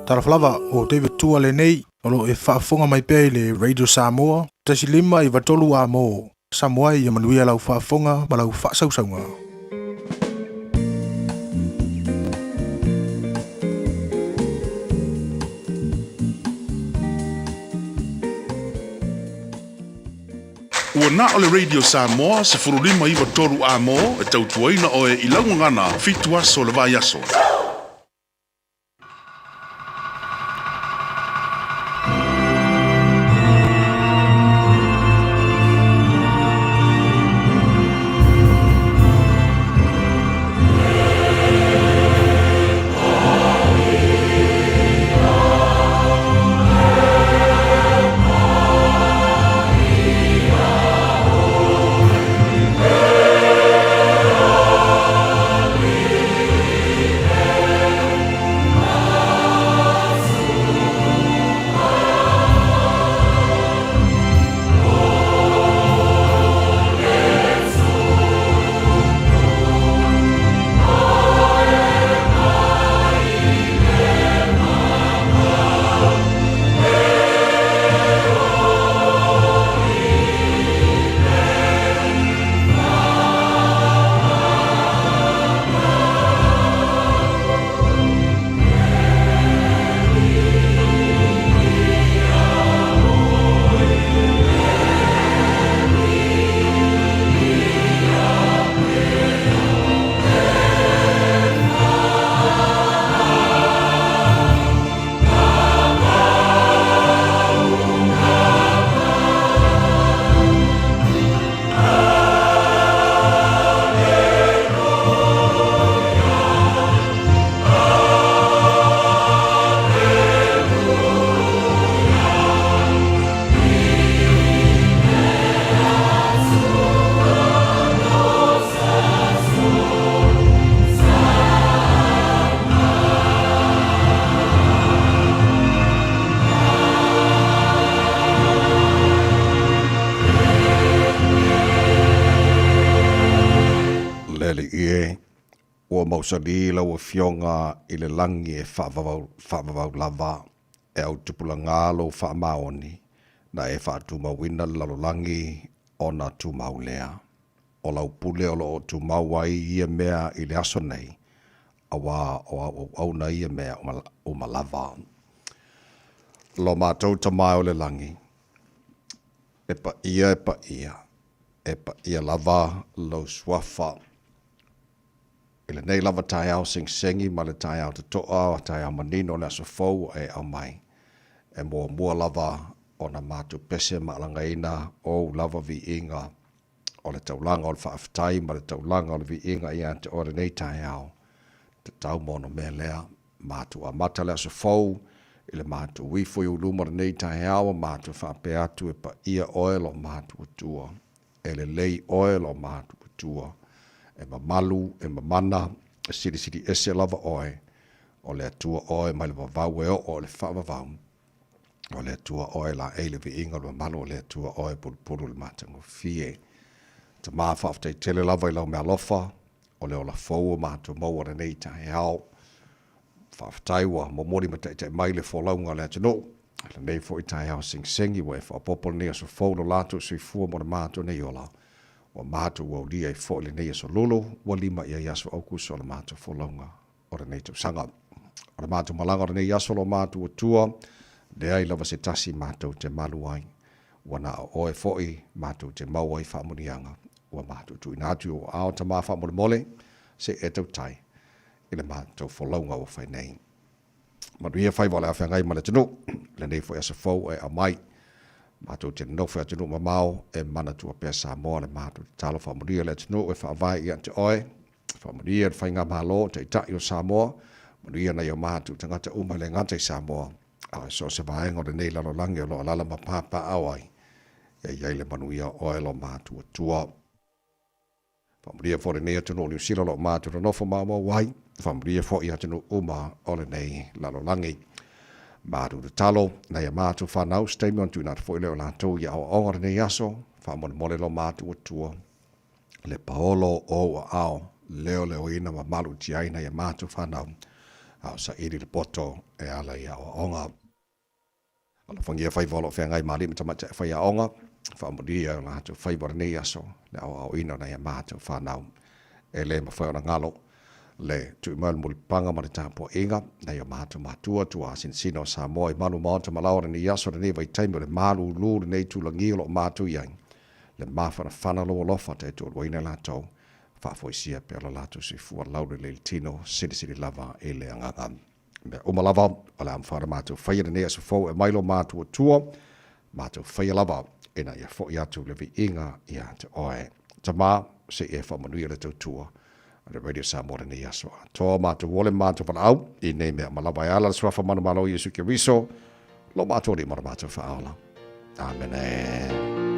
Talofa lava, o David Tua lenei, o lo o e faafofoga mai pea i le Radio Samoa, 1.5 93 A mo Samoa ia manuia lau faafofoga ma lau faasausauga. Ua na o le Radio Samoa 15 93 A mo e tautuaina oe i lau gagana fitu aso o le vaiaso. Le Alii e, ua mausali lau Afioga i le lagi e faavavau lava e au tupulaga lou faamaoni na e faatumauina le lalolagi ona tumau lea. O lau pule o lo o tumau ai ia mea i le aso nei, auā o au auauna ia mea uma lava. Lo matou Tama e o le lagi, e paia, e paia, e paia lava lou suafa. I lenei lava taeao segisegi ma le taeao totoa, taeao manino o le aso fou ua e aumai, e muamua lava ona matou pese ma alagaina ou lava viiga o le taulaga o le faafetai ma le taulaga o le viiga ia te oe lenei taeao, tatau ma ona mea lea. Matou amata le aso fou i le matou ifo i ou luma lenei taeao ma matou faapea atu e paia oe lo matou Atua. E lelei oe lo matou Atua. E mamalu, e mamana, e silisili ese lava oe. O le Atua oe mai le vavau e oo i le faavavau. O le Atua oe laei le viiga o le mamalu, o le Atua oe pulupulu le matagofie. Tama, faafetai tele lava i lau meaalofa, o le ola fou o matou maua lenei taeao. Faafetai ua momoli ma taitai mai le folauga a le atunuu. Lenei foi taeao segisegi ua e faaopoopo lenei aso fou lo latou soifua mo le matou nei ola. Ua matou aulia ai foi lenei aso lulu ua lima i ai aso Aukuso o le matou folauga o lenei tausaga. O le matou malaga o lenei aso lo matou Atua, leai lava se tasi matou te malu ai. Ua na o oe foi matou te maua ai faamuniaga. Ua matou tuuina atu i ou aao Tama faamolemole, se i e tautai i le matou folauga ua fai nei. Manuia faiva o le a feagai ma le atunuu, lenei foi aso fou e aumai. Matou te nonofo i atunuu mamao e manatua pea Samoa le matou tatalo faamanuia le atunuu e faavae ia te oe. Faamanuia le faigamalo, Taitai o Samoa, manuia nai o matou tagata uma e le gata i Samoa, a o so o se vaega o lenei lalolagi o lo o alaala ma papaaao ai, ia i ai le manuia o oe lo matou Atua. Faamanuia foi lenei atunuu o Niu Sila o lo o matou nonofo maumau ai, faamanuia foi i atunuu uma o lenei lalolagi. Matou tatalo, nai a matou fanau, se taimi ona tuuina atu foi lea o latou i aoaoga o lenei aso, faamolemole lo matou Atua, le paolo o ou aao, leoleoina ma malutia ai nai a matou fanau. A o saili le poto e ala i aoaoga. Alofagia faiva o lo o feagai ma alii ma tamaitai faiaoga, faamanuia i o latou faiva i lenei aso, le aoaoina o nai a matou fanau. E le mafai ona galo le tui mai o le mulipapaga ma le tapuaiga nai o matou matua, tuasinasina o Samoa i malu maota ma laoa lenei aso, lenei vaitaimi o le malulu lenei itulagi o lo o matou i ai, le mafanafana o lou alofa taitualuaina i latou, faafoisia pea lo latou soifua laulelei le tino, silisili lava i le agaga. Mea uma lava o le a mafai ona matou faia lenei aso fou e aumai lo matou Atua, matou faia lava ina ia foi atu le viiga ia te oe. Tama, se i e faamanuia le tautua a le Radio Samoa lenei aso atoa. Matou ole ma matou valaau i nei mea uma lava e ala le suafa manumalo o Iesu Keriso, lo matou Alii ma lo matou Faaola. Amene.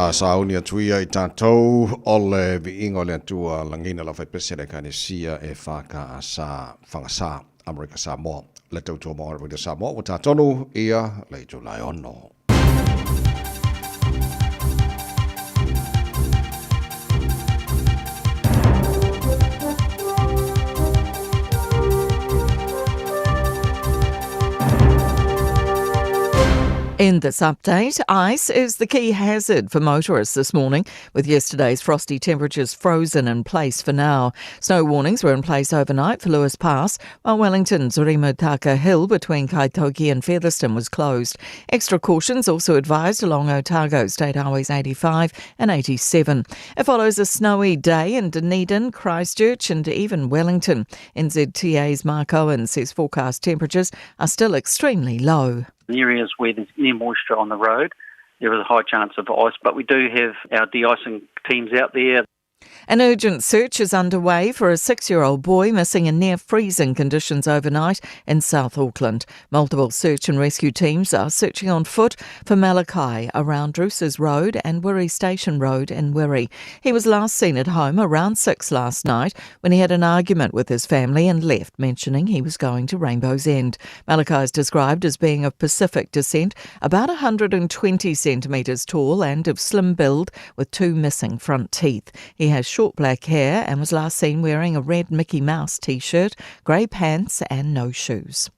Ina sauni atu ia i tatou o le viiga o le Atua lagina la faipese le Ekalesia e FKS Fagasa Amerika Samoa le tautua mo Radio Samoa ua tatonu ia le itula e ono. In this update, ice is the key hazard for motorists this morning, with yesterday's frosty temperatures frozen in place for now. Snow warnings were in place overnight for Lewis Pass, while Wellington's Rimutaka Hill between Kaitoke and Featherston was closed. Extra cautions also advised along Otago State Highways 85 and 87. It follows a snowy day in Dunedin, Christchurch and even Wellington. NZTA's Mark Owen says forecast temperatures are still extremely low. In areas where there's near moisture on the road, there is a high chance of ice, but we do have our de-icing teams out there. An urgent search is underway for a six year old boy missing in near freezing conditions overnight in South Auckland. Multiple search and rescue teams are searching on foot for Malachi around Druces Road and Wiri Station Road in Wiri. He was last seen at home around 6 last night when he had an argument with his family and left, mentioning he was going to Rainbow's End. Malachi is described as being of Pacific descent, about 120 centimetres tall and of slim build, with two missing front teeth. He has short black hair and was last seen wearing a red Mickey Mouse t shirt, grey pants, and no shoes.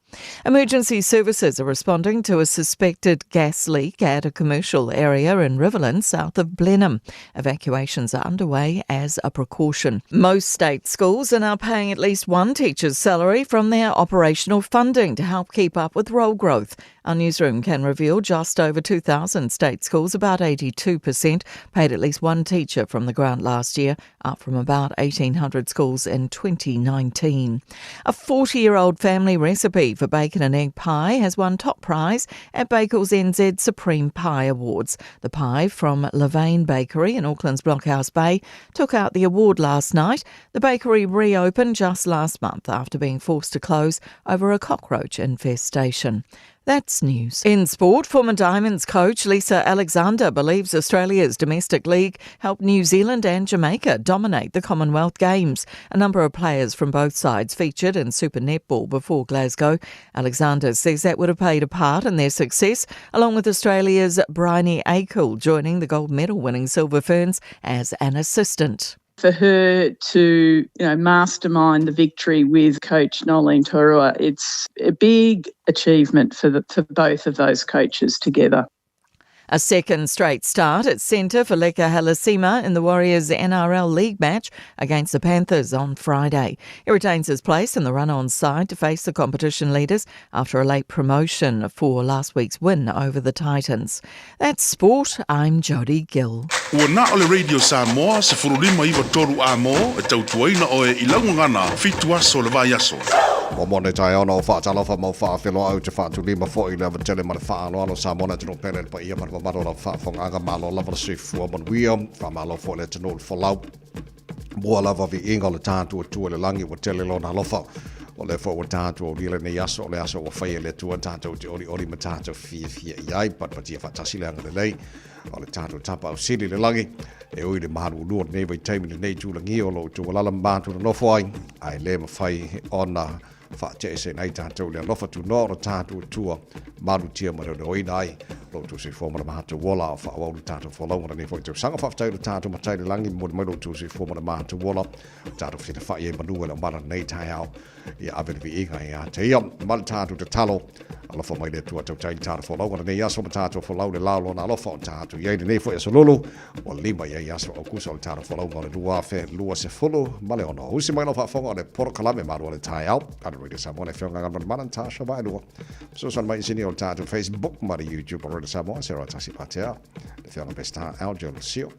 Emergency services are responding to a suspected gas leak at a commercial area in Riverland, south of Blenheim. Evacuations are underway as a precaution. Most state schools are now paying at least one teacher's salary from their operational funding to help keep up with roll growth. Our newsroom can reveal just over 2,000 state schools, about 82%, paid at least one teacher from the grant last year, up from about 1,800 schools in 2019. A 40 year old family recipe for bacon and egg pie has won top prize at Bakels NZ Supreme Pie Awards. The pie from Levain Bakery in Auckland's Blockhouse Bay took out the award last night. The bakery reopened just last month after being forced to close over a cockroach infestation. That's news. In sport, former Diamonds coach Lisa Alexander believes Australia's domestic league helped New Zealand and Jamaica dominate the Commonwealth Games. A number of players from both sides featured in Super Netball before Glasgow. Alexander says that would have played a part in their success, along with Australia's Bryony Akle joining the gold medal winning Silver Ferns as an assistant for her to you know mastermind the victory with coach Nolene Torua, it's a big achievement for the, for both of those coaches together. A second straight start at centre for Leka Halasima in the Warriors NRL League match against the Panthers on Friday. He retains his place in the run-on side to face the competition leaders after a late promotion for last week's win over the Titans. That's sport. I'm Jodie Gill. Ua na o le Radio Samoa 1593 a mō e tautuaina oe i lau gagana fitu aso o le vaiaso. Ua moni taeao na o faatalofa ma o faafeloa au te faatulima foi i le avatele ma le faaaloalo Samoa le atunuu pele le paia ma le mamalu o lau faafofogaaga Malo lava le soifua manuia Faamalo foi le atunuu le folau mua lava viiga o le tatou Atua i le lagi ua tele lona alofa o lea foi ua tatou aulia lenei aso o le aso ua faia e le Atua tatou te olioli ma tatou fiafia i ai patipatia faatasi le agalelei o le tatou Tapaau Sili i le lagi e ui i le malūlū o lenei vaitaimi lenei itulagi o lo o outou alaala ma matou nonofo ai, ae le mafai ona faateeseina ai tatou i le alofa tunoa o lo tatou Atua malutia ma leoleoina ai lo outou soifua ma le matou ola o faaauau le tatou folauga lenei foi tausaga. Faafetai i lo tatou Matai i le lagi, momoli mai lo outou soifua ma le matou ola, tatou fesilafai ai manu e le omana lenei taeao. Ia ave le viiga ia te ia ma le tatou tatalo. Alofa mai le Atua tautai le tatou folauga lenei aso ma tatou folau le lao lona alofa o tatou i ai lenei foi aso lulu ua lima i ai aso Aukusa o le tatou folauga o le 2026. Usi mai lau faafofoga o le polokalame malu o le taeao a le Radio Samoa le Afioga Galumalemana Natasha Vaelua. Fesoasoani mai isini o le tatou Facebook ma le YouTube o Radio Samoa Sarah Tasi Patea le Afioga Pestar Aljo Lucio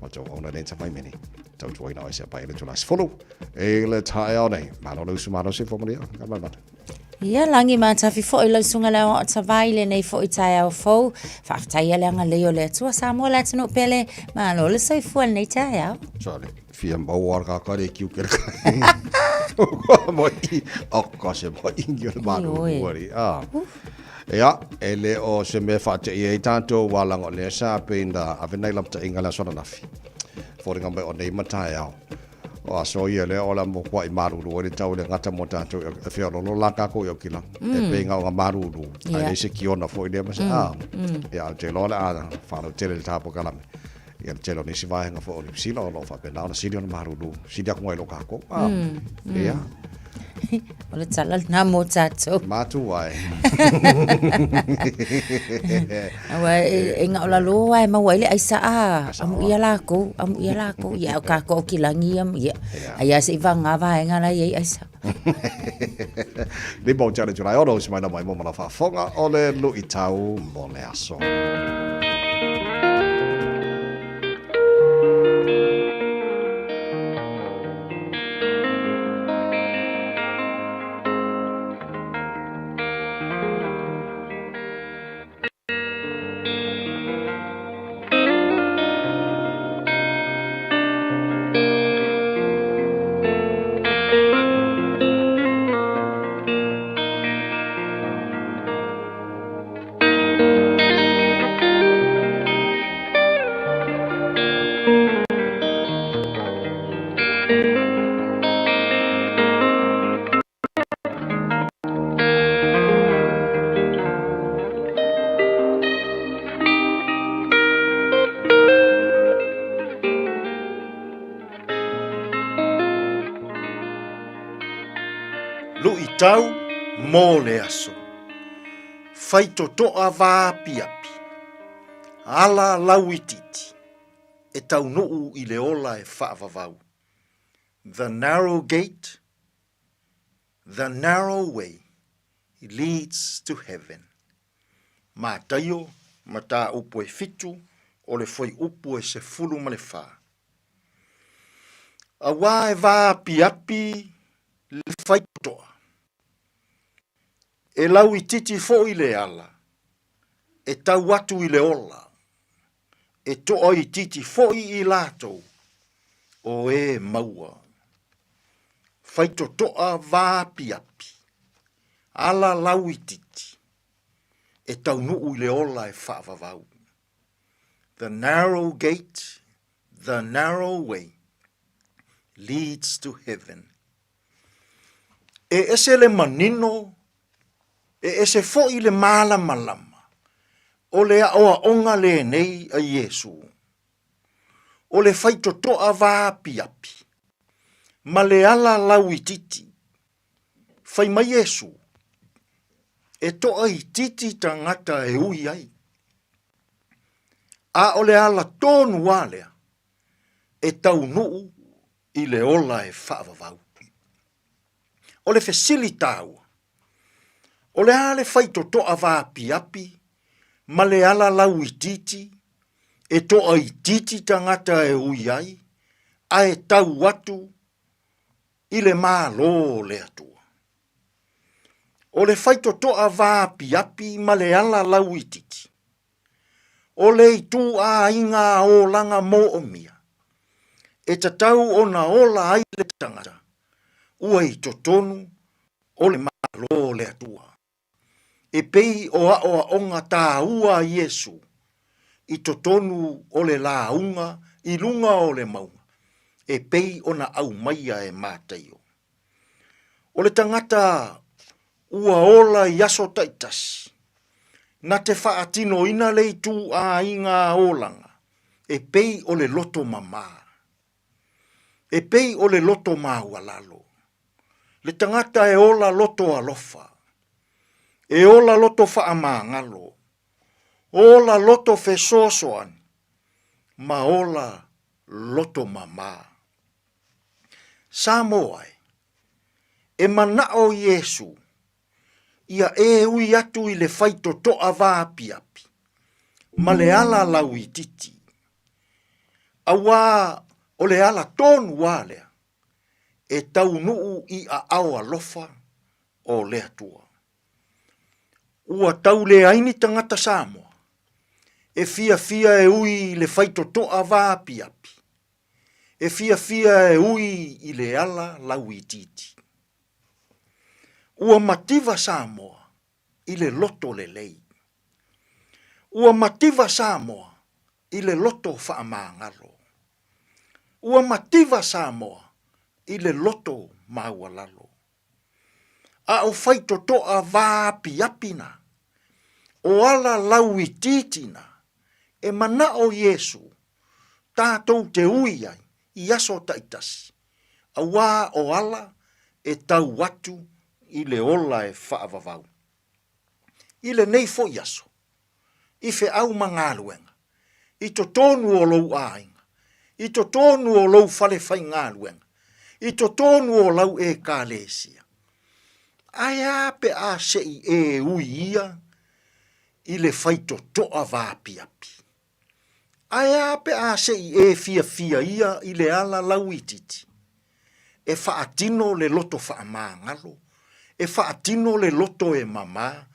Ma tou auna nei tamai mini. Tautuaina oe se pai le tula sefulu. E le taeao nei. Malo le usu malo se fo malia. Ka mai mata. Ia, lagi ma tafi foi lau suga le aoao tavai lenei foi taeao fou. Faafetai le agalelei o le Atua Samoa le atunuu pele. Malo le soifua lenei taeao. Sorry, fia maua le kakari e kiu kere kai. Moi, o se moi ingi o le malu muari. Ah. Ia, e le o se mea e faateia ai tatou aua leaga o lea sa pei na ave nai lapataiga i le aso ananafi. Foliga mai o nei ma taeao. O aso ia lea o le a mokuaʻi malulu ai le tau e le gata mo tatou e feololo la kākou i Aukila. E pei na o na malulu, ae leai se kiona foi lea ma se a. Ia, ae ou te iloa o le a faalautele le ta polokalame. Ia le tele o nisi vaega foi o Niu Sila o lo o faapena ona sili ona malulu, sili atu nai lo kākou. A, ia. O le tala lena mo tātou. Mātu ai. Aua e, e ngao lalo ai maua ai le aisa a amu ia lākou, amu ia lākou. Ia o kākou o kilangi ia, ia. Ai a se i wanga vaenga la i ai aisa. Lima o te July ono, usi mai na mai mo mana faafofoga o le luitau mo le aso. Tatau mo le aso. Faitotoa vaapiapi. Ala lauitiiti e taunuu i le ola e faavavau. The narrow gate, the narrow way leads to heaven. Mataio, mataupu e fitu o le fuaiupu e 14. Auā e vaapiapi le faitotoa, e lauitiiti foi le ala, e tau atu i le ola, e toaitiiti foi i latou o e maua. Faitotoa vaapiapi, ala lauitiiti, e taunuu i le ola e faavavau. The narrow gate, the narrow way leads to heaven. E ese le manino, e ese foi le malamalama o le aoaoga lenei a Iesu. O le faitotoa vaapiapi ma le ala lauitiiti. Fai mai Iesu, e toaitiiti tagata e ui ai. A o le ala tonu lava lea e taunuu i le ola e faavavau. O le fesili taua, o le a le faitotoa vaapiapi ma le ala lauitiiti e toaitiiti tagata e ui ai ae tau atu i le Malo o le Atua? O le faitotoa vaapiapi ma le ala lauitiiti, o le ituaiga olaga moomia e tatau ona ola ai le tagata ua i totonu o le Malo o le Atua, e pei o aoaoga taua a Iesu i totonu o le lauga i luga o le mauga e pei ona aumaia e Mataio. O le tagata ua ola i aso taitasi, na te faatinoina le ituaiga olaga e pei o le loto mamā, e pei o le loto maualalo. Le tagata e ola loto alofa, e ola loto faamagalo, ola loto fesoasoani, ma ola loto mamā. Samoa e, e manao Iesu ia e ui atu i le faitotoa vaapiapi ma le ala lauitiiti, auā o le ala tonu a lea e taunuu i aao alofa o le Atua. Ua tau leai ni tagata Samoa e fiafia e ui i le faitotoa vaapiapi e fiafia e ui i le ala lauitiiti. Ua mativa Samoa i le loto lelei. Ua mativa Samoa i le loto faamagalo. Ua mativa Samoa i le loto maualalo. A o faitotoa vaapiapi na, o ala lauitiiti na, e manao Iesu tatou te ui ai i aso taitasi, auā o ala e tau atu i le ola e faavavau. I lenei foi aso, i feau ma galuega, i totonu o lou aiga, i totonu o lou fale faigaluega, i totonu o lau Ekalesia, ae a pe a se i e ui ia i le faitotoa vaapiapi? Ae a pe a se i e fiafia ia i le ala lauitiiti? E faatino le loto faamagalo, e faatino le loto e mama,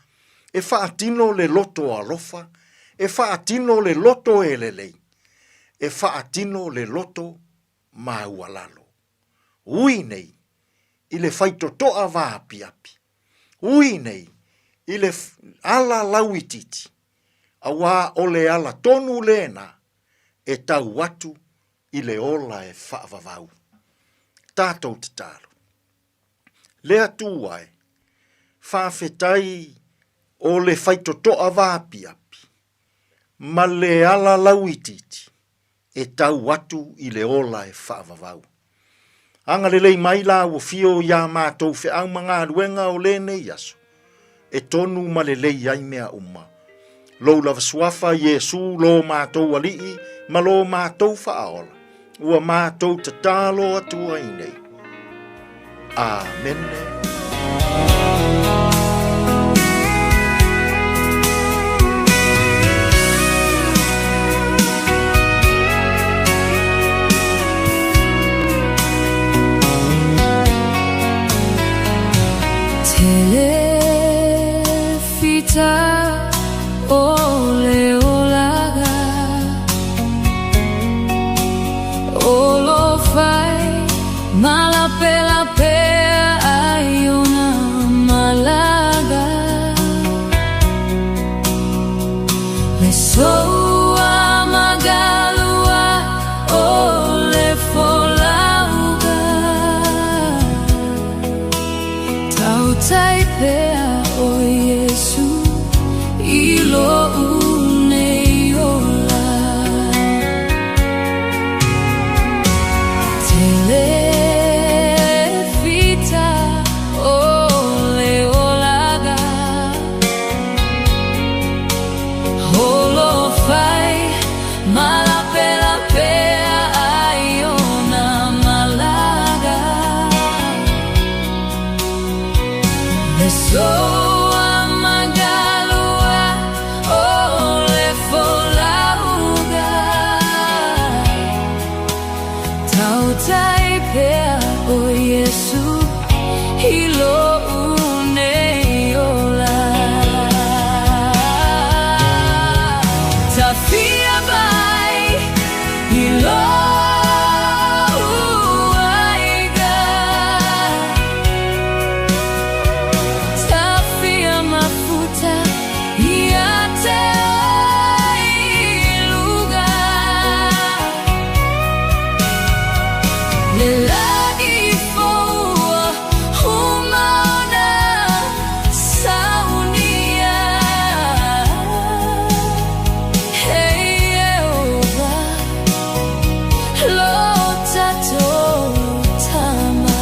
e faatino le loto alofa, e faatino le loto e lelei, e faatino le loto maualalo. Ui nei i le faitotoa vaapiapi, ui nei i le ala lauitiiti, auā o le ala tonu lena e tau atu i le ola e faavavau. Tatou tatalo. Le Atua e, faafetai o le faitotoa vaapiapi ma le ala lauitiiti e tau atu i le ola e faavavau. Agalelei mai la ua fio iā matou feau ma galuega o lenei aso, e tonu ma lelei ai mea uma. Lou lava suafa Iesu lo matou Alii ma lo matou Faaola, ua matou tatalo atu ai nei. Amene. Telefita o le olaga o lo fai malapelapea ai ona malaga Le soa magalua o le folauga Tautai pea o Iesu i lo'u nei ola Telefita o le olaga Holofai malapelapea ai ona malaga Le soa magalua o le folauga Tautai pea o Iesu i lo'u nei ola Tafia vai i lo'u aiga Tafia mafuta ia te oe i luga Le lagi fou ua uma ona saunia E Ieova lo tatou Tama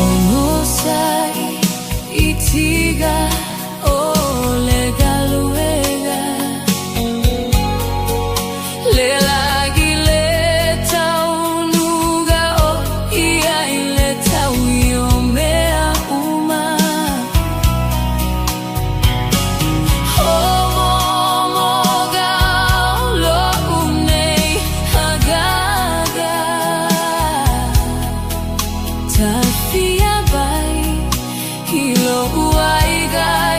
Onosai i tiga o le galuega Le lagi le taunuga o ia i le taui o mea uma O momoga o lo'u nei agaga Tafia vai i lo'u aiga.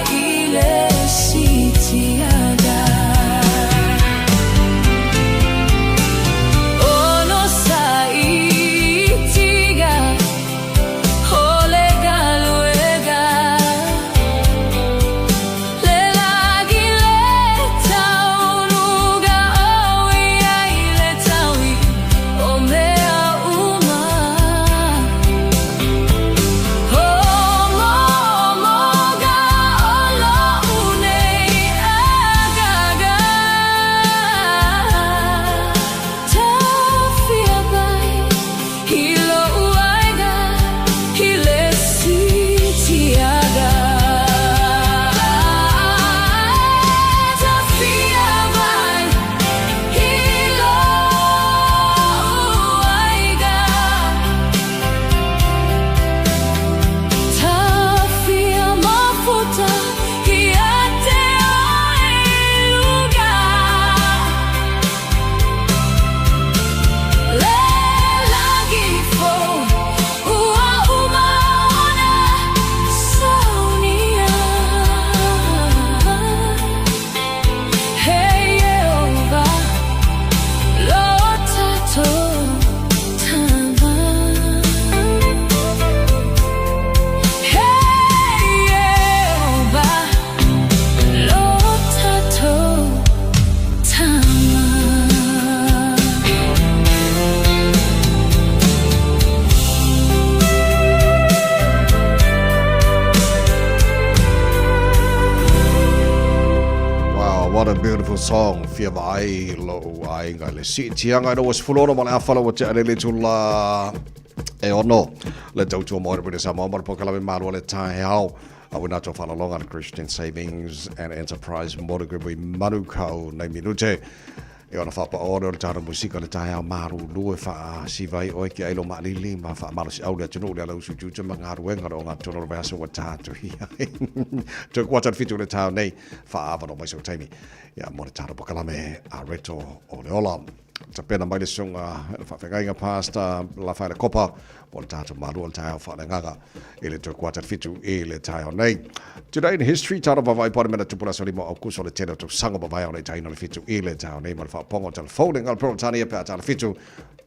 What a beautiful song. Fia vaai lou aiga i le siitiaga ina ua 16 ma le afa ua tea nei le itula e ono. Le tautua mo le Samoa ma le polokalame Malu o le Taeao. Auina atu faalologa le Christian Savings and Enterprise Motor Group i Manukau nei minute. E ona faapaoa lea o le tatou musika le taeao malulu e faasiva ai oe ke ai lo maalili ma faamalosiau le atunuu le ala usu tiute ma galuega le ogatotonu o le vaiaso ua tatou i ai. Toe kuata le 7 le taeao nei, faaavanoa mai sou taimi ia mo le tatou pakalame a Reto o le Ola. Tapena mai le susuga le faafeagaiga Pastor Lafaele Kopa mo le tatou malu o le taeao faaleagaga i le toe kuata le 7 i le taeao nei. Today in history, tatou vaavaai po o le mea na tupu le aso 5 o Aukuso o le tele o tausaga mavae o le itaina o le 7 i le taeao nei ma le faaopoga o telefone ngā le Peretania pe a tala 7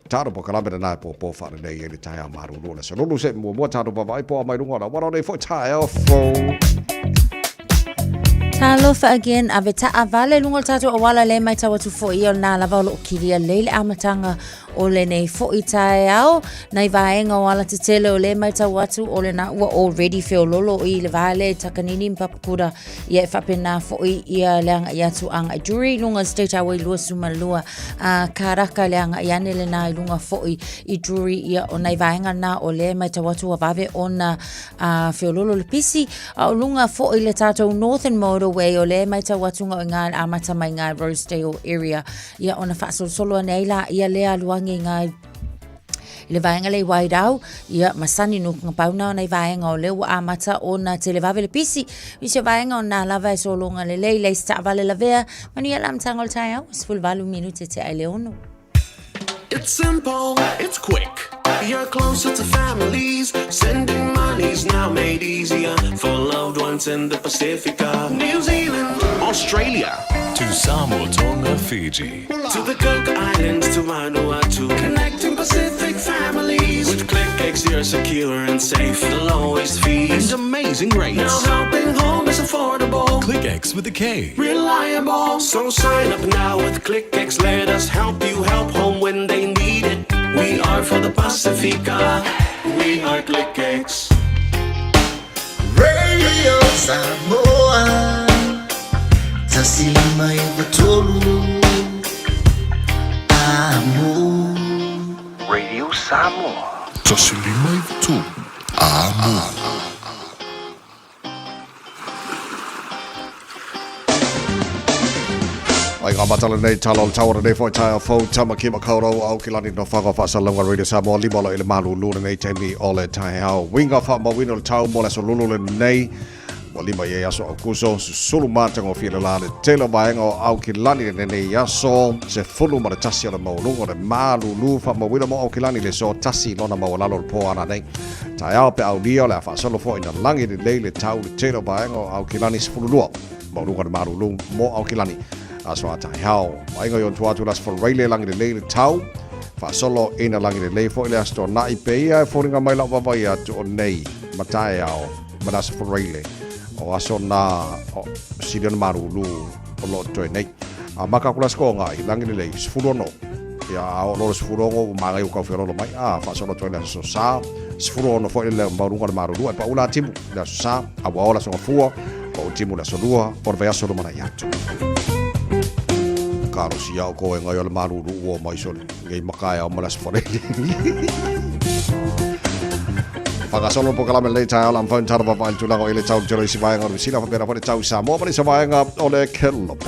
tatou polokalame lena e pōpō faalelei ai le taeao malulu o le aso lulu se muamua tatou vaavaai po a mai luga o le auala o nei foi taeao fou. Talofa again, ave taavale luga o le tatou auala le matau atu foi ia o lena lava o loo kilia lelei le amataga o lenei foi taeao. Nai vaega o alatetele o lea matau atu o lena ua already feololo i le va lea i Takanini ma Papakura ia e faapena foi ia le agai atu agai Drury i luga o le State Highway 22 a Karaka le agai ane lena i luga foi i Drury ia o nai vaega na o lea matau atu ua vave ona a feololo le pisi a o luga foi le tatou Northern Motorway o lea matau atu ngā i ngā amata mai ngā Rosedale area ia ona faasolosolo ane ai laia lea alu age i ngā i le vaega lea i Wairau, ia ma Sunnynook nga pau na o nai vaega o lea ua amata ona televave le pisi. Nisi o vaega o na lava e sologa lelei, leai se taavale lavea, manuia le amataga o le taeao, 18 minute tea i le 6. It's simple, it's quick. You're closer to families. Sending money's now made easier for loved ones in the Pacifica, New Zealand, Australia, To Samoa, Tonga, Fiji. to the Cook Islands, to Vanuatu. Connecting Pacific families. With KlickEx, you're secure and safe. The lowest fees and amazing rates. Now helping home is affordable. KlickEx with a K. Reliable. So sign up now with KlickEx. Let us help you help home when they need it. We are for the Pacifica. We are KlickEx. Radio Samoa 1593 Amo. Radio Samoa. 1593 Amo. Ai ngā matala nei tala o le tau o lenei foi taeao fou Tamaki Makaurau Aukilani Nofoaga Faasalauga Radio Samoa lima o lo i le malulu lenei taimi o le taeao uiga faamauina o le tau mo le aso lulu lenei ua lima i ai aso Aukuso susulu matagofie le la le tele o vaega o Aukilani lenei aso 11 o le maualuga o le malulu faamauina mo Aukilani le so tasi lona maualalo o le po ana nei taeao pe aulia o le a faasolo foi ina lagi lelei le tau le tele o vaega o Aukilani 12 maualuga o le malulu mo Aukilani aso a taeao vaaiga i ona tua atu le aso Faraile lagi lelei le tau faasolo ina lagi lelei foi le aso Toonai pei e foliga mai lau vaavaai atu o nei ma taeao ma le aso Faraile o aso na o sili ona malulu o loo totoe nei. A maka aku le aso Toonai lagi lelei 16 ia a oo loa le 16 ua magaia ua tau feoloolo mai a faasolo atu ai le aso Sa 16 foi le maualuga o le malulu ae pau la timu le aso Sa a ua oo le aso Gafua pau timu le aso Lua o le vaiaso lumanai atu. Kalosi ia oukou e gaio le malulu ua o mai sole nei makaeao ma le aso Faraile. Whakasolo polokalame lenei taeao la mawhai tara vaavaai le tulaga o i le tau telo i si vaega o le Sila whapena fo le tau Samoa ma le se vaega o le Kelope.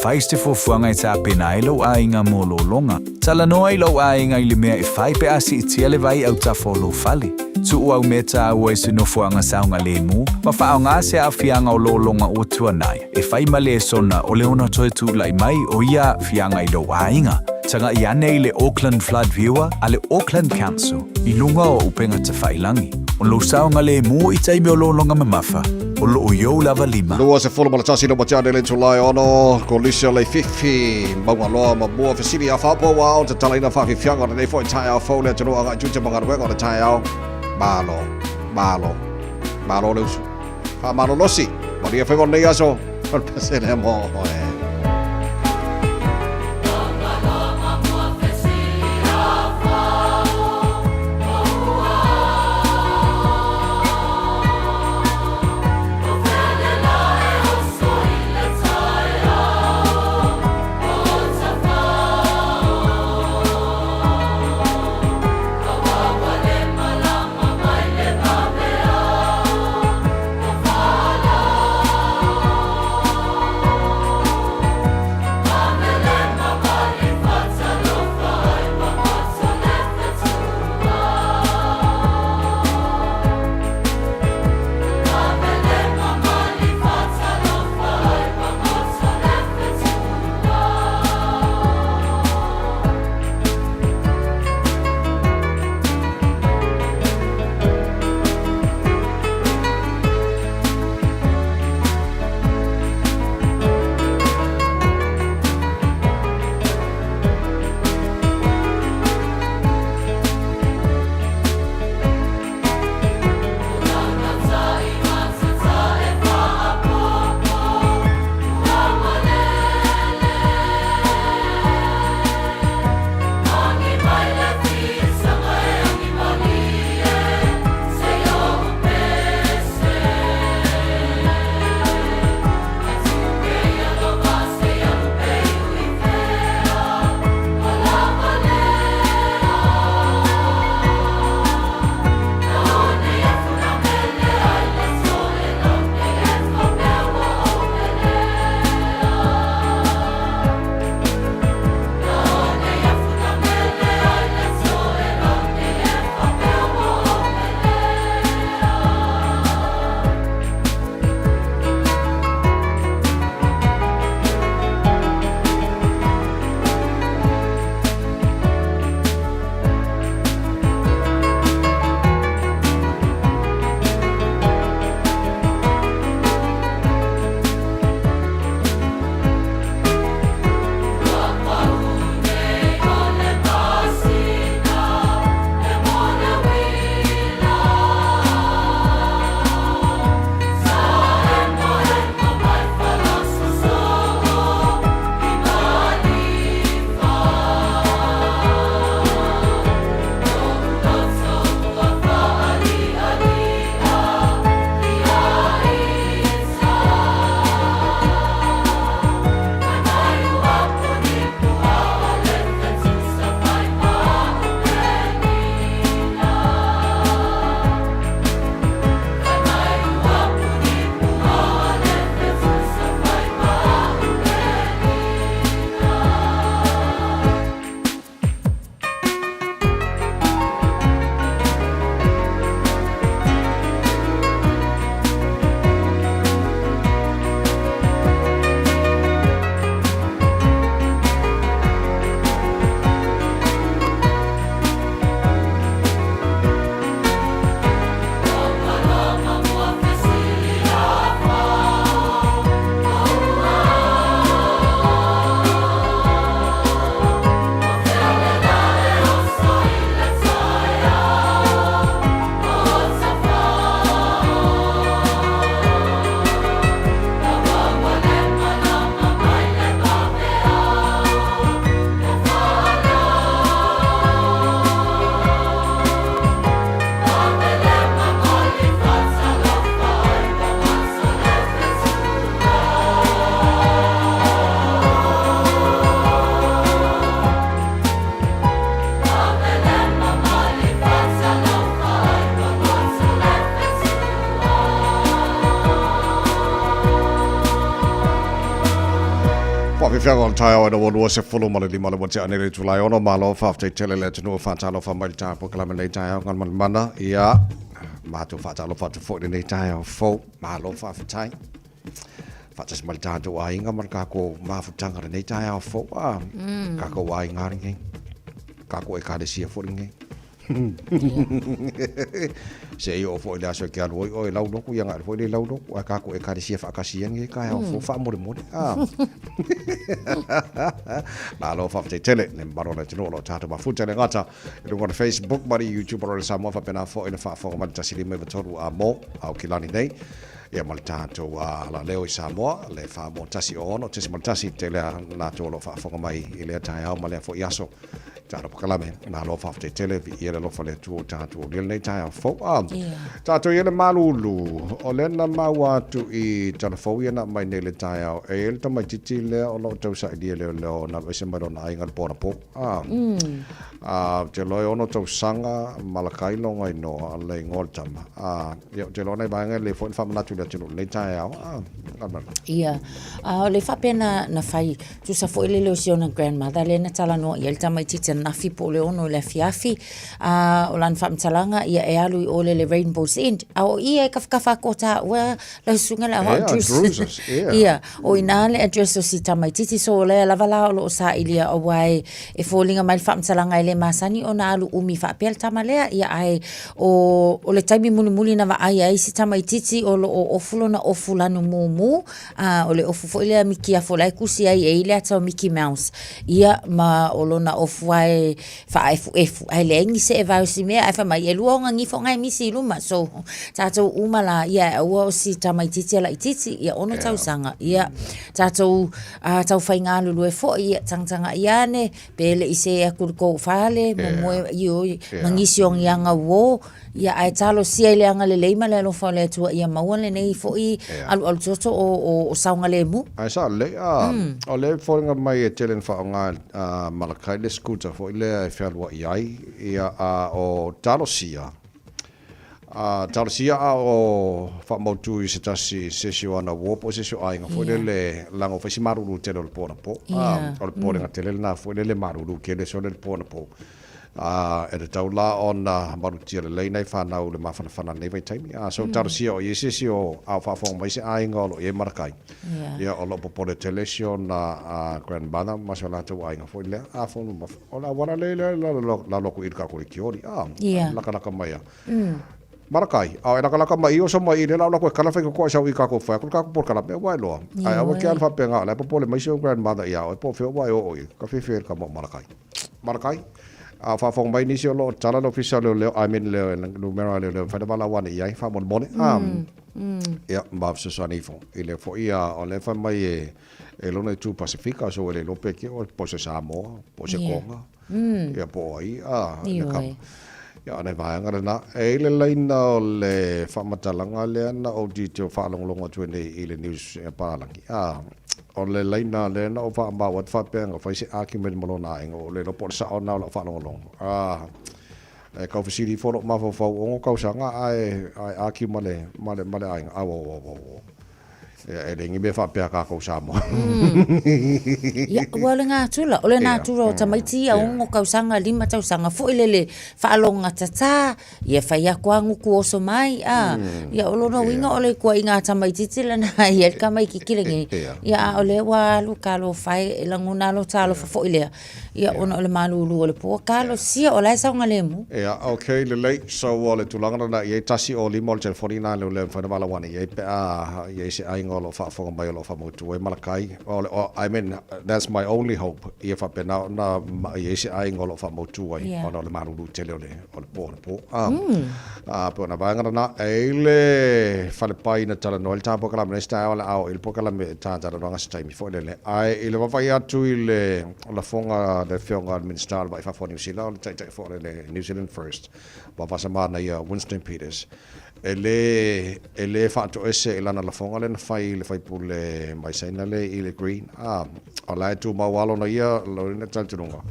Fai se fuafuaga e tapena ai lou aiga mo lologa. Talanoa i lou aiga i le mea e fai pe a siitia le vai autafa o lou fale. Tuu au mea taua i se nofoaga saogalemu ma faaaoga se aafiaga o lologa ua tuanai e fai ma lesona o le ono toe tulai mai o ia aafiaga i lou aiga. Tagai ane i le Auckland Flood Viewer a le Auckland Council i luga o upega tafailangi. O lou saogalemu i taimi o lologa mamafa, o loo i ou lava lima. 21 no Matiane le Tulae ono, Kolisi o Leififi, Maungaloa ma mua fesili a faaopoo ua ao tatalaina faafiafiaga o lenei foi taeao fou le atunuu agai tiute ma galuega o le taeao. Malo, malo, malo le usu. Faamalolosi, manuia faiva o lenei aso, o le pasene mo oe. Faafeafeaga o le taeao ina ua 25 le ua tea nei le itula e 6, malo faafetai tele le atunuu e faatalofa mai i le tatou polokalame i lenei taeao Galumalemana. Ia, matou faatalofa atu foi i lenei taeao fou, malo faafetai. Faatasi mai le tatou aiga ma le tatou mafutaga i lenei taeao fou, a, tatou aiga lenei, tatou ekalesia foi lenei. Se i oo foi i le aso e te alu ai oe i lau lotu, ia na alu foi lea i lau lotu, ae tatou ekalesia faatasi ia lenei taeao fou faamolemole. Ah. Malo faafetai tele le mamalu o le atunuu o lo o tatou mafuta i le gata i luga o le Facebook ma le YouTube o le Samoa faapena foi le faafofoga mai le 153 a mo Aukilani nei. Ia ma le tatou alaleo i Samoa, le 4.106.1 tele a latou o lo o faafofoga mai i lea taeao ma lea foi aso. Talo pakalame, malo faafetai tele, viia le alofa o le Atua ua tatou aulia lenei taeao fou. Ah, tatou i ai le malulu, o lea na maua atu i tala fou ia na aumai nei i le taeao, e i ai le tamaitiiti lea o lo o tausaili e leoleo na alu ese mai lona aiga i le po anapo. Ah, ah, ou te iloa e ono tausaga, Malakai lona inoa, le igoa o le tama. Ah, ia, ou te iloa nai vaega e lelei foi ona faamanatu i le atunuu i lenei taeao. Ah, Ia, a o le faapea na, na fai, Tusa foi lele o si ona grandmother lea na talanoa i ai le tamaitiiti ananafi po o le 6 i le afiafi, a o lana faamatalaga, ia e alu i o lele Rainbow's End, a o i e kafakafa aku o taua lau susuga le aoao Druses. Ia, o ina le address o si tamaitiiti, so o lea lava la o lo o sailia aua e, e foliga mai le faamatalaga e le masani ona alu umi faapea le tama lea, ia ae o, o le taimi mulimuli na vaai ai si tamaitiiti o lo o ofu lona ofu lanu mumu, A o le ofu foi lea mikiafo la e kusi ai e i le ata o Mickey Mouse. Ia, ma o lona ofu lava e faaefuefu, ae leai ni see vae o si mea, ae fai mai, elua ona gifo na e misi i luma. So, tatou uma la, ia e aua o si tamaitiiti a laitiiti, ia ono tausaga, ia, tatou tau fai galulue foi, ia, tagatagai ane, pe le i see atu i le tou fale, momoe, ioe, ma nisi o ni aga uo, Ia, ae talosia i le agalelei ma le alofa o le Atua ia maua lenei foi alualu toto o saogalemu. Ae sao lelei, a, o lea e foliga mai e tele ina faaaoga e Malakai le scooter foi lea e fealuai ai, ia, a o talosia, a talosia a o faamautu i se tasi, se isi o ana uo po o se isi o aiga foi lele, leaga ua fai si malulu tele o le po anapo, a, o le popolega tele lena foi lele malulu tele sole le po anapo. Ā, e tatau la ona malutia lelei nai whānau le māwhanawhana nei vaitaimi. Ā, so talosia o i ai se isi o, a o faafofoga mai se aiga o lo o i ai Marakai. Ia, o lo o popole tele si ona grandmother ma si o latou aiga foi lea. A fo, o le auala lea i lalo atu i le tatou lekioli, ā, lakalaka mai a. Marakai, a e lakalaka mai i oso mai i lea la o latou e kala whai kokoa i sau i kākou whai aku le kākou polokalame ua e loa. Ae aua ke ala whapea ngā, la e popole mai si ou grandmother iā oe po o fea ua e oo i, ka whiwhi e le kama o Marakai. Malakai, A o faafofoga mai nisi o lo o tala le ofisa o leoleo, I mean le numera o leoleo e mafai ona valaau ane i ai, faamolemole. A, ia, ma fesoasoani ifo. I lea foi, a, o lea e fai mai e, e lona itu Pasifika, so e le iloa pe ke oe, po o se Samoa, po o se Tonga, ia po o ai, a, le kama. Ia, o nai vaega lena. E i le laina o le faamatalaga lea na ou tilotilo faalogologo atu ai nei i le news a Palangi, a, O le laina lea na ou faamau atu faapea na fai se argument ma lona aiga, ua ou le iloa po o le sao lena o lau faalogologo. A, e tau fesili ifo lou mafaufau ono tausaga ae, ae argue ma le, ma le, ma le aiga. Auauauauau. Ia, e leai ni mea faapea a kākou Samoa. Ia, ua o le natura, o le natura o tamaiti ia ono tausaga, lima tausaga foi lele faalogogatata, Ia fai atu a gutu oso mai, a. Ia o lona uiga o le ituaiga tamaititi lena e i ai le tamaititi lenei. Ia a o lea ua alu talofa e, e lagona lava lo talofa foi lea, ia ona o le malulu o le po, talosia o la e saogalemu. Ia, ok, lelei. So, o le tulaga lena i ai tasi o lima o le telefoni lena lea e mafai ona valaau ane i ai pe a i ai se aiga o lo o faafofoga mai o lo o faamautu ai Malakai. O le, I mean, that's my only hope, ia faapena ona i ai se aiga o lo o faamautu ai ona o le malulu tele o le o le po anapo. A, a pe ona vaega lena, e i le falepai na talanoa ai le tā polokalame nei se taeao o le a oo i le polokalame e tā talanoaga se taimi foi lele. Ae i le vaavaai atu i le lafoga a le Afioga i le Minisita o le Vai Fafo o Niu Sila, o le Taitai foi o le New Zealand First, Vavasa Manaia Winston Peters, e le, e le faatoese i lana lafoga lea na fai i le faipule mai Saina lea i le Green, a, o la e tumau lava lona ia, lona talitonuga.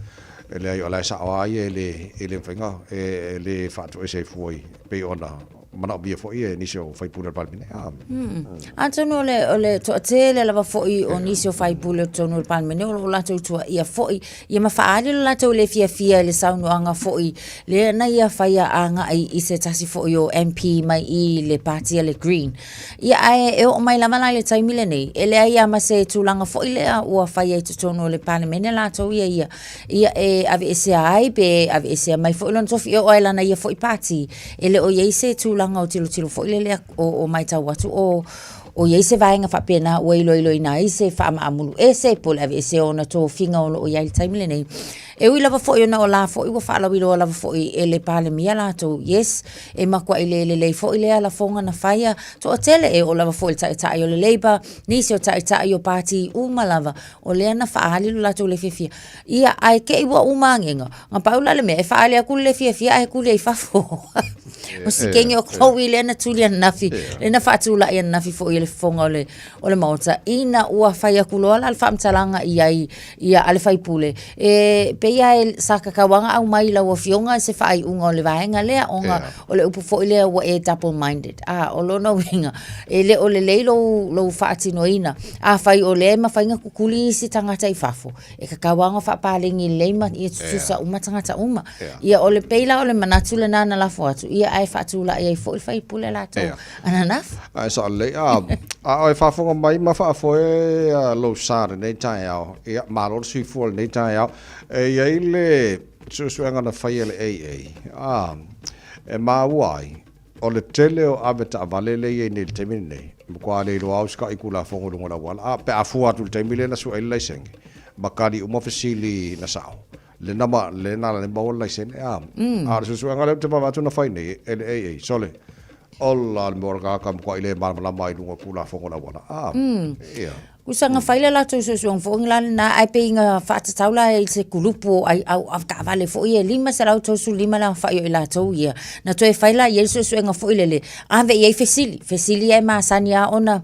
E leai, o la e sao lava ia e le, e le mafai ona, e le faatoese ai fua i, pei ona manaomia foi e nisi o faipule o le Palemene. A. Atonu o le, o le toatele lava foi o nisi o faipule o totonu o le Palemene o lo o latou tuaia foi ia ma faaali lo latou le fiafia i le saunoaga foi lea na ia faia agai i se tasi foi o MP mai i le pati a le Green. Ia ae e oo mai lava la i le taimi lenei, e leai lava ma se tulaga foi lea ua faia i totonu o le Palemene latou ia ia, ia e aveesea ai pe aveesea mai foi lona tofi e oo lava i lana ia foi pati, e le o i ai se tulaga o tilotilo foi lele o matau atu o o i ai se vaega faapena ua iloiloina ai se faamaamulu ese po o le aveesea o ona tofiga o lo o i ai i le taimi lenei. E ui lava foi ona o la foi ua faalauiloa lava foi e le Palemia latou, yes, e matuai le lelei foi lea lafoga na faia, toatele e oo lava foi i le taitai o le Labour, nisi o taitai o pati uma lava, o lea na faaali lo latou le fiafia. Ia, ae te i ua uma anega, na pau la le mea, e faaali atu le le fiafia ae tuli ai i fafo. O si kenge o Chloe lea na tuli ananafi, lea na faatulai ananafi foi e le fofoga o le, o le Maota, ina ua fai atu loa la le faamatalaga i ai ia a le faipule, e pei lava e, sa tatau lava ona aumai i lau Afioga se faaiuga o le vaega lea, ona o le upu foi lea ua e double minded. A, o lona uiga, e le o lelei lou, lou faatinoina. Afai o lea e mafai ona tutuli isi tagata i fafo, e tatau lava ona faapaleni lelei ma ia tutusa uma tagata uma. Ia, o le pei la o le manatu lena na lafo atu, ia ae faatulai ai foi le faipule latou ananafi. Ae sao lelei. A, a o e faafofoga mai ma faafoe lou sa i lenei taeao, ia, malo le soifua i lenei taeao. E i ai le suesuega na faia e le AA, a, e maua ai, o le tele o avetaavale lea e i ai nei i le taimi lenei, e matua le iloa lava usitai i Tulafono i luga o le auala. A, pe a fua atu i le taimi lea na sue ai le laisene, ma tali uma fesili na sao. Lena ma, lena la le maua le laisene, a. A o le suesuega lea ou te vaavaai atu na fai nei e le AA, sole, ola le mea o le tagata e matuai le malamalama ai i luga o Tulafono o le auala, a. Ia. Usa na fai le latou suesuega foi la lena ae pei na faatatau la i se kulupu o ai au avetaavale foi e 535 le aofai o i latou ia. Na toe fai la i ai le suesuega foi lele, ave i ai fesili, fesili ia e masani lava ona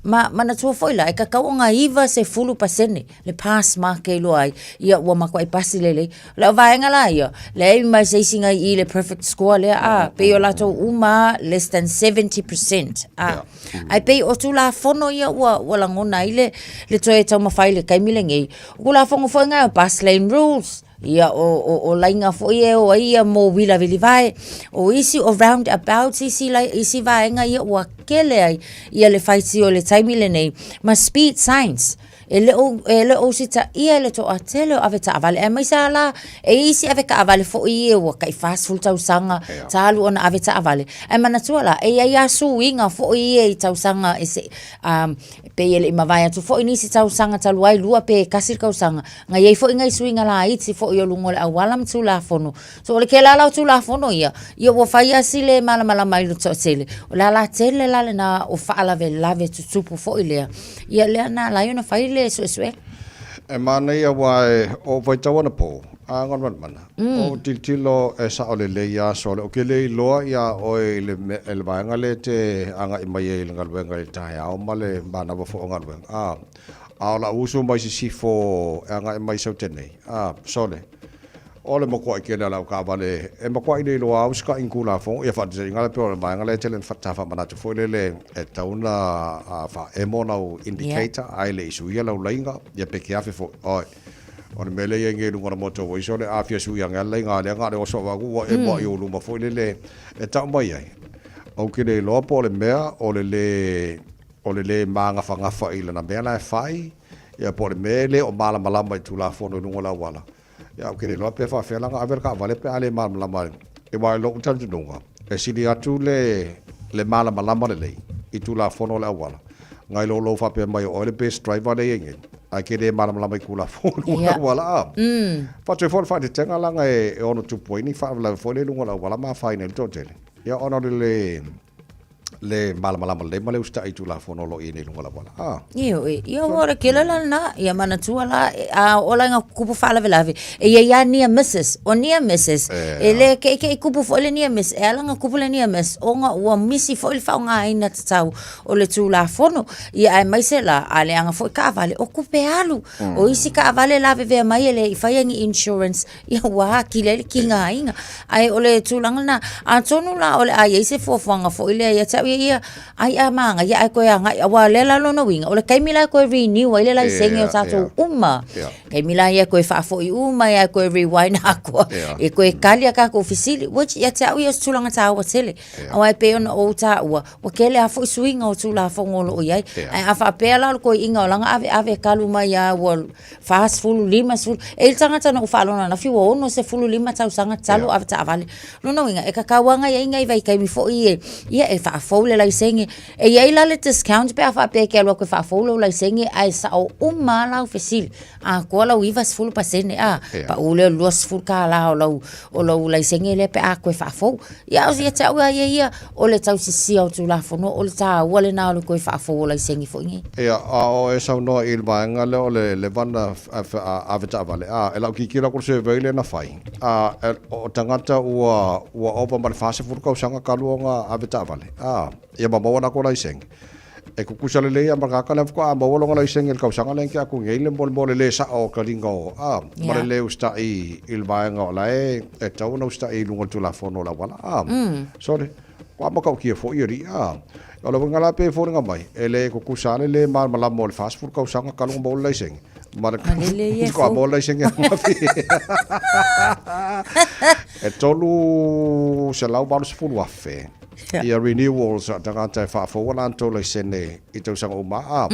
ma manatua foi la e tatau ona 90% le pass mark e iloa ai, ia ua matuai pasi lelei. O lau vaega la ia, leai ma se isi nai i le perfect score lea, a, pei o latou uma lava less than 70%, a. Ae pei o Tulafono ia ua, ua lagona ai le, le toe taumafai i le taimi lenei. O Tulafono foi na o bus lane rules, ia o, o, o laina foi e o ai ia mo uila vilivae, o isi o round abouts isi, isi vaega ia ua kele ai ia le faitio i le taimi lenei, ma speed signs. E le o, e le o usitaia e le toatele o avetaavale, aemaise lava la, e i ai isi avetaavale foi ia ua tai 40 tausaga talu ona avetaavale, ae manatua la, e i ai lava suiga foi ia i tausaga e se, e pei e le i mavae atu foi nisi tausaga talu ai, lua pe tasi le tausaga, na i ai foi nai suiga laiti foi o luga o le auala ma Tulafono. So o le kela la o Tulafono ia, ia ua fai lava si le malamalama ai le toatele. O le ala tele la lena o faalavelave tutupu foi lea, ia lea na ala ai ona fai le suesuega. E manaia aua e o vaitau anapo, a Galumalemana, o tilotilo e sao lelei lava sole, ou te le iloa iā oe i le mea, i le vaega lea e te agai mai ai i le galuega i le taeao ma le manava foi o galuega, a, a o la'u uso mai sisifo e agai mai i Saute nei, a, sole, O le matuai tele a lau taavale e matuai le iloa au sikaʻi ni Tulafono, ia faataitaiga la pei o le vaega lea e tele ina ta faamanatu foi lele e tatau ona faaemo lau indicator ae le i suia lau laina, ia pe te afe foi. Oi, o le mea lea e i ai nei i luga o le motor sole a fia sui ane lava le laina lea na o le oso avatu ua emo i ou luma foi lele e tau mai ai. Ou te le iloa po o le mea o le lē o le lē magafagafa i lana mea la e fai, ia po o le mea e le o malamalama i Tulafono i luga o le auala. Ia, ou te le iloa pe faapefea la ona ave le taavale pe a le malamalama aua i lou talitonuga, e sili atu le le malamalama lelei i Tulafono o le auala, nai lo lou faapea mai o oe le best driver lea e i ai nei, ae te le malamalama i Tulafono o le auala. A faatu ai foi o le faaeteetega leaga e ono tupu ai ni faalavelave foi lea i luga o le auala ma afaina ai le toatele, ia ona o le le. Le malamalama lelei ma le usitai i Tulafono o lo o i ai nei i luga o le auala. Ah. Ioe, ia ua le kela la lena, ia manatua la, a oo la ina kupu faalavelave, e i ai lava near misses. O near misses, e le keʻikeʻi kupu foi le near miss, e ala ona kupu le near miss, ona ua misi foi le faaaogaina tatau o le Tulafono. Ia aemaise la, a leaga foi taavale, o tupe alu. O isi taavale lavevea mai e le i faia ni insurance, Ia ua atili ai le tigaina. Ae o le tulaga lena, atonu la o le a i ai se fuafuaga foi lea ia te au ia, ia ai a manaia ae toe agai, aua o lea la lona uiga, o le taimi la e toe renew ai le laisene o tatou uma, taimi la ia e toe faafoi uma ai lava e toe rewind atoa, e toe tali a tatou fesili, which ia te au ia o se tulaga taua tele. Aua e pei ona ou taua, ua tele lava foi suiga o Tulafono o lo o i ai. Ae a faapea la o le toeaina o lana aveave talu mai lava ua 40, 50, e i ai le tagata na ou faalogo ananafi ua 65 tausaga talu o avetaavale. Lona uiga, e tatau lava ona i ai nai vaitaimi foi e, ia, e faafou le laisene. E i ai la le discount pe a faapea e te alu atu e faafou lou laisene ae sao uma lava lau fesili, atoa lau 90%, a, pau lea o le $20 o lau, o lou laisene lea pe a toe faafou. Ia, a o ia te au lava ia ia, o le tausisia o Tulafono, o le taua lena o le toe faafou o laisene foi nei. Ia, a o e saunoa i le vaega lea o le leva ona ave taavale, a, e laukikila atu le survey lea na fai, a, o tagata ua, ua ova ma le 40 tausaga talu ona ave taavale, a, ia ma maua latou laisene. E tutusa lelei lava ma le tagata lea faatoa maua lona laisene i le tausaga lea na tea atu nei le mo le le sao o taliga o, a, ma le le usitai i le vaega o la e e tatau ona usitai i luga o le Tulafono o le auala, a. Sole, ua matautia foi alii, a. O le uiga la pei e foliga mai, e le tutusa lava le le malamalama o le 40 tausaga talu ona maua le laisene ma le faatoa maua le laisene ananafi. E 380,000. Ia renewals a tagata e faafoua latou laisene i tausaga uma a.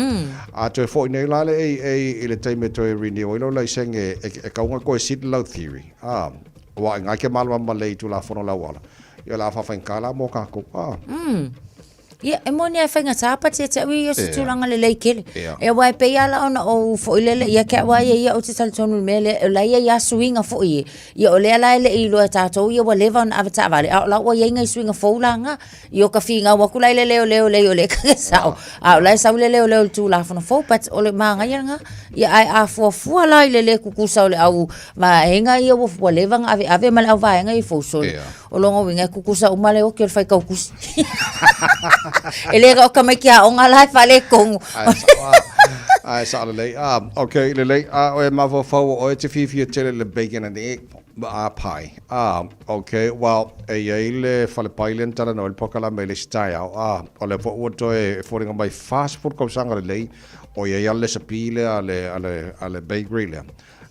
A toe foi nei la le AA i le taimi e toe renew ai lou laisene e tatau ona toe sit lau theory a. Aua i ina e te malamalama lelei i Tulafono o le auala, ia o le a faafaigata la mo tatou a. Ia, e moni lava e faigata but ia te au ia o se tulaga lelei tele. Ia aua e pei lava la ona ou foi lele ia te au lava ia ia ou te talitonu i le mea lea, o la e i ai lava suiga foi e. Ia o lea la e le i iloa e tatou ia ua leva ona avetaavale, a o la ua i ai nai suiga fou la na. Ia o ka finau atu la i le leoleo lei o lea ka sao, a o la e sau le leoleo i le Tulafono fou, but o le manaia lena. Ia ae a fuafua la i le le tutusa o le au vaega ia ua leva ona aveave ma le au vaega ia fou, sole, o lona uiga e tutusa uma le oki o le faitau tusi. E le o tamaiti aoga la e faaletonu. Ae sao lelei. Ah, okay, lelei. A o e mafaufau o oe e te fiafia tele i le bacon and egg pie. Ah, okay, well, e i ai le falepai lea na talanoa ai le polokalame i le isi taeao. Ah, o lea foi ua toe e foliga mai 40 tausaga lelei o i ai lava le recipe lea a le, a le, a le bakery lea.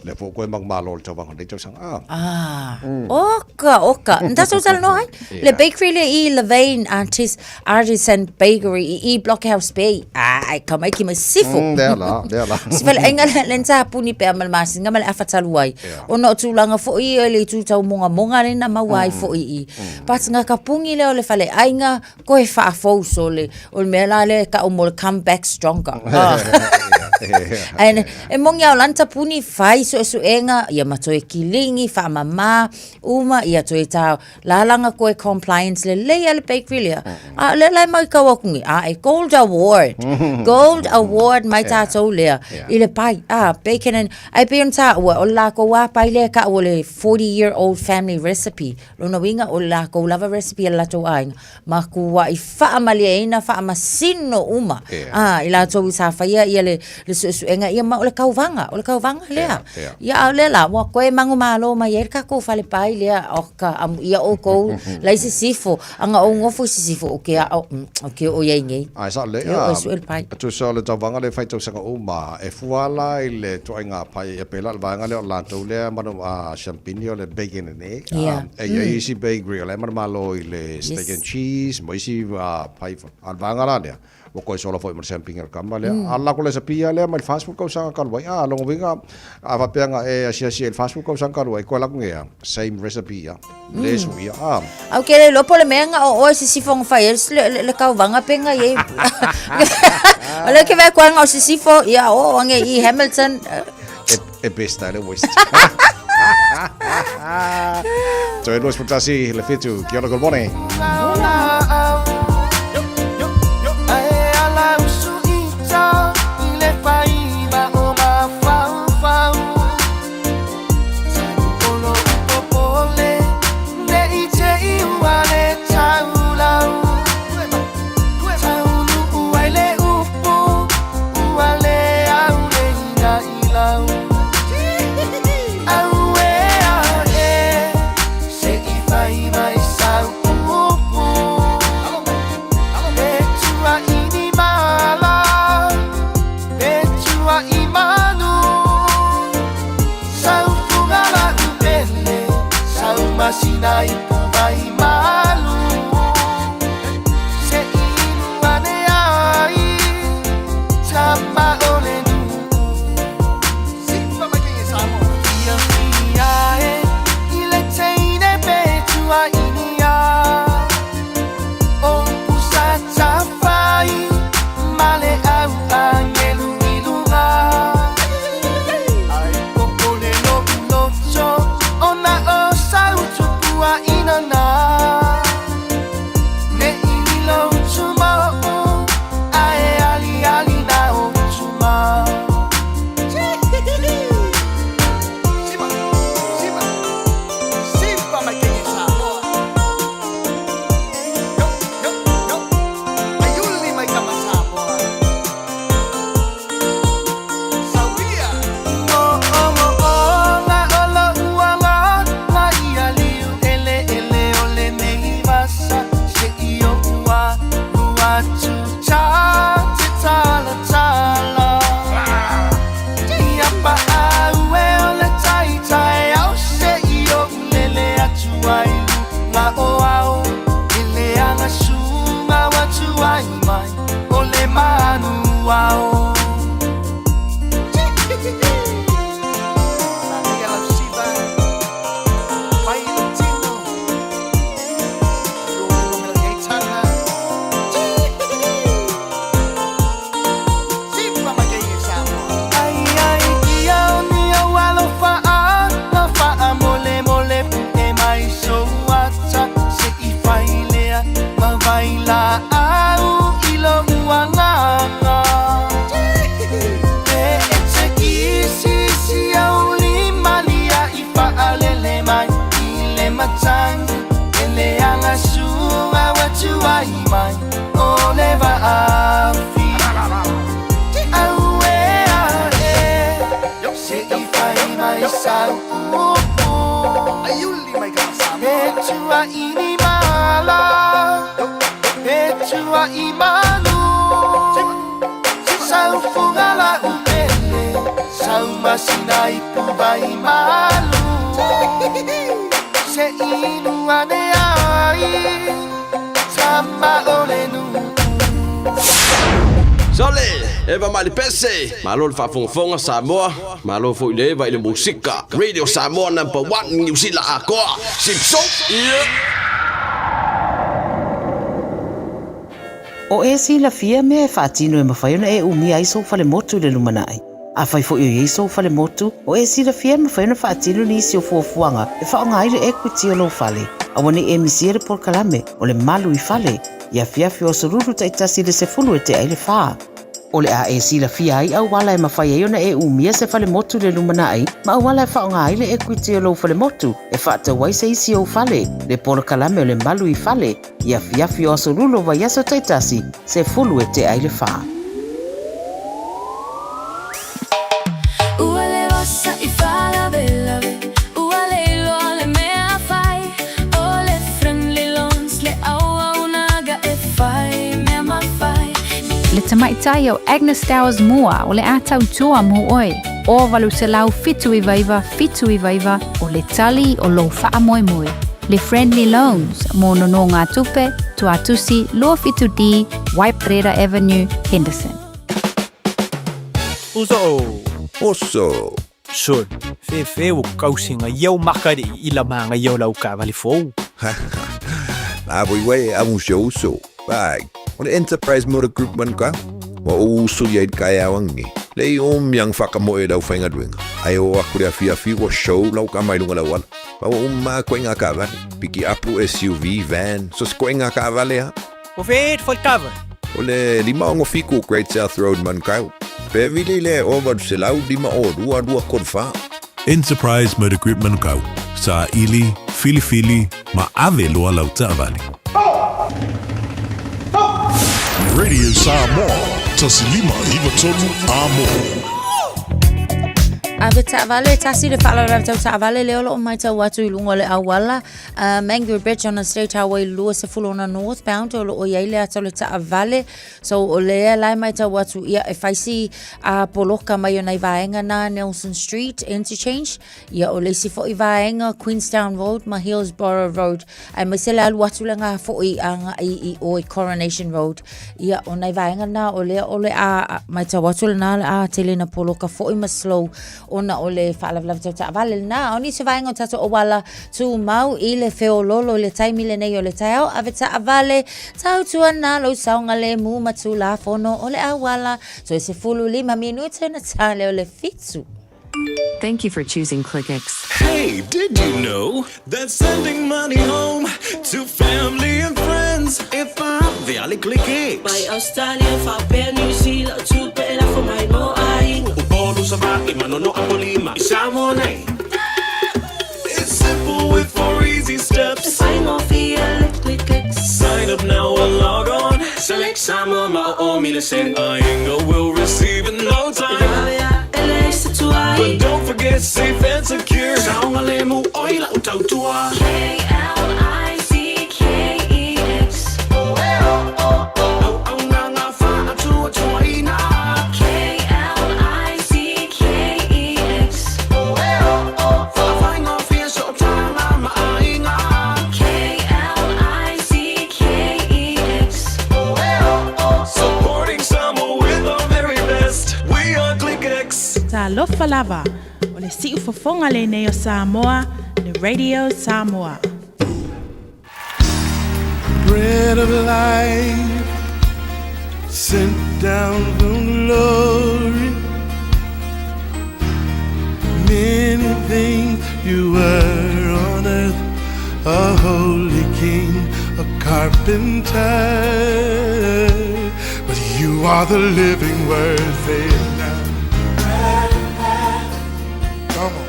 Lea foi ua toe manumalo i le tauvaga o lenei tausaga. Ah. Ah. Oka, oka. Na tatou talanoa ai? Le bakery lea i Levane Artis, Artisan Bakery i i Blockhouse Bay. Ah, ai ka mai ki mai sifo. Lea la, lea la. Si faleaiga lea le na puni pea ma le masina ma le afa talu ai. Ona o tulaga foi ia le itu tau mogamoga lea na maua ai foi i. But nga ka puni lea o le faleaiga, koe faafou sole. O le mea la lea e tau mo le come back stronger. Ah. And e moni a o lana tapuni fai suesuega, ia ma toe kiligi, faamama, uma, ia toe tā lalaga koe compliance lelei a le bakery lea. A o lea la e matau atu nei, a e gold award, gold award mai tātou lea i le pai, a bacon and, ae pei ona tāua, o le lākou lava pai lea e tau o le 40 year old family recipe. Lona uiga o le lākou lava recipe a le latou aiga, Matuai faamalieina, faamasino uma a i latou sa faia ia le suesuega ia ma o le tauvaga, o le tauvaga lea. Ia a o lea la ua toe manumalo mai ai le tatou fale pai lea o ka amuia outou la i sisifo, a na ou nofo i sisifo ou te ao, ou te oo i ai nei. Ae sao lelei, Ou te oo e sue le pai. E tusa o le tauvaga lea e fai tausaga uma, e fua la i le ituaiga pai ia pei la o le vaega lea o latou lea manu a siampini o le bacon and egg. E i ai isi bakery o la e manumalo i le steak and cheese ma isi pai a o le vaega la lea, ua toe sola foi ma le siampini o le kama lea. A o le latou recipe lava lea mai le 40 tausaga talu ai. A, lona uiga, a faapea na e asiasi ai i le 40 tausaga talu ai, toe alu atu nei lava, same recipe lava, le suia. A. Ou te le iloa po o le mea na o oe sisifo na fai ai le tauvaga pe na i ai. O lea ke vaai atu na o sisifo, ia o ane i Hamilton. E best ai le west. Toe 21 le 7. Kia ora, good morning. Sole, Eva Malipese, malo le faafogafoga Samoa, malo foi le Eva i le musika. Radio Samoa number 1 New Zealand akoa. Sipso. Yeah. O e silafia mea e faatino e mafai ona e umia ai sou falemotu i le lumanai. Afai foi o i ai sou falemotu, o e silafia e mafai ona faatino nisi o fuafuaga e faaaoga ai le equity o lou fale. Aua ne i e misia le polokalame o le Malu i Fale i afiafi o aso Lulu taitasi i le 10 e tea i le fa. O le a e silafia ai auala e mafai ai ona e umia se falemotu i le lumanai ma auala e faaaoga ai le equity o lou falemotu e faatau ai se isi ou fale, le polokalame o le Malu i Fale i afiafi o aso Lulu o vaiaso taitasi, 10 e tea i le fa. Ua le osa i faalavelave, ua le iloa le mea fai, o le Friendly Loans le auaunaga e fai mea ma fai. Le tamaitai o Agnes Towers Moore o le a tautua mo oe. O 879 79 o le tali o lou faamoemoe. Le Friendly Loans mo nonogatupe, Tuatusi 27D, Waiparera Avenue, Henderson. Uso. Oso. Sol, fefe o kausinga iau makari i la manga iau lau kavali fou. La voi wei a un show so. Bai, o le Enterprise Motor Group man ka. Wa o uso ia i kai awangi. Le i o miang whakamoe lau whainga duenga. Ai o aku le afi afi wa show lau ka mai lunga lau ala. Pa wa umma koe ngā kavale. Piki apu SUV, van, so se koe ngā kavale ha. O fe fo kava. O le 567 Great South Road Manukau. Pe vili le o 800 5 o 2 2 3 4. Enterprise Motor Group Manukau. Sa ili, filifili, ma ave loa lau taavale. Radio Samoa, 1593 Amo. Ave taavale, tasi le faalavelave tau taavale lea o lo o matau atu i luga o le auala uh, Mangere Bridge on the State Highway 26 northbound o lo o i ai le ata o le taavale. So o lea la e matau atu ia e fai si uh, poloka mai o nai vaega na Nelson Street Interchange. Ia o le isi foi vaega Queenstown Road ma Hillsborough Road. Aemaise le alu atu le ngā foi a ngai i o i Coronation Road. Ia o nai vaega na o lea o le a matau atu le nā le a tele na poloka foi ma slow ona o le faalavelave tau taavale lena. O nisi vaega o tatou auala tumau i le feololo i le taimi lenei o le taeao ave taavale tautuana lou saogalemu ma tulafono o le auala toe 15 minute na tale o le fitu. Thank you for choosing ClickX. Hey, did you know that sending money home to family and friends if I the Ali ClickX? Mai Australia, faapea New Zealand, tupe e lafo mai mo aiga. Upolu sa va'i, manono a polima, i Samoa nei. It's simple with four easy steps. E faigofie le ClickX. Sign up now or log on. Select Samoa ma o o mile sen. Aiga will receive in no time. E vave a e leai se tuai. But don't forget safe and secure. Saogalemu oi la'u tautua. K-L-I-C-K-E-X. Auaunaga faatuatuaina. K-L-I-C-K-E-X. Faafaigofie sootaga ma aiga. K-L-I-C-K-E-X. Supporting Samoa with our very best. We are ClickX. Talofa lava, o le siufofoga lenei o Samoa, le Radio Samoa. Bread of life sent down from glory. Many things you were on earth, a holy king, a carpenter. But you are the living word, say it now. Come on.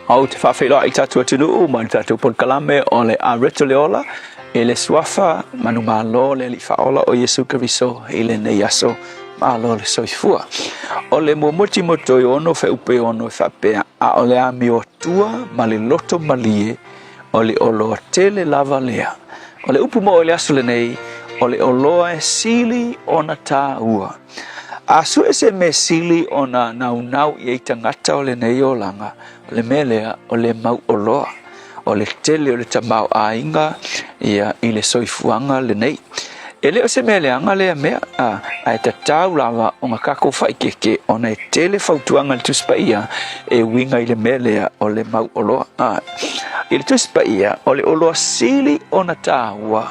Ou te faafeiloai i tatou atunuu ma le tatou polokalame o le Areto le Ola i le Suafa manumalo le Alii Faaola o Iesu Keriso i lenei aso. Malo le soifua. O le muamua Timoteo e ono fuaiupu e ono e faapea, A o le amiotua ma le loto malie o le oloa tele lava lea. O le upu moʻo i le aso lenei, o le oloa e sili ona tāua. A sue se mea sili ona naunau i ai tagata o lenei olaga, o le mea lea, o le mau oloa, o le tele o le tamaoaiga ia i le soifuaga lenei. E le o se mea leaga lea mea, a, ae tatau lava ona kākou faaikeike ona e tele fautuaga i le Tusi Paia e uiga i le mea lea o le mau oloa. A, i le Tusi Paia, o le oloa sili ona tāua,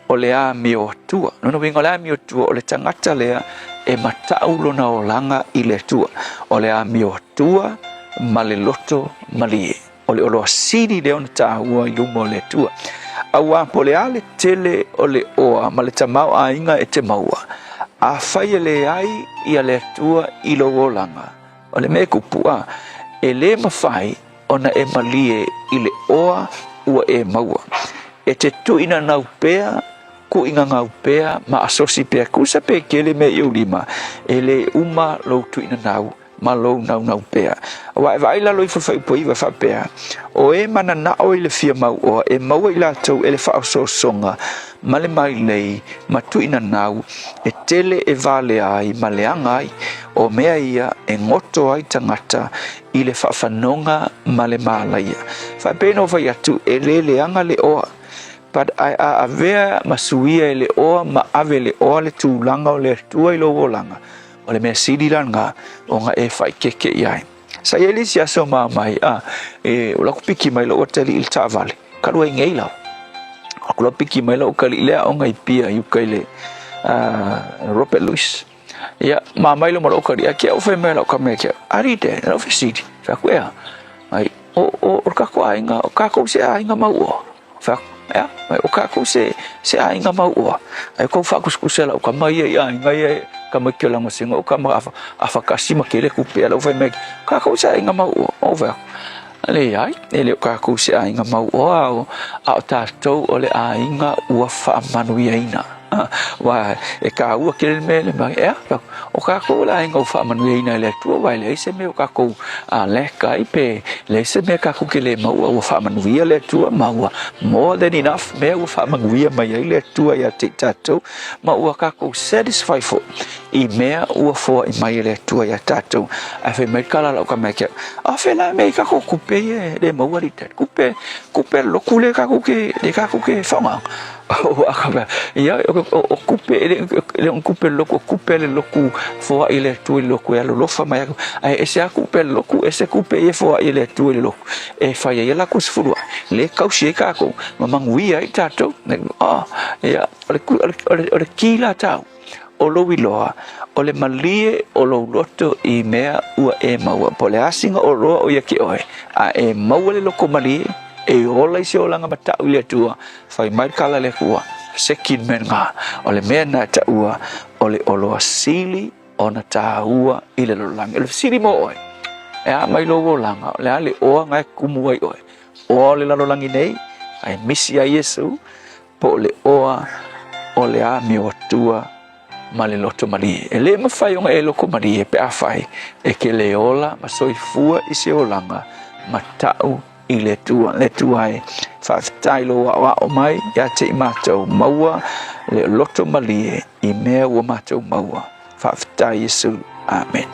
o le amioatua. Lona uiga o le amioatua, o le tagata lea e matau lona olaga i le Atua. O le amioatua ma le loto malie. O le oloa sili lea ona tāua i luma o le Atua. Auā po o le a le tele o le oa ma le tamaoaiga e te maua, afai e leai ia le Atua i lou olaga, o le mea e kupu, a, e lē mafai ona e malie i le oa ua e maua. E te tuuinanau pea, kuuigagau pea, ma asosi pea, kusa pe kele mea i ou lima, e lē uma lou tuuinanau ma lou naunau pea. Aua e vaai lalo ifo le fuaiupu iva e faapea, O e mananao i le fia mauoa, e maua i latou e le faaosoosoga ma le mailei ma tuuinanau, e tele e valea ai ma leaga ai, o mea ia e goto ai tagata i le faafanoga ma le malaia. Faapea ona ou fai atu, e le leaga le oa, but ae a avea ma suia e le oa ma ave e le oa le tulaga o le Atua i lou olaga, o le mea sili lana ona e faaikeike i ai. Sa i ai le isi aso ma mai, a, e, o laku piki mai lou atalii i le taavale, kalu ai ngei lau. Aku lau piki mai lou kali lea onga i pia i uka i le Robert Louis. Ia, ma mai lo ma lou kali, a kia o whai mai lau kamea kia, ari te, lau whesidi, whai aku ea, mai, o, o, o kako ainga, o kako se ainga mau o. Whai aku, ea, mai, o kako se, se ainga mau o. Ai kou whakuskusa lau kama ia i ainga ia, kama ki o langa singa, o kama afa, afa kasi ma kele kupe, lau whai mai, kako se ainga mau o, o whai aku. Leai, e le o kākou se aiga mauoa, a o tātou o le aiga ua faamanuiaina. Aua e kāua tele le mea le mai, ea, o kākou o le aiga ua faamanuiaina e le Atua, aua e leai se mea o kākou lack ai, pe leai se mea kākou ke le maua, ua faamanuia le Atua ma ua more than enough mea ua faamanuia mai ai le Atua ia te i tātou, ma ua kākou satisfy foi i mea ua foai mai e le Atua iā tātou. Ae fai mai le kala a lau tama ia te au, A fea la mea i kākou kupe ia e le maua alii tali? Kupe, kupe loku lea kākou ke, lea kākou ke faaaogaina. Ua ka mea, ia, o kupe, e le o kupe loku, o kupe le loku foai e le Atua i le loku e alolofa mai aku. Ae ese lava kupe le loku, ese kupe ia e foai e le Atua i le loku. E fai ai e lakou sefuluai, lea e kausi ai kākou, ma manuia ai tātou. Ia, o le ki la tāua. O lou iloa, o le malie o lou loto i mea ua e maua, po o le a sina oloa o ia ke oe, a e maua le loko malie, e ola i se olaga mataʻu i le Atua, fai mai le kala a le Akua, second mea lena, o le mea lena e taua o le oloa sili ona tāua i le lalolagi. O le fesili mo oe, e a mai lou olaga, o le a le oa na e kumu ai oe? Oa o le lalolagi nei, ae misi ai Iesu, Po o le oa o le amio atua ma le loto malie. E le mafai ona e loko malie pe afai e ke le ola ma soifua i se olaga mataʻu i le Atua. Le Atua e, faafetai lou aʻoaʻo mai ia te i matou maua le loto malie i mea ua matou maua. Faafetai Iesu. Amen.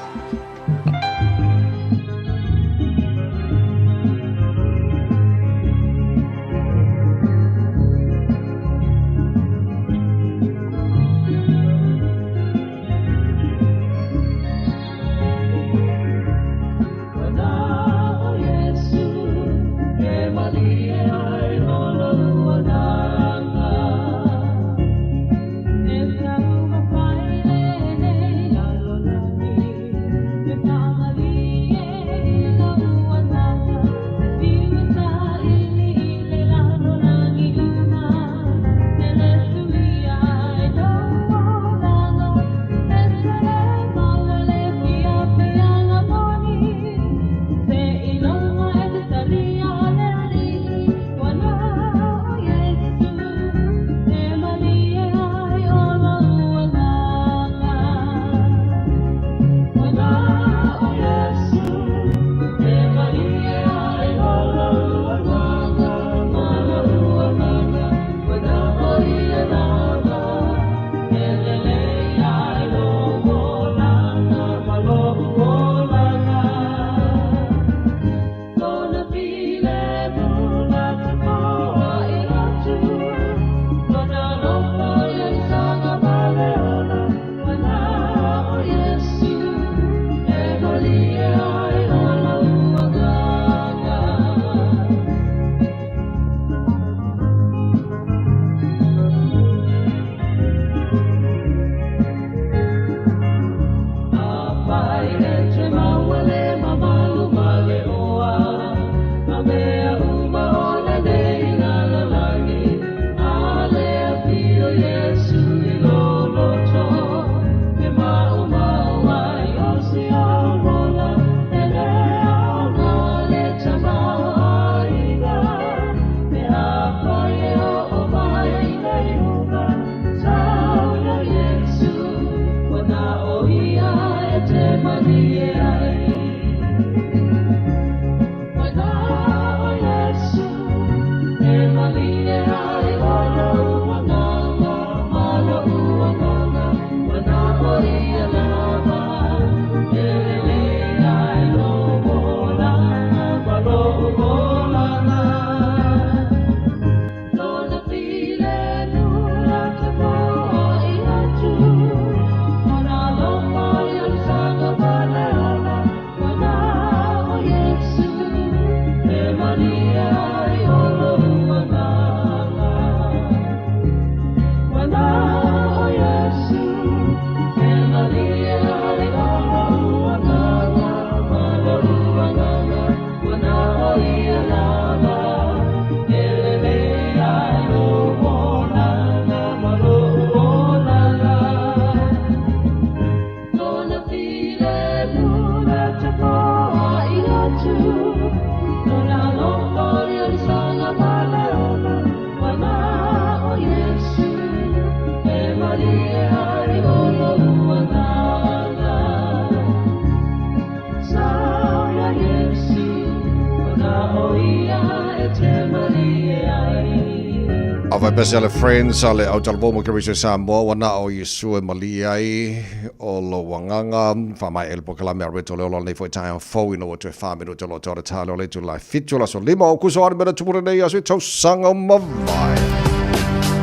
Ava pese ale friends ale au talvo mo ke Samoa ua na o Iesu e malie ai o lou agaga faamaea i le polokalame a Roberto Leolo lenei foi taeao fou ina ua toe fa minute o lo o toe tale o le itula e fitu o le aso lima o Kuso Ani mena tupu lenei aso i tausaga ua mavae.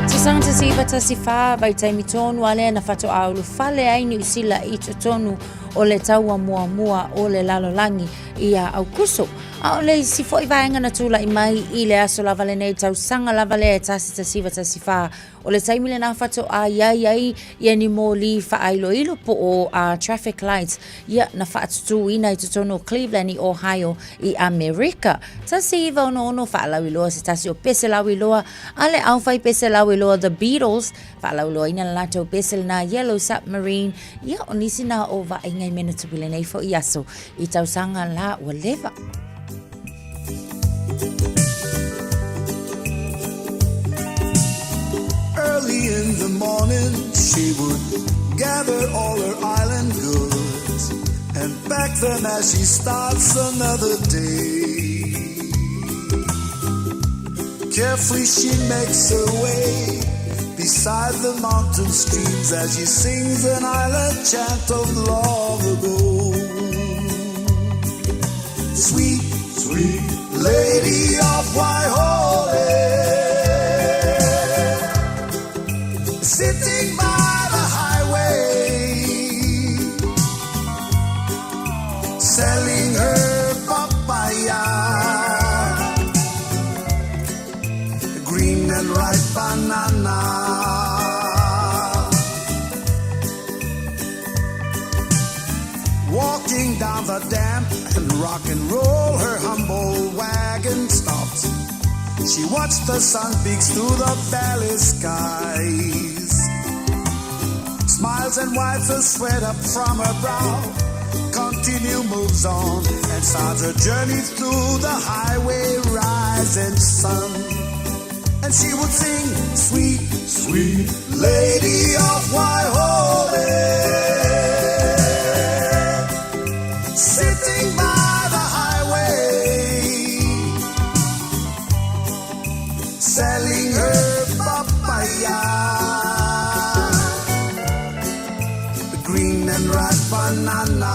Tausaga 1914, vaitaimi tonu a lea na faatoa ulufale ai Niu Sila i totonu o le taua muamua o le lalolagi ia Aukuso. A o le isi foi vaega na tulai mai i le aso lava lenei tausaga lava lea e 1914, o le taimi lenā faatoa i ai ai ia ni moli faailoilo po o uh, traffic lights ia na faatutūina i totonu o Cleveland i Ohio i Amerika. 1966 faalauiloa se tasi o pese lauiloa a le aufai pese lauiloa The Beatles faalauiloaina le latou pese lenā Yellow Submarine ia o nisi nā o vaaiga i mea na tupu i lenei foi aso i tausaga la ua leva. Early in the morning she would gather all her island goods and pack them as she starts another day. Carefully she makes her way beside the mountain streams as she sings an island chant of long ago. Sweet, sweet lady of Waihole, sitting by the highway, selling her papaya, green and ripe banana. Walking down the damp and rock and roll, her humble wagon stops. She watched the sun peeks through the valley skies. Smiles and wipes the sweat up from her brow. Continue moves on and starts her journey through the highway rising sun. And she would sing, sweet, sweet lady of Waihole. Sitting by the highway, selling her papaya, the green and ripe banana.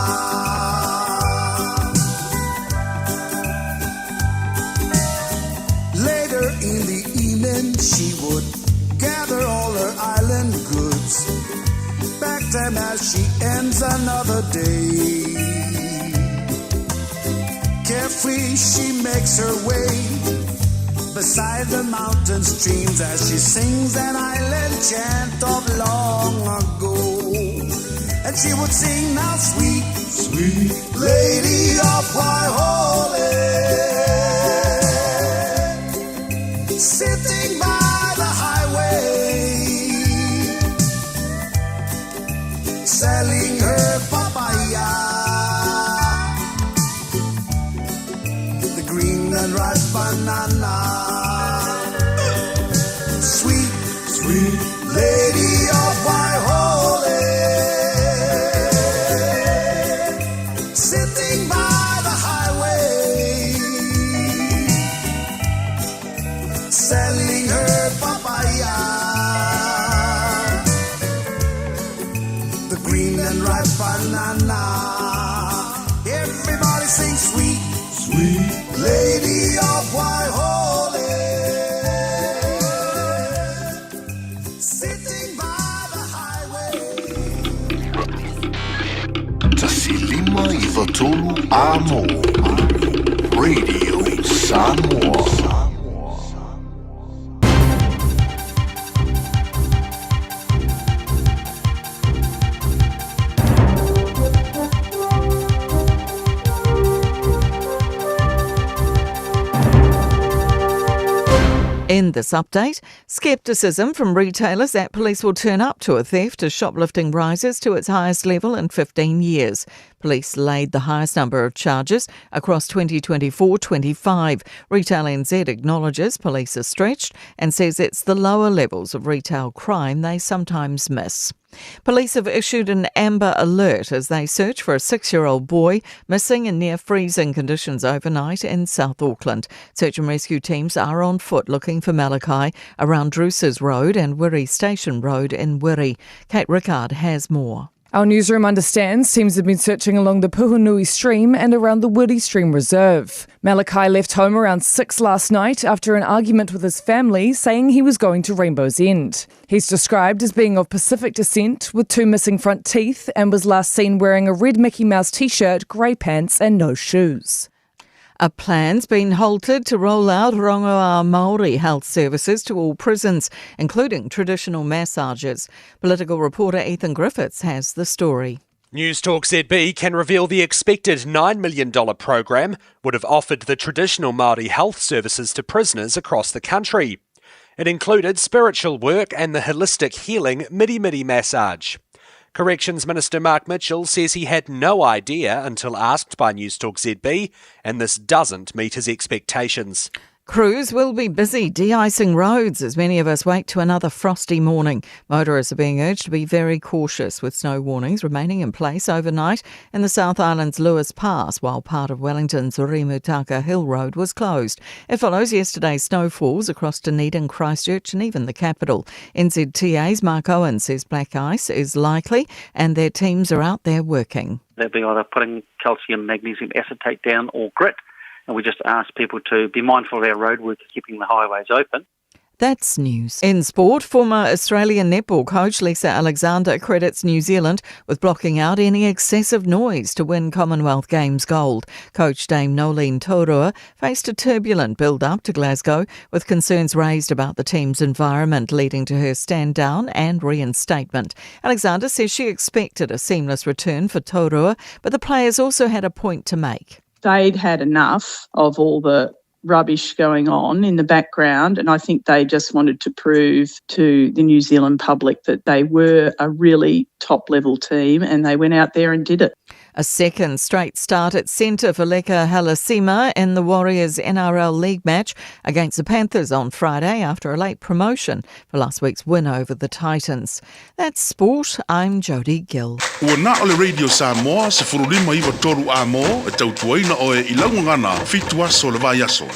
Later in the evening, she would gather all her island goods, pack them as she ends another day. Carefully she makes her way beside the mountain streams as she sings an island chant of long ago. And she would sing now, sweet, sweet lady of Waihole, sitting by the highway, selling her papaya, the green and ripe banana. Sweet, sweet lady of Waihole, sitting by the highway, selling her papaya, the green and ripe banana. Everybody sing sweet, sweet lady of Waihole, sitting by the highway. 1593 Amo Radio Samoa. In this update, scepticism from retailers that police will turn up to a theft as shoplifting rises to its highest level in 15 years. Police laid the highest number of charges across 2024-25. Retail NZ acknowledges police are stretched and says it's the lower levels of retail crime they sometimes miss. Police have issued an amber alert as they search for a six year old boy missing in near freezing conditions overnight in South Auckland. Search and rescue teams are on foot looking for Malachi around Druces Road and Wiri Station Road in Wiri. Kate Rickard has more. Our newsroom understands teams have been searching along the Puhunui stream and around the Wiri Stream Reserve. Malachi left home around 6 last night after an argument with his family saying he was going to Rainbow's End. He's described as being of Pacific descent with two missing front teeth and was last seen wearing a red Mickey Mouse t-shirt, grey pants and no shoes. A plan's been halted to roll out Rongoā Māori health services to all prisons, including traditional massages. Political reporter Ethan Griffiths has the story. News Talk ZB can reveal the expected $9 million program would have offered the traditional Māori health services to prisoners across the country. It included spiritual work and the holistic healing Mirimiri massage. Corrections Minister Mark Mitchell says he had no idea until asked by Newstalk ZB, and this doesn't meet his expectations. Crews will be busy de-icing roads as many of us wake to another frosty morning. Motorists are being urged to be very cautious with snow warnings remaining in place overnight in the South Island's Lewis Pass while part of Wellington's Rimutaka Hill Road was closed. It follows yesterday's snowfalls across Dunedin, Christchurch and even the capital. NZTA's Mark Owen says black ice is likely and their teams are out there working. They'll be either putting calcium magnesium acetate down or grit and we just ask people to be mindful of our roadwork, keeping the highways open. That's news. In sport, former Australian netball coach Lisa Alexander credits New Zealand with blocking out any excessive noise to win Commonwealth Games gold. Coach Dame Noeline Taurua faced a turbulent build-up to Glasgow with concerns raised about the team's environment leading to her stand down and reinstatement. Alexander says she expected a seamless return for Taurua, but the players also had a point to make. They'd had enough of all the rubbish going on in the background, and I think they just wanted to prove to the New Zealand public that they were a really top level team, and they went out there and did it. A second straight start at centre for Leka Halasima in the Warriors NRL League match against the Panthers on Friday after a late promotion for last week's win over the Titans. That's sport. I'm Jodie Gill. Ua na o le Radio Samoa 159 A mō e tautuaina oe i Laugagana fitu aso le vaiaso.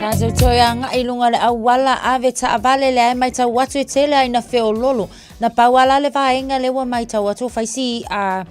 Tātou toe agai i luga o le auala ave taavale lea e matau atu e tele ai na feololo. Na pau ala le vaega lea ua matau atu o faisi a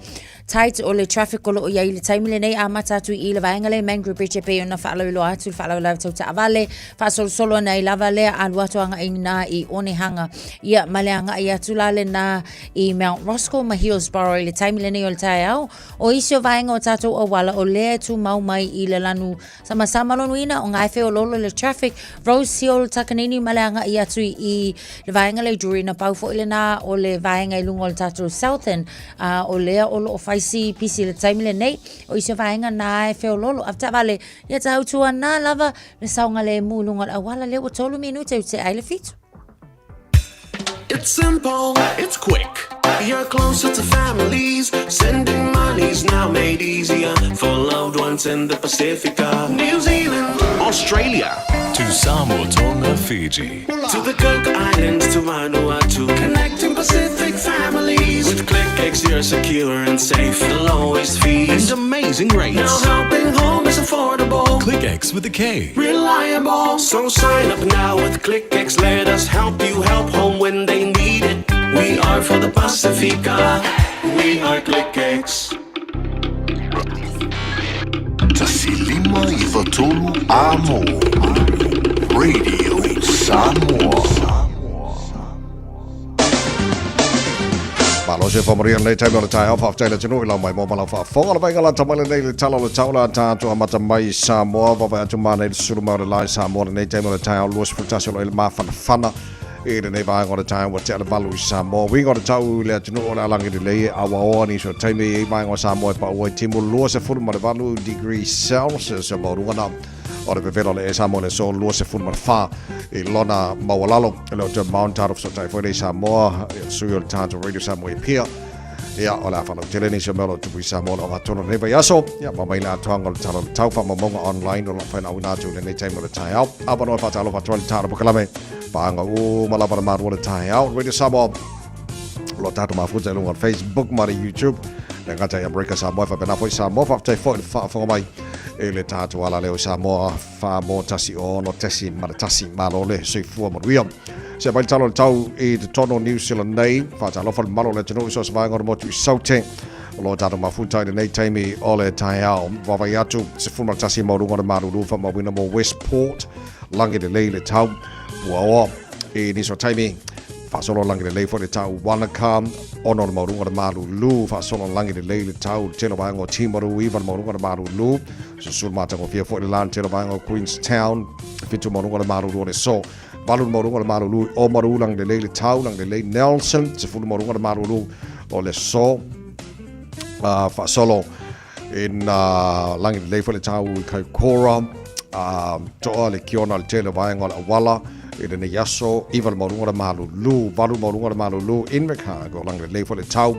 tight o le traffic o loo i ai i le taimi lenei amata atu i le vaega lea i Mangere Bridge e pei ona faalauiloa atu le faalavelave tau taavale faasolosolo ana ai lava lea alu atu agai ina i Onehanga ia ma le agai atu la lena i Mount Roskill ma Hillsborough i le taimi lenei o le taeao. O isi o vaega o tatou auala o lea e tumau mai i le lanu Samasama lonuina o ngā feololo le traffic, Rose Hill, Takanini ma le agai atu i le vaega lea i Drury na pau foi lena o le vaega i luga o le tatou Southern a o lea o loo fai si pisi le taimi lenei o isi o vaega na e feololo a taavale ia tautua na lava le saogalemu i luga o le auala lea ua tolu minute u tea ai le fitu. It's simple, it's quick. You're closer to families. Sending money's now made easier for loved ones in the Pacifica, New Zealand, Australia, To Samoa, Tonga, Fiji. To the Cook Islands, to Vanuatu, connecting Pacific families. With ClickX, you're secure and safe. The lowest fees and amazing rates. Now helping home is affordable. ClickX with a K. Reliable. So sign up now with ClickX. Let us help you help home when they need it. We are for the Pacifica. We are ClickX. 153 Amo. Radio Samoa. Malo se whamaria nei taimi o le taeao whaafetai le atunuu i lau mai mo malau faafofoga le vaiga lata mai lenei le tala o le taula a tatou amata mai Samoa vaavaai atu manei le susulu mai o le lae Samoa lenei taimi o le taeao 21 o lo o i le mafanafana i lenei vaega o le taeao ua tea le valu i Samoa uiga o le tau i le atunuu o le alagi lelei e auaoa nisi o taimi e i ai vaega o Samoa e pau ai timu 28 degree Celsius maualuga na o le vevela o le e Samoa i le aso 24 i lona maualalo. E le o toe Mount Out of Sotai foi nei Samoa, ia sui o le tatou Radio Samoa i Apia. Ia, o le a faalautele nisi o mea o lo o tupu i Samoa o le ogatotonu o lenei vaiaso. Ia, ma mai le atoaga o le Tala o le Tau, faamaumauga online o lo o mafai ona auina atu i lenei taimi o le taeao. Avanoa e faatalofa atu ai le tala polokalame paaga uma lava na malu o le taeao. Radio Samoa, o lo o tatou mafuta i luga o le Facebook ma le YouTube. Le gata i Amerika Samoa, e faapena foi Samoa, faafetai foi i le faafofoga mai i le tatou alaleo i Samoa, 4 1 6.1. Malo le soifua manuia. Se mai le tala o le tau i totonu o New Zealand nei, faatalofa le mamalu o le atunuu i so o se vaega o le motu i Saute. O lo o tatou mafuta i lenei taimi o le taeao. Vaavaai atu, 11 maualuga o le malulu faamauina mo Westport, lagi lelei le tau, puaoa i nisi o taimi, faasolo lagi lelei foi le tau Wanaka, 6 le maualuga o le malulu, faasolo lagi lelei le tau, le tele o vaega o Timaru, 9 le maualuga o le malulu, susulu matagofie foi le la, le tele o vaega o Queenstown, 7 maualuga o le malulu o le aso. 8 le maualuga o le malulu i Oamaru, lagi lelei le tau, lagi lelei Nelson, 10 maualuga o le malulu o le aso. Faasolo ina lagi lelei foi le tau i Kaikoura, toa le kiona o le tele o vaega o le auala i lenei aso, 9 le maualuga o le malulu, 8 le maualuga o le malulu Invercargill, lagi lelei foi le tau,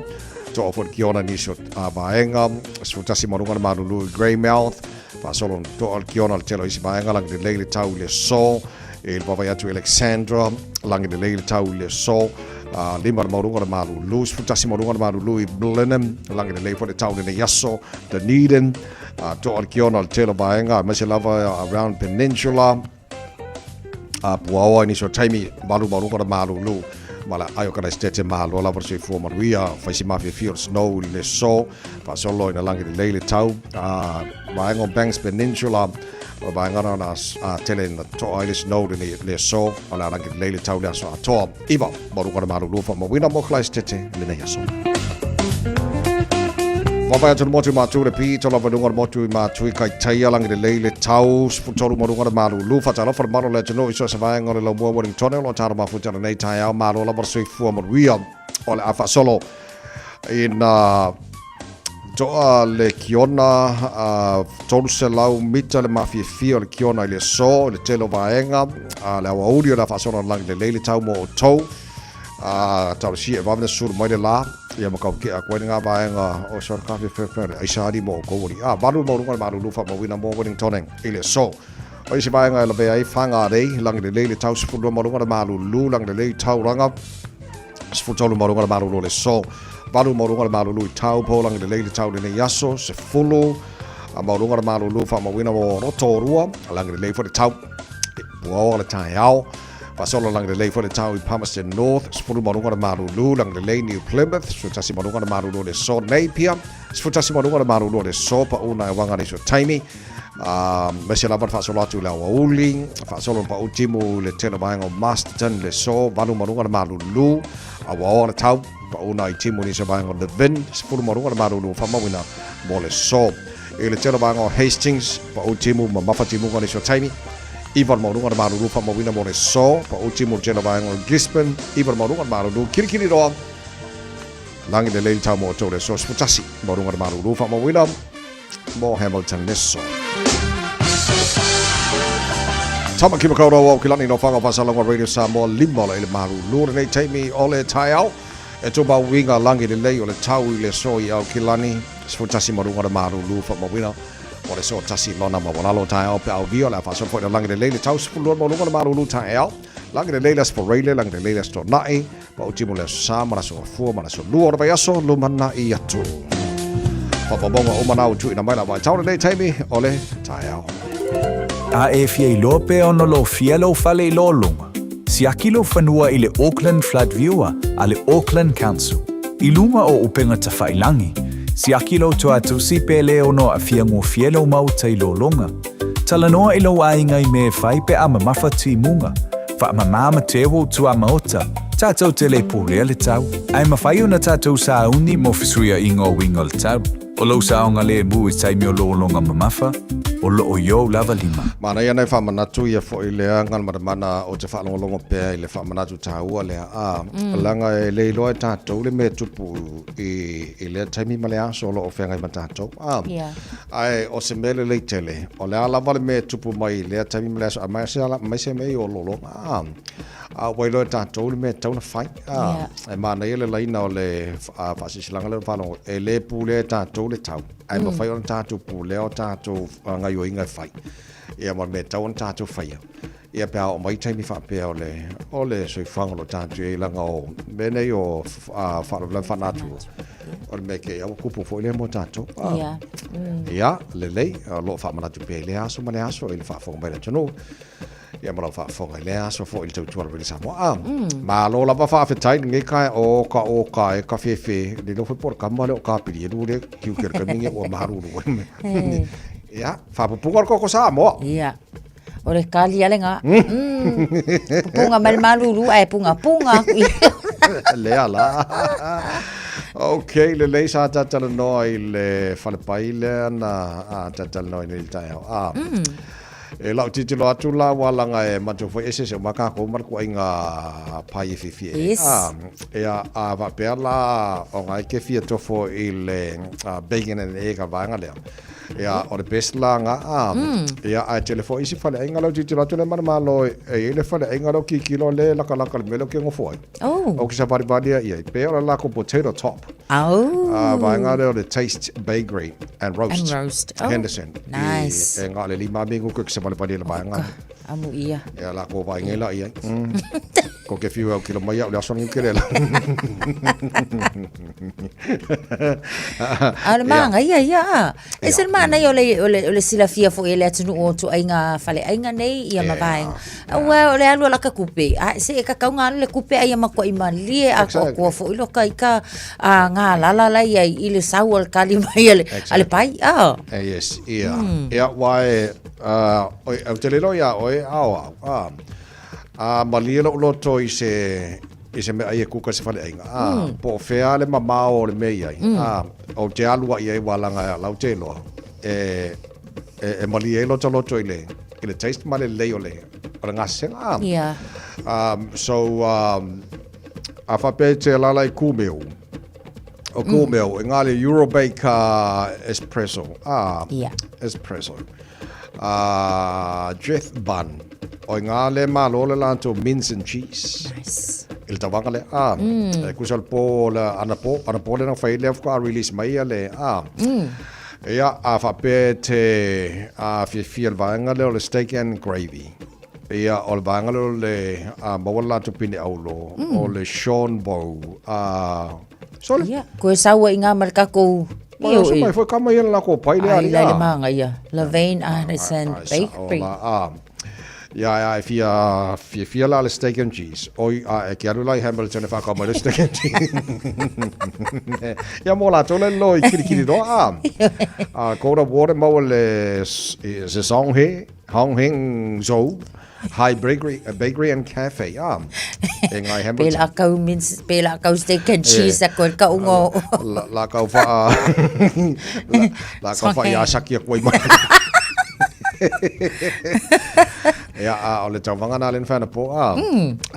toa foi le kiona i nisi o vaega, 11 maualuga o le malulu i Greymouth, Faasolo na toa le kiona le tele o isi vaega, lagi lelei le tau i le aso, i le vaavaai atu i Alexandra, lagi lelei le tau i le aso, 5 le maualuga o le malulu, 11 maualuga o le malulu i Blenheim, lagi lelei foi le tau i lenei aso, Dunedin, toa le kiona le tele o vaega, aemaise lava around Peninsula, puaoa i nisi o taimi, 8 maualuga o le malulu, ma le aai o Karaisitete malo lava le soifua manuia, fai si mafiafia o le snow i le aso, faasolo ina lagi lelei le tau, vaega o Banks Peninsula, o le vaega na na tele na toa ai le snow le, le aso, o le a lagi lelei le tau le aso atoa, 9 maualuga o le malulu faamauina mo Karaisitete i lenei aso. Vaavaai atu le motu i Matu le pito lava i luga o le motu i Matui Kaitaia lagi lelei le tau 13 maualuga o le malulu faatalofa le mamalu o le atunuu i so o se vaega o le laumua Wellington o lo o talo mafuta i lenei taeao malo lava le soifua manuia o le a faasolo ina toa le kiona 300 mita le mafiafia o le kiona i le aso i le tele o vaega le aoauli o le a faasolo lagi lelei le tau mo outou. A talosia e vave na susulu mai le la, ia ma kau kea atu ai ngā vaega o sa kafe whewhewhere, ai sa mo kou ori. A, valu maualuga le malulu faamauina mo Wellington i le aso. O isi vaega e lavea ai Whangarei, lagi lelei le tau 12 maualuga le malulu, lagi lelei Tauranga, 13 maualuga le malulu o le aso. 8 maualuga le malulu i Taupo, lagi lelei le tau lenei aso, 10 maualuga le malulu faamauina mo Rotorua, lagi lelei foi le tau, puaoa le taeao. Faasolo lagi lelei foi le tau i Palmerston North, 10 maualuga le malulu, lagi lelei New Plymouth, 11 maualuga le malulu o le aso, Napier, 11 maualuga le malulu o le aso, pau na e waga nisi o taimi, aemaise lava le faasolo atu i le aoauli, faasolo na pau timu i le tele o vaega o Masterton i le aso, 8 maualuga le malulu, auaoa le tau, pau na i timu i nisi o vaega o Levin, 10 maualuga le malulu faamauina mo le aso. I le tele o vaega o Hastings, pau timu mamafa timuga nisi o taimi, 9 le maualuga le malulu faamauina mo le aso, pau timu i le tele o vaega o Gisborne, 9 le maualuga le malulu, Kirikiriroa, lagi lelei le tau mo outou le aso, 11 maualuga le malulu faamauina mo Hamilton le aso. Tamaki Makaurau Aukilani no whanga whasalonga Radio Samoa 5 o le malulu lenei taimi o le taeao. E tumau uiga lagi lelei o le tau i le aso i Aukilani, 11 maualuga le malulu faamauina mo le aso 1 lona maualalo taeao pe aulia o le a faasolo foi le lagi lelei le tau 12 maualuga le malulu taeao. Lagi lelei le Aso Faraile, lagi lelei le Aso Toonai, pautimu le Aso Sa ma le Aso Gafua ma le Aso Lua o le vaiaso lumanai atu. Faamaumauga uma na ua tuuina mai la vaitau lenei taimi o le taeao. A e fia iloa pe ono lofia lou fale i lologa, siaki lou fanua i le Auckland Flood Viewer a le Auckland Council. I luga o upega tafailangi, siaki lou toatusi pe le ono aafia gofie lou maota i lologa. Talanoa i lou aiga i mea e fai pe a mamafa timuga. Faamamā ma teu ou tuamaota, tatou te le pulea le tau. Ae mafai ona tatou sauni mo fesuiaiga o uiga o le tau. O lou saogalemu i taimi o lologa mamafa, o loo i ou lava lima. Manaia nai faamanatu ia foi lea galemanamana ou te faalogologo pea i le faamanatu taua lea a leaga e le iloa e tatou le mea e tupu i lea taimi ma le aso o lo o feagai ma tatou a ae o se mea lelei tele o le a lava le mea e tupu mai i lea taimi ma le aso aemaise mea i o lologa a. A ua iloa e tatou le mea e tatau ona fai. A, e manaia le laina o le faasilasilaga lea na faalogo, e le pulea e tatou le tau, ae mafai ona tatou pulea o tatou gaoioiga e fai. Ia ma le mea e tatau ona tatou faia. Ia pe a oo mai taimi faapea o le, o le soifuaga o lo o tatou i ai, leaga o mea nei o faalavelave faanatura, o le mea kei a ua tupu foi lea mo tatou. Ia, lelei, o lo o faamanatu pea i lea aso ma lea aso i le faafofoga mai a le atunuu. Ia ma lau faafofoga i lea aso foi i le tautua lava i le Samoa. Ah, Malo lava faafetai lenei taeao o ka o ka e ka fefe le iloa foi po o le kama lea o Kapilielu lea kiu kele taimi nei ua malulu ai. Ia, faapupuga le koko Samoa. Ia. O le kali ale ngā. Pupunga mai le malulu ae punga punga aku i. Lea la. Ok, lelei sa tatalanoa i le falepai lea na tatalanoa i nei taeao. Ah. E lau tilotilo atu la ua laga e matou foi eseese uma kakou ma le kuaiga pai e fiafia ai. Yes. Ah, ia, a faapea la ona e ke fia tofo i le bacon and egg a vaega lea. Ia, o le best la nga a. Ia, ae tele foi isi faleaiga lau tilotilo atu le manumalo e i ai le faleaiga lea o kikilo le lakalaka i le mea lea ou ke gofo ai. Oh. Ou ke savalivali ai i ai. Pe o le lakou potato top. Oh. Vaega lea o le Taste Bakery and Roast. And Roast. Oh. Henderson. Nice. I, e ngā le lima mingu ke se vale vale le vaega. Amu ia. Ia la ko vai ngai la ia. Ko ke fiu au kilo mai au le aso ngi kele la. A le maga ia ia. E se le manaia o le, o le, o le silafia foi e le atunuu o ituaiga faleaiga nei ia ma vaega. Aua o le alu a laka kupe, a se e kakauga alu le kupe a ia matuai malie atoatoa foi loka i ka a galala la iai i le sau o le kali mai a le, a le pai. A. Eh, yes, ia. Ia, wai, oi, au te lelo ia oe, ao au. A, a malie lou loto i se, i se mea ai e kuka se faleaiga. A, po o fea le mamao o le mea i ai. A, ou te alu ai ai walaga e lau te loa. E, e, e malie ai lota loto i le, i le taste ma le lelei o le, o le gasega. A, so, a faapea e te alala i kumeu, o kumeu, e ngā le Eurobake espresso. A, espresso. Jeff Bun. O i ngā le malo le latou mince and cheese. Nice. I le tauvaga le, a. E kusa le po, le anapo, anapo le na whai le afka a release mai ia le, a. Ia, a whapea te a fiafia le vaega lea o le steak and gravy. Ia, o le vaega lea o le a, maua le latou pine aulo, o le Sean Bow, a, Sole. Ia, koe saua i ngā ma le kakou. Mai oso mai foi kama ia le lako pai le ali. Ai la le manga ia. Lavaine Artisan Bakery. A. Ia ia e fia fia fia la le steak and cheese. Oi a e ke alu lai Hamilton e whakau mai le steak and cheese. Ia mō lātou le loi kiri kiri roa a. A kōra water maua le se song he, hong heng zhou. Hi Bakery, Bakery and Cafe, ah, e ngai Hamilton. Pela kau mince, pela kau steak and cheese a koe ka ungo. La, la kau wha, la, la kau wha ia saki a koe mai. Ia, a, o le tauvaga nā le whana po, a,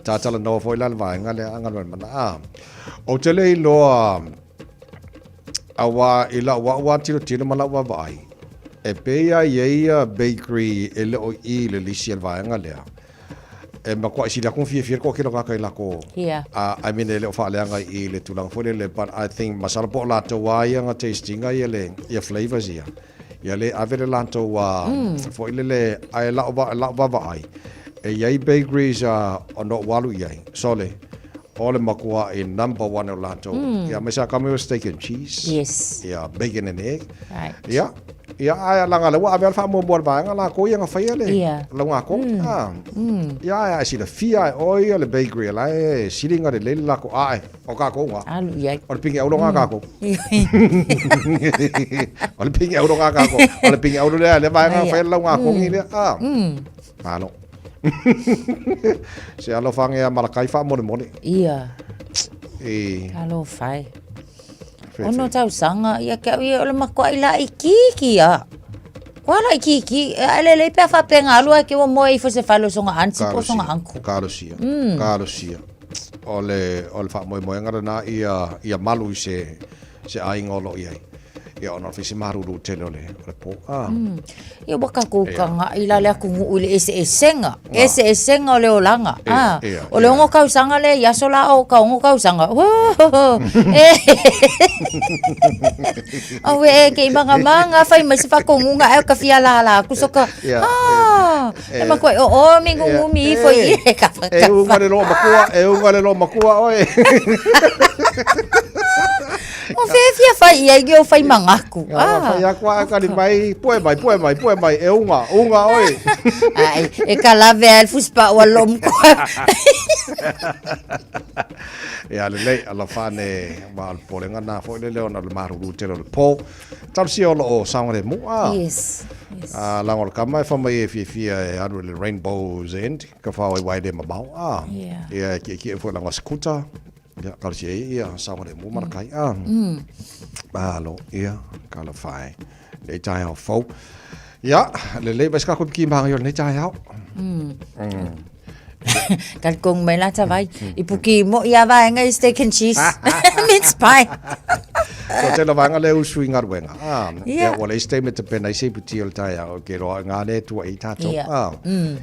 tātala noa foi la le vaenga le anga le mana, a. O te le iloa, Aua i lau au a tilotilo ma lau vaavaai, e pei a i ai ia bakery e le o i le lisi a le vaega lea, e matuai sili atu ona fiafia le toatele o tagata i latou, I mean e le o faaleaga i le tulaga foi lele, but I think masalo po o latou lava ia na taste ina ia le ia flavours ia, ia le ave le latou foi lele, ae lau lau vaavaai, e i ai bakeries ona ou alu i ai, sole, O le makuaʻi number one o latou. Ia, aemaise lava ka mea o steak and cheese. Yes. Ia, bacon and egg. Right. Ia, ia, ae laga lea ua ave lava le faamuamua a le vaega lakou ia na faia le Ia. lauga ah. Ia, ae a e silafia e oe ia le bakery la e sili ona lelei le lakou ae o kakou ga. Alu i ai. O le pigi auro ga kakou. O le pigi auro ga kakou. O le pigi auro lea le vaega na faia le lauga kogi lea. Ah. Malo. Se alofa age a Malakai faamolemole. Ia. I. Talofa e. Ono tausaga, ia ke au ia o le matuai laitiiti a. Kua laitiiti, ae lelei pe a faapea na alu ae ke ua moe ifo i se fale o sona aunty po o sona uncle. Talosia. Talosia. O le, o le faamoemoega lena ia, ia malu i se, se aiga o lo o i ai. Ia ona o le fai si malulu tele o le o le po. Ah. Ia ua tatou taga'i la le atunuu i le eseesega, eseesega o le olaga. Ah, o le 6 tausaga lea i aso la o ka 6 tausaga. Auē e ke i magamāga fai mai se faatonuga ae o ka fia lala atu so ka ah, e matuai oo mi gugumi ifo i i e ka E uga le loomatua, e uga le loomatua oe. O fea e fia fai i ai ki o fai mangaku. Ah. Fai aku a kali mai, pue mai, pue mai, pue mai, e unga, unga oe. Ai, e ka lave ai le fusipa ua lom koa. Ia lelei, alofa ane ma o le popolega na foi lele ona o le malulu tele o le po. Talosia o lo o saogalemu a. Yes. Yes. A leaga o le kama e fai mai e fiafia e alu i le Rainbow's End, ka fao ai uae le mamao a. Yeah. Ia e kiekie foi leaga o sekuta. Ia, talosia ai ia saogalemu ma le kai a. Malo, ia, talofa e. Lenei taeao fou. Ia, lelei mai se kako piki mahangai o lenei taeao. Talikong mai la tavai. I puki mo ia vaenga i steak and cheese. Mince pie. Ko tēnā vaenga le usu i ngaruenga. Ah, Yeah. ia, ua leai se taimi e tapena ai se iputi o le taeao, ke roa ngā le tua i tātou. Yeah. Ah.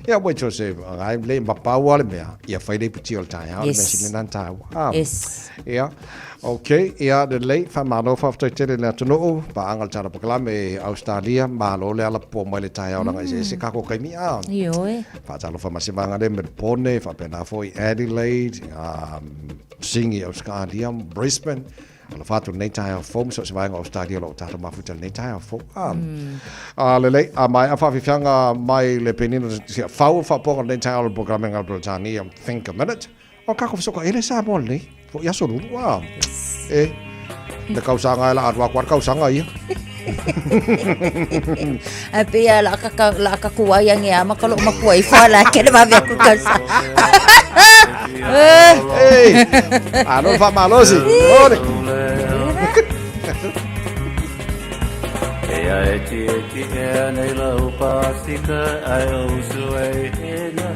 Ia, wait till se, ngai le mapau a le mea, ia whai le iputi o le taeao, le mea Yes. sine nā tāu. Ah. Yes. Ia, ok, ia, lelei, faamalo, faafetai tele i le atunuu, paaga le Tala Polokalame i Ausetalia, malo le alapopo mai le taeao laga eseese kako kaimi, a. Ioe. Faatalofa ma se vaega lea Melbourne, faapena foi Adelaide, Sydney, Ausetalia, Brisbane, alofa atu lenei taeao fou ma so o se vaega o Ausetalia o lo o tatou mafuta i lenei taeao fou. A, a lelei, a maea faafiafiaga mai le penina fau o faapoga o lenei taeao o le polokalame a Peretania, Think a Minute. O kako fesoka ele Samoa lenei. Fo i aso lulu a. E, le kausaga e la alu aku a le kausaga ia. Ae pei a la ka la ka kuai ange a ma ka lo makua i fa la ke le vave aku kausaga. Ei, alo fa malosi. Ore. E a e ti e ti e nei lau pasika ai o usu e hena.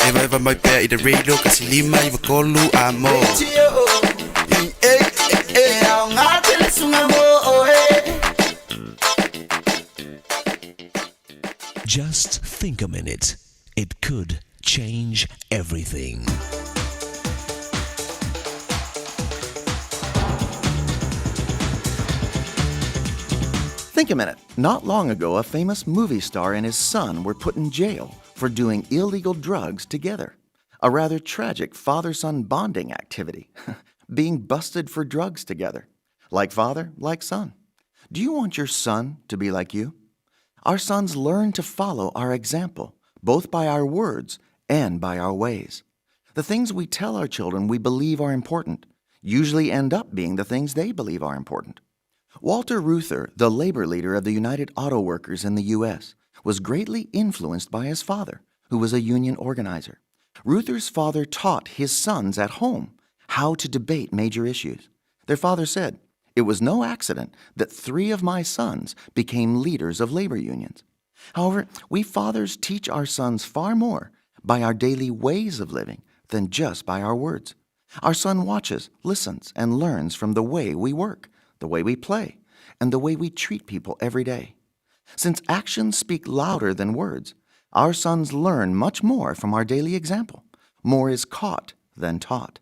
Evaeva mai pea i le radio 105 93 Amo. E aoga tele suga mo oe. Just think a minute. It could change everything. Think a minute. Not long ago, a famous movie star and his son were put in jail for doing illegal drugs together. A rather tragic father son bonding activity. Being busted for drugs together. Like father, like son. Do you want your son to be like you? Our sons learn to follow our example, both by our words and by our ways. The things we tell our children we believe are important usually end up being the things they believe are important. Walter Reuther, the labor leader of the United Auto Workers in the U.S., was greatly influenced by his father, who was a union organizer. Reuther's father taught his sons at home how to debate major issues. Their father said, It was no accident that three of my sons became leaders of labor unions. However, we fathers teach our sons far more by our daily ways of living than just by our words. Our son watches, listens, and learns from the way we work, the way we play, and the way we treat people every day. Since actions speak louder than words, our sons learn much more from our daily example. More is caught than taught.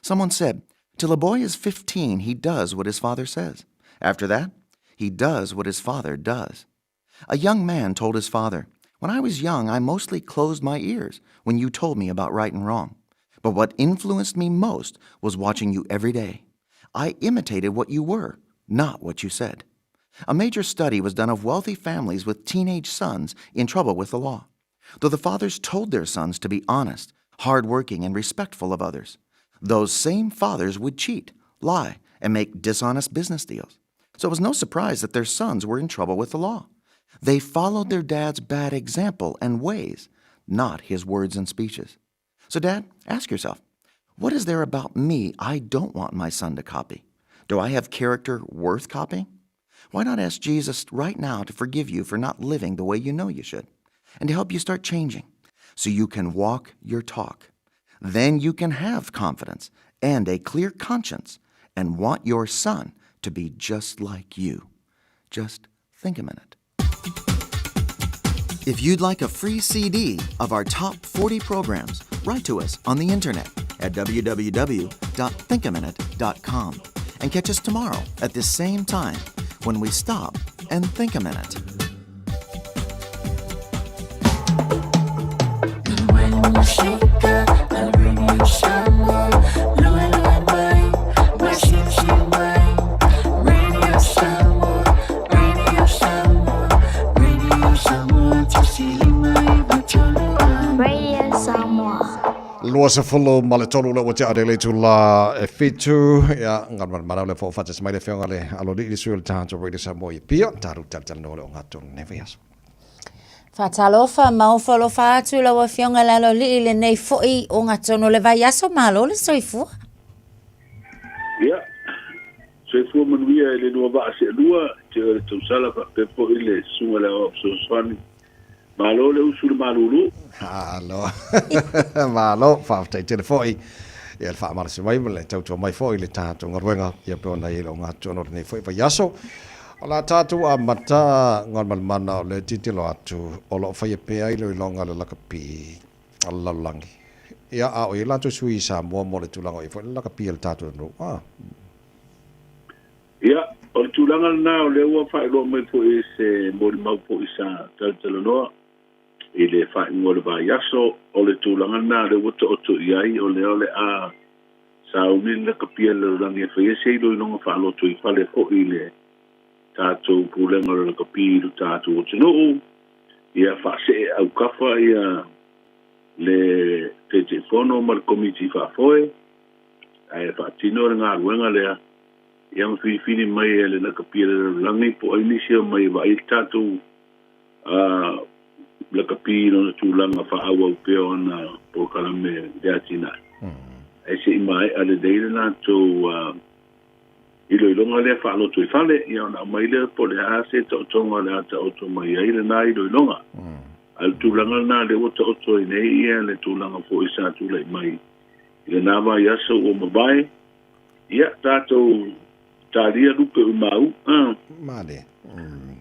Someone said, Till a boy is 15, he does what his father says. After that, he does what his father does. A young man told his father, When I was young, I mostly closed my ears when you told me about right and wrong. But what influenced me most was watching you every day. I imitated what you were, not what you said. A major study was done of wealthy families with teenage sons in trouble with the law. Though the fathers told their sons to be honest, hardworking, and respectful of others, those same fathers would cheat, lie, and make dishonest business deals. So it was no surprise that their sons were in trouble with the law. They followed their dad's bad example and ways, not his words and speeches. So, Dad, ask yourself what is there about me I don't want my son to copy? Do I have character worth copying? Why not ask Jesus right now to forgive you for not living the way you know you should and to help you start changing so you can walk your talk? Then you can have confidence and a clear conscience and want your son to be just like you. Just think a minute. If you'd like a free CD of our top 40 programs, write to us on the internet at www.thinkaminute.com and catch us tomorrow at this same time when we stop and think a minute. Radio Samoa. 23 ma le tolu le ua tea le itula e fitu ia galumalemana o le foo faatasi mai le afioga le Aloalii le sui o le tatou Radio Samoa i Apia tatou talatalanoa le ogatotonu i lenei vaiaso. Faatalofa ma ofo alofa atu lau Afioga i le Aloalii i lenei foi ogatotonu o le vaiaso, malo le soifua. Ia, soifua manuia i le lua vaa seelua, te oe le tausala faapea foi le Susuga i le Aoao Fesoasoani. Malo le usu i le malulu. Malo. Malo, faafetai tele foi ia le faamalasi mai ma le tautua mai foi i le tatou galuega ia pei ona i ai le ogatotonu o lenei foi vaiaso. O le a tatou amata galumalemana o le tilotilo atu o lo o faia pea iloiloga a le lakapi a le lalolagi. Ia, a o i ai latou sui i Samoa mo le tulaga o i ai foi le lakapi a le tatou atunuu. Ah. Ia, o le tulaga lena o lea ua faailoa mai foi e se molimau foi sa talatalanoa i le faaiuga o le vaiaso, o le tulaga lena o lea ua taoto i ai, o lea o le a sauni le lakapi a le lalolagi e faia se iloiloga faalotoifale foi i le tatou Pulega o le Lakapi i lo tatou atunuu, ia faasee aukafa ia le Taitaifono ma le Komiti Faafoe ae faatino le galuega lea ia ma filifili mai e le lakapi a le lalolagi po o ai nisi e omai e vaai le tatou lakapi i lona tulaga faaauau pea o ana polokalame i le atinae. Ae se i maea lelei le latou iloiloga lea faalotoifale, ia ona aumai lea po o le a se taotoga o le a taoto mai ai lena iloiloga. A o le tulaga lena lea ua taoto ai nei ia le tulaga foi sa tulai mai i lena vaiaso ua mavae, Ia, tatou talia lupe umau, a. Male.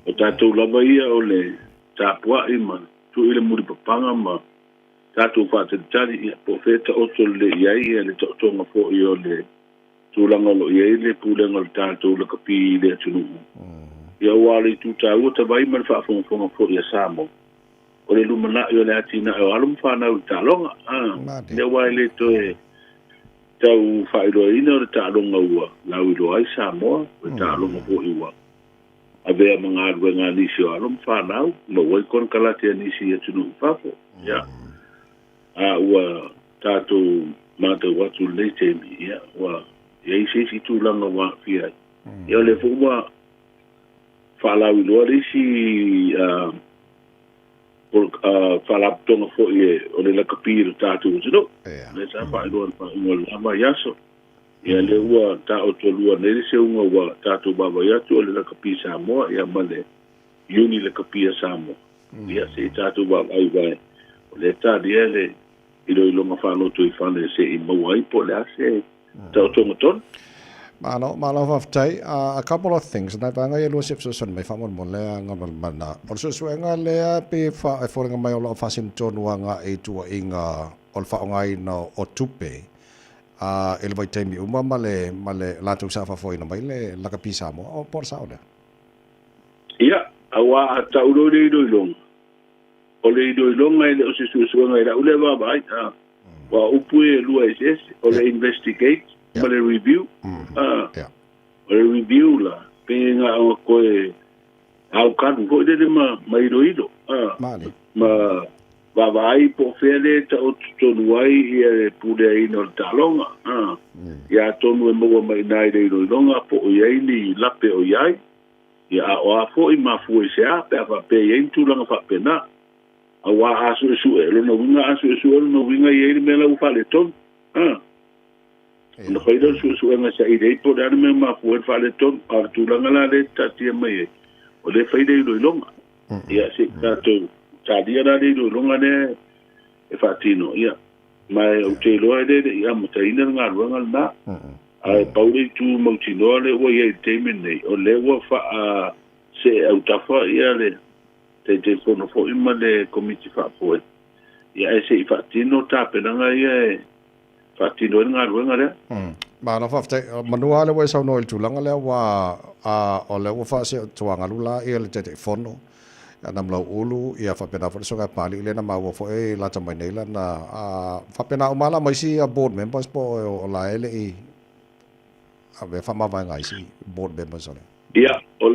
O tatou lava ia o le tapuai ma Tuu i le mulipapaga ma tatou faatalitali, ia, po o fea e taoto lelei i ai ia le taotoga foi o le tulaga o lo o i ai le pulega o le tatou lakapi i le atunuu. Ia aua o le itu taua tavai ma le faafogafoga foi a Samoa, o le lumanai o le atinae o alo ma fanau i le taaloga. A, lea aua e le toe tau faailoaina o le taaloga ua lauiloa ai Samoa, o le taaloga foi ua avea ma galuega a nisi o alo ma fanau, maua ai konekarate a nisi i atunuu i fafo. Ia, a ua tatou matau atu i lenei taimi, ia, ua i ai se isi tulaga ua aafia ai. Ia, o lea foi ua faalauiloa le isi faalapotopotoga foi o le lakapi i le tatou atunuu. Lea sa faailoa i le faaiuga o le la vaiaso. Ia lea ua taotolua nei le seuga ua tatou vaavaai atu o le lakapi Samoa ia ma le Iuni Lakapi a Samoa. Ia se i tatou vaavaai aua o lea e talia le iloiloga faalotoifale se i maua ai po o le a se taotoga tonu. Malo, malo faafetai. A couple of things, nai vaega ia e lua se fesoasoani mai faamolemole a Galumalemana. O le suesuega lea pei e foliga mai o lo o faasino tonu agai i tuuaiga o le faaaogaina o tupe a i le vaitaimi uma ma le ma le latou sa faafoeina mai le lakapi Samoa, o po o le sao lea? Ia, aua a tau loa i le iloiloga, o le iloiloga e le o se suesuega i lau lea vaavaai, a, aua o upu ia e lua eseese, o le investigate ma le review, a, o le review la, pei na ona toe aukalu foi lele ma, ma iloilo, a, ma vaavaai po o fea lea e taoto tonu ai ia le puleaina o le taaloga, a, ia atonu e maua mai i ina i le iloiloga po o i ai ni lape o i ai, ia a o a foi mafua i se a pe a faapea e i ai ni tulaga faapena. Aua a suesue, o lona uiga a suesue o lona uiga e i ai le mea la ua faaletonu, a. Ona fai lea o le suesuega e saili ai po o le a le mea e mafua ai le faaletonu, a o le tulaga la lea e taatia mai ai, o lea e fai le iloiloga. Ia, se i tatou talia la le iloiloga lea e faatino, ia, ma ou te iloa e le i amataina le galuega lena. Ae pau le itu mautinoa lea ua i ai i le taimi lenei, o lea ua faasee autafa ia le Taitaifono foi ma le Komiti Faafoe, ia ae se i faatino tapenaga ia e faatino ai le galuega lea. Malo faafetai. Manu lava lea ua e saunoa i le tulaga lea aua o lea ua faasee-tuagalu la ia le Taitaifono ia Namulauulu ia faapena foi le Susuga ia Papalii lea na maua foi lata mai nei lana faapena uma lava la ma isi board members po o la e le i avea faamavaega a isi board members o le Ia, o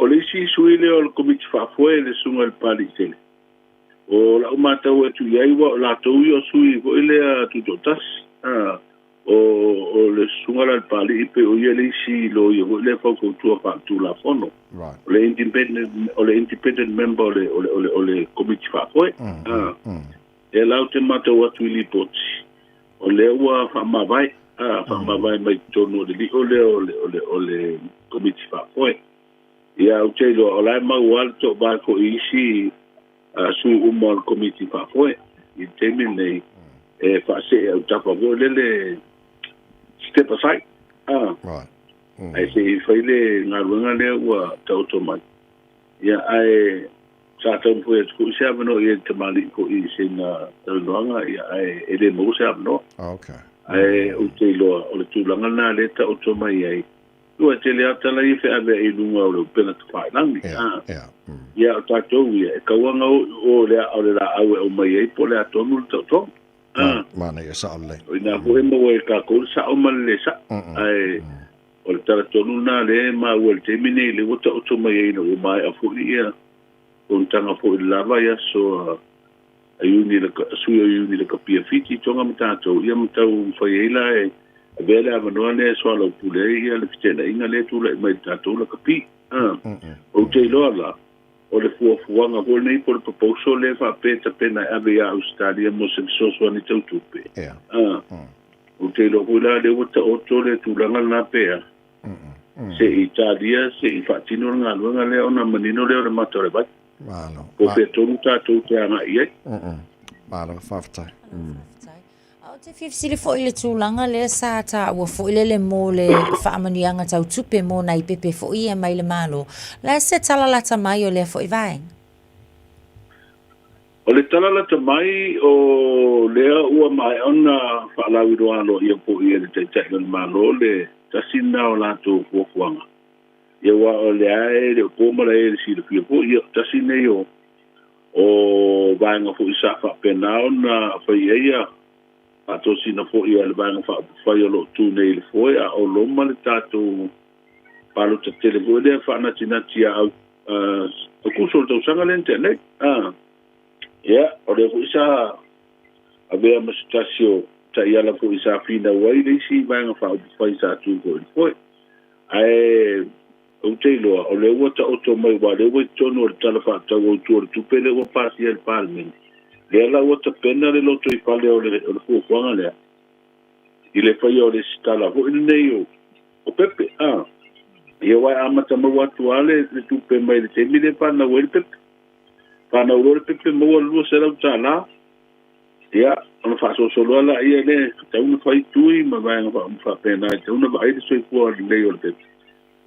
le isi sui lea o le Komiti Faafoe le Susuga i le Papalii tele. O lau matau atu i ai, ua o latou ia o sui foi lea tutoatasi. A, o, o le susuga la i le Papalii pei o ia le isi loia foi lea faufautua faaletulafono. Right. O le independent, o le independent member o le, o le, o le, o le komiti faafoe. A, lea la ou te matau atu i lipoti, o lea ua faamavae, a, faamavae mai totonu o le lio lea o le, o le, o le komiti faafoe. Ia, ou te iloa, o la e mau lava le toavae foi i isi sui uma o le Komiti Faafoe i le taimi lenei e faasee autafa foi lele step aside. Ah. Right. Ae se i fai le galuega lea ua taoto mai. Ia, ae sa taumafai atu foi se avanoa i ai le tamalii foi i sina talanoaga, ia, ae e le maua se avanoa. Okay. Ae ou te iloa, o le tulaga lena lea e taoto mai ai, Ua tele lava tala ia feaveai i luga o le upega tafailagi. Ia, o tatou ia, e tau ana o i o le aa o le laau e aumai ai po o le a tonu le taotoga. Manaia, sao lelei. O i ina foi e maua ai e tatou le sao ma le le sao. Ae o le tala tonu lena lea e maua i le taimi nei, lea ua taoto mai ai ina ua maea foi ia fonotaga foi i le la vaiaso a Iuni le sui o Iuni Lakapi Fiti Tonga ma tatou, ia ma tau mafai ai la e avea le avanoa lea e soalaupule ai ia le feteenaiga lea e tulai mai i le tatou lakapi. Ou te iloa la, o le fuafuaga foi lenei po o le proposal lea faapea e tapena e ave ia Ausetalia mo se fesoasoani tau tupe. Ou te iloa foi la lea ua taoto le tulaga lena pea, se i talia, se i faatino le galuega lea ona manino lea o le mata o le vai. Malo. Po o fea tonu tatou te agai i ai. Malo, faafetai. A ou te fia fesili foi i le tulaga lea sa taua foi lele mo le faamanuiaga tau tupe mo nai pepe foi ia mai le Malo. O le a se tala lata mai o lea foi vaega? tala lata mai o lea ua maea ona faalauiloa aloaia foi e le Taitai o le Malo le tasi lena o latou fuafuaga. Ia aua o lea e le o po malae i le silafia foi, ia tasi lenei o o vaega foi sa faapena ona fai ai ia faatosina foi a le Vaega Faaupufai o lo o tu nei i le foe a o loma le tatou palota tele foi lea faanatinati ia Aokuso o le tausaga lea na tea nei. Ia, o lea foi sa avea ma se tasi o taiala foi sa finau ai le isi Vaega Faaupufai sa tu foi i le foe. Ae ou te iloa, o lea ua taoto mai aua o lea ua i totonu o le Tala Faatatau Autu o le Tupe lea ua pasia e le Palemene, lea la ua tapena le lotoifale o le fuafuaga lea i le faia o le isi tala foi lenei o pepe. A, ia aua e amata maua atu lava le tupe mai le taimi lea e fanau ai le pepe. Fanau loa le pepe maua le $200. Ia, ona faasolosolo lava laia lea, e tatau ona fai tui ma vaega faapena, e tatau ona vaai le soifua lelei o le pepe.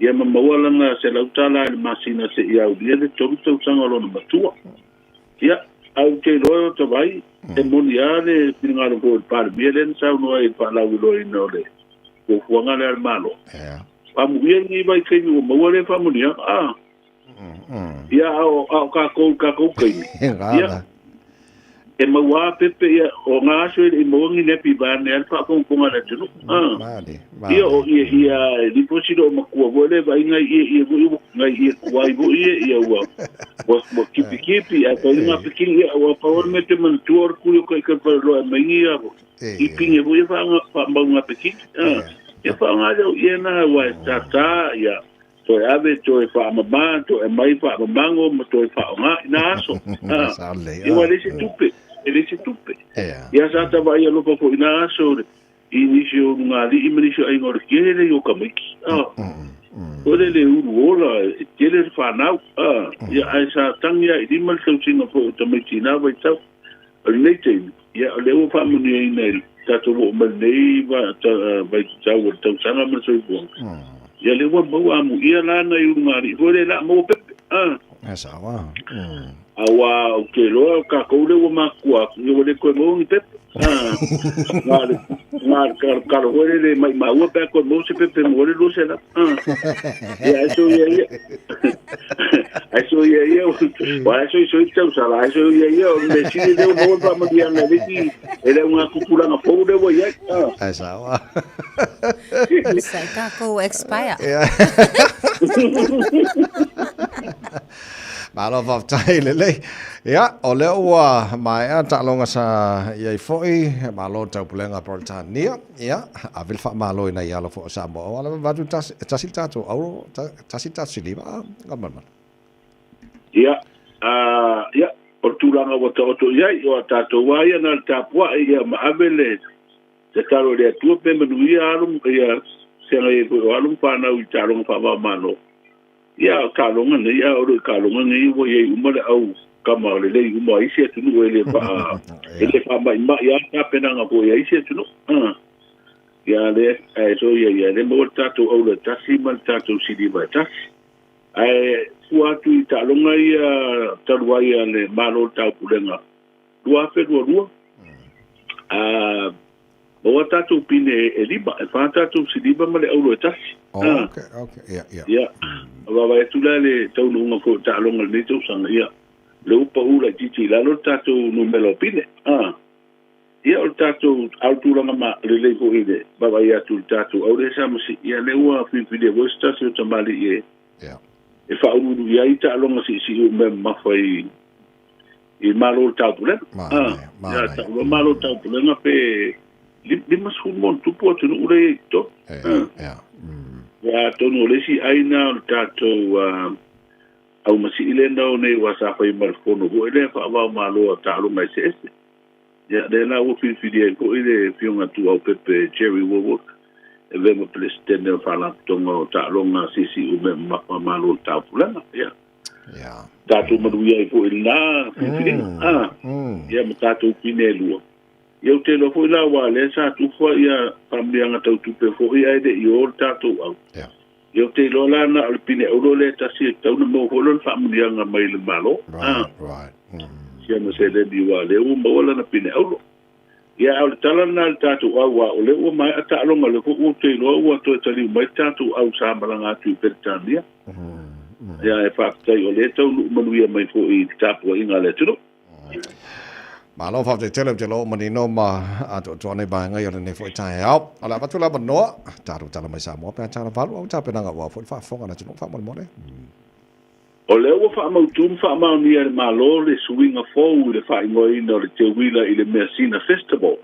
Ia ma maua lana $100 i le masina seia aulia le 3 tausaga o lona matua. Ia, ae ou te iloa e ota vai, e moni lava le finagalo foi o le Palemia lea na saunoa ai i le faalauiloaina o le fuafuaga lea a le Malo. Amuia lenei vaitaimi ua maua lea faamanuiaga. A! Ia, a o kākou i kākou taimi, ia, e maua lava pepe, ia, o ngā aso e le i maua ni nepi vaeane ai le faafogafoga a le atunuu. Ia, o ia, ia, e liposi loo matua foi le vaaiga i ia, ia foi, ngai ia tuai foi ia, ia, ua, ua, ua kipikipi, ae fai ngā pikini, ia, ua pau o le mea te manatua o le kuli o kai kai whare e mai ia, i pinge foi ia whaamau ngā pikini. Ia, whaanga leo, ia nā, ua e tātā, ia, Toe ave, toe faamama, toe aumai faamamago ma toe faaaoga i nā aso. Ia ua leai se tupe, e leai se tupe. Ia sa ta vaai alofa foi i nā aso i nisi o ulugalii ma nisi o aiga o le tele o tamaiti. Foi lele e ulu ola, e tele le fanau. Ia ae sa tagi lava i lima le tausiga foi o tamaiti i na vaitau. O lenei taimi, ia o lea ua faamanuiaina i le tatou oo mai lenei vaitau o le tausaga ma le soifuaga, ia lea ua maua amuia la nai ulugalii foi lea o le a maua pepe. E sao lava. Aua ou te iloa o tatou lea ua matutua atu, ia ua le toe maua ni pepe. Na o le kalokalo foi lele e maumau pe a toe maua se pepe e maua ai le 200. Ia ae soia ia. Ae soia ia, ae soisoi le tausala, ae soia ia, o le mea sili lea ua maua le faamanuiaga e le isi, e le augatupulaga fou lea ua i ai. Ae sao lava. Sa i takou expire. Malo faafetai lelei. Ia, o lea ua maea taaloga sa i ai foi, malo taupulega Peretania. Ia, ave le faamalo i nai alo foi o Samoa. Aua lava vatu tasi, tasi le tatou auro, tasi le tatou siliva, a, Galumalemana. Ia, ia, o le tulaga ua taoto i ai, o a tatou lava ia na o le tapuai ia ma ave le tatalo i le Atua pe manuia alo, ia feagai ai foi o alo ma fanau i taaloga faava-o-Malo. Ia, a o taaloga nei, a o le taaloga nei ua i ai uma le au kama o lelei uma a isi atunuu e le faa, e le faamaimai lava tapenaga foi a isi atunuu. Ia, lea, ae soia ia, lea maua le tatou auro e tasi ma le tatou siliva e tasi. Ae fua atu i taaloga ia talu ai a le Malo o le Taupulega 2022, maua tatou pine e lima, e fa tatou siliva ma le auro e tasi. Oh, okay, okay. Yeah, yeah. Yeah. Vaavaai atu la le taunuuga foi o taaloga i lenei tausaga, ia, lea ua pau laitiiti i lalo le tatou numera o pine. Ia, o le tatou, a o le tulaga ma, lelei foi i le vaavaai atu i le tatou auro lea sa masii, ia, lea ua filifilia foi se tasi o tamalii e, e faauluulu i ai taaloga siisii umea mamafa i, i Malo o le Taupulega. Ia tau loa Malo o le Taupulega pe 50 ma ona tupu atunuu lea e i ai i totonu. Ia atonu o le isi ai na o le tatou aumasii lea na o nei aua sa fai ma le fono foi lea faava-o-Malo a taaloga eseese. Ia lea la ua filifilia ai foi le Afioga a Tuuaupepe Jerry Wallwork e avea ma Peresetene o le Faalapotopotoga o Taaloga Siisii Umea Mamafa a Malo o le Taupulega. Ia. Tatou manuia ai foi i lena filifiliga. Ia ma tatou pine e lua. Ia ou te iloa foi la aua o lea sa tufa ia faamanuiaga tau tupe foi ae le i o le tatou au. Ia ou te iloa la na o le pine auro lea e tasi e tatau ona maua foi lona faamanuiaga mai le Malo. faaitiitia ma seleni aua o lea ua maua lana pine auro. Ia, a o le tala lena i le tatou au, aua o lea ua maea taaloga, o lea foi ua ou te iloa ua toe taliu mai le tatou au sa malaga atu i Peretania. Ia, ae faafetai o lea e taunuu manuia mai foi i le tapuaiga a le atunuu. Malo faafetai tele ou te iloa ua manino ma atoatoa nei vaega ia o lenei foi taeao. O le a avatu le avanoa, tatou tala mai Samoa pe a tala valu au tapenaga aua foi le faafofoga a le atunuu faamolemole. O lea ua faamautu ma faamaonia e le Malo le suiga fou i le faaigoaina o le Teuila i le Measina Festival.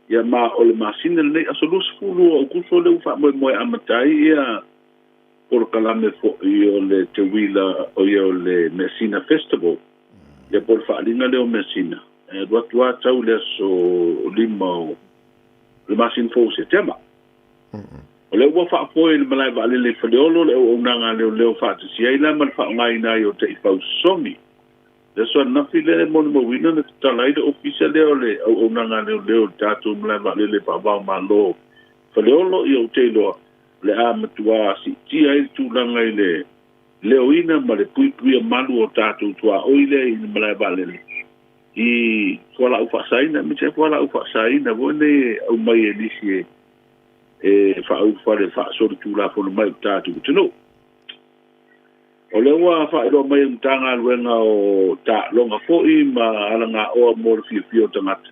Ia ma o le masina lenei aso 20 o Aokuso lea ua faamoemoe e amata ai ia polokalame foi o le Teuila o ia o le Measina Festival. Ia po o le faaaliga lea o Measina e alu atu lava tau i le aso 5 o le masina fou o Setema. O lea ua faafoe i le malae vaalele i Faleolo le auaunaga a leoleo faatasi ai la ma le faaaogaina ai o taifau sosogi. O le aso ananafi lea e molimauina na tatala ai le ofisa lea o le auaunaga a leoleo i le tatou malae vaalele faava-o-Malo Faleolo, ia ou te iloa o le a matua siitia ai le tulaga i le leoina ma le puipuia malu o tatou tuaoi lea i le malae vaalele i fualaau faasaina, aemaise ai fualaau faasaina foi nei e aumai e nisi e e faaulufale faasolitulafono mai i le tatou atunuu. O lea ua faailoa mai e le Matagaluega o Taaloga foi ma Alagaoa mo le Fiafia o Tagata,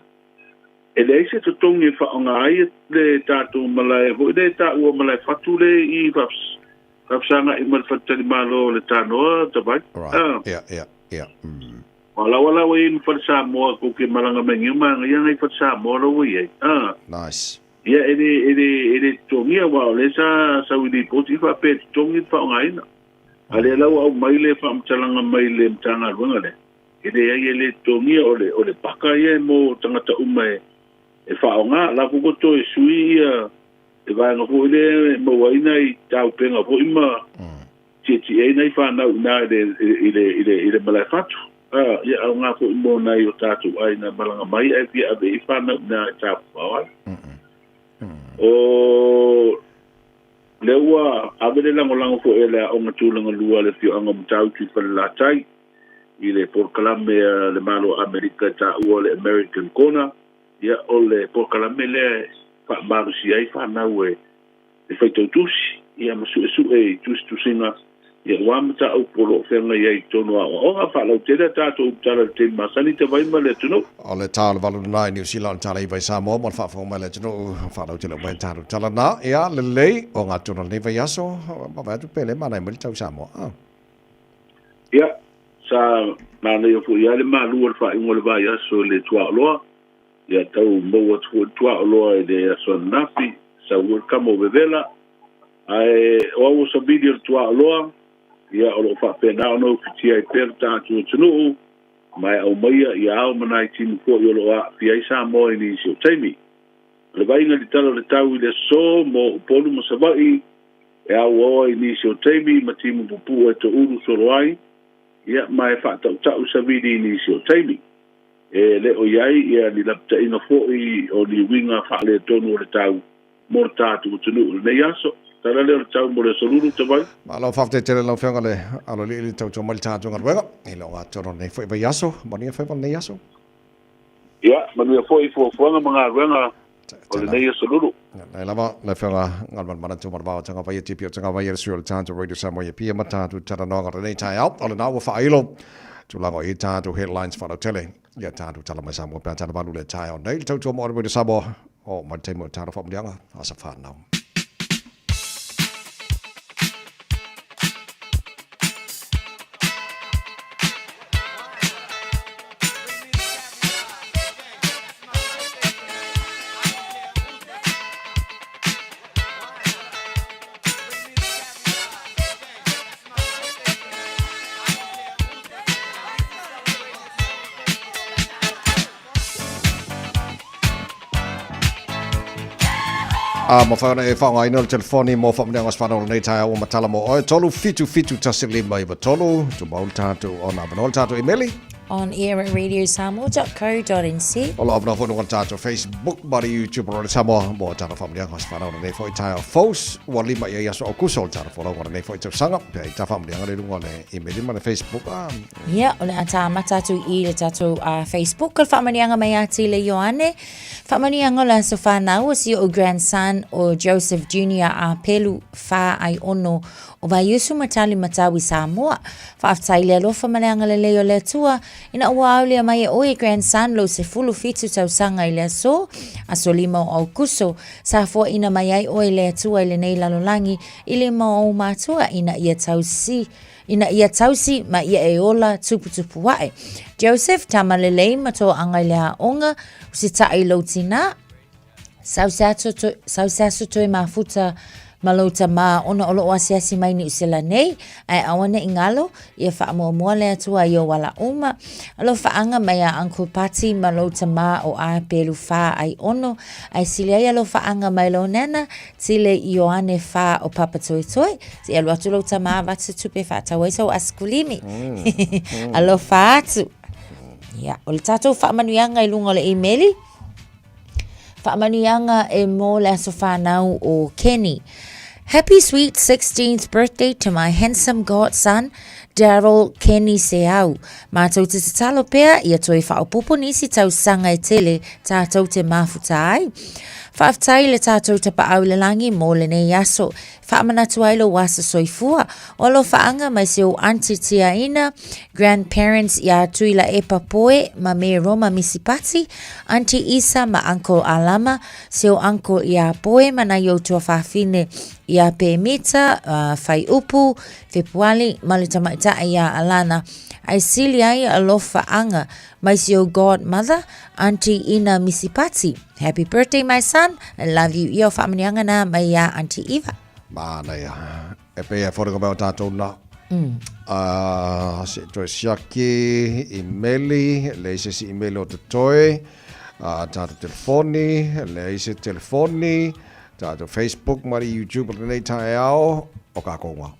e leai se totogi e faaaoga ai le tatou malae foi lea e taua malae fatu lea i faafesagai ma le faletalimalo o le Tanoa Tavai. Right. Yeah, yeah, yeah. Ua lawa la ua i ai ma Fale Samoa kou ke malaga mai nei ma ia ngai Fale Samoa la ua i ai. Ah. Nice. Ia e le e le e le totogia aua o lea sa sau i lipoti faapea e totogi le faaaogaina. A lea la ua aumai le faamatalaga mai le Matagaluega lea, e leai e le totogia o le o le paka ia e mo tagata uma e e faaaoga. La foi ua toe sui ia le vaega foi lea e maua ai nai taupega foi ma tietie ai nai fanau i ina i le i le i le i le malae fatu. A, ia aoga foi mo nai o tatou aiga malaga mai ae fia ave i fanau i ina e tafafao ai. O lea ua ave le lagolago foi a le Aoga Tulaga Lua a le Afioaga o Matautu i Falelatai i le polokalame a le Malo o Amerika e taua o le American Corner. Ia, o le polokalame lea e faamalosia ai fanau e e faitau tusi, ia ma suesue i tusitusiga, ia aua mataupu o lo o feagai ai i totonu o aoaoga. Faalautele a tatou tala i le taimi masani te vai ma le atunuu. O le ta o le valu lena i Niu Sila, o le tala iva i Samoa mo le faafofoga mai a le atunuu. Faalautele uma ai tatou tala na. Ia, lelei, o ngā tonu o lenei vaiaso, vaavaai atu pe le manaia mai le tau Samoa. Ah. Ia, sa manaia foi lava le malu o le faaiuga o le vaiaso i le tuaoloa. Ia tau maua atu foi le tuaoloa i le aso ananafi, sau ai le kama o vevela. Ae o au o savili o le tuaoloa, ia o lo o faapena ona ufitia ai pea le tatou atunuu, ma e aumaia ia ao ma nai timu foi o lo o aafia ai Samoa i nisi o taimi. O le vaaiga i le tala o le tau i le aso mo Upolu ma Savaii, e auaoa i nisi o taimi ma timu pupuu e toulu solo ai, ia ma e faatautau savili i nisi o taimi. E le o i ai ia ni lapataiga foi o ni uiga faaletonu o le tau mo le tatou atunuu i lenei aso. Tala lea o le tau mo le aso lulu Tavai. Malo faafetai tele lau Afioga le Aloalii le tautua mai le tatou galuega i le ogatotonu o lenei foi vaiaso. Manuia faiva o lenei aso. Ia, manuia foi fuafuaga ma galuega o lenei aso lulu. Nei lava le Afioga Galumalemana Tūmanavao o Tagavaia Tipi o Tagavaia le sui o le tatou Radio Samoa i Apia ma tatou talanoaga o lenei taeao. O lena ua faailo tulaga o i tatou headlines faalautele ia tatou tala mai Samoa pe a tala valu le taeao nei le tautua mo le Radio Samoa o mai le taimi o le tala faamuliaga asa whanau. A mawhai ona e whaongaina le telefoni mō whamuneanga o whanau nei tae aua matala mō oe 3 7 7 1 5 9 3 tumau le tātou o nā manoa le tātou imeli On air at radiosamoa.co.nz. O lo avanoa foi luga o le tatou Facebook ma le YouTube o Radio Samoa mo tatou faamanuiaga o aso fanau o lenei foi taeao fou. Ua 5 i ai aso Aukuso o le tatou folauga o lenei foi tausaga. Pe ai ta faamanuiaga lea i luga o le email ma le Facebook a. Ia, o le a tāmata atu i le tatou Facebook o le faamanuiaga mai ia Tile Ioane. Faamanuiaga o le aso fanau o si o'u grandson o Joseph Junior a Pelu 4 ai 6 o Vaiusu ma Tali Matau i Samoa. Faafetai i le alofa ma le agalelei o le Atua ina ua aolia mai e oe grandson lou 17 tausaga i le aso, aso 5 o Aukuso, sa foaina mai ai oe e le Atua i lenei lalolagi i lima o ou matua ina ia tausi ina ia tausi ma ia e ola tuputupu ae. Joseph, tama lelei ma toaga i le aoga, usitaʻi i lou tinā, Sau se aso toe, sau se aso toe mafuta ma lou tamā ona o loo asiasi mai Niu Sila nei, ae aua ne i galo, ia faamuamua le Atua i ou ala uma. Alofaaga mai a Uncle Pati ma lou tamā o Apelu 4 ai 6, ae sili ai alofaaga mai lou nana, Tile Ioane 4 o Papatoetoe, se i alu atu lou tamā avatu se tupe e faatau ai sau asikulimi. Alofa atu. Ia, o le tatou faamanuiaga i luga o le imeli, Faamanuiaga e mo le aso whanau o Kenny. Happy sweet 16th birthday to my handsome godson, Daryl Kenny Seau. Mātou te tatalo pea ia toe whaopopo nisi tausaga e tele tātou te mafuta ai. Faafetai le tātou tapaau i le langi mō lenei aso. Faamanatu ai lou aso soifua. O alofaaga mai si ou aunty Tiaina, grandparents iā Tuilaepa Poe ma me Roma Misipati, aunty Isa ma uncle Alama, si ou uncle iā Poe ma nai ou tuafafine iā Pemita, Whaiupu, Fepuali ma le tamaitai iā Alana. Ae sili ai alofaaga mai si ou godmother, aunty Ina Misipati. Happy birthday my son, I love you. Ia o faamanuiaga na mai iā Aunty Eva. Manaia. E pei e foliga mai o tātou nā. Se toe siaki, imeli, leai se isi imeli o totoe, tātou telefoni, leai se telefoni, tātou Facebook ma le YouTube o lenei taeao, o kākou ngā.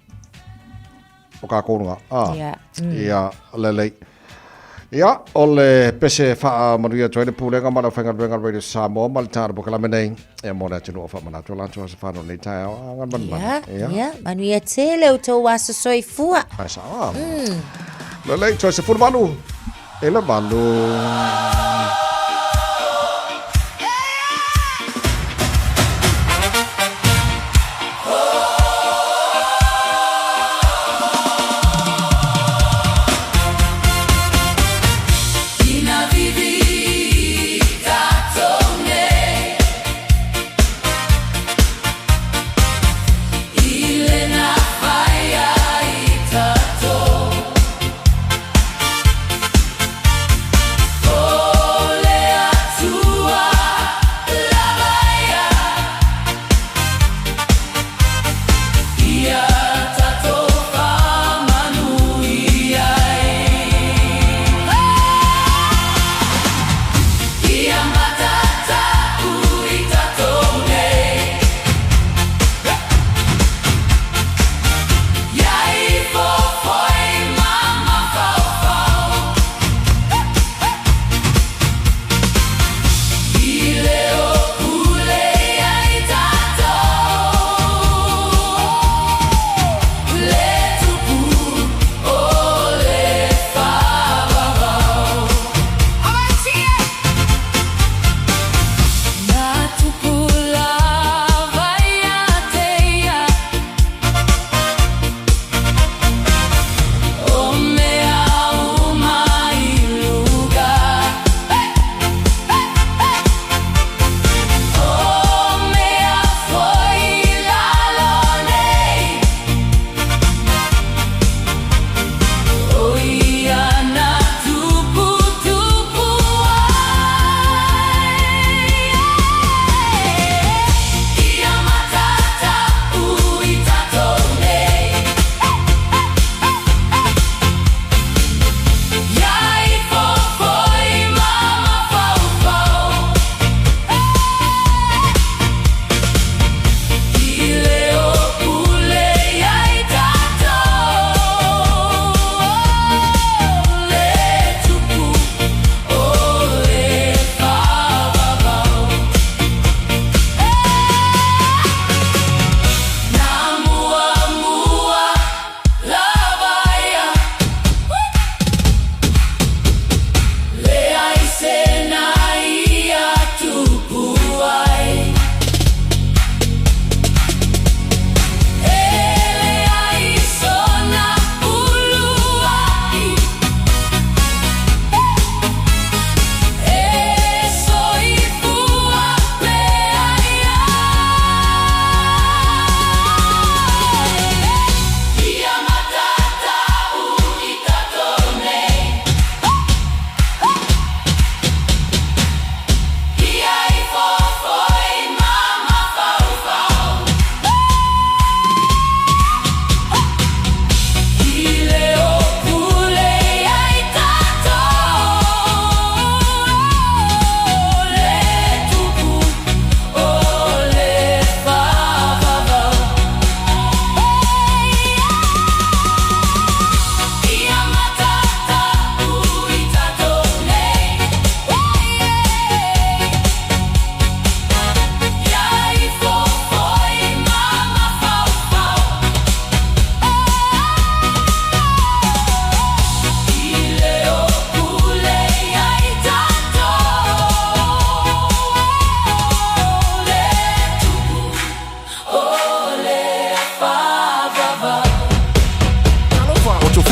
O kākou ngā. Ia. Ia, lelei. Ia, o le pese faamanuia atu ai le Pulega ma le Aufaigaluega a le Radio Samoa ma le tāna polokalame nei, ia mo le atunuu o faamanatu o latou aso fanau nei taeao a Galumalemana. Ia, ia, manuia tele o tou aso soifua. Ai sao a. Lelei, toe 18 i le 8.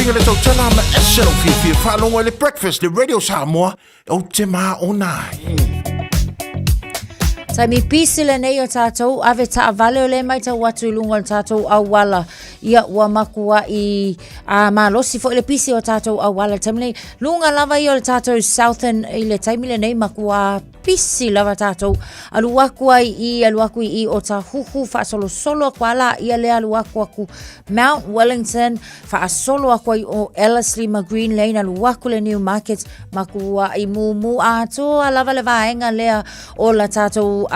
Fia le tautala ma ese lou fiafia faalogo i le Breakfast le Radio Samoa ou te māona ai. Taimi pisi lenei o tātou, ave taavale o le maitau atu i luga o le tātou auala. Ia ua makua'i a malosi foi le pisi o tātou auala i le taimi nei. Luga lava ia o le tātou Southern i le taimi lenei makuā pisi lava tātou. Alu aku ai i, alu aku i i Otahuhu, faasolosolo aku a la ia lea alu aku aku Mount Wellington, faasolo aku ai o Ellerslie ma Green Lane, alu aku le Newmarket, makua'i mumu atoa lava le vaega lea o la tātou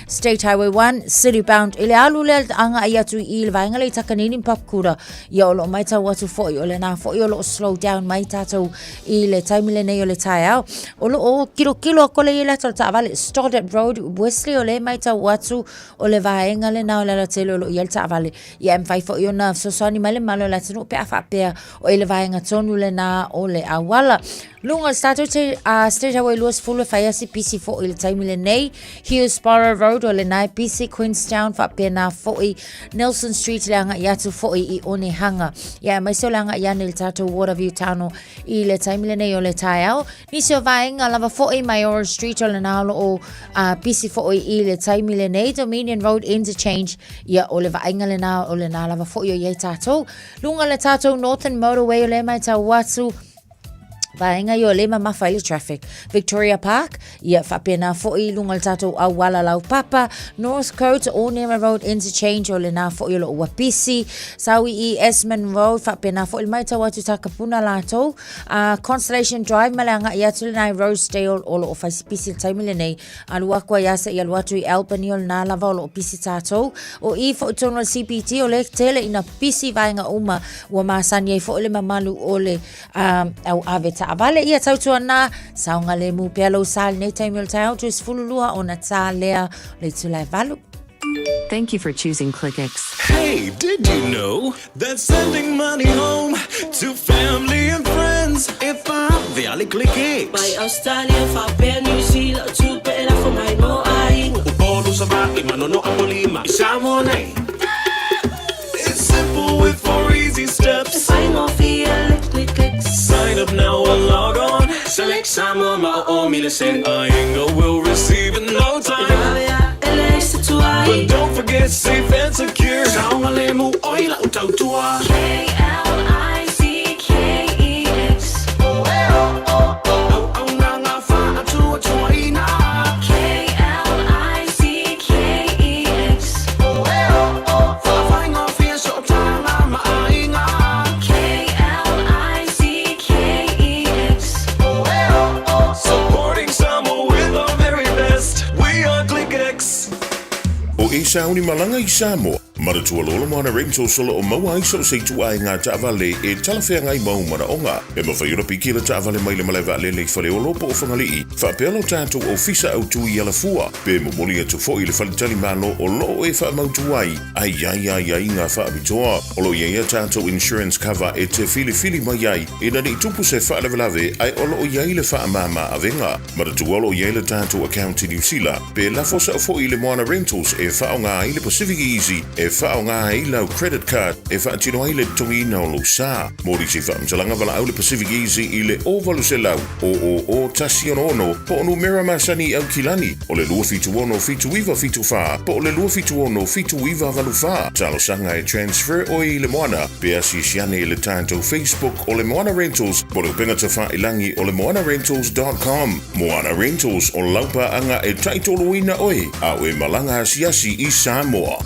State Highway 1, City Bound, i le alu lea agai atu i le vaega lea i Takanini ma Papakura. Ia o lo o maitau atu foi, o lena foi o lo o slow down mai tātou i le taimi lenei o le taeao. O lo o kilokilo aku le i le ata o le taavale, Stoddart Road, Wesley, o lea e maitau atu o le vaega lena o le alatele o lo o i ai le taavale. Ia e mafai foi ona fesoasoani mai le mamalu o le atunuu pe a faapea o i le vaega tonu lena o le auala. Luga o le State, State Highway 20 e fai a si pisi foi i le taimi lenei. Hillsborough Road o lena e pisi, Queenstown faapena foi, Nelson Street le agai atu foi i Onehunga. Ia aemaise o le agai ane i le tatou Waterview Town i le taimi lenei o le taeao. Nisi o vaega lava foi Mayoral Street o lena o lo o pisi foi i le taimi lenei. Dominion Road Interchange, ia o le vaaiga lena o lena lava foi o i ai tātou. Luga le tātou Northern Motorway o lea maitau atu, vaega ia o lea e mamafa ai le traffic. Victoria Park, ia faapena foi i luga o le tātou auala laupapa. Northcote, Onera Road Interchange, o lena foi o lo o ua pisi. Sau i Esmond Road, faapena foi le maitau atu Takapuna lātou. Constellation Drive ma le agai atu lena i Rosedale, o lo o fai si pisi le taimi lenei. Alu aku ai asa i alu atu i Albany, o lena lava o lo o pisi tātou. O i foi tonu o le CBD, o le tele ina pisi vaega uma, ua masani ai foi le mamalu o le au ave taavale. Ia tautuana, saogalemu pea lou sa i lenei taimi o le taeao, 22 ona tā lea o le itula e 8. Thank you for choosing ClickX. Hey, did you know that sending money home to family and friends e vale ClickX? Mai Australia, faapea New Zealand, tupe e lafo mai mo aiga. Upolu, Savaii, Manono, Apolima, i Samoa nei. It's simple with 4 easy steps. E faigofie le ClickX. Sign up now or log on. Select Samoa ma o o mile send. Aiga will receive in no time. E vave a e leai se tuai. But don't forget safe and secure. Saogalemu oi lau tautua. K-L-I-C-K-E-X. Auaunaga faatuatuaina. K-L-I-C-K-E-X. Faafaigofie sootaga ma aiga. K-L-I-C-K-E-X. Supporting Samoa with our very best. We are ClickX. O e sauni malaga i Samoa, manatua loa le Moana Rentals o lo o maua ai so o se ituaiga taavale e talafeagai mau manaoga. E mafai ona piki le taavale mai le malae vaalele i Faleolo po o Fagalii, faapea lo tatou ofisa autu i Alafua, pe momoli atu foi i le faletalimalo o lo o e faamautu ai a i ai aiaiga faapitoa. O lo o i ai a tatou insurance cover e te filifili mai ai ina ne i tupu se faalavelave ae o lo o i ai le faamama avega. Manatua o lo o i ai le tatou account i Niu Sila, pe lafo sao foi i le Moana Rentals e faaaoga ai le Pacific Easy e faaaoga ai lau credit card e faatino ai le totogiina o lou sa. Mo nisi faamatalaga valaau le Pacific Easy i le 0800 000 166 po o numera masani i Aukilani o le 276 7974 po o le 276 7984. Talosaga e transfer oe i le Moana pe asiasi ane i le tatou Facebook o le Moana Rentals po o le upega tafailangi o le moanarentals dot com. Moana Rentals, o lau paaga e taitoloina oe a o e malaga asiasi i Samoa.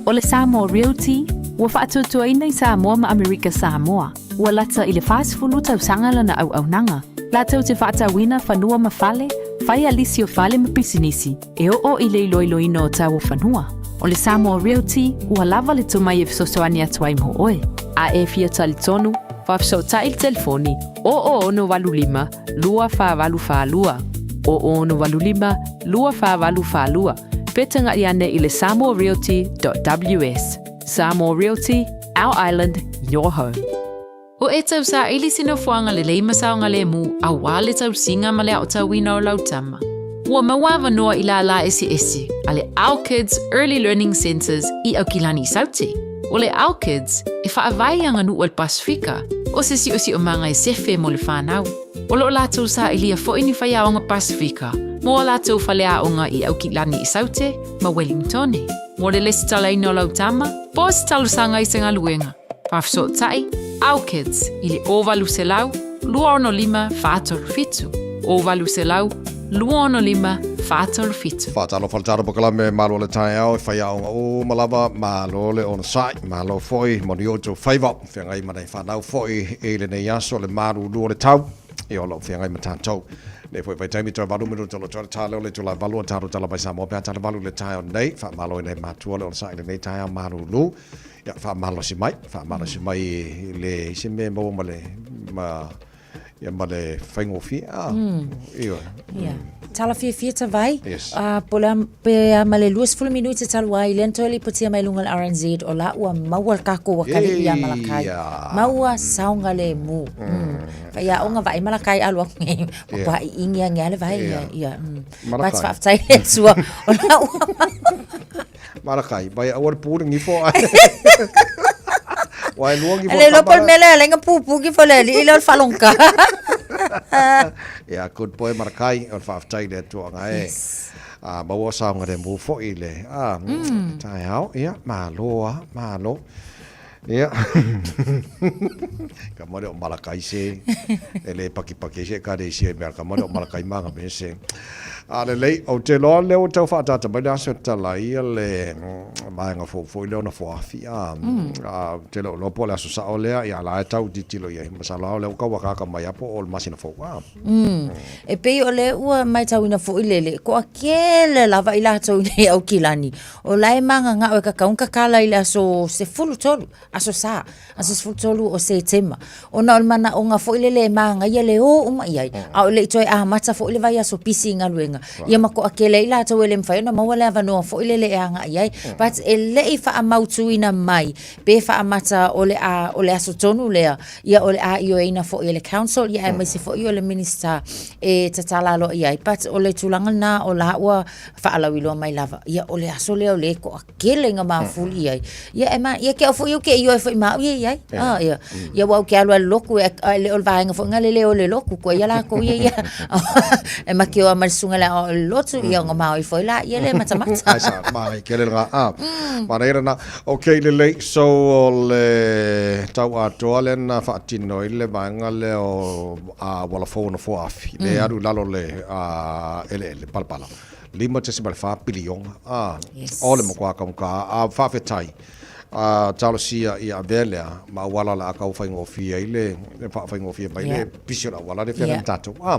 O le Samoa Realty, ua faatuatuaina i Samoa ma Amerika Samoa. Ua lata i le 40 tausaga lana auaunaga, latou te faatauina fanua ma fale, fai a lisi o fale ma pisinisi, e oo i le iloiloina o tau o fanua. O le Samoa Realty, ua lava le tomai e fesoasoani atu ai mo oe. A e fia talitonu, faafesootai i le telefoni 0085 2482, 0085 2482, pe tagaʻi ane i le samoarealty.ws. Samoa Realty, our island, your home. O e tausaili se nofoaga lelei ma saogalemu aua le tausiga ma le aotauina o lau tama. Ua maua avanoa i lālā eseese a le Our Kids Early Learning Centres i Aukilani Sauti. O le Our Kids, e faavae i aganuu a le Pasefika, o se siosiomaga e sefe mo le fanau. O lo o latou sailia foi ni faiaoga Pasefika mo a latou faleaoga i Aukilani i Saute ma Wellingtone. Mo le lesitalaina o lau tama, po o se talosaga i se galuega, faafesootai Our Kids i le 0800 265 437, 0800 265 437. Faatalofa le talo pakalame malo le taeao e faiaoga uma lava malo le onosai malo foi manuia outou faiva feagai ma nai fanau foi i lenei aso le malulu o le tau ia o lo o feagai ma tatou nei foi vaitaimi toe valu minuta o lo o toe le ta lea o le itula e valu o tatou tala mai Samoa pe a tala valu i le taeao nei faamalo i nai matua le onosai i lenei taeao malulu ia faamalosi mai faamalosi mai i le i se mea e maua ma le ma Ia ma le faigofie. Ah, ioe. Ia. Tala fiafia tavai. Yes. Po le a, pe a ma le 20 minute talu ai, lea na toe lipotia mai luga o le RNZ, o la ua maua le takou atalii ia Malakai. Ia. Maua saogalemu. Faiaoga vaai Malakai alu atu nei, matua iingi ane lava le vai. Ia. Ia. Malakai. But faafetai i le Atua, o la ua maua. Malakai, vai aua le pu le gifo ae. Ua e lua gifo Le iloa po o le mea lea e ala ai ona pupu gifo le alii lea o le faalogogata. Ia, good boy Malakai, o le faafetai i le Atua nga e. Yes. A maua saogalemu foi i le a, taeao, ia, malo lava, malo. Ia, ka mare o Malakai se, e le pakipaki ai se ekalesia i mea, ka mare o Malakai ma nga mea se. A lelei, ou te iloa lea ua tau faaataata mai le aso e tatala ai le vaega fou foi lea ona foafi, a, a, ou te le o iloa po o le aso sao lea, ia, la e tau tilotilo i ai, masalo lava o lea ua tau akaaka mai lava po o le masina fou, a. E pei o lea ua matauina foi lele, toatele lava i latou nei Aukilani, O la e magagao e kakau ona tatala i le aso 13, aso Sa, aso 13 o Setema. Ona o le manaoga foi lele e manaia le o uma i ai, a o le i toe amata foi le vaiaso pisi i galuega. Ia ma toatele ai latou e le mafai ona maua le avanoa foi lele e agai i ai. But e le i faamautuina mai pe faamata o le a, o le aso tonu lea, ia o le a ioeina foi e le council, ia aemaise foi o le Minisita e tatala aloaia ai. But o le tulaga lena o la ua faalauiloa mai lava, ia o le aso lea o lea e toatele ina mafuli i ai. Ia e ma, ia ke au foi au ke ioe foi ma au ia i ai. Ah, ia. Ia ua au ke alu a le lotu, e, a le o le vaega foi nga le le o le lotu, koe ia lakou ia ia. E ma ke o a ma le susuga le o le lotu, ia ona maoi foi la, ia le matamata. Ai sa, ma ke le nga, ah. Ma reira na, okay lelei, so o le tau atoa lea na faatino ai le vaega lea o a auala fou ona foaafi, le alu i lalo le eleele, palapala, 5.4 piliona, a, o le matua taugata, a faafetai, a talosia ia avea lea ma auala o le a tau faigofie ai le, faafaigofie mai le pisi o le auala lea e feagai ma tatou, a.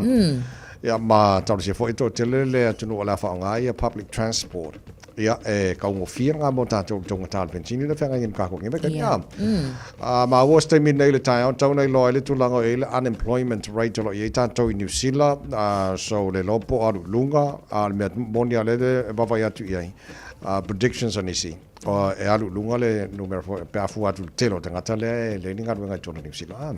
Ia ma talosia foi e toatele le atunuu o le a faaaoga ia public transport. Ia, e taugofie lena mo tatou i le taugata o le penisini lea e feagai nei ma tatou i lenei vaitaimi. Ia. A, maua se taimi nei i le taeao, tau ina iloa ai le tulaga o i ai le unemployment rate o lo o i ai tatou i Niu Sila, so le iloa po o alu i luga, a o le mea moni lava lea e vaavaai atu i ai, predictions a nisi, e alu i luga le numera foi pe a fua atu i le tele o tagata lea e leai ni galuega i totonu o Niu Sila.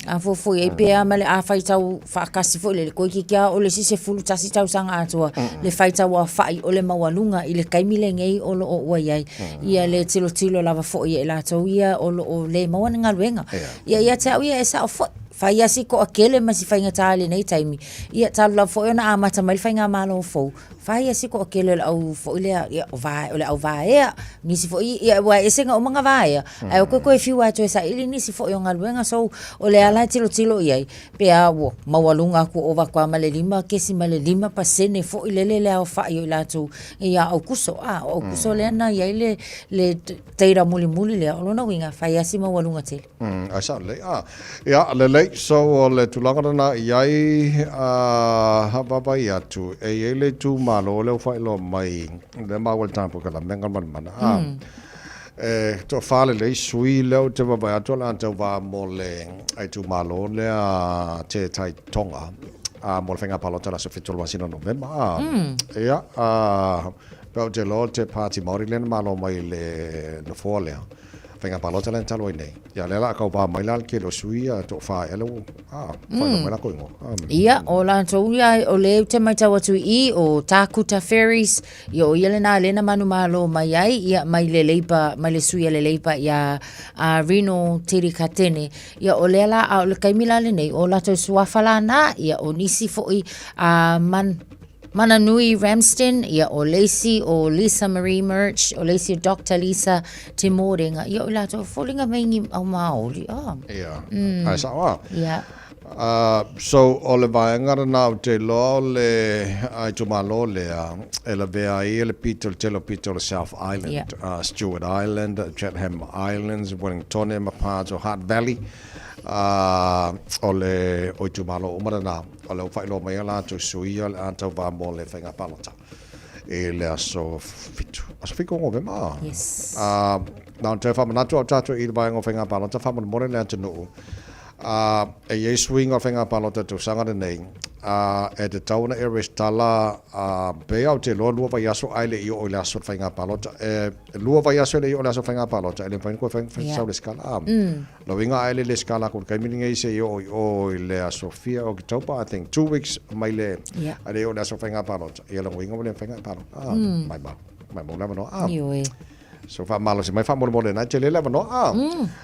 A fuafua i ai pe a ma le a faitau faatasi foi lele, toeitiiti lava o le isi 11 tausaga atoa le faitau aofai o le maualuga i le taimi lenei o lo o ua i ai. Ia le tilotilo lava foi e latou ia o lo o le maua ni galuega. Ia ia te au ia e sao foi, fai lava si toatele ma si faigata i lenei taimi, ia talu lava foi ona amata mai le faigamalo fou, Fai lava si toatele o le au foi lea, ia, o va, o le au vaea, nisi foi, ia, ua ese na uma na vaea, ae o toe toe fiu lava e toe saili nisi foi o galuega, so, o le ala e tilotilo i ai, pe a ua maualuga atu ua ova atu lava ma le 5.5% foi lele le aofai o i latou ia Aukuso, a, o Aukuso lea na i ai le, le data mulimuli lea, o lona uiga, fai lava si maualuga tele. Ai sao lelei. Ah, ia, lelei. So, o le tulaga lena i ai, ah, vaavaai atu, e i ai le itumalo lea ua faailoa mai, lea maua i le tapu kalame nga manamana. Ah, e toafa lelei sui lea ou te vaavaai atu o le a tauva mo le itumalo lea Te Tai Tonga, ah, mo le faiga palota i le aso 7 o le masina o Novema. Ah, ia, ah, pe ou te iloa o te Pāti Māori lea na malo mai i le nofoa lea. Faiga palota lea na talu ai nei. Ia lea la a kauvā mai la le tele o sui ia toafa ea lea ua a faailoa mai latou igoa. Ia, o latou ia, o lea ou te matau atu i i, o Tākuta Ferries, ia o ia lena lea na manumalo mai ai, ia mai le Labour, mai le sui a le Labour ia a Rino Tirikatene. Ia o lea la, a o le taimi la lenei, o latou suafa la na, ia o nisi foi a man, Mananui Ramsden, ia o Lacey, o Lisa Marie Murch, o Lacey o Doctor Lisa Te Mōrenga, ia o i latou foliga mai ni au Māori. Oh. Ia, mm. ai sao a. Ia. So, o le vaega lena ou te iloa o le itumalo lea e lavea ai le pito, le tele o pito o le South Island, yeah. Stewart Island, Chatham Islands, Wellingtone ma parts o Hutt Valley. O le o itumalo uma lena. O lea ua faailoa mai a latou sui ia o le a tauva mo le faiga palota i le aso 7, aso 7 o Novema. Yes. Na ona toe faamanatu au tatou i le vaega o faiga palota faamolemole le atunuu. E i ai suiga o faiga palota i le tausaga lenei, e tatau ona e resitala pei lava ou te iloa 2 vaiaso ae le i oo i le aso o le faiga palota. E 2 vaiaso e le i oo i le aso o le faiga palota e le mafai ona toe fai sau resitala. Lona uiga a e le lesitala aku i le taimi lenei se i oo i o i le aso fia o Oketopa, I think 2 weeks mai le a le oo i le aso faiga palota. Ia lona uiga ua le mafai ona e palota. Ah, mai mau. Mai mau le avanoa. Ah. Ioe. So faamalosi mai faamolemole na tele le avanoa. Ah.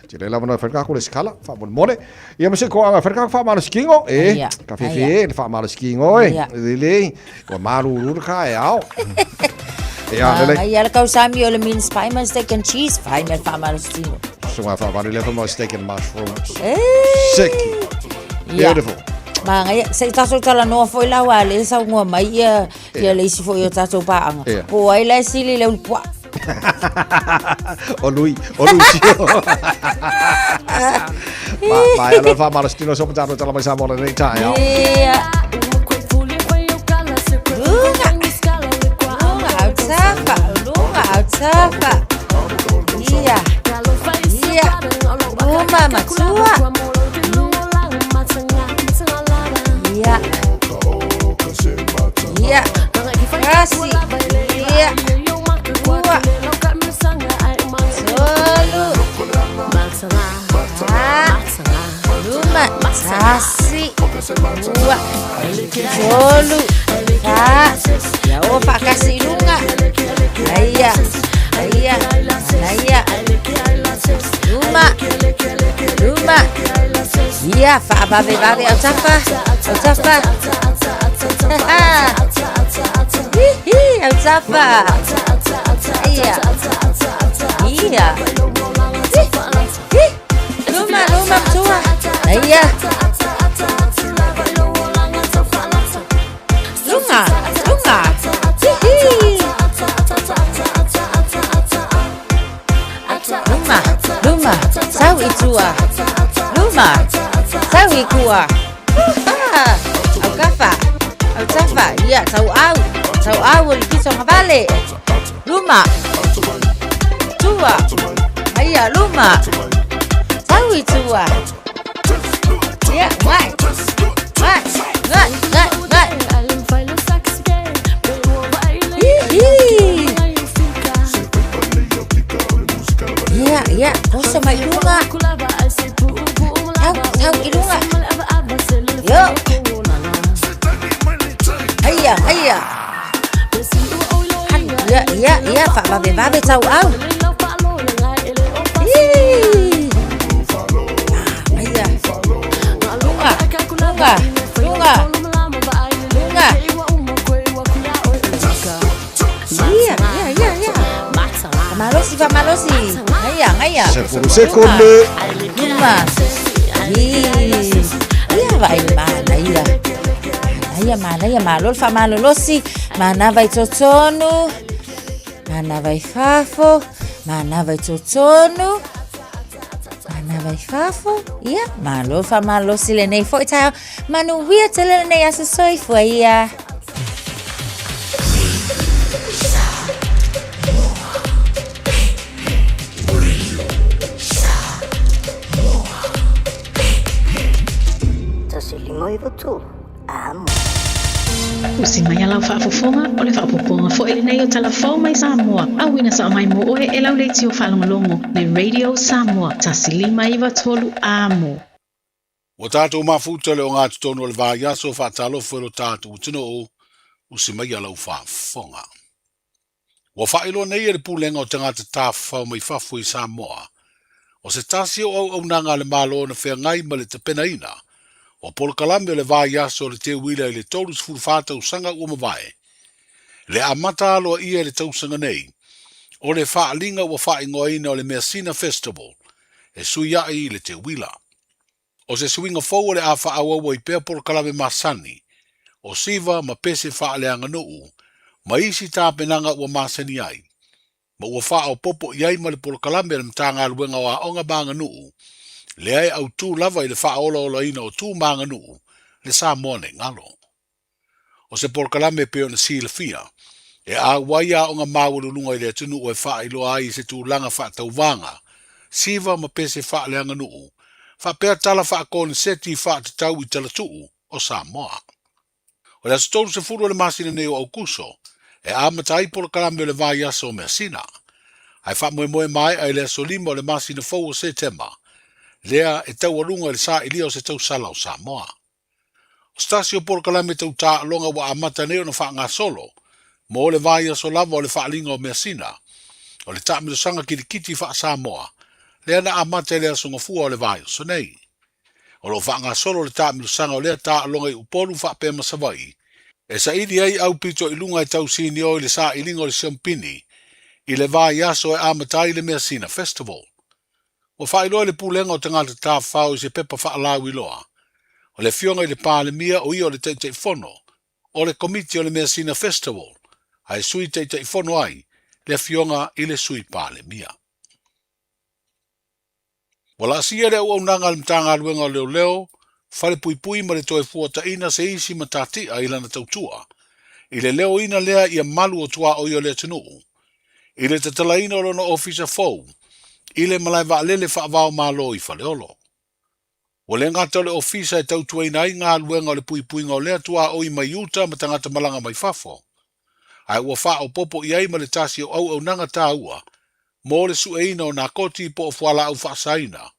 Tele le avanoa e fai le tatou lesitala faamolemole. Ia ma se toaga e fai le tatou faamalosi kino. E, ka fefe e le faamalosi kino e. Lelei. Ua malulu le taeao. Ia, lelei. Ia le kausami o le mince pie ma steak and cheese. Fai mea faamalosi tino. Suga faavale lea fai ma steak and mushrooms. Sick. Beautiful. Māngaia, se i tatou talanoa foi la ua le saunoa mai ia, ia le isi foi o tatou paaga. Ia. Po o ai la e sili le ulupuaa. O Lui, o Lucio. Ma, ma e alofa faamalosi tino so ma tatou tala mai Samoa lenei taeao. Ia. Luga. Luga autafa, luga autafa. Ia. Ia. Luma matua. Ia. Ia. Kasi. Ia. Ua. Tolu. Fa. Luma. Tasi. Ua. Tolu. Fa. Ia o faakasi i luga. Aia. Aia. Aia. Luma. Luma. Ia, faavavevave autafa. Autafa. Hihi, autafa. Ia. Ia. Hi, hi. Luma, luma, matua. Aia. Luga, luga. Hihi. Luma, luma, sau i tua. Luma, sau i kua. Ah, aukafa, autafa, ia, tauau, tauau o le pito agavale. Luma, tua, aia, luma, sau i tua. Ia, uai, uai, uai, uai, uai. Hihi. Ia, ia, toso mai luga. Tau, tau i luga. Io. Aia, aia. Ia, ia, ia, faavavevave tauau. Ii. Aia. Luga, luga, luga. Luga. Ia, ia, ia, ia. Faamalosi, faamalosi. Aia, aia. Sefulu sekonde. Luma. Ii. Ia vaai manaia. Manaia, manaia, malo le faamalolosi. Manava i totonu. Manava i fafo. Manava i totonu. Manava i fafo. Ia, malo le faamalolosi lenei foi taeao. Manuia tele lenei aso soifua ia. 159 amo. Usi mai a lau faafofoga, o le faaopoopoga foi lenei o Tala Fou mai Samoa, auina sao mai mo oe e lau leitio faalogologo, le Radio Samoa, 1 5 9 3 Amo. Ua tatou mafuta le ogatotonu o le vaiaso, faatalofa i lo tatou atunuu, usi maia lau faafofoga. Ua faailoa nei e le Pulega o Tagata Tafafao mai Fafo i Samoa, o se tasi o auaunaga a le Malo na feagai ma le tapenaina o polokalame o le vaiaso o le teuila i le 34 tausaga ua mavae. Le amata aloaia i le tausaga nei o le faaaliga ua faaigoaina o le Measina Festival e suiaʻi i le teuila. O se suiga fou o le a faaauau ai pea polokalame masani o siva ma pese faaleaganuu ma isi tapenaga ua masani ai, ma ua faaopoopo i ai ma le polokalame a le Matagaluega o Aoga ma Aganuu, lea e autū lava i le faaolaolaina o tu ma aganuu le Samoa nei galo. O se polokalame e pei ona silafia, e ʻauai aoga maualuluga i le atunuu e faailoa ai i se tulaga faatauvaga, siva ma pese faaleaganuu, faapea tala faakoneseti faatatau i talatuu o Samoa. O le aso 30 o le masina nei o Aokuso, e amata ai polokalame o le vaiaso o Measina, ae faamoemoe maea i le aso 5 o le masina fou o Setema, lea e taualuga i le sailia o se tausala o Samoa. O se tasi o polokalame tau taaloga ua amata nei ona faagasolo mo le vaiaso lava o le faaaliga o Measina, o le taamilosaga kilikiti faa-Samoa lea na amata i le aso Gafua o le vaiaso nei. O lo o faagasolo le taamilosaga o lea taaloga i Upolu faapea ma Savaii, e saili ai aupito i luga e tau sinio i le sailiga o le siompini i le vaiaso e amata ai le Measina Festival. Ua faailoa e le Pulega o Tagata Tafafao i se pepa faalauiloa, o le Afioga i le Palemia o ia o le Taitaifono o le Komiti o le Measina Festival, ae Sui Taitaifono ai le Afioga i le Sui Palemia. Ua laasia le auaunaga a le Matagaluega o Leoleo, Falepuipui ma le Toefuataiga se isi matatia i lana tautua, i le leoina lea ia malu o tuaoi o le atunuu, i le tatalaina o lona ofisa fou i le malae vaalele faava-o-Malo i Faleolo. Ua le gata o le ofisa e tautuaina ai galuega o le puipuiga o lea tuaoi mai uta ma tagata malaga mai fafo, ae ua faaopoopo i ai ma le tasi o auaunaga taua mo le sueina o nakoti po o fualaau faasaina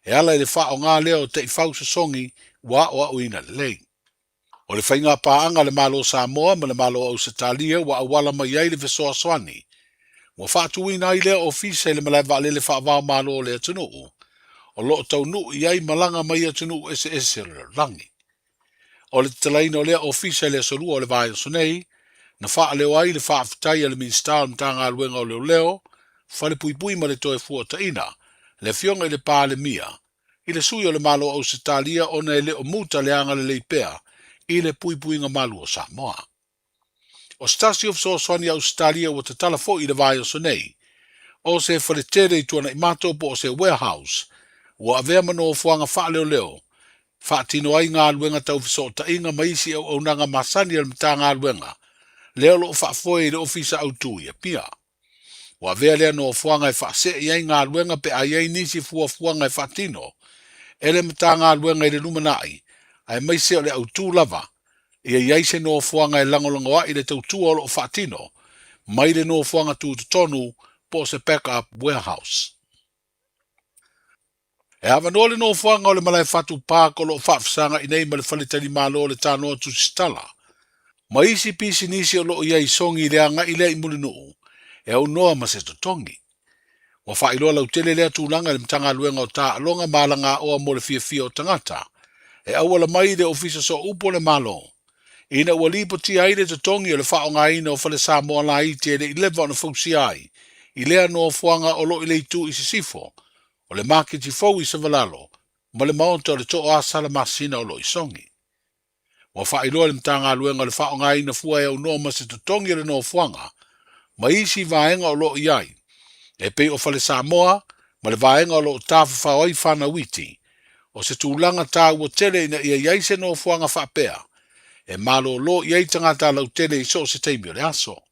e ala i le faaaoga lea o taifau sosogi ua aoaoina lelei. O le faiga paaga a le Malo o Samoa ma le Malo o Ausetalia ua auala mai ai le fesoasoani ua faatuina ai lea ofisa i le malae vaalele faava-o-Malo o le atunuu o lo o taunuu i ai malaga mai atunuu eseese o le lalolagi. O le tatalaina o lea ofisa i le aso Lua o le vaiaso nei, na faaleo ai le faafetai a le Minisita o le Matagaluega o Leoleo, Falepuipui ma le Toefuataiga, le Afioga i le Palemia, i le sui o le Malo o Ausetalia ona e le o muta le agalelei pea i le puipuiga malu o Samoa. O se tasi o fesoasoani a Ausetalia ua tatala foi i le vaiaso nei, o se faletele i Tuanaimato po o se warehouse ua avea ma nofoaga faaleoleo faatino ai galuega tau fesootaiga ma isi auaunaga masani a le Matagaluega lea o lo o faafoe i le Ofisa Autu i Apia. Ua avea lea nofoaga e faasee i ai galuega pe a i ai nisi fuafuaga e faatino e le Matagaluega i le lumanai, aemaise o le autū lava ia i ai se nofoaga e lagolago ai le tautua o lo o faatino mai le nofoaga tutotonu po o se back-up warehouse. E avanoa le nofoaga o le malae fatu park o lo o faafesagaʻi nei ma le faletalimalo o le Tanoa Tusitala ma isi pisinisi o lo o i ai i Sogi i le agai lea i Mulinuu e aunoa ma se totogi. Ua faailoa lautele lea tulaga i le Matagaluega o Taaloga ma Alagaoa mo le Fiafia o Tagata e auala mai i le Ofisa Sooupu o le Malo ina ua lipotia ai le totogi o le faaaogaina o fale Samoa laiti e le i leva ona fausia ai i lea nofoaga o lo o i le itu i sisifo o le maketi fou i Savalalo ma le maota o le Tooa Salamasina o lo o i Sogi. Ua faailoa e le Matagaluega o le faaaogaina fua e aunoa ma se totogi o le nofoaga ma isi vaega o lo o i ai, e pei o Fale Samoa ma le vaega o lo o tafafao ai fanau iti, o se tulaga taua tele ina ia i ai se nofoaga faapea e malōlō i ai tagata lautele i so o se taimi o le aso.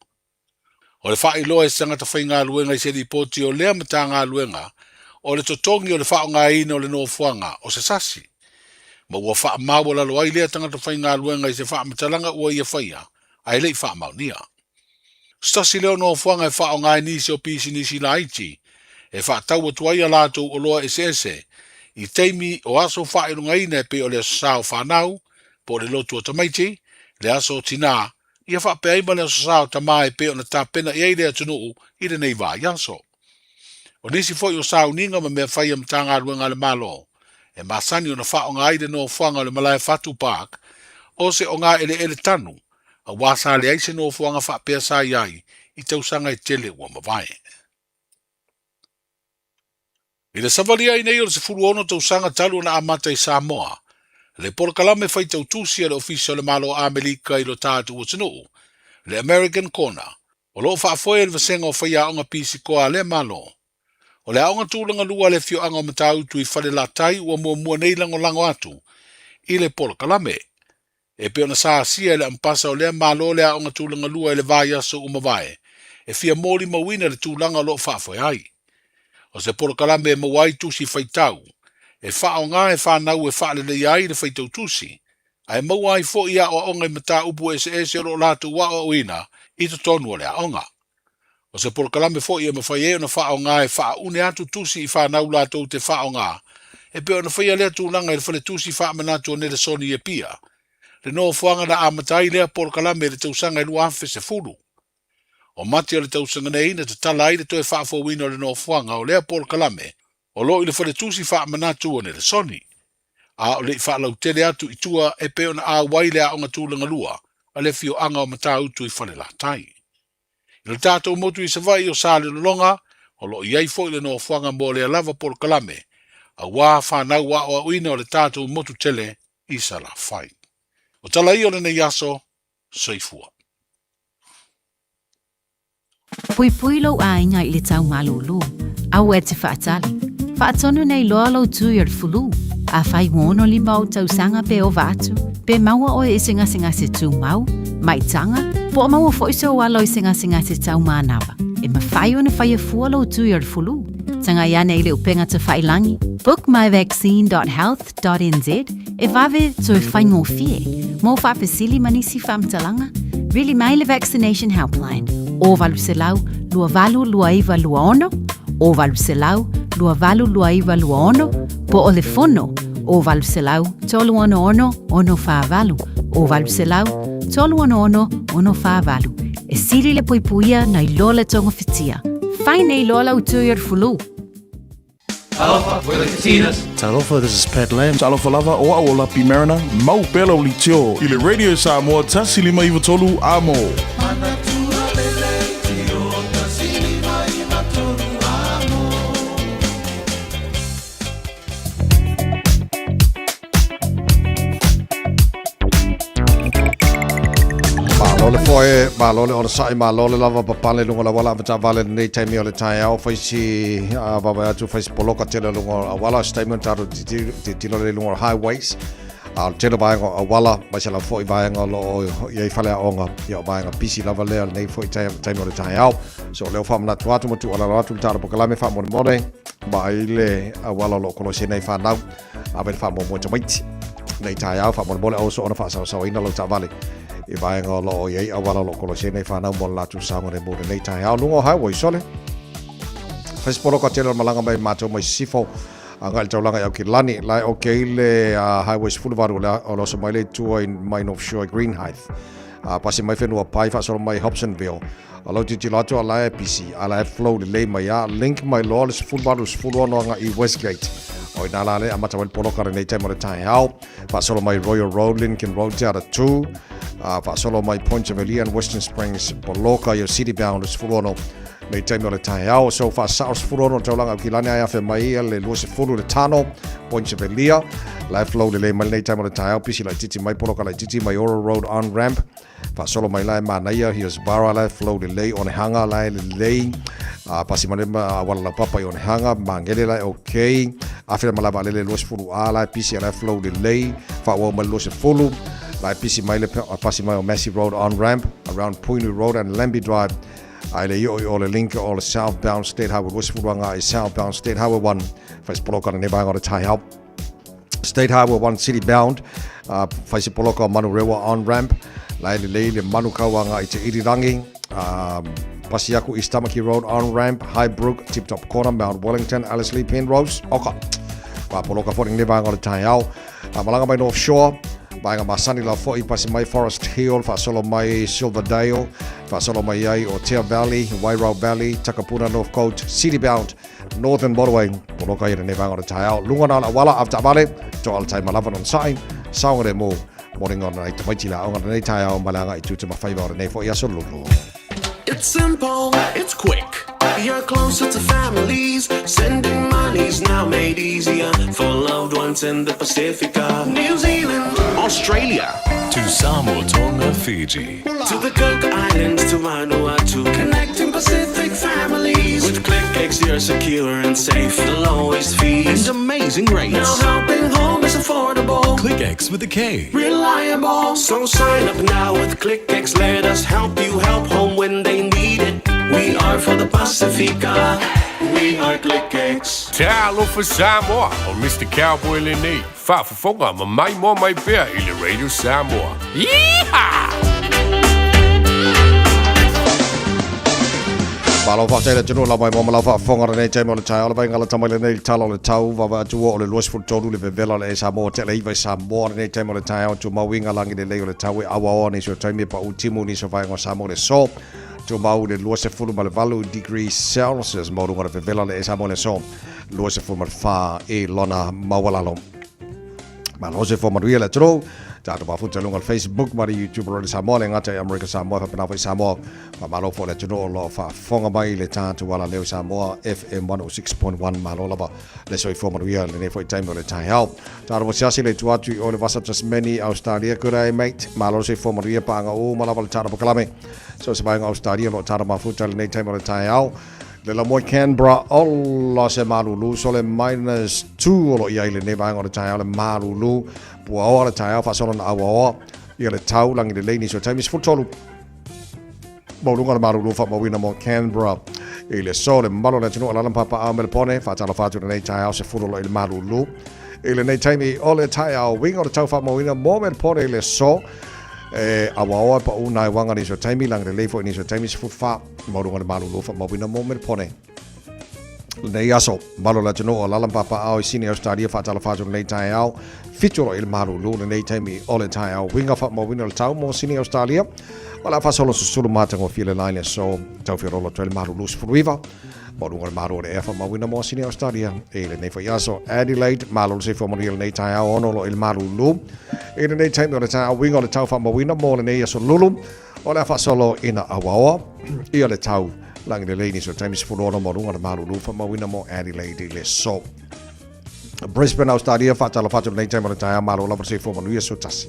O le faailoa e se tagata faigaluega i se lipoti o lea Matagaluega o le totogi o le faaaogaina o le nofoaga o se sasi. Ma ua faamaualalo ai lea tagata faigaluega i se faamatalaga ua ia faia, ae le i faamaonia. Se tasi lea o nofoaga e faaaoga ai nisi o pisinisi laiti e faatau atu ai a latou oloa eseese i taimi o aso faailogaina e pei o le Aso Sa o Fanau, po o le Lotu o Tamaiti, le Aso o Tinā, ia faapea ai ma le Aso Sa o Tamā e pei ona tapena i ai le atunuu i lenei vaiaso. O nisi foi o sauniga ma mea fai a Matagaluega a le Malo e masani ona faaaoga ai le nofoaga o le Malae Fatu Park o se ogaeleele tanu aua sa leai se nofoaga faapea sa i ai i tausaga e tele ua mavae. I le savalia ai nei o le 16 tausaga talu ona amata i Samoa, le polokalame faitautusi a le Ofisa o le Malo o Amerika i lo tatou atunuu, le American Corner, o lo o faafoe e le Vasega o Faiaoga Pisikoa a lea Malo. O le aoga tulaga lua a le afioaga o Matautu i Falelatai ua muamua nei lagolago atu i le polokalame. E pei ona sa asia e le Ampasa o lea Malo le aoga tulaga lua i le vaiaso ua mavae, e fia molimauina le tulaga o lo o faafoe ai. O se polokalame e maua ai tusi faitau, e faaaoga e fanau e faaleleia ai le faitau tusi, ae maua ai foi aoaoga i mataupu eseese o lo o latou aoaoina i totonu o le aoga. O se polokalame foi e mafai ai ona faaaoga e faaune atu tusi i fanau latou te faaaoga, e pei ona faia lea tulaga i le Faletusi Faamanatu o Nelesoni i Apia, le nofoaga na amata ai lea polokalame i le tausaga e 2010. O Mati o le tausaga nei na tatala ai le toe faafouina o le nofoaga o lea polokalame o lo o i le Faletusi Faamanatu o Nelesoni, a o le i faalautele atu i tua e pei ona auai le aoga tulaga lua a le afioaga o Matautu i Falelatai. I le tatou motu i Savaii o Salelologa, o lo o i ai foi le nofoaga mo lea lava polokalame, aua fanau aoaoina o le tatou motu tele i Salafai. O tala ia o lenei aso, soifua. Puipui lou aiga i le tau malūlū. Aua e te faatali. Faatonu nei loa lou tui o le fulu. Afai ua 65 ou tausaga pe ova atu, pe maua oe i se gasegase tumau, maitaga, po o maua foi sou alo i se gasegase tau manava, e mafai ona faia fua lou tui o le fulu. Tagai ane i le upega tafailangi, bookmyvaccine.health.nz, e vave toe faigofie. Mo faafesili ma nisi faamatalaga, vili mai le Vaccination Helpline, 0800 282926, 0800 282926, po o le fono 0800 366 648, 0800 366 648. E sili le puipuia nai lo le togafitia. Fai nei loa lau tui o le fulu. Talofa, we're the Katinas. Talofa, this is Pat Lam. Talofa lava, o au o Lapi Mariner, mau pea lau leitio i le Radio Samoa 1593 Amo. Malo le foe, malo le onosai, malo le lava papale lunga la wala avata vale lenei taimi o le taeao faisi a vaavaai atu faisi poloka tele lunga o auala se taimi ona tatou tilotilo lea i luga o highways a o le tele o vaega o auala aemaise lava foi vaega o lo o i ai faleaoga ia o vaega pisi lava lea lenei foi taimi o le taeao so o lea ua faamanatu atu ma tuualalo atu le tatou polokalame faamolemole vaai le auala o lo o kolosi ai nai fanau Ave le faamuamua i tamaiti. Nei taeao faamolemole aua soona faasaosaoina lau taavale i vaega o lo o i ai auala o lo o kolosi ai nei fanau mo le latou saogalemu i lenei taeao. Luga o highway sole. Fai se poloka tele o le malaga mai matou mai Sisifo agai i le taulaga i Aukilani. La e okay le highway 18 o le o le oso mai le tua i mai North Shore i Greenhithe. Pasi mai Whenuapai faasolo mai Hobsonville. O lau tilotilo atu a la e pisi, a la e flow lelei mai a link mai loa le 18 16 agai i Westgate. O ina la le amata mai le poloka lenei taimi o le taeao. Faasolo mai Royal Road, Lincoln Road te ara 2. Faasolo mai Point Chevalier and Western Springs poloka i o City Bound le 16 nei taimi o le taeao. So faasao 16 le taulaga Aukilani ai afe mai ia le 20 le Tano, Point Chevalier. La e flow lelei mai lenei taimi o le taeao. Pisi laititi mai poloka laititi mai Oro Road on ramp. Faasolo mai la e manaia Hillsborough la e flow lelei Onehunga la e lelei pasi mai le auala laupapa i Onehunga Magele la e okay afe le malae vaalele 20 A la e pisi la e flow lelei faaauau mai le 20 la e pisi mai le pasi mai o Massey Road on ramp around Pounui Road and Lambie Drive ae le i oo i o le link o le southbound State Highway 20 agai southbound State Highway 1 fai se poloka lenei vaega o le taeao. State Highway 1 City Bound, uh, whai se poloka o Manurewa on ramp, la e lelei le Manukau anga i te Irirangi, um, pasi aku East Tamaki Road on ramp, Highbrook, Tip Top Corner, Mount Wellington, Ellerslie, Penrose, oka. Kua poloka fo ringle vaenga o le taiao. A malanga mai North Shore, vaenga masani la fo'i pasi mai Forest Hill, whaasolo mai Silverdale, whaasolo mai ai o Tea Valley, Wairau Valley, Takapuna North Coast, City Bound, Northern Motorway, poloka i lenei vaenga o le taeao. Lunga na la wala after vale, to al tai malava non sai, saonga le mo, moringa o nei tamaiti la onga lenei taeao malanga i tū te mawhaiva o lenei fo i aso lulu. It's simple, it's quick. You're closer to families. Sending money's now made easier for loved ones in the Pacifica. New Zealand, Australia. To Samoa, Tonga, Fiji. To the Cook Islands, to Vanuatu. Connecting Pacific families. With ClickX, you're secure and safe. The lowest fees. And amazing rates. Now helping home is affordable. ClickX with a K. Reliable. So sign up now with ClickX. Let us help you help home when they need it. We are for the Pacifica. We are ClickX. Talofa Samoa, o Mr. Cowboy lenei, faafofoga ma maimoa mai pea i le Radio Samoa. Yeehaw! Malo faafetai le atunuu lau mai mo ma lau faafofoga lenei taimi o le taeao le vaaiga lata mai lenei le tala o le tau vaavaai atu ua o le 23 le vevela o le Samoa tele iva i Samoa lenei taimi o le taeao tumau iga lagi lelei o le tau e auaoa nisi o taimi e paʻu timu nisi o vaega o Samoa le aso tumau le 28 degree Celsius maualuga o le vevela o le Samoa le aso 24 i lona maualalo. Malo se fo manuia le atunuu. Tatou mafuta i luga o le Facebook ma le YouTube Radio Samoa le gata i Amerika Samoa faapena foi Samoa. Faamalo foi le atunuu o lo o faafofoga mai i le tatou alaleo i Samoa FM 106.1. Malo lava le soifua manuia lenei foi taimi o le taeao. Tatou asiasi le itu atu i o le Vasa Tasmania, Australia. Good day mate. Malo le soifua manuia paaga uma lava le tatou polokalame. So se vaega Australia o lo o tatou mafuta i lenei taimi o le taeao. Le lamoe Canberra, ola se malulu, sole minus 2 o lo i ai lenei vaega o le taeao le malulu, puaoa le taeao faasolo na auaoa, ia le tau langi lelei nisi o taimi 13. Maualuga le malulu faamauina mo Canberra i le aso le mamalu o le atunuu alaala ma papaaao Melepone, faatalofa atu lenei taeao 10 o lo i le malulu. I lenei taimi o le taeao, uiga o le tau faamauina mo Melepone i le aso, e auaoa e paʻu nai uaga nisi o taimi, lagi lelei foi nisi o taimi 14. Maualuga le malulu faamauina mo Melepone. Lenei aso, mamalu o le atunuu o alaala ma papaaao i Sini Australia faatalofa atu lenei taeao. Fitu o lo i le malulu lenei taimi o le taeao. Uiga faamauina o le tau mo Sini Australia. O le a faasolo susulu matagofie le la i le aso. Tau fiololo atu ai le malulu 19. Maualuga le malu o le ea faamauina mo Sini Australia. I lenei foi aso, Adelaide, malo le soifua manuia lenei taeao ono lo i le malulu. I lenei taimi o le taeao, uiga o le tau faamauina mo lenei aso lulu. O le a faasolo ina auaoa ia le tau lagi lelei nisi o taimi 16 maualuga le malulu faamauina mo Adelaide i le aso. Brisbane, Australia, faatalofa atu lenei taimi o le taeao, malo lava le soifua manuia so tasi.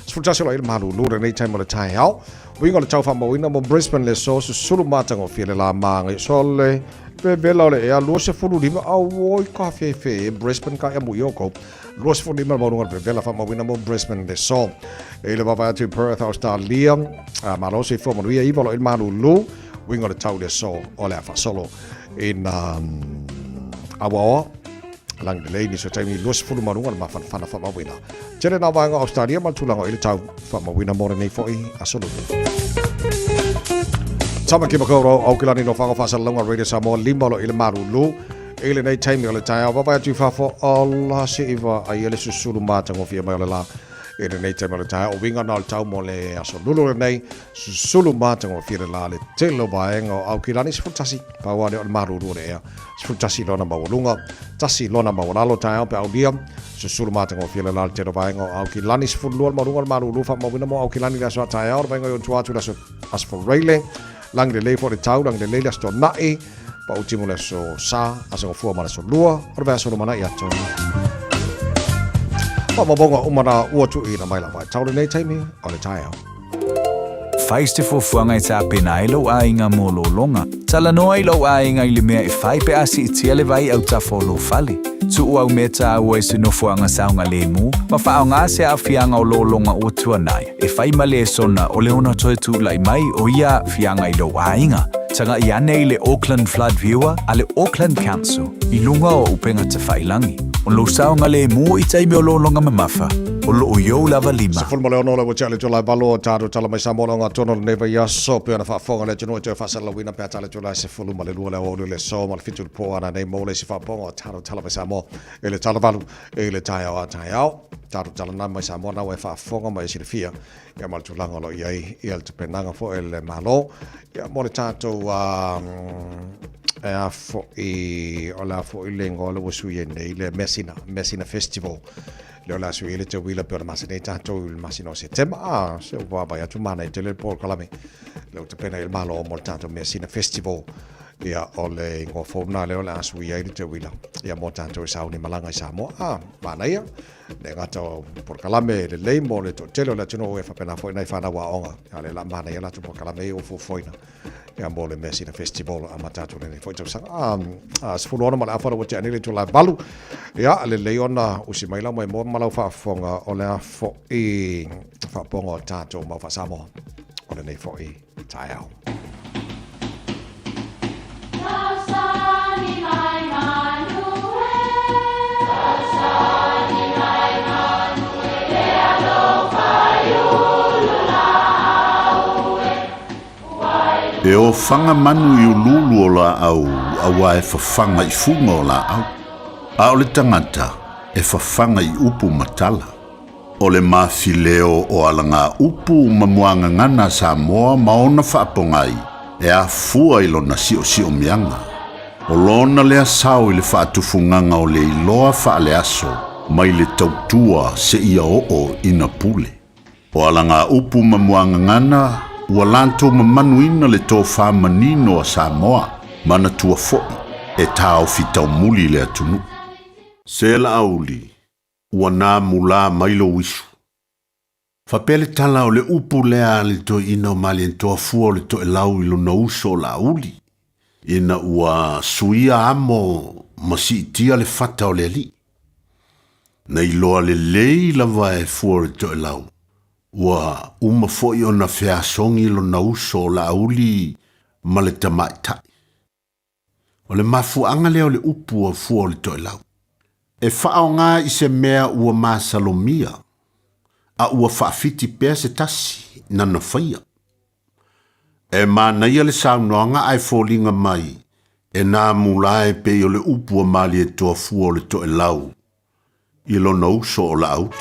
11 o lo i le malulu lenei taimi o le taeao. Uiga o le tau faamauina mo Brisbane le aso susulu matagofie le la maga sole vevela o le ea 25 auoi ka fefe Brisbane ka ea mui o kou. 25 le maualuga le vevela faamauina mo Brisbane le aso. I le vaavaai atu i Perth, Australia, a malo soifua manuia iva o lo i le malulu, uiga o le tau le aso o le a faasolo ina auaoa lagi lelei nisi o taimi 20 maualuga le mafanafana faamauina. Tele nā vaega o Australia ma le tulaga o i le tau faamauina mo lenei foi aso lulu. Tamaki Makaurau, Aukilani no Whango Whaasalalauga Radio Samoa, lima o lo i le malulu. I lenei taimi o le taeao, vaavaai atu i fafo, ala se i vaaia le susulu matagofie mai o le la. I lenei taimi o le taeao, o uiga na o le tau mo le aso lulu lenei, susulu matagofie le la le tele o vaega o Aukilani 11, pau lava lea o le malulu o le ea, 11 lona maualuga, tasi lona maualalo taeao pe aulia, susulu matagofie le la le tele o vaega o Aukilani 12 le maualuga o le malulu faamauina mo Aukilani le aso a taeao, le vaega i ona tua atu i le aso Aso Faraile, lagi lelei foi le tau, lagi lelei le Aso Toonai, pau timu le Aso Sa, Aso Gafua ma le Aso Lua, o le vaiaso lumanai atu. Faamaumauga uma na ua tuuina mai lava e tau lenei taimi o le taeao. Fai se fuafuaga e tapena ai lou aiga mo lologa. Talanoa i lou aiga i le mea e fai pe a siitia le vai autafa o lou fale. Tuu au mea taua i se nofoaga saogalemu ma faaaoga se aafiaga o lologa ua tuanai e fai ma lesona o le ono toe tulai mai o ia aafiaga i lou aiga. Taga'i ane i le Auckland Flood Viewer a le Auckland Council i luga o upega tafailagi. O lou saogalemu i taimi o lologa mamafa, o lo o i ou lava lima. 16 le ua tea le itula e 8 o tatou tala mai Samoa le ogatotonu o lenei vaiaso pei ona faafofoga le atunuu e toe faasalalauina pe a tala itula e 12 le aoauli o le aso ma le 7 i le po a nanei mo le isi faapopoga o tatou tala mai Samoa i le tala 8 i le taeao a taeao. Tatou tala na mai Samoa na ua e faafofoga ma e silafia ia ma le tulaga o lo o i ai ia le tapenaga foi a le Malo ia mo le tatou e a foi o le a foi le igoa lea ua sui ai nei le Measina, Measina Festival lea o le a sui ai le tauila pei ona masani ai tatou i le masina o Setema. A, se ua vaavaai atu manaia tele le polokalame lea ua tapena ai le Malo mo le tatou Measina Festival. Ia, o le igoa fou lena lea o le a sui ai le tauila ia mo tatou e sauni malaga i Samoa. A, manaia. Le gata o polokalame lelei mo le toatele o le atunuu e faapena foi nai fanau aoga. A o lea la manaia latou polokalame ia ua fuafuaina ia mo le Measina Festival amata atu lenei foi tausaga. A, a 16 ma le afa ua tea nei le itula e 8. Ia, lelei ona usi mai lau maimoa ma lau faafofoga o le a foi faapopoga o tatou mau faa-Samoa o lenei foi taeao. E ofaga manu i uluulu o laau auā e fafaga i fuga o laau, a o le tagata e fafaga i upu ma tala. O le mafileo o alagaupu ma muagagana a Samoa ma ona faapogai e afua i lona siosiomiaga. O lona lea sao i le faatufugaga o le iloa faaleaso mai le tautua seia oo ina pule. O alagaupu ma muagagana ua latou mamanuina le tofa manino a Samoa, manatua foi e taofi taumuli le atunuu. Se Laauli, ua na mulā mai lou isu. Faapea le tala o le upu lea a le toeaina o Malietoa fua o le toelau i lona uso o Laauli, ina ua suia amo ma siitia le fata o le alii. Na iloa lelei lava e fua o le toelau, ua uma foi ona feasogi lona uso o Laauli ma le tamaitai. O le mafuaaga lea o le upu a fua o le toelau. E faaaoga i se mea ua masalomia, a ua faafiti pea se tasi nana faia. E manaia le saunoaga ae foliga mai e nā mula e pei o le upu a Malietoa fua o le toelau i lona uso o Laauli.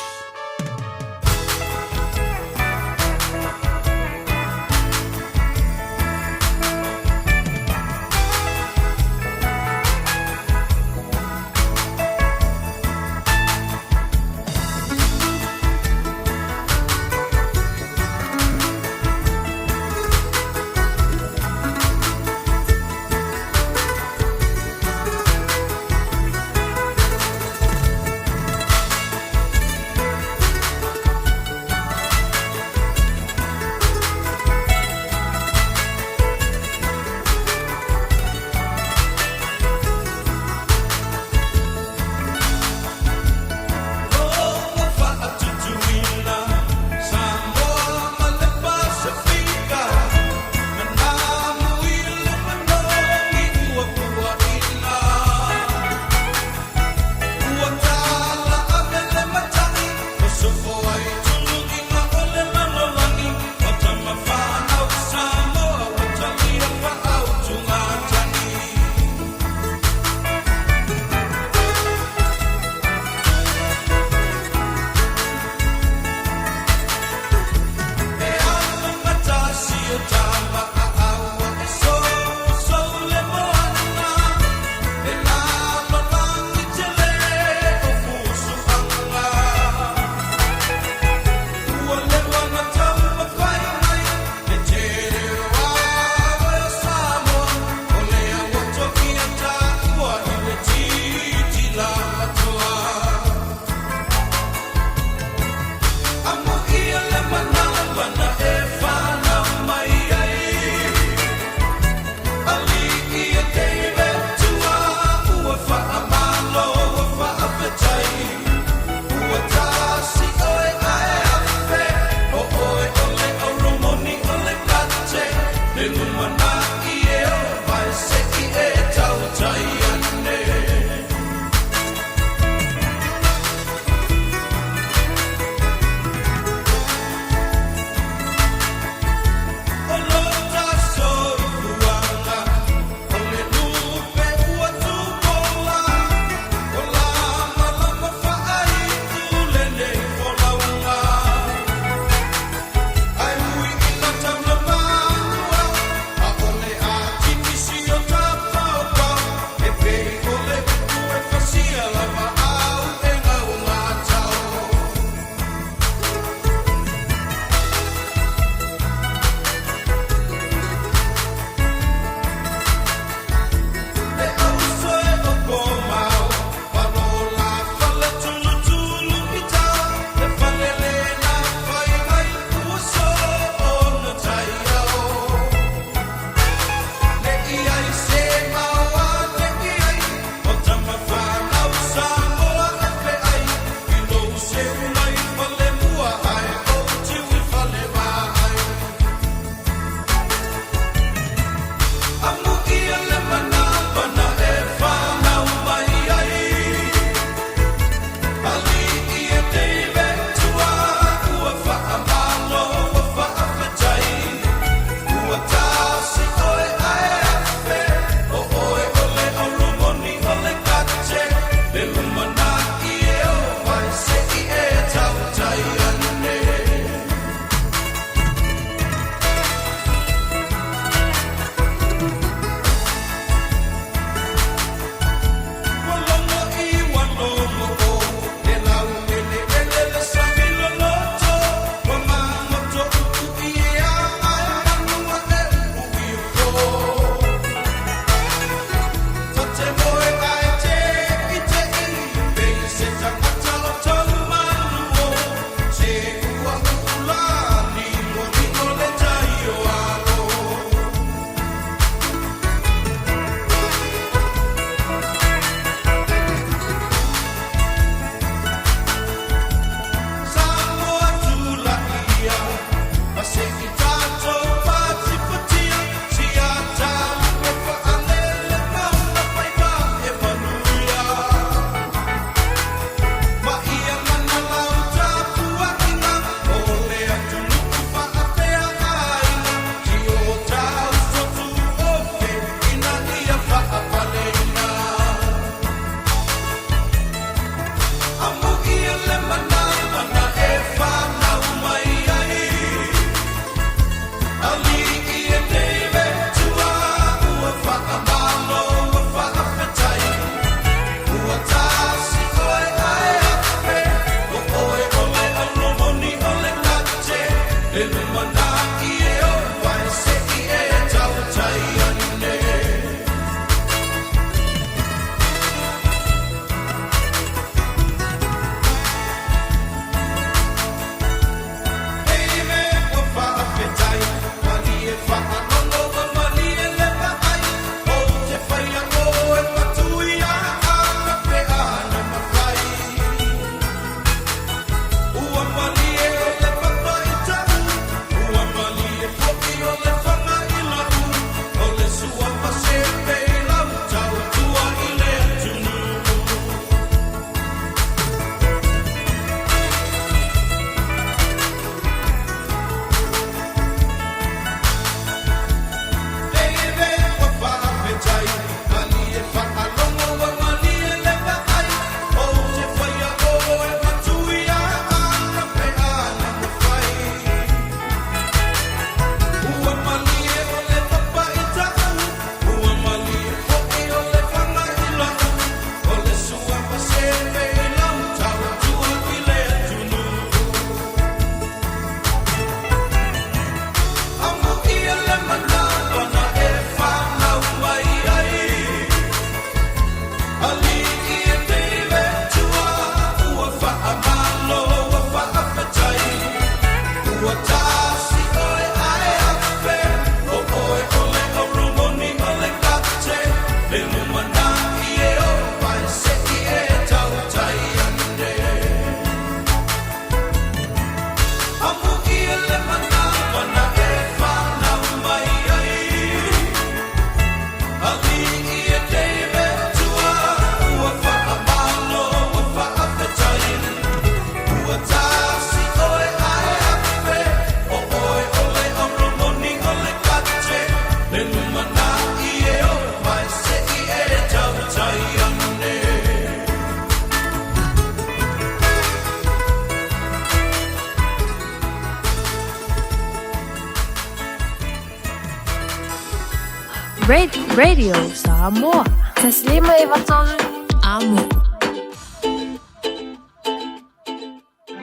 Radio Samoa. 153 Amo.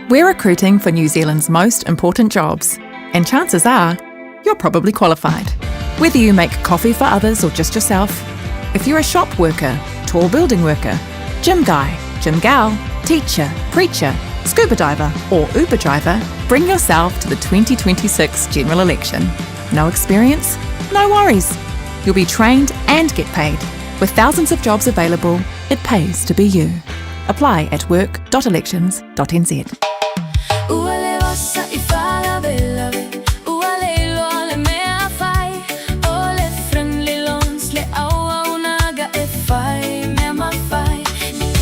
We're recruiting for New Zealand's most important jobs, and chances are you're probably qualified. Whether you make coffee for others or just yourself, if you're a shop worker, tall building worker, gym guy, gym gal, teacher, preacher, scuba diver, or Uber driver, bring yourself to the 2026 general election. No experience? No worries. You'll be trained and get paid. With thousands of jobs available, it pays to be you. Apply at work.elections.nz. Ua le vasa i faalavelave, ua le iloa le mea fai, o le Friendly Loans le auaunaga e fai mea mafai.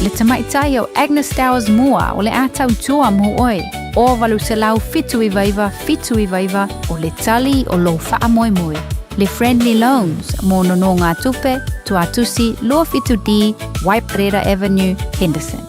Le tamaitai o Agnes Stowers Moa o le a tautua mo oe. O 879 799 o le tali o lou faamoemoe. Le Friendly Loans mo nonogatupe, Tuatusi 27D, Waiparera Avenue, Henderson.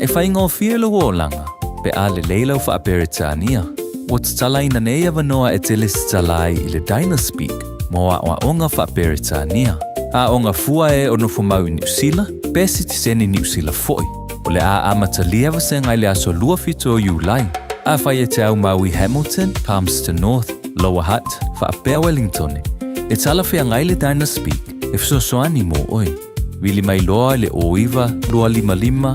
E faigofie lou olaga pe a lelei lau Faa-Peretania. Ua tatalaina nei avanoa e te lesitala ai i le Dynaspeak mo aoaoga Faa-Peretania. Aoga fua e o nofomau i Niu Sila pe sitiseni Niu Sila foi. O le a amatalia vasega i le aso 27 o Iulai. Afai e te aumau i Hamilton, Palmerston North, Lower Hutt, faapea Wellingtone, e talafeagai le Dynaspeak e fesoasoani mo oe. Vili mai loa i le 09 255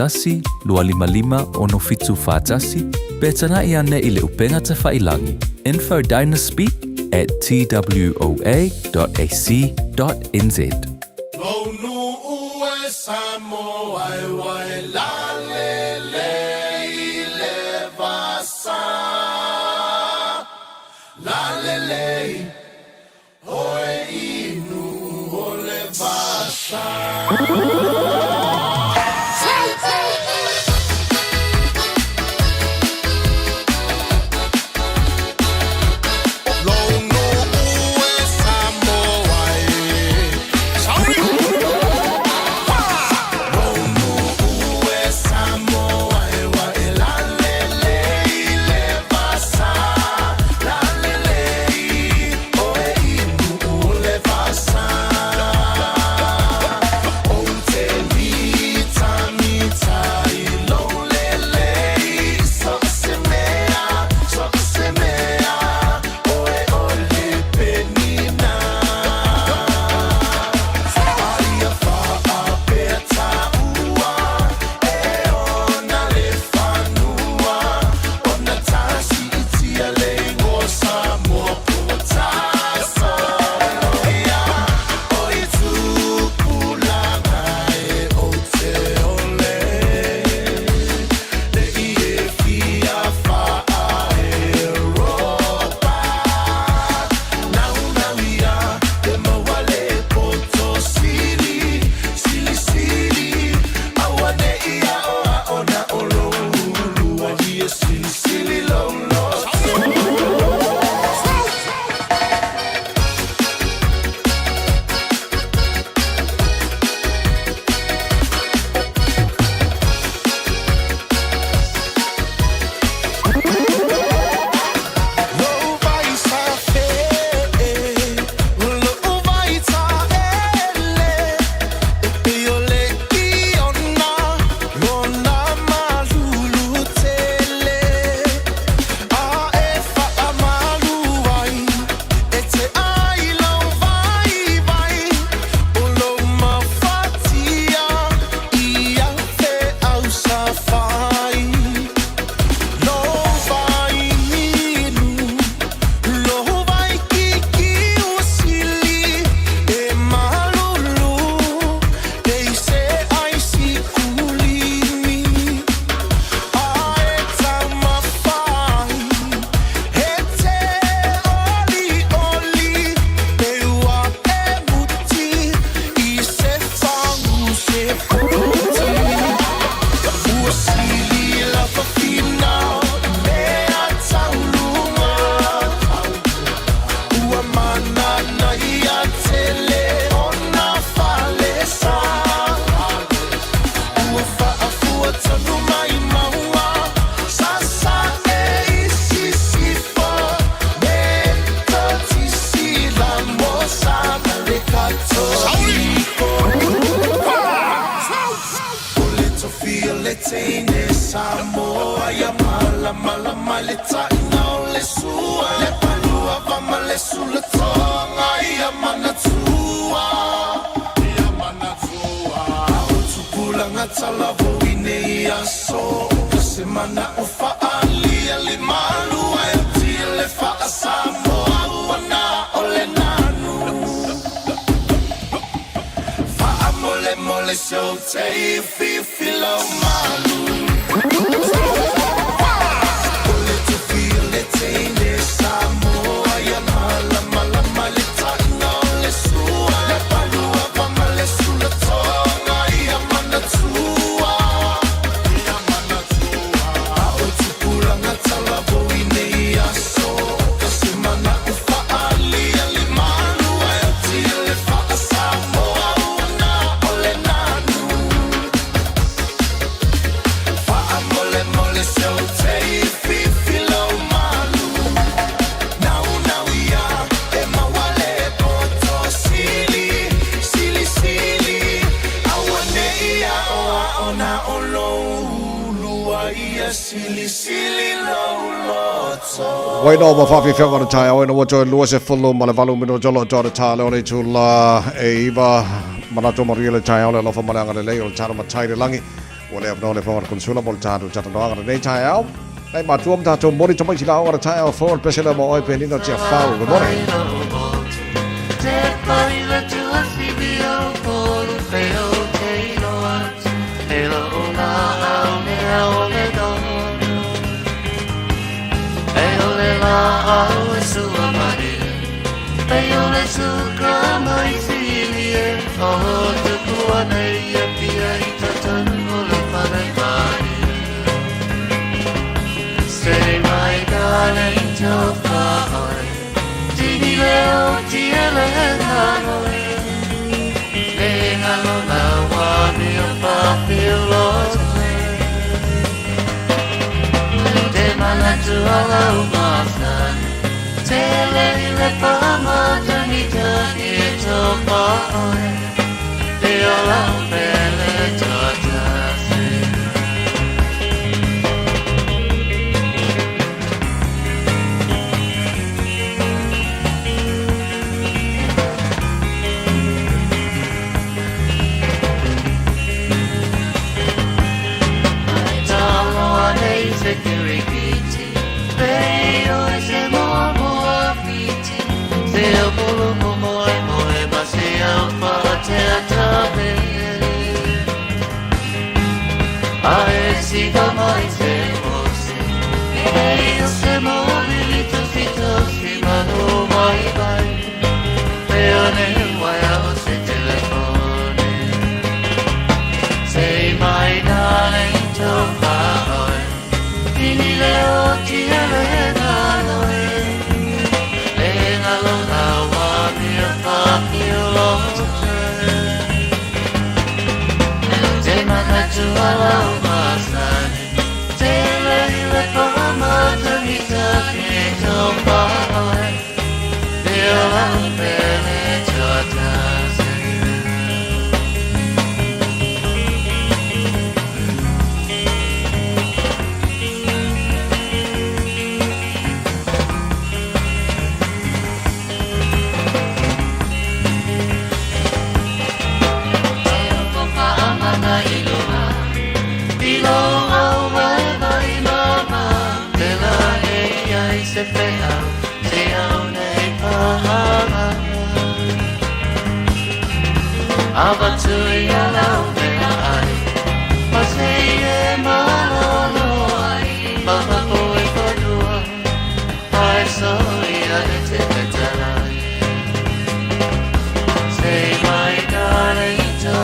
6741 255 6741 pe tagai ane i le upega tafailangi info dynaspeak at twoa.ac.nz. Lou e Samoa e wai la le le i le vasa. La le le i hoe inu o le vasa. teine Samoa ia malamalama le taʻina o le sua le palua vama le sulatoga ia manatua ia manatua o tupulaga talavou i nei aso ka se manaʻo faaalia le malua e tia le faasamoa ua na o le nanu faamolemole soutei fifi lau malu O le tufi o le teine Samoa ia malamalama le taʻina o le sua le palua vama le sulatoga ia manatua ia manatua a o tupulaga talavou i nei aso ka se manaʻo faaalia le malua e tia le faasamoa ua na o le nanu faamolemole soutei fifi lau malu naunau ia e maua le poto sili silisili auaneʻi aʻoaʻo na o lou ulua ia silisili lou loto. Wai no ma whawhiwhianga o le taeao ina ua toe 28 minute o lo toe tā leo le tula e iwa manatu maria le taeao le alofa ma le agalelei o le tano matai le langi. Ua le avanoa le fofoga o le konsula mo le tatou talanoaga lenei taeao. Nai matua ma tatou moni tamaiti la aoga le taeao fou o le pese lea mo oe Penina Tiafau. Good morning. Say my darling to Say my darling to Say my darling to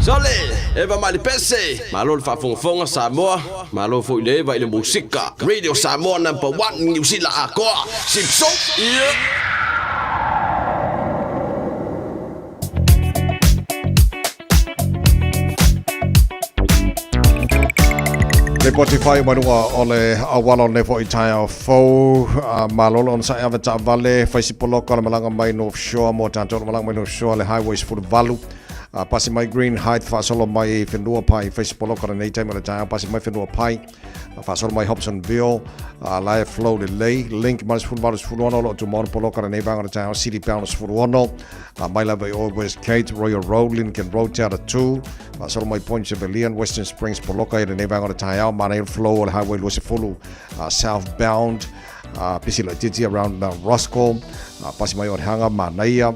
Sole, Eva Malipese, malo le faafogafoga Samoa, malo foi le Eva i le musika. Radio Samoa number 1 Niu Sila akoa. Sipso. Yeah. Lipoti fai mai luga o le auala o lenei foi taeao fou. Malo le onosai ave taavale, fai si poloka o le malaga mai North Shore mo tatou o le malaga mai North Shore le Highway 18. Pasi mai Green Height faasolo mai Whenua Pai, fai si poloka lenei taimi o le taeao, pasi mai Whenua Pai, faasolo mai Hobsonville, la e flow lelei, link mai le 18 16 o lo o tumau le poloka lenei vaega o le taeao, City Bound 16, mai lava i o West Gate, Royal Road, Lincoln Road, Te Atatū, faasolo mai Point Chevalier, Western Springs poloka i lenei vaega o le taeao, manaia le flow o le Highway 20, southbound, pisi laitiiti around Mount Roskill, pasi mai Onehunga, manaia,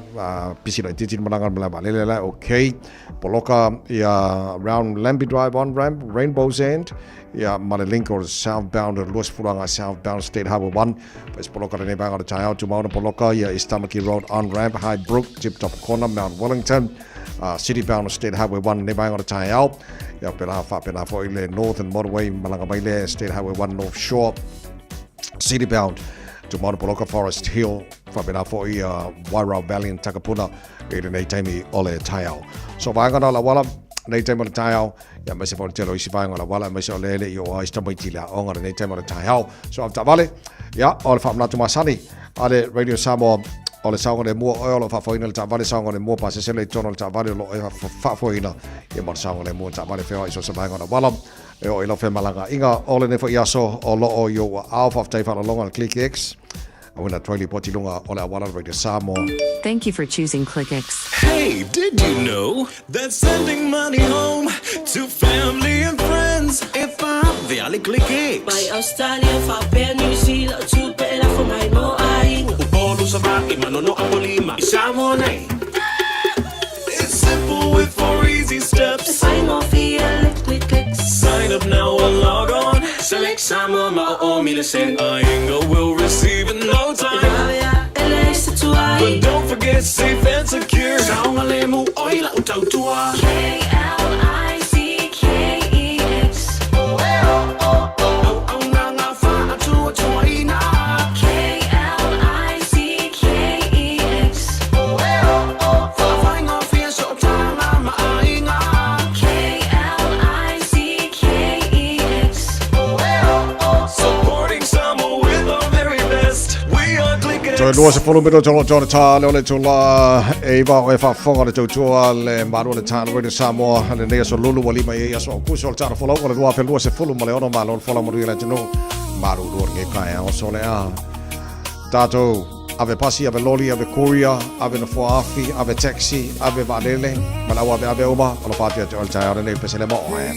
pisi laitiiti le malaga le malae vaalele la e okay, poloka ia around Lambie Drive on ramp, Rainbow's End, ia ma le link o le southbound 20 agai southbound State Highway 1, fai poloka lenei vaega o le taeao, tumau na poloka ia East Tamaki Road on ramp, High Brook, Tip Top Corner, Mount Wellington, City bound State Highway 1 lenei vaega o le taeao, ia pela faapena foi le Northern Motorway malaga mai le State Highway 1 North Shore, City bound to Poloka Forest Hill, faapena foi Wairau Valley and Takapuna i lenei taimi o le taeao. So vaega na o le auala, lenei taimi o le taeao, ia aemaise foi o le tele o isi vaega o le auala, aemaise o le ele i o ai si tamaiti i le aoga lenei taimi o le taeao. So ave taavale, ia, o le faamanatu masani a le Radio Samoa, o le saogalemu o oe o lo o faafoeina le taavale, saogalemu o pasese le i totonu o le taavale o lo o e faafoeina, ia ma le saogalemu o le taavale feoai i so o se vaega o le auala. E oo i lau femalagaaiga o lenei foi aso o lo o i ou aao. Faafetai faalologa le Click X. Auina atu ai lipoti i luga o le auala Radio Samoa. Thank you for choosing ClickX. Hey, did you know that sending money home to family and friends e faave ale Click X? Mai Australia faapea New Zealand o tupe e lafo mai mo aiga. Upolu, Savaii, Manono, Apolima i Samoa nei. It's simple with four easy steps. E faigofie le ClickX. Sign up now or log on. Select Samoa ma o o mile send. Aiga will receive in no time. E vave a e leai se tuai. But don't forget safe and secure. Saogalemu oi lau tautua. K-L-I-C-K-E-X. Auaunaga faatuatuaina. K-L-I-C-K-E-X. Faafaigofie sootaga ma aiga. K-L-I-C-K-E-X. Supporting Samoa with our very best. We are Click Toe 20 minute o lo tona tā le o le tula e iwa o e faafofoga le tautua le malo le tā le Samoa lenei aso lulu ua lima i ai aso Aukuso o le tala folau o le 2026 malo le folau manuia le atunuu malulu o lenei taeao so le a tatou ave pasi ave loli ave courier ave nofoa afi ave taxi ave vaalele ma le au aveave uma o lo faatea atu o le taeao lenei pesele mo oe.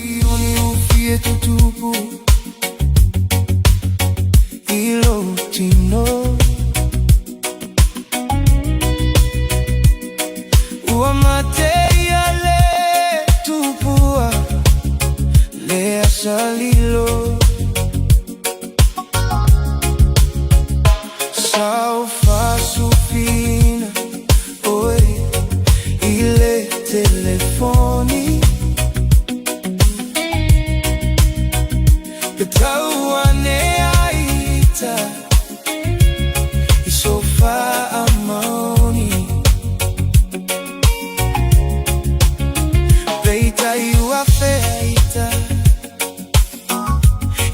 Ua mate ia le tupua le asa lilo Sau faasufina oe i le telefoni Pe tau ane ai ita i so faamaoni.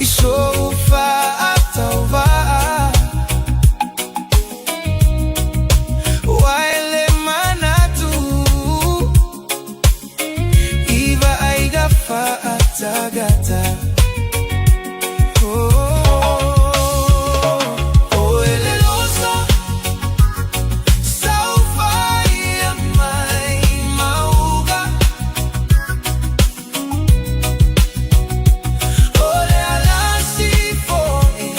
I sou faatauvaa Ua e le manatu I vaaiga faatagata Oh, oh e le losa Saufaia mai mauga O le alasi fo'i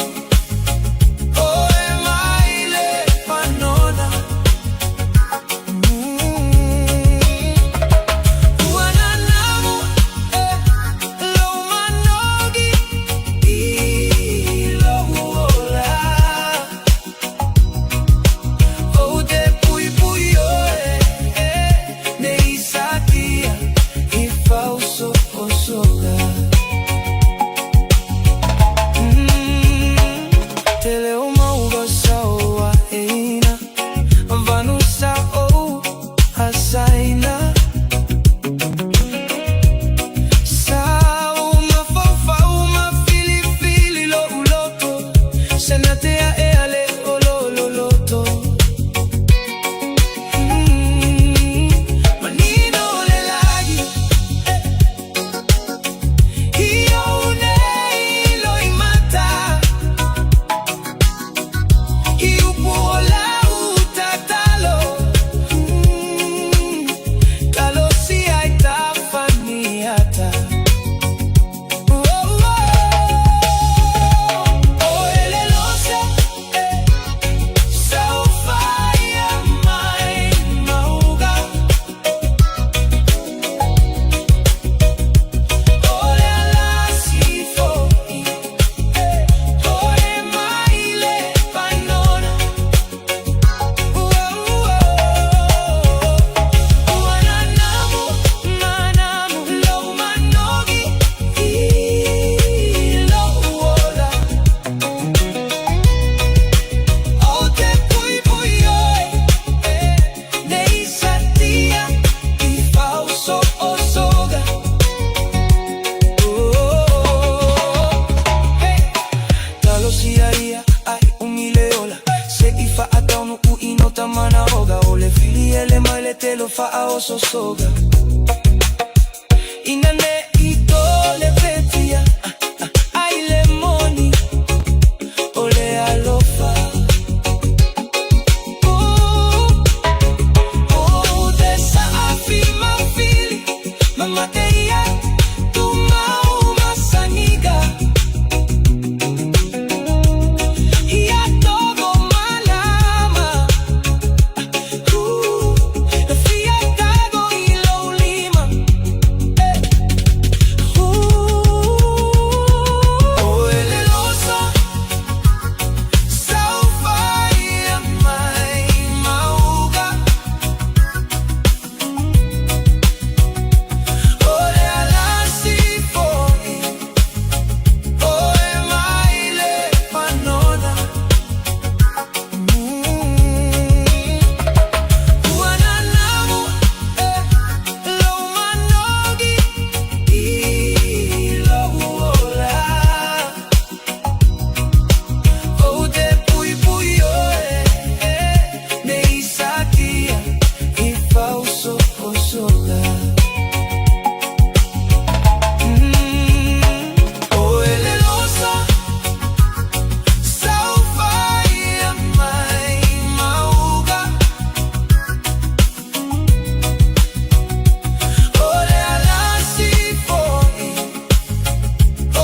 Oe mai le panona Ua nanamu e lou manogi i lou ola Ou te puipui oe e nei satia i fausosoga Tele o mauga sa o aeina Vanu sa o asaina Sa o mafaufau ma filifili lo'u loto Sena te a'e a le olololoto Manino le lagi I ou nei loimata I upu o lau tatalo Talosia i tafaniata Oh, oh, oh, ele losa eh, Saufaia mai mauga O le alasi fo'i Oe mai le panona Ua ua Ua nanamu Nanamu Lou manogi I lou ola Ou te puipui oe Nei satia I fausosoga Oh, hey. Talosia ia ai umi le ola Se i faataunu'u i no tamana oga O le fili ele mai le telo faaososoga Ina ne i tole petia ai le moni o le alofa Oh, oh, te saafi mafili Mamate ia tumau masaniga Ia togo malama Na fia tago i lou lima O ele losa Saufaia mai mauga O le alasi fo'i Oe mai le panona Ua nanamu e lou manogi i lou ola Ou te puipui oe nei satia i fausosoga O ele losa Saufaia mai mauga O le alasi fo'i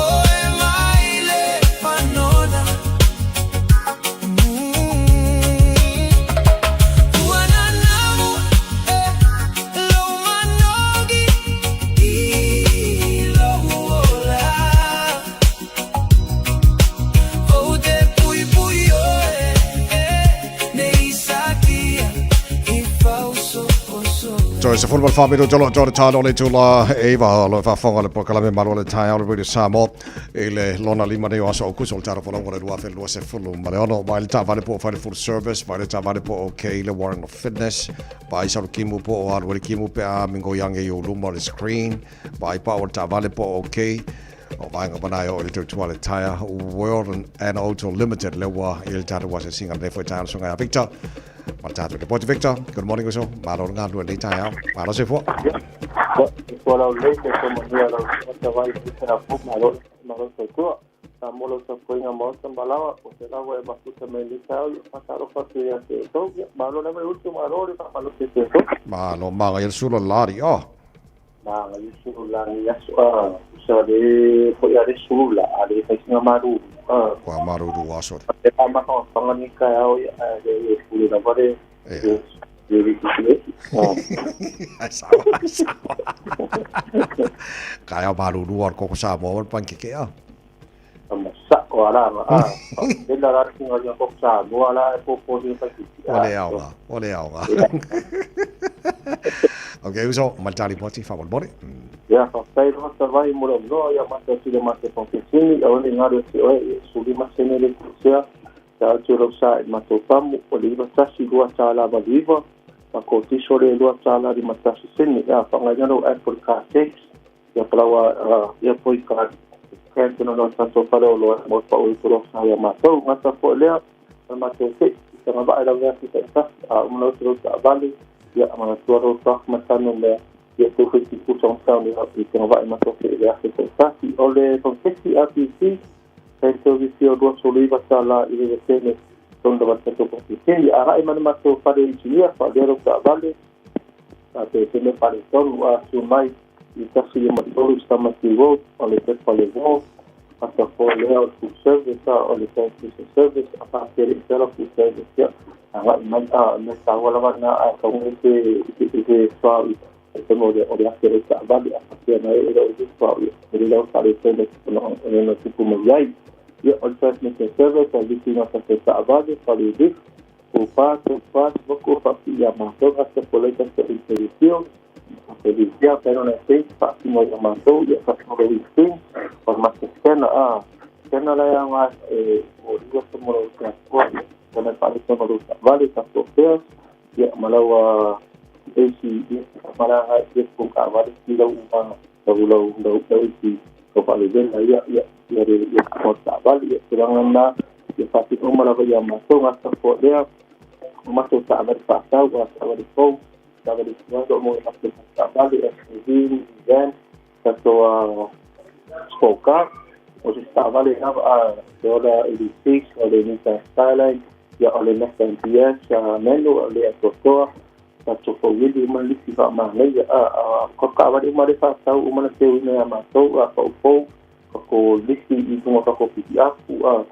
Oe mai le panona Ua nanamu e lou manogi i lou ola Ou te puipui oe nei satia i fausosoga Toe 14 minute o tore talo le tula eiva o lo faafofoga le polokalame Malo le Taeao le Radio Samoa i le lona lima nei o aso Aukuso o le tala folauga o le 2026 mai le taavale po o fai le full service vai le taavale po o okay le warrant of fitness vai sa kimu po o alu le kimu pe a mingo yange i o luma o le screen vai pa o le taavale po o okay. O vaega mana e o le tautua le Tyre World and Auto Limited le ua i le tātou asiasiga lenei foi taeao le susuga ia Victor. Ma le tātou lipoti Victor. Good morning uso. Malo le galulue lenei taeao. Malo soifua. Soifua laulelei, soifua manuia lau Susuga Tavai i le po, malo malo soifua. Sa mo lau tapuaiga maota ma lawa, o se lava e mafuta mai lenei taeao, ia faatalofa atu ia te outou. Ia, malo lava e uso, malo le faamalosi ia te outou. Malo magaia le sula lari oh. Magaia le sulu lagi aso a usa le foi a le sulu la a le fai singa malulu a. Kua malulu aso le. E pa mafangafaga ni taeao ia ae le pule lava le Ai sawa, ai sawa. Ka ea malulu o le koko Samoa ma le panikeke a. Ma sa'o a la a. Faapena la le singa ia koko Samoa la e popo ni panikeke a. Ua le aoga, ua le aoga. Ok, uso, ma le tā ripoti, faamolemole. Ia, faafetai loa Tavai mo le avanoa, ia matou atu i le matou panketini, aua ne i galu ia te oe, ia 15 sene le tuusea. Sa atu lau sa i matou pamu, o le $91.89, ma ko tiso le $2.51 sene. Ia, faaaogaina lou app o le car tax, ia palaoa, ia poi ka Crampton ona o le tatou fale o loa mo le pau i tolo sa ia matou. Gata foi lea, o le matou tei, i tagavaa e lau atu taitasi, a uma lau atu lau taavale, ia, manatua lou truck ma tanu mea, ia teu foi tipu sa ona i tagavaa i matou tei i le afe taitasi. O le panketi RPC, Kei te wiki o $29 i le sene tonu lava le tatou panketeni. Agai ma le matou fale inisinia, faalea lou taavale, a pe sene faaletonu a tu mai i 153 Stamati Road, o le pepa le Wall, ata foi lea o le full service a o le transmission service a faapea i tala full service ia agai mai a mea taua lava na a taunga i te i te soa i tonu o le ake le taavale a faapea na e le o le soa i le lau faaletonu e no tupu mai ai ia o le transmission service a lisi na tatou taavale fale lift 4 3 4 6 faapii ia matou gata po laita sa i te review te review pero na te faatino ia matou ia faatino le thing o ma te scanner a scanner la ia nga e o lua sa mo ka ko o na fa le mo vale ta to pes ia malawa AC ia mala nga ia ko ka vale ki lau uma lau lau lau lau isi ko fa le ia ia ia le ia ko ta vale ia tulaga na ia faatino uma lava ia matou gata foi lea o matou taavale faatau a taavale fou taavale tuai o mo matou taavale SUV van tatou sport car o se taavale lava a Toyota 86 o le Nissan Skyline ia o le Mazda MPS a menu o le atoatoa tatou fauili uma lisi faamanaia a ko taavale uma le faatau uma na teuina ia matou a paupou kako lisi i luga kako pipiapu a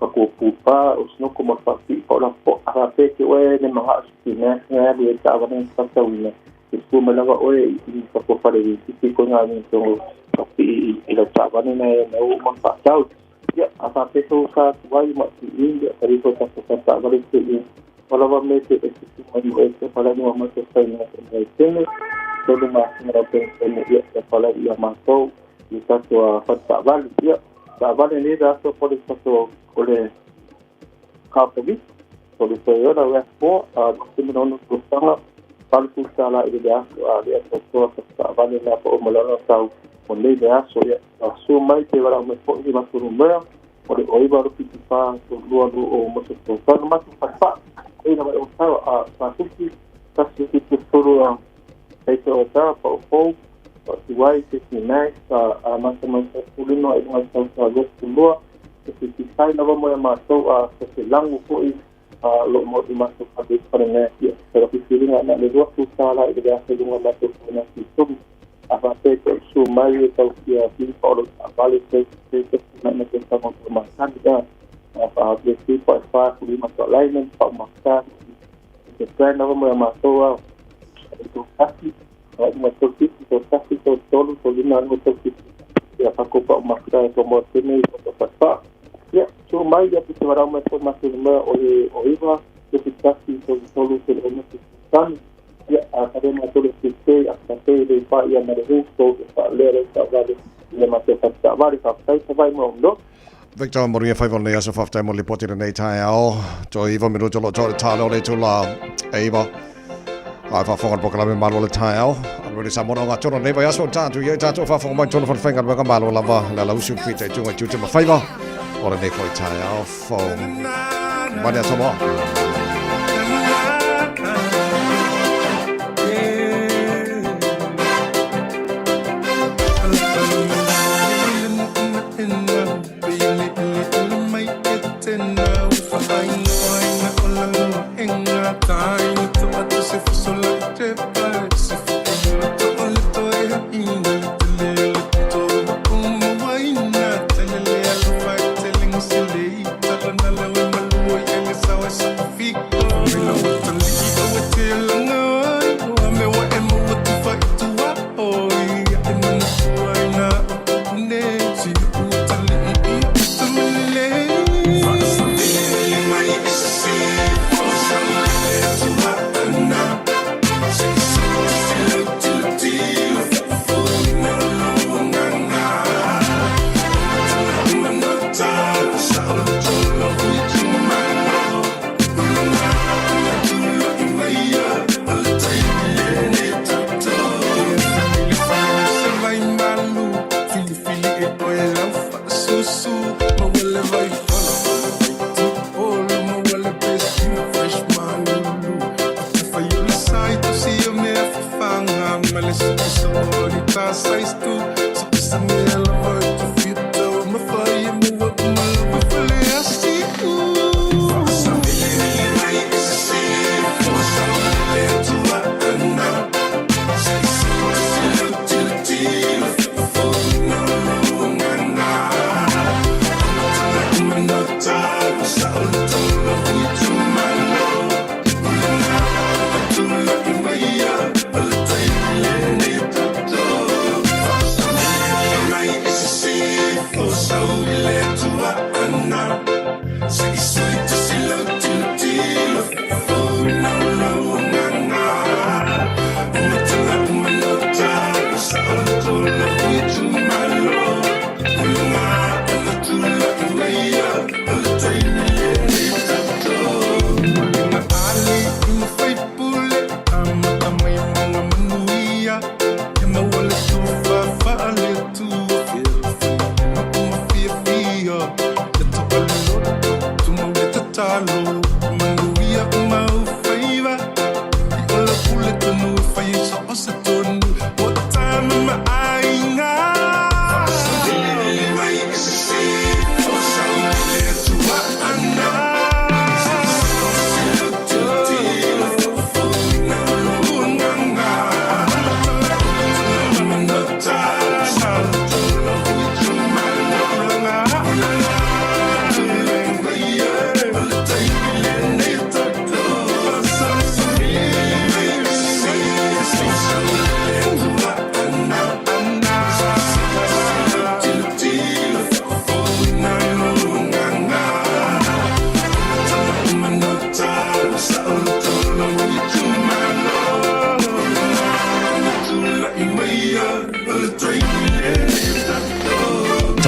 kako pupa o sinoko ma faapii pa o la po a faapea te oe le magaʻo se tina nga alu e taavale na faatauina e fua mai lava oe i kako fale wisiki koe ngā ni tongo faapii i lau taavale na e na uma faatau ia a faapea tou sa atu ai ma ti i ia kari ko tatou fa taavale te i o lava me te e tutu mai o e te palani wa matou faina e tene tolu masina lau penisione ia te palai ia matou i tatou a fale taavale. Ia, taavale nei le aso po le tatou o le car police, o le Toyota RAV4 a 2006 tausaga, $80 i le aso a lea tautoa sa taavale na po o malona tau o nei le aso. Ia, a su mai te wala mai foi i matou numera o le 09 74 32 20 ma se tausaga matou fale ei lava e o tau a 47 1 7 3 a hei te o tau pa o fou Tuai te Max a mata mai sa pulino i luga i tau 22 te whiti lava mo ia matou a sa te langu foi a lo mo i matou whare whare ngā ia te rapi whiringa na le $20 i le afe lunga matou whare ngā ki tomi a whapea te su mai e tau kia whiri pa o lo ta vale te te te na na te tama o masani a a wha te 3.5 kuri matou alignment pa o maka te plan lava mo ia matou a e tō kasi 5 3 7 3 1 3 3 3 5 2 3 7 ia whakopa o makuta e tomo tēnei o te whawha. Ia, tū mai ia te warau mai tō mātou mea o le o iwa, te te tasi, te tolu, te ono, te tanu. Ia, a kare mātou le te te, a ka te le wha ia mare hu, tō te wha lea rau ta wale, i le mātou wha wale, wha whai ta wai mo no. Victor Maria whai nei aso whaftai mo lipoti le nei taeao. Toi iwa minuta lo tō le tāle o le tū la e iwa. A faafofoga le polokalame Malo le Taeao. A le Samoa o ngā tono nei vai aso o tātou i ai tātou faafofoga mai tona whanwhainga malo lava le ala usu pita i tunga i tute ma whaiva o le nei foi taeao fou. Mane a Samoa.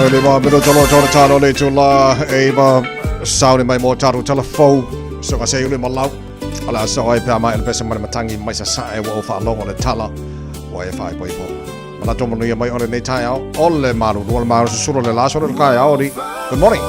Tole ma mino tolo tolo talo le tula e ma sauni mai mo taro tala fou so ka se ule malau ala so ai pe ma el pesa mai matangi mai sa sa e wa fa longo le tala wa e fa po Mana tomo nui mai ole nei tai ao ole maru rual maru susuro le laso le kai ao Good morning.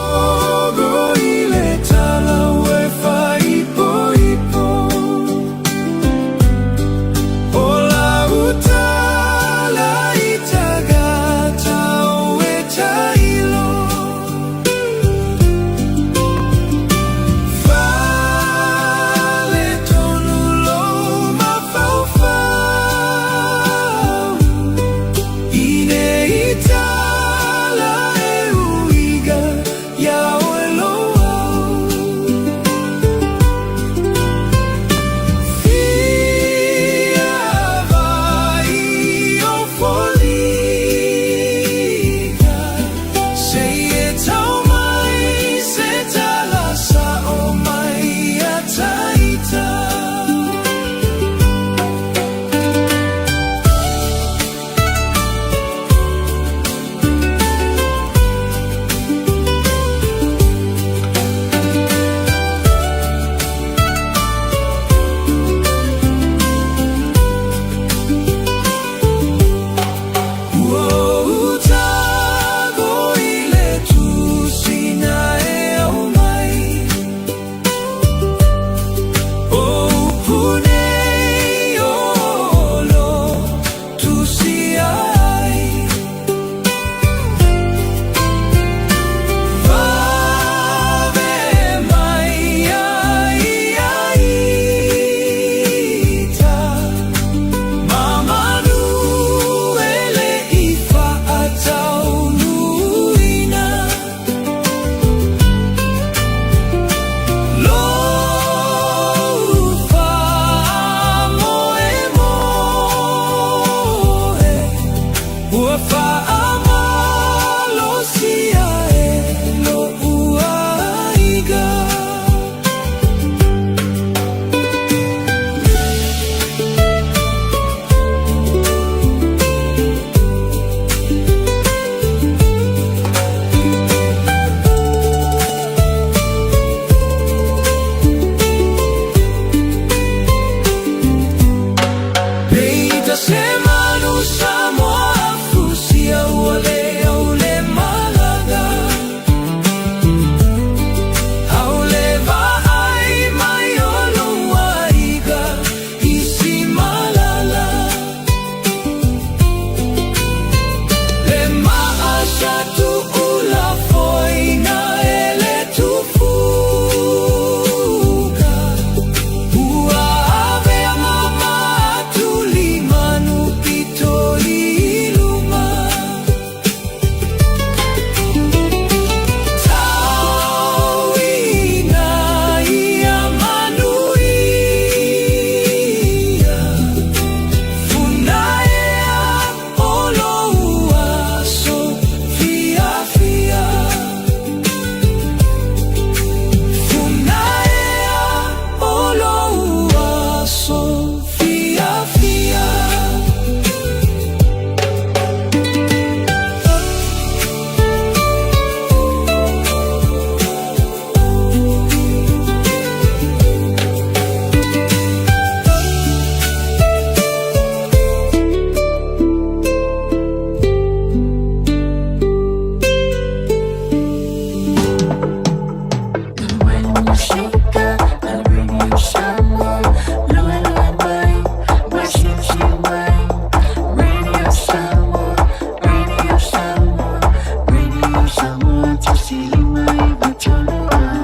Yeah.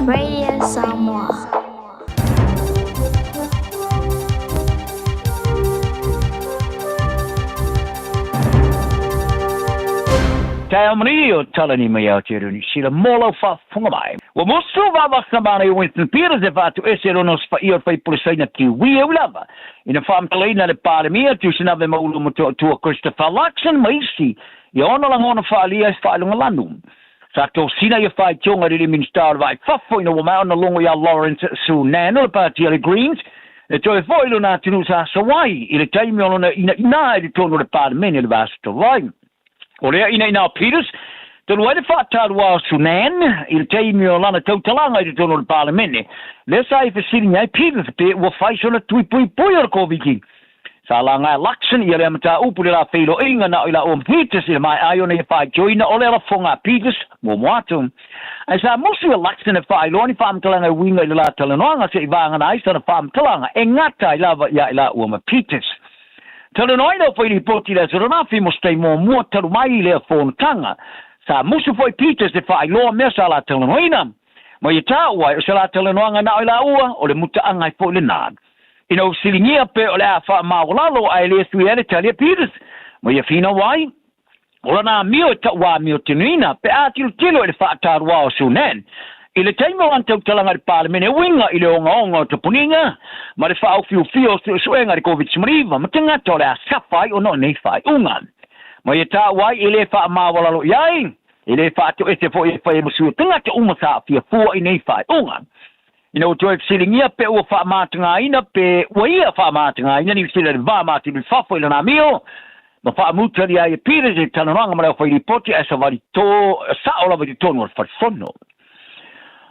Radio Samoa. Taeao manuia o talani mai Aotearoa Niu Sila mō lau faafofoga mai. Ua musu vavasa manaia Winston Peters e faatuese lona osofai'a o le faipule Saina Kiwi e ui lava ina faamatalaina le Palemia Tusinave Maulu Motootua Christopher Luxon ma isi ia ona lagona faaalia i faailoga lanu. Sa tosina ia faitioga i le Minisita o le Vaa i Fafo ina ua maea ona logo iā Lawrence Sunan o le Pāti a le Greens e toe fo'i i lona atunuu sa Sawai i le taimi o lona inaina i totonu o le Palemene i le vaiaso talu ai. O lea inaina o Peters, talu ai le faatalua o Sunan i le taimi o lana tautalaga i totonu o le Palemene, lea sa i fesiligia ai Peters pe ua fai sona tui puipui o le Koviti. Sa laga e Luxon ia lea mataupu i le la feiloaiga na o i la ua Peters i le maea ai ona ia faitioina o le lafoga a Peters muamua atu. Ae sa musu e Luxon e faailoa ni faamatalaga e uiga i le la talanoaga se'i vagana ai sana faamatalaga e gata ai lava ia i la ua ma Peters. Talanoa ai lau fai lipoti i le aso Lanafi mo se taimi muamua talu mai i lea fonotaga. Sa musu foi Peters e faailoa mea sa la talanoaina. Ma ia taua ai o se la talanoaga na o i la ua o le mutaaga ai foi lena. Ina ua fesiligia pe o le a faamaualalo ae le sui ai le tali a Peters, ma ia finau ai, O lana amio e taʻu amio tenuina pe a tilotilo i le faatalua o Sunan. I le taimi o lana tautalaga i le Palemene uiga i le ogaoga o tapuniga ma le faaofiofia o suesuega i le Koviti-19 ma tagata o le a safa ai ona o nei faaiuga. Ma ia taua ai e le faamaualalo i ai, e le faatoese foi e fai ai ma sui o tagata uma sa aafia fua i nei faaiuga. Ina ua toe fesiligia pe ua faamatagaina pe ua ia faamatagaina Niu Sila i le va matulu i fafo i lana amio, ma faamutalia ai e Peters i le talanoaga ma le aufai lipoti ae savali to sa'o lava i totonu o le fale fono.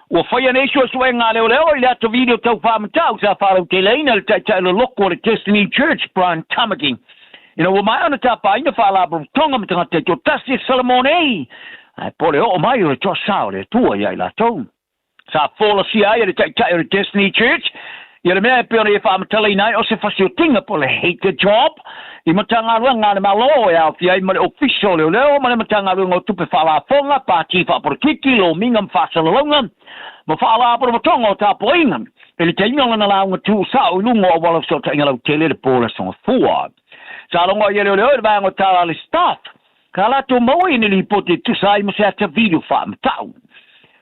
Ua faia nei suesuega a leoleo i le ata video tau faamatau sa faalauteleina e le taitai loloko o le Destiny Church, Brian Tamaki, ina ua maea ona tapaina faalapotopotoga ma tagata taitoatasi e Salamone nei, ae po o le oo mai o le toasā o le Atua ia i latou. Sa folasia ai e le Taitai o le Destiny Church ia le mea e pei ona ia faamatalaina ai o se fasiotiga po o le hate job i Matagaluega a le Malo e aofia ai ma le Ofisa o Leoleo ma le Matagaluega o Tupe Faalafoga, Pati Faapolokiki, Lomiga ma Faasalalauga ma Faalapotopotoga o Tapuaiga i le taimi o lana lauga tuusao i luga o auala fesootaiga lautele i le po o le Aso Gafua. Sa logo ai e Leoleo i le vaega o tala a le Staff Ka latou maua i ni lipoti e tusa ai ma se ata video faamatau.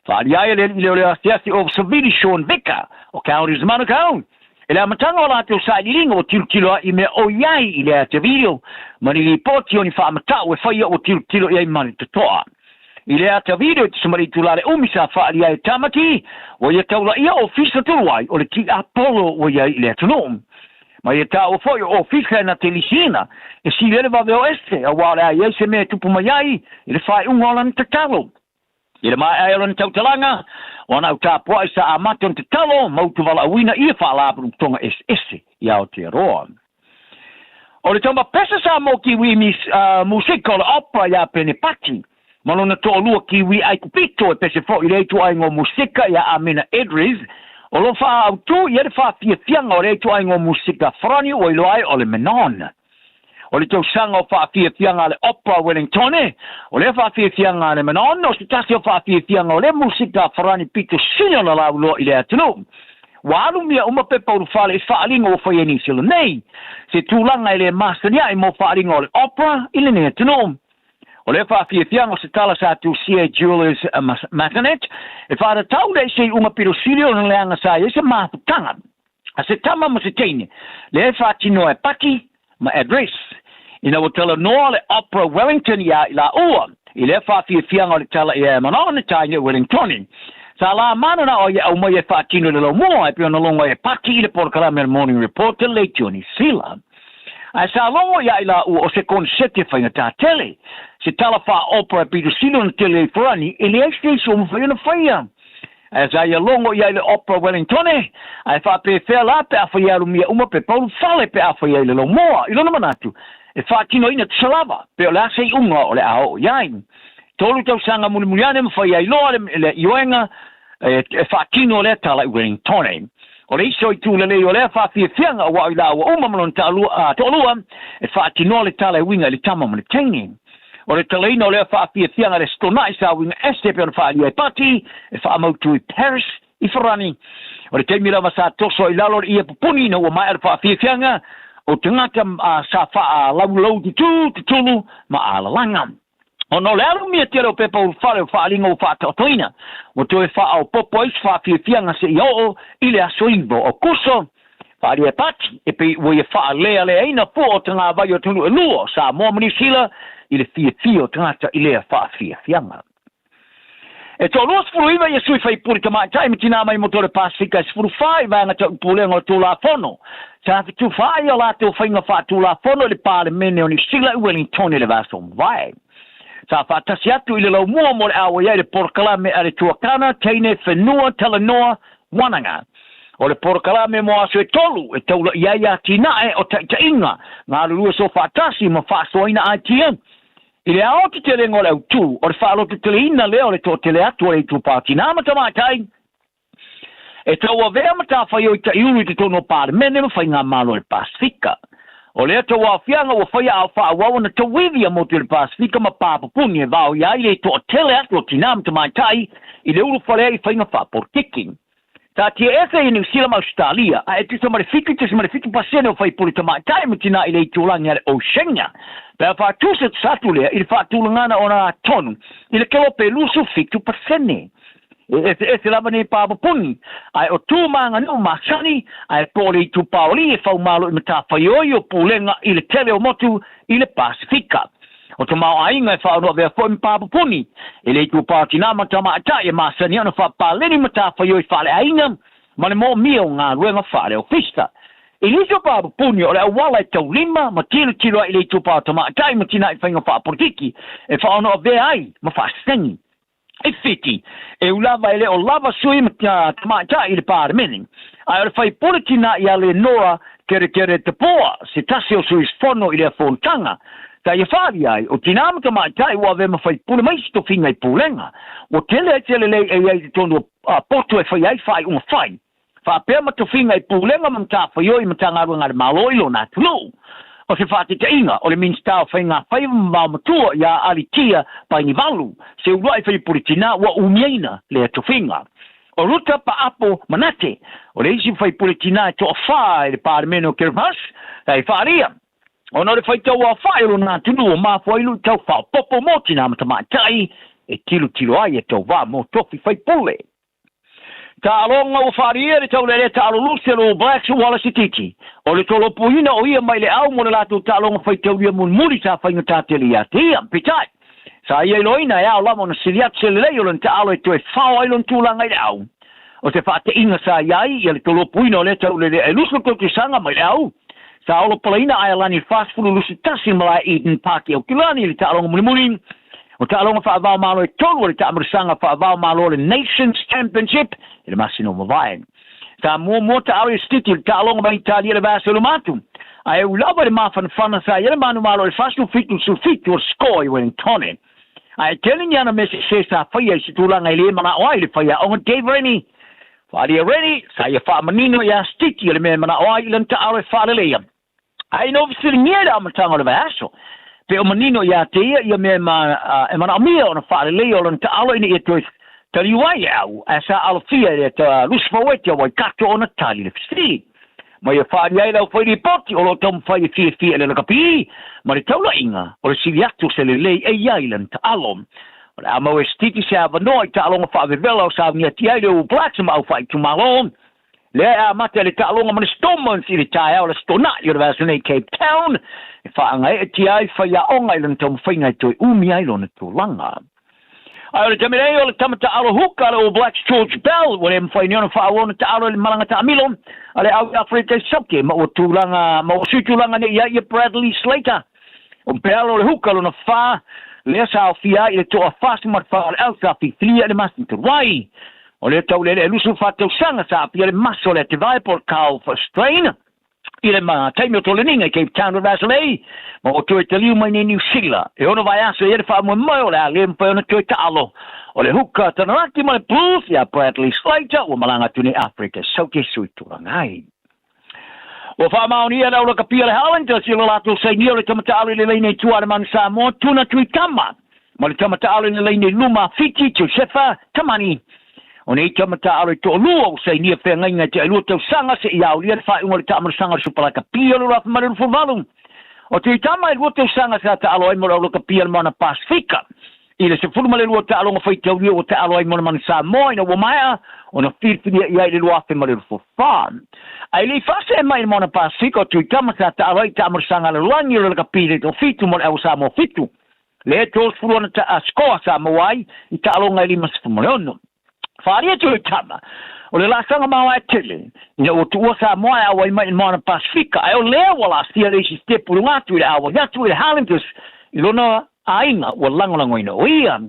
Faaalia ai e le alii leoleo asiasi o Savili Sean Vicker o Counties Manukau i le amataga o latou sailiiliga ua tilotilo ai i mea o i ai i le ata video ma ni lipoti o ni faamatau e faia ua tilotilo i ai ma le totoa. I le ata video i te samali itula le umi sa faaalia ai e Tamaki ua ia taulaia ofisa tolu ai o le tiapolo ua i ai i le atunuu. Ma ia taua foi o ofisa e na te lisiina, e sili ai le vave o ese, auā o le a i ai se mea e tupu mai ai i le faaiuga o lana tatalo. I le maea ai o lana tautalaga, o ana au tapuaʻi sa amata ona tatalo ma utuvalaʻauina ia faalapotopotoga eseese i Aotearoa. O le tama pesa sa mo Kiwi musika o le opera iā Pene Pati, ma lona toʻalua Kiwi ʻAikupito e pese foi i lea ituaiga o musika iā Amina Edries, o lo o faaautu i ai le faafiafiaga o lea ituaiga o musika farani ua iloa ai o le Manon. O le tausaga o faafiafiaga a le Opera Wellingtone, o lea faafiafiaga a le Manon o se tasi o faafiafiaga o lea musika farani pito sili ona lauloa i le atunuu. Ua alu mea uma pepa ulufale i faaaliga ua faia i Niu Sila nei, se tulaga e le masani aʻe mo faaaliga o le opera i lenei atunuu. O lea faafiafiaga o se tala sa tusia e Julius Massenet e faatatau lea i se iuga pito sili ona leaga sa i ai se mafutaga a se tama ma se teine lea e faatinoa e Paki ma Address. Ina ua talanoa le Opera Wellington iā i laua i lea faafiafiaga o le tala ia e manao na taina i Wellingtoni. Sa la mana na o ia aumai e faatino i le laumua e pei ona logo ai e Paki i le polokalame a le Morning Report le Leitio Niu Sila. Ae sa logo iā i laua o se konesete faigata tele, se tala faa-opera e pito sili ona tele i Farani e leai se isi o mafai ona faia. Ae sa ia logo i ai le Opera Wellingtone, ae faapefea la pe a fai alu mea uma pe paulu fale pe a fai ai le laumua. I lona manatu, e faatinoina tusa lava, pe o le a se iuga o le a oo i ai. 3 tausaga mulimuli ane ma fai ai loa le ioega e faatino lea tala i Wellingtone. O le isi o itu lelei o lea faafiafiaga aua o i laua uma ma lona toalua e faatinoa le tala e uiga i le tama ma le teine. O le talaina o lea faafiafiaga i le Aso Toonai sa uiga ese e pei ona faaalia e Pati e faamautu i Paris i Farani. O le taimi lava sa toso ai i lalo le ie pupuni ina ua maea le faafiafiaga, o tagata sa faalaulau tutū, tutulu ma alalaga. Ona o le alumia tele o pepa ulufale o faaaliga ua faataotoina, ua toe faaopoopo ai se faafiafiaga seia oo i le aso 9 o Aokuso. Faaalia e Pati, e pei ua ia faalealeaina fua o tagavai o atunuu e lua o Samoa ma Niu Sila i le fiafia o tagata i lea faafiafiaga. E toa-29 ia sui faipule tamaitai ma tinā mai motu o le Pasefika e 14 i vaega tau pulega o le Tulafono. Sa fetufaai a latou faiga faatulafono i le Palemene o Niu Sila i Wellington i le vaiaso ua mavae. Sa faatasi atu i le laumua mo le auai ai le polokalame a le Tuakana Teine Whenua Talanoa Wananga. O le polokalame mo aso e tolu e taula'i ai atinae o taitaiga, galulue soofaatasi ma faasoaina aitia. I le aotetelega o le autū, o le faalototeleina lea o le toatele atu o le itupa tinā ma tamaitai e tauavea matafaioi taiulu i totonu o Palemene ma Faigamalo a le Pasefika. O lea tauaofiaga ua faia a o faaauau ona tauivi a motu i le Pasefika ma pāpupuni e vaoia ai le toatele atu o tinā ma tamaitai i le ulufale ai i faiga faapolitiki. Taatia ese i Niu Sila ma Ausetalia, a e tusa ma le 7.7 pasene o faipule tamaitai ma tinā i le itulagi a le Oceania. Pe a faatusatusa atu lea i le faatulagana o nā tonu i le kelope 27 pasene. E eseese lava nei pāpupuni, ae o tu ma aganuu masani, ae po o le itupaoli e faumalo i matafaioi o pulega i le tele o motu i le Pasefika. O tamaoaiga e faaonoavea foi ma pāpupuni, e le itupa o tinā ma tamaitai e masani ai ona faapaleni matafaioi faaleaiga ma le moomia o galuega faaleofisa. I nisi o pāpupuni o le auala e taulima ma tilotilo ai i le itupa o tamaitai ma tinā i faiga faapolitiki e faaonoavea ai ma faasegi. I Fiti, e ū lava e le o lava sui ma tamaitai i le Palemene, ae o le faipule tinā ia Lenora Kerekere Tapoa, se tasi o sui usufono i lea fonotaga. Sa ia faalia ai, o tinā ma tamaitai ua avea ma faipule mai isi tofiga i pulega. Ua tele ai se lelei e i ai i totonu o potu e faia ai faaiuga fai. Faapea ma tofiga i pulega ma matafaioi i Matagaluega a le Malo i lona atunuu. O se faataitaiga, o le Minisita o Faiga Faiva ma Vaomatua ia Alitia Bainivalu, se uluai faipule tinā ua umiaina lea tofiga. O Ruta Paapo Manate, o le isi faipule tinā e toafā i le Palemene o Kiribati, sa i faalia, ona o le faitau aofai o lona atunuu o mafua ai luitau faaopoopo mo tinā ma tamaitai e tilotilo ai e tauvā mo tofi faipule. Taaloga ua faaalia le taulelea taalulusi a le All Blacks o Wallace Sititi. O le tolopuina o ia mai le au mo le latou taaloga faitaulia mulimuli sa faigata tele ia te ia. Peitai, sa ia iloaina e ao lava ona sili atu se lelei o lona taalo e toe fao ai lona tulaga i le au. O se faateʻiga sa i ai ia le tolopuina o lea taulelea e lusu tautusaga mai le au. Sa olopalaina Aelani i le 41 i le malae Eden Park i Aukilani i le taaloga mulimuli. O taaloga faava-o-Malo e tolu o le taamilisaga faava-o-Malo o le Nations Championship i le masina ua mavae. Sa muamua taalo i Sititi i le taaloga mai Italia i le vaiaso i luma atu, ae ui lava i le mafanafana sa i ai le manumalo i le 47-17 o le score i Wellingtone. Ae tele ni ana mea sese sa faia i se tulaga e le manao ai le faiaoga Dave Rennie. Faaalia Rennie, sa ia faamanino iā Sititi o le mea e manao ai i lana taalo e faaleleia. Ae ina ua fesiligia i le amataga o le vaiaso, pe o manino iā te ia ia mea e manaomia ona faaleleia o lona taalo ina ia toe taliu ai le au, ae sa alofia e le Lusifaueti a Waikato ona tali le fesili. Ma ia faaali ai le aufai lipoti o lo o taumafai e fiafia i le lakapi ma le taulaiga o le sili atu o se lelei e i ai lana taalo. O le a mau e Stiti se avanoa i taaloga faavevela o sauniati ai le All Blacks ma aufai itumalo. Lea e amata le taaloga ma le Stormont i le taeao o le Aso Toonai o le vaiaso nei i Cape Town, e faagaeetia ai faiaoga i lona taumafaiga e toe umi ai lona tulaga. Ae o le taimi nei, o le tama taalo huka a le All Blacks George Bell ua le mafai nei ona faaauau ona taalo i le malaga taamilo a le au i Aferika i Saute ma ua tulaga ma ua sui tulaga nei i ai ia Bradley Slater. O Bell o le huka lona fa lea sa aofia ai i le toa 44 o le au sa fifilia i le masina talu ai. O lea taulele e 24 tausaga sa aafia le maso o le atevae po o le Carl Strain i le taimi o toleniga i Cape Town o le vaiaso nei, ma ua toe taliu mai nei Niu Sila. E ono vaiaso i ai le faamoemoe o le a le mafai ona toe taalo. O le huka Tanaraki ma le Blues ia Bradley Slater ua malaga atu nei Afrika Saute sui tulaga ai. Ua faamaonia e le aulakapi a le Highlanders i lo latou sainia o le tama taalo i le laina i tua a le Manu Samoa, Tuna Tuitama, ma le tama taalo i le laina i luma a Fiti, Josefa Tamani. O nei tama taalo e toalua ua sainia feagaiga e tailua tausaga seia aolia le faaiuga o le taamalosaga o le Supalakapi o le 2028. O Tuitama e lua tausaga sa taalo ai mo le aulakapi a le Moana Pasefika. I le 12 taaloga faitaulia ua taalo ai mo le Manu Samoa ina ua maea ona filifilia i ai i le 2024. Ae le i faasee mai i le Moana Pasefika o Tuitama sa taalo ai i taamalosaga a le lalolagi o le lakapi i le toafitu mo le Aua Samoa 7, le 30 ana score sa maua ai i taaloga e 56. Faaalia Tuitama, o le laasaga maoae tele ina ua tuua Samoa e auai mai i le Moana Pasefika, ae o lea ua laasia le isi sitepu i luga atu i le auai atu i le Highlanders i lona aiga ua lagolagoina o ia.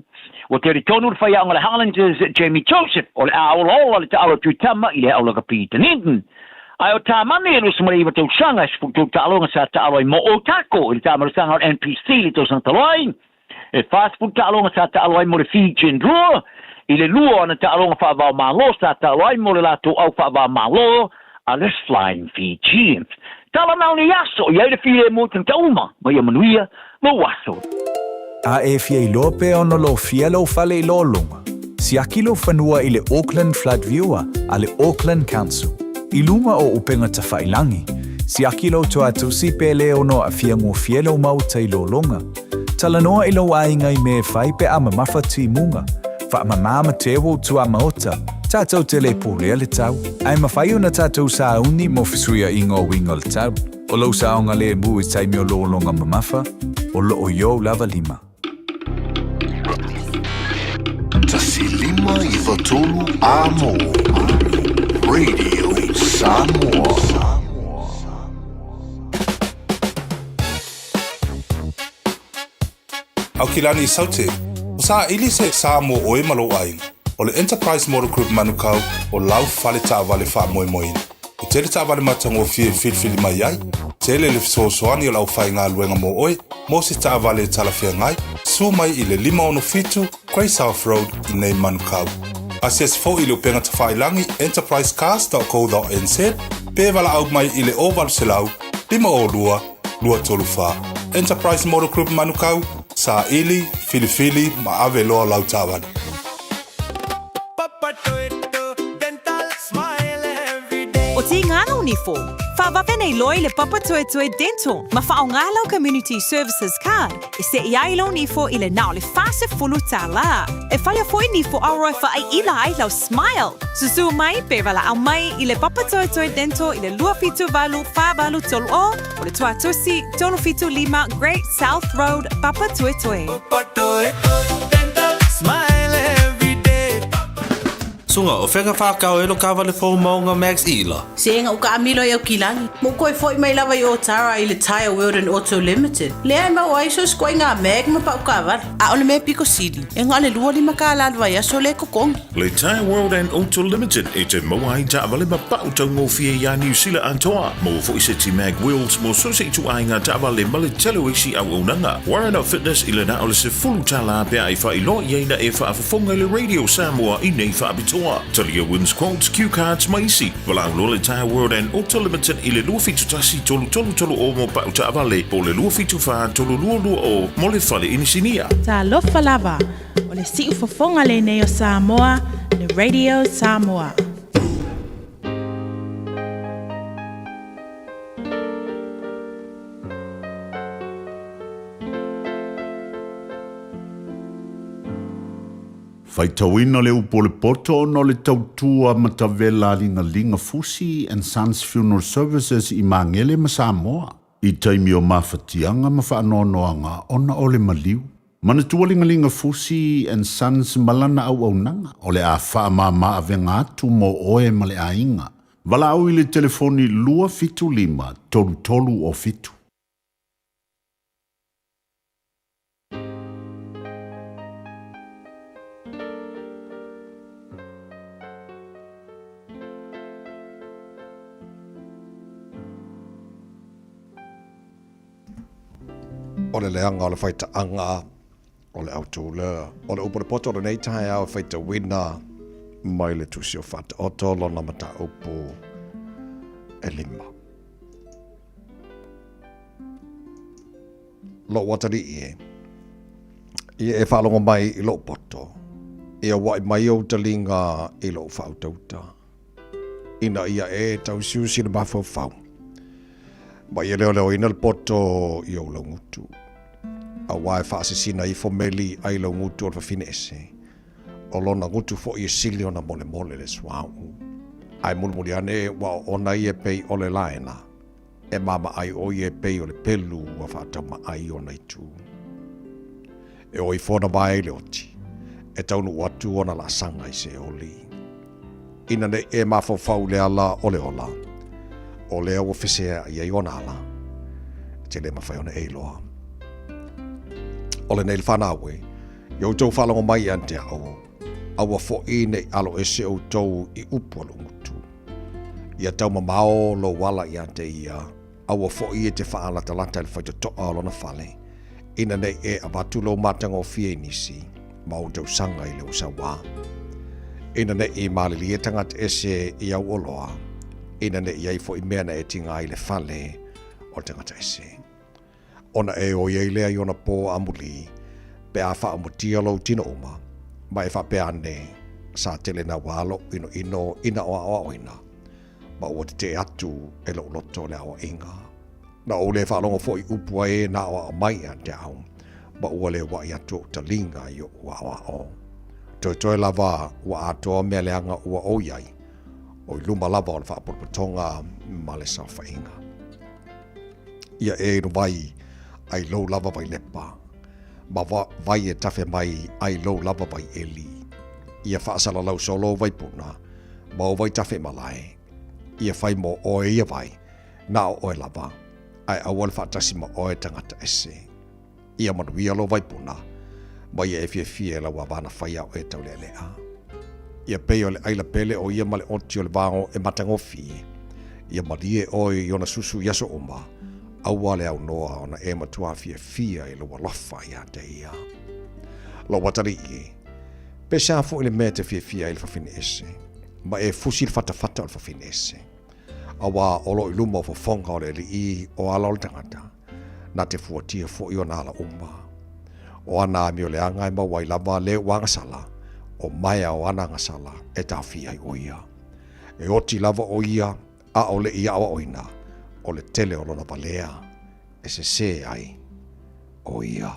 Ua talitonu le faiaoga a le Highlanders Jamie Joseph o le a olaola le taalo a Tuitama i le aulakapi i Dunedin. Ae o Tamani e 29 tausaga e 13 taaloga sa taalo ai mo Otago i le taamalosaga o le NPC i le tausaga talu ai. E 40 taaloga sa taalo ai mo le Fijian Drua i le lua o ana taaloga faava-o-Malo sa taalo ai mo le latou au faava-o-Malo a le Flying Fijians. Tala na o nei aso, i ai le filemu i tagata uma, ma ia manuia lou aso. A e fia iloa pe ono lofia lou fale i lōluga, siaki lou fanua i le Auckland Flood Viewer a le Auckland Council. I luga o upega tafailangi, siaki lou toatusi pe le ono aafia gofie lou maota i lōloga. Talanoa i lou aiga i mea e fai pe a mamafa timuga. Faamamā ma teu ou tuamaota, tatou te le pulea le tau, ae mafai ona tatou sauni mo fesuiaiga o uiga o le tau. O lou saogalemu i taimi o lologa mamafa, o loo i ou lava lima. 1 5 9 3 Amo Radio Samoa. Aukilani i Saute, ua saili se sa mo ʻoe ma lou ʻāina. ʻO le Enterprise Motor Group Manukau o lau fale taavale faamoemoeina. E tele taavale matagofie e filifili mai ai, tele le fesoasoani o le aufaigaluega mo ʻoe mo se taavale e talafeagai, susu mai i le 567 Grey South Road i nei Manukau. Asiasi foi i le upega tafailagi enterprisecars.co.nz pe valaau mai i le 0800 502 234. Enterprise Motor Group Manukau, saili, filifili ma ave loa lau taavale. O Tīngana o Nifo, whawawe nei loa i le Papatoetoe Dental ma whaonga lau Community Services Card e seʻi ai lou nifo i le na o le 40 tālā. E whaia foi nifo aroa e whaaiila ai lau smile. Susū mai pe walaau mai i le Papatoetoe Dental i le 278 483 o o le Tuatusi 375 Great South Road, Papatoetoe. Suga, o fea ka whākau e lo kāwale fou maunga Max Ila? Se ega uka amilo i Aukilani. Mo koe foi mai lava i Otara i le Tyre World and Auto Limited. Lea e mau ai so sikoa i ngā mag ma pau kāwale. A o le mea piko sili, e ngā le 25 kālā le vaiaso le kokongi. Le Tyre World and Auto Limited e te maua ai taavale ma pau taugofie iā Niu Sila atoa. Maua foi se ti mag wheels mo so se ituaiga taavale ma le tele o isi auaunaga. Warren of Fitness i le na o le 10 tālā pe a e faailoa i ai na e faafofoga i le Radio Samoa i nei faapitoa. Talia wins quotes, cue cards ma isi. Valaau loa le Tyre World and Auto Limited i le 271 3330 mo pau taavale po o le 274 3220 mo le fale inisinia. Talofa lava, o le siufofoga lenei o Samoa, le Radio Samoa. Faitauina le upu o le poto ona o le tautua matavela a Ligalinga Fusi and Sons Funeral Services i Magele ma Samoa i taimi o mafatiaga ma faanoanoaga ona o le maliu. Manatua Ligalinga Fusi and Sons ma lana auaunaga o le a faamama avega atu mo oe ma le aiga. Valaau i le telefoni 275 33 o 7. O le leaga o le faitaaga o le autulā. O le upu o le poto o lenei taeao e faitauina mai le Tusi o Faataoto lona mataupu e lima. Lou atalii e, ia e faalogo mai i lou poto, ia uaʻi mai ou taliga i lou faautauta, ina ia e tausiusi le mafaufau, ma ia leoleoina le poto i ou laugutu. Auā e faasisina ifo meli ai laugutu o le fafine ese, o lona gutu foi e sili ona molemole le suauu. Ae mulimuli ane ua oona ia e pei o le laena, e maamaai ʻo ia e pei o le pelu ua faataumaʻai ona itu. E o ifo ona vae i le oti, e taunuu atu ona laasaga i Seoli. Ina nei e mafaufau i le ala o le ola, o lea ua feseai ai ona ala, e te le mafai ona e iloa. O lenei le fanau e, i outou faalogo mai ia te au, aua foi nei alo ese outou i upu a lou gutu. Ia taumamao lou ala ia te ia, aua foi e te faalatalata i le faitotoa o lona fale, ina nei e avatu lou matagofie i nisi, ma ou tausaga i le usauā. Ina nei malilie tagata ese i au oloa, ina nei i ai foi mea na e tiga ai i le fale o le tagata ese. Ona e oi ai lea i ona pō amuli, pe a faaomotia lou tino uma, ma e faapea ane, Sa tele naua lou inoino ina o aoaoina, ma ua tetee atu e lou loto le aoaiga. Na ou le faalogo foi i upu a e na aoao mai ia te au, ma ua le uaʻi atu ou taliga i oʻu aoao. Toetoe lava ua atoa mea leaga ua ou i ai, o i luma lava o le faapotopotoga ma le saofaiga. Ia e inu vai ai lou lava vailepa, ma vai e tafe mai ai lou lava vaieli. Ia faasalalau solo vaipuna, ma o vaitafe malae. Ia fai mo oe ia vai, na o oe lava, ae aua le faatasi ma oe tagata ese. Ia manuia lou vaipuna, ma ia e fiafia i lau avana fai a oe taulealea. Ia pei o le ʻaila pele o ia ma le oti o le vao e matagofie. Ia malie oe i ona susu i aso uma, aua le aunoa ona e matuā fiafia i lou alofa iā te ia. Lou atalii e, pe sea foi le mea e te fiafia ai i le fafine ese, ma e fusi le fatafata o le fafine ese. Auā o lo o i luma o fofoga o le alii o ala o le tagata, na te fuatia foi ona ala uma. O ana amio leaga e maua ai lava le ua agasala, o maea o ana agasala e taofia ai ʻo ia. E oti lava ʻo ia, ʻaʻole i aʻoaʻoina, o le tele o lona walea e sesē ai ʻo ia.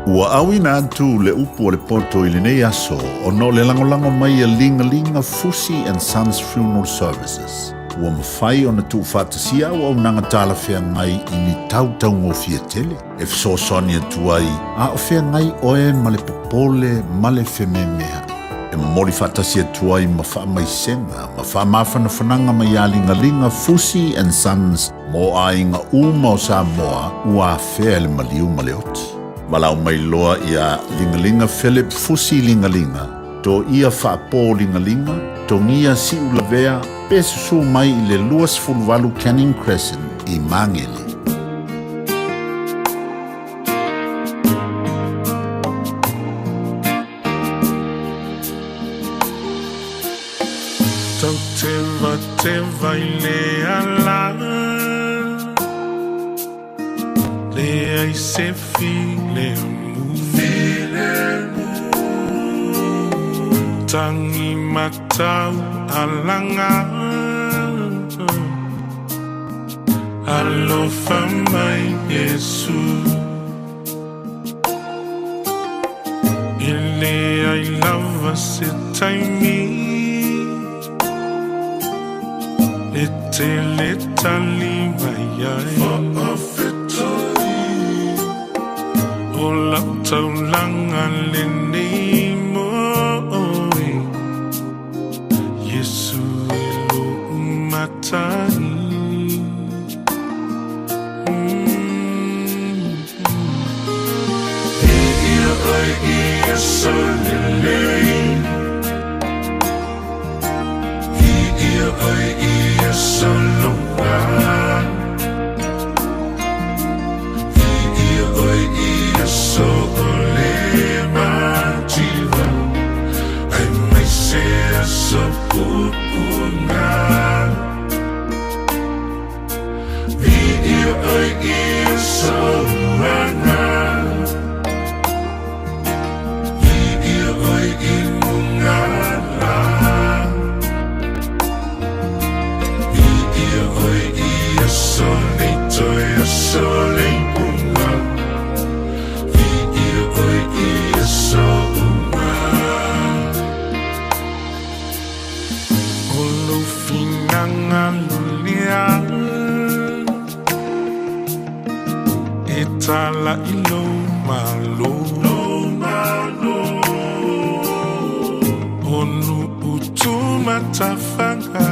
Ua auina atu le upu o le poto i lenei aso ona o le lagolago mai a Ligalinga Fusi and Sons Funeral Services. Ua mafai ona tuufaatasia auaunaga talafeagai i ni tau taugofie tele e fesoasoani atu ai a o feagai oe ma le popole ma le fememeaʻi. E momoli faatasi atu ai ma faamaisega ma faamafanafanaga mai iā Ligaliga Fusi and Sons Mo aiga uma o Samoa ua afea e le maliu ma le oti. Valaau mai loa iā Ligaliga Philip Fusi Ligaliga, Toia Faapō Ligaliga, Togia Siulavea pe susū mai i le 28 Canning Crescent i Magele. Tau tevateva i le ala Leai se filemu Tangi matau alanga Alofa mai Iesu E leai lava se taimi E tele tali mai ai Faafetai O lau taulaga lenei mo oe Iesu e lou matai Viia oe i aso lelei Viia oe i aso loa Viia oe i aso o le mativa. ala i lou malo. O nuu tumatafaga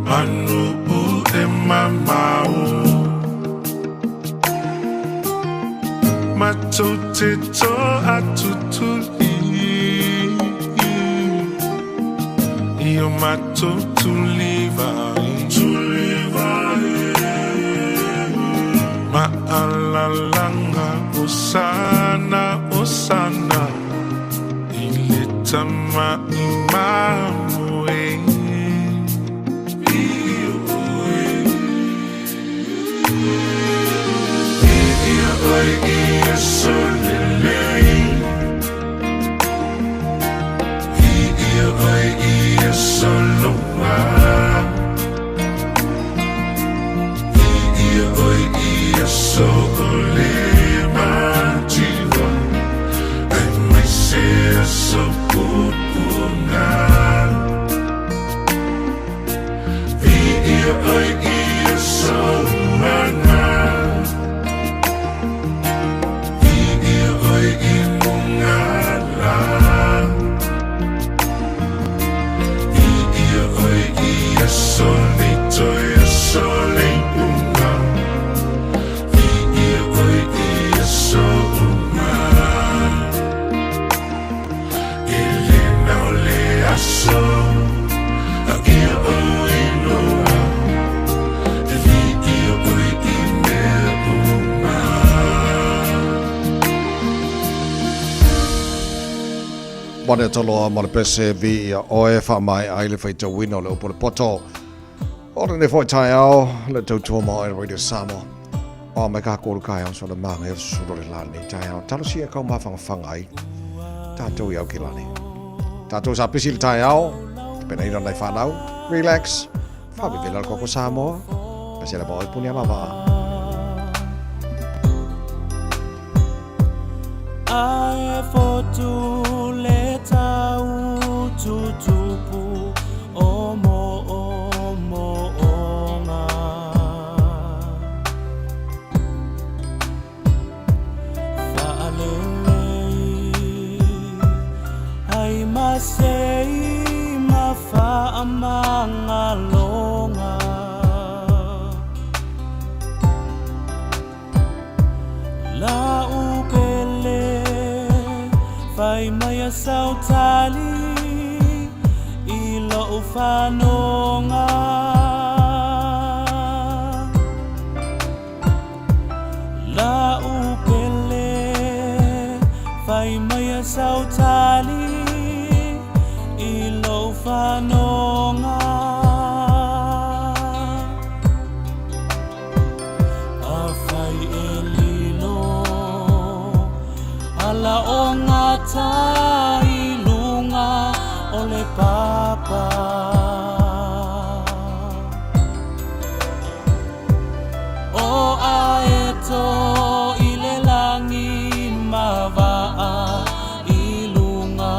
ma nuu e mamao matou te toatutuli i o matou tulivai Ma'alalaga osana osana i le tama'i mamoe. Viia oe Iesu lelei. Viia oe Iesu loa. Viia oe Iesu o le mativa e mai se aso pupuga. Viia oe Iesu mana. Viia oe i mugala. Viia oe Iesu nei toe aso le iuga. Viia oe Iesu uma. E le na o le aso a ia ou iloa. E viia oe i mea uma. Mane taloa ma le pese viia oe faamaea ai le faitauina o le upu o le poto. O lenei foi taeao le tautua ma oe Radio Samoa. O mai ka kolu kai au so le manga e susulu le lani taeao. Talosia kau mawhangafaga ai. Tātou i au ki lani. Tātou sa pisi le taeao. Pena ina nai whanau. Relax. Whawivela le koko Samoa. Pese le maoi puni ala vaa. Ae fotu le tau tutupu o mo o mo onga. Whaalelei ai masei ma whaamangalonga. La upele fai mai a sautali i lou whanonga. La upele fai mai a sautali i lou whanonga. A fai e lilo ala o ngata i lunga o le papa. O aeto i le langi mavaa i lunga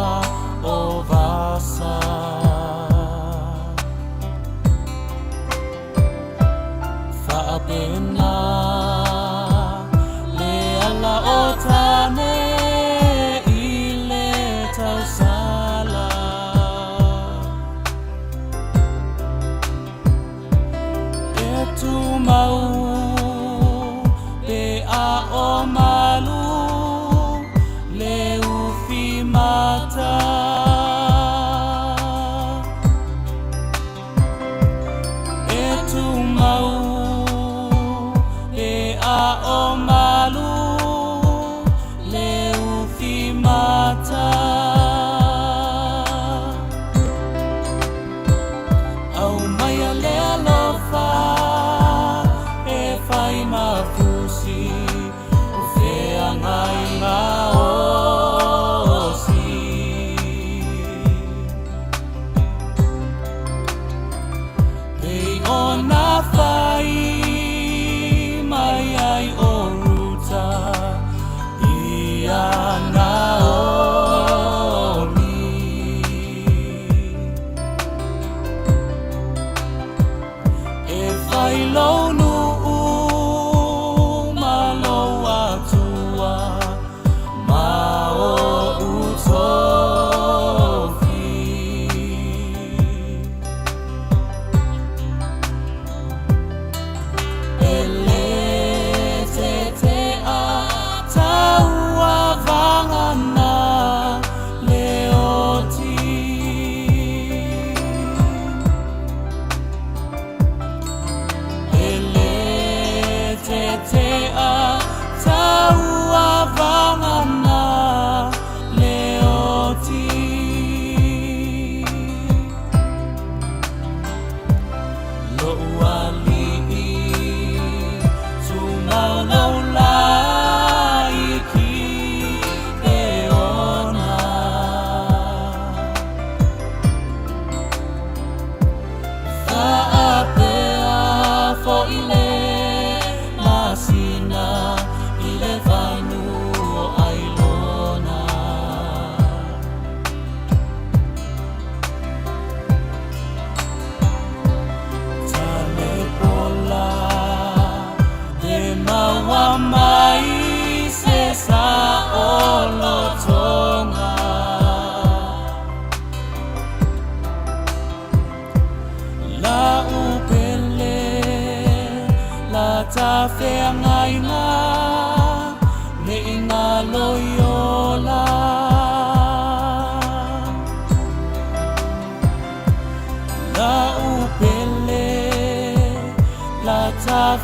o vasa. Whaapena le ala o tane i le tausala. E tumau pe a o malu le ufi mata. E tumau pe a o malu le ufi mata. Au mai a le alofa e fai mafusi o feagai ngā osi. Pei ona fai mai ai o Ruta ia Naomi. E fai lou nuu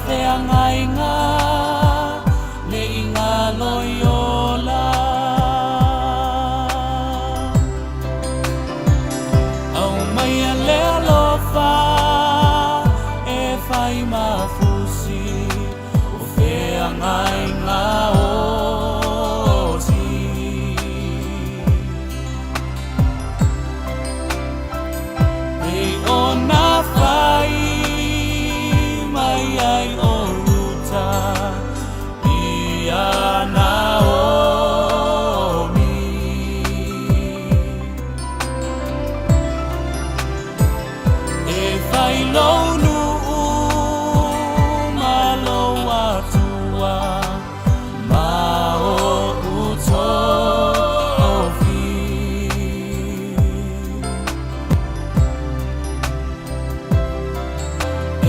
feagaiga ne i galo i ola. Aumaia le alofa e fai mafusi o feagaiga oti. Pei ona fai mai ai o Ruta i a Naomi. E fai lou nuu ma lou Atua ma o'u tofi.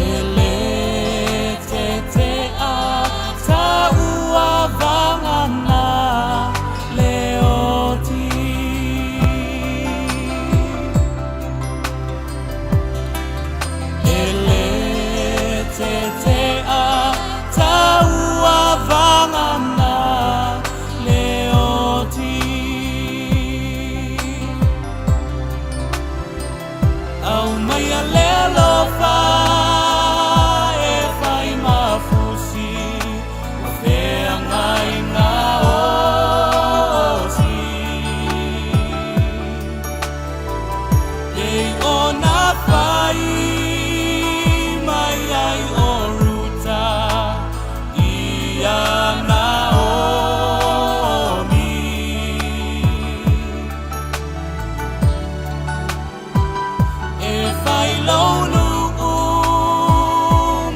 E le tete'a ta'u avagana le oti. E le tete'a ta'u avagana le oti. Aumaia le alofa e fai mafusi o feagaiga oti. Pei ona fai mai ai o Ruta i a Naomi. E fai lou nuu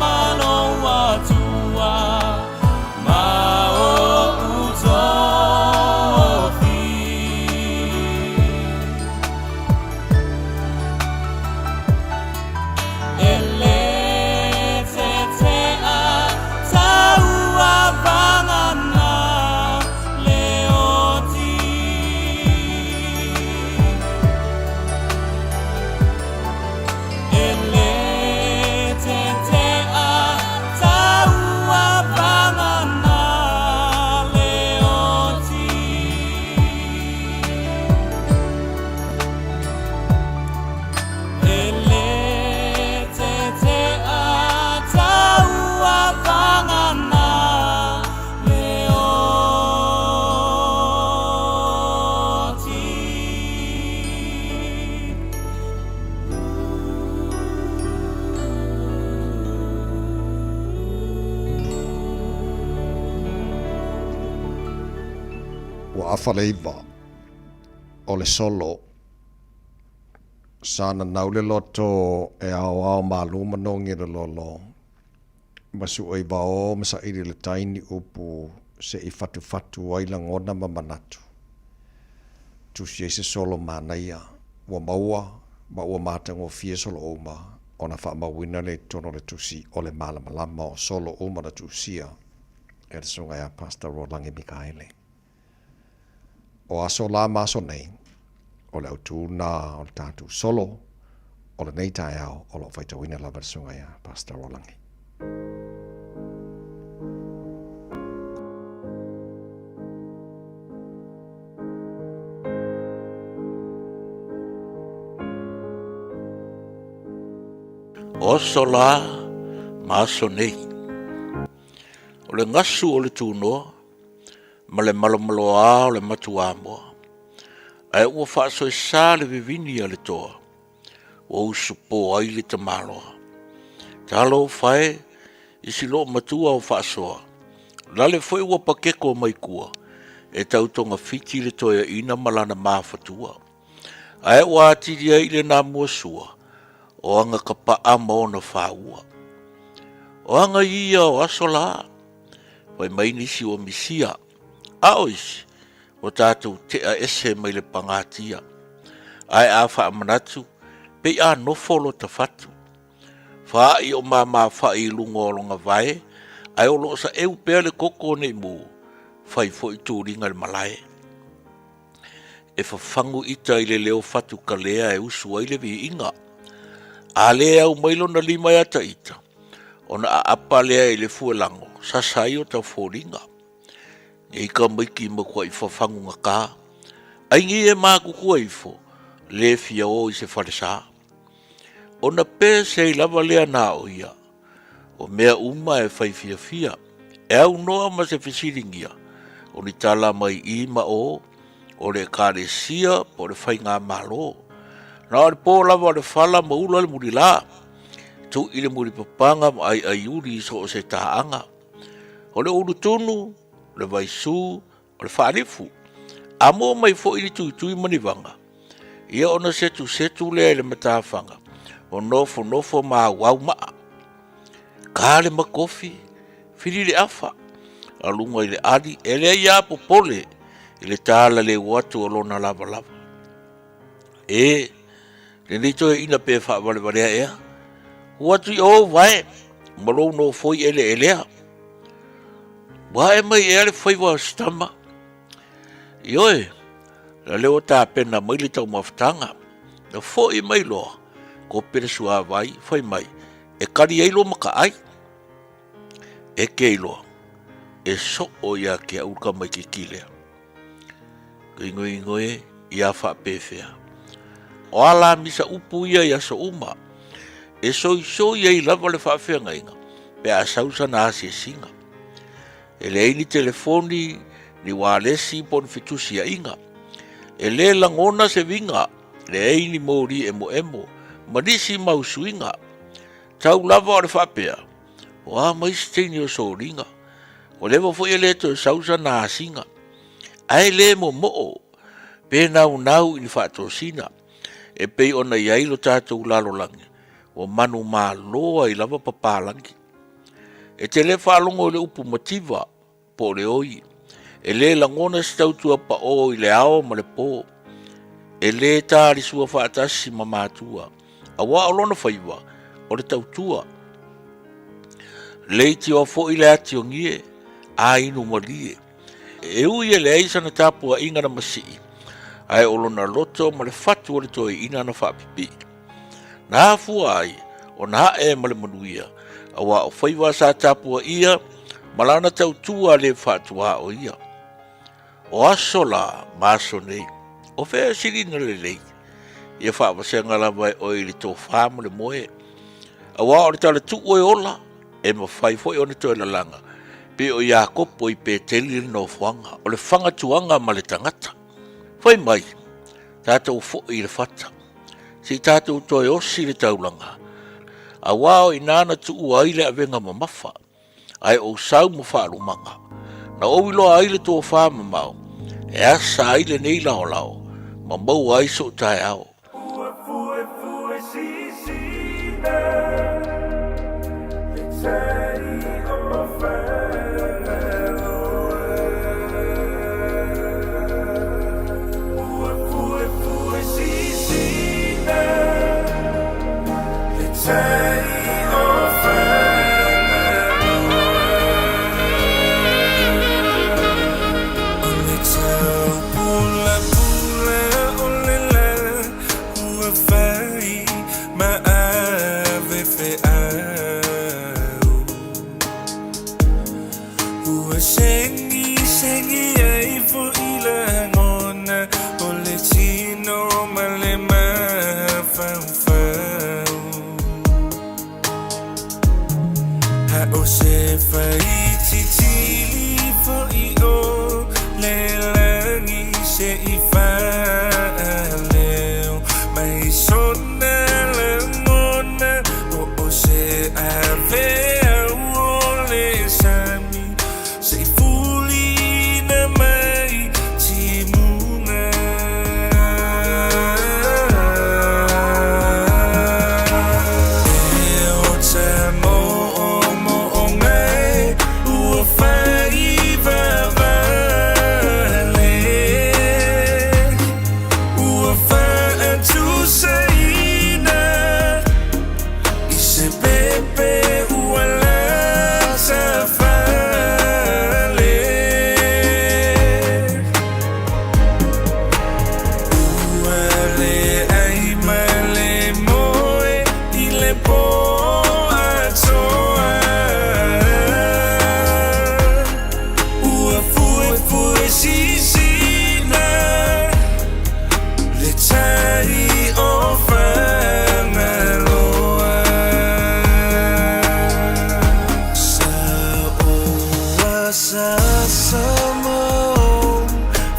ma lou Atua ma o'u tofi. E le tete'a ta'u avagana le oti. E le tete'a ta'u avagana le oti. E le tete'a ta'u avagana le oti. Ua afa le 9 o le solo sa nanau le loto e aoao malū ma nogi le lolo ma suʻe i vaō ma saʻili le tai ni upu seʻi fatufatu ai lagona ma manatu. Tusi ai se solo manaia ua maua ma ua matagofie solo uma ona faamauina lea i totonu o le tusi o le malamalama o solo uma na tusia e le Susuga ia Pastor Rolagi Mikaele. O aso la ma aso nei, o le autū lena o le tatou solo o lenei taeao o lo o faitauina lava e le Susuga ia Pastor Rolagi. O aso la ma aso nei. O le gasu o le tunoa ma le malomaloā o le matuamoa, ae ua faasoesa le vivini a le toa, ua usupo ai le tamaloa. Talofa e i si loo matua o faasoa, lale foi ua pakeko mai kua, e tau togafiti le toeaina ma lana mafatua. Ae ua atili ai le namua sua, o aga kapaa ma ona faua. O aga ia o aso la, fai mai nisi ua misia, a o isi, ua tatou tea ese mai le pagatia. Ae a faamanatu, pei a nofo lo ta fatu. Faa'i o mamafa'i i luga o lona vae, ae o lo o saeu pea le koko o nei mū, fai foi tuliga i le malae. E fafagu ita i le leo fatu kalea e usu ai le viiga. A lē au mai lona lima ia ta ita, Ona aapa lea i le fuelago, sasa ai o taufoliga. Nei tamaiti matuai fafanugatā, ai nei e matutua ifo, le fia o i se falesā. Ona pese ai lava lea na o ia, o mea uma e fai fiafia, e aunoa ma se fesiligia, o ni tala mai i ma o, o le Ekalesia po o le faigamalo. Na o le po lava o le fala ma ula le mulilā, tui le mulipapaga ma aiaiuli i so o se taaga. O le ulutunu, o le vaisu, o le faalifu. A mua mai foi ni tuitui ma ni vaga, ia ona setusetu lea i le matafaga, o nofonofo ma auau maa. Ka le makofi, fili le afa, a luga i le ali, e leai a popole i le talaleu atu o lona lavalava. E, lenei toeaina pe faavalevalea ea, ua atu i o vae ma lou nofoi eleelea. Ua ae mai ea le faiva o se tama? Ioe, la lea ua tapena mai le taumafataga. Na foi mai loa, kope le suavai, fai mai, e kali ai lo makaai. E ke iloa, e soo ia ke au le tamaititi lea. Ingoingo e, ia faapefea. O a la misa upu ia i aso uma, e soisoi ai lava le faafeagaiga pe a sau sana asiasiga. E leai ni telefoni, ni ualesi po o ni fetusiaiga. E lē lagona se viga, leai ni moli emoemo ma nisi mau suiga. Tau lava o le faapea, o a mai se teine o soliga, ua leva foi e lē toe sau sana asiga. Ae lē momoo pe naunau i ni faatosina e pei ona i ai lo tatou lalolagi ua manumalo ai lava papalagi. E te lē faalogo i le upu mativa po o le oi, e lē lagona se tautua paʻō i le ao ma le pō, e lē talisua faatasi ma matua, auā o lona faiva o le tautua. Leitioa foi le atiogie, a inu malie. E ui e leai sana tapuaiga na masii, ae o lona loto ma le fatu o le toeaina na faapipii. Na afua ai ona ae ma le manuia, auā o faiva sa tapuaia ma lana tautua le faatuā o ia. O aso la ma aso nei, o fea e silina lelei, ia faavasega lava e oe i le tofā ma le moe, auā o le talatuu e ola, e mafai foi ona toe lalaga, pei o Iakopo i Peteli le nofoaga, o le fagatuaga ma le tagata. Fai mai, tatou foi i le fata, se i tatou toe osi le taulaga, auā o i ina na tuua ai le avega mamafa, ae ou sau ma faalumaga. Na ou iloa ai le tofā mamao, e asa ai lenei laolao, ma maua ai sou taeao.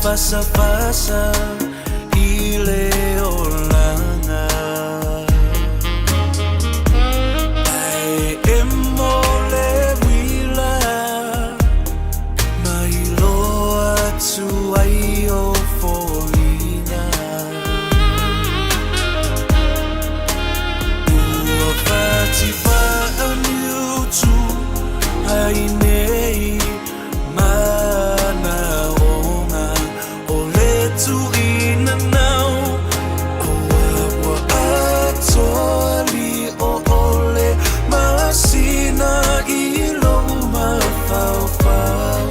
Fasafasa i le olaga Ae emo le uila Ma iloa atu ai ou foliga Ua fatifaniutu ai nei manaoga O le tuinanau Aua ua atoa lio o le masina i lou mafaufau.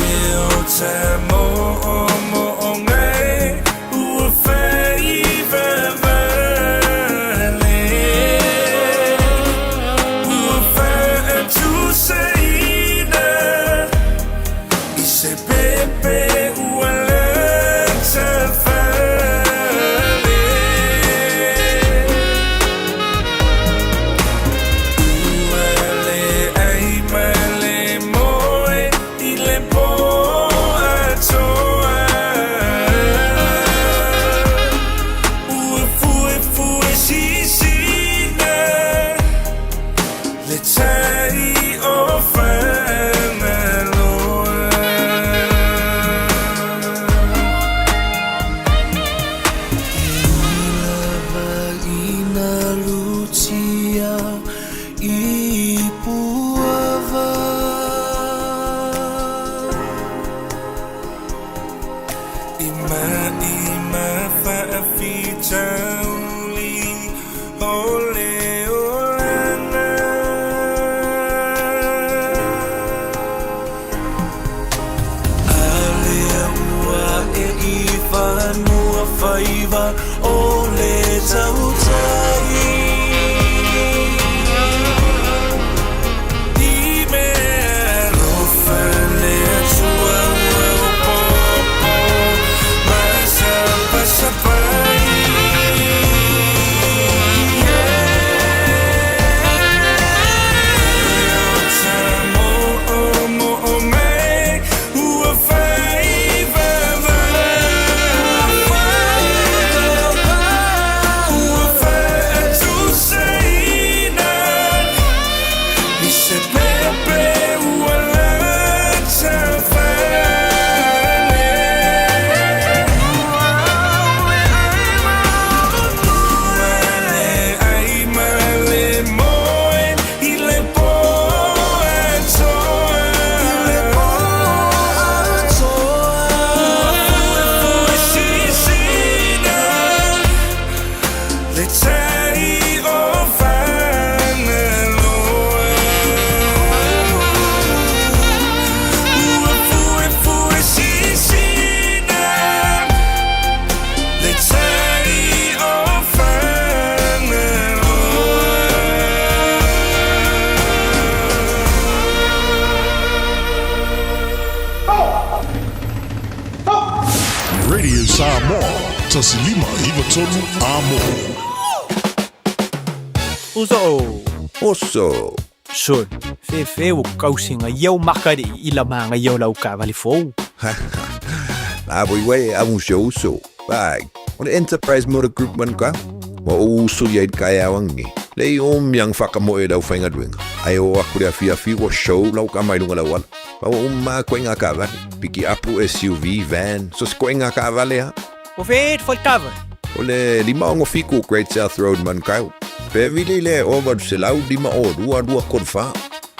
E o ta mo'omo'oga e ua fai vavale Ua faatusaina i se pepe ua latafale. Ua leai ma le moe i le pō atoa. Ua fuefue sisina le tai o Fagaloa. E ui lava ina lutia i Puava. I maʻi ma faafitauli o le olaga. A lea ua e i fanua faiva o le tautai. I mea alofa le Atua ua opopo ma sapasapai. E o ta mo'omo'oga e ua fai vavale Ua faatusaina i se pepe ua latafale. Ua leai ma le moe i le pō atoa. Ua fuefue sisina le tai o Fagaloa. Ua fuefue sisina le tai o Fagaloa. Radio Samoa, 1593 Amo. Uso. Oso. Sol, fefe ua kausi ga iau maka le ila ma ga iau lau kaavale fou. La voi wei a un se uso. Vai, o le Enterprise Motor Group man ka. Wa o uso ia i kai awangi. Le i o miang whakamoe lau whainga duenga. Ai o aku le awhi awhi wa show lau ka mai lunga lau ala. Wa o ma koe ngā kaavale. Piki apu SUV, van, so se koe ngā kaavale ha. O fe et fo kava. O le 567 Great South Road Manukau. Pe vili le o 805 o 2 2 kod wha.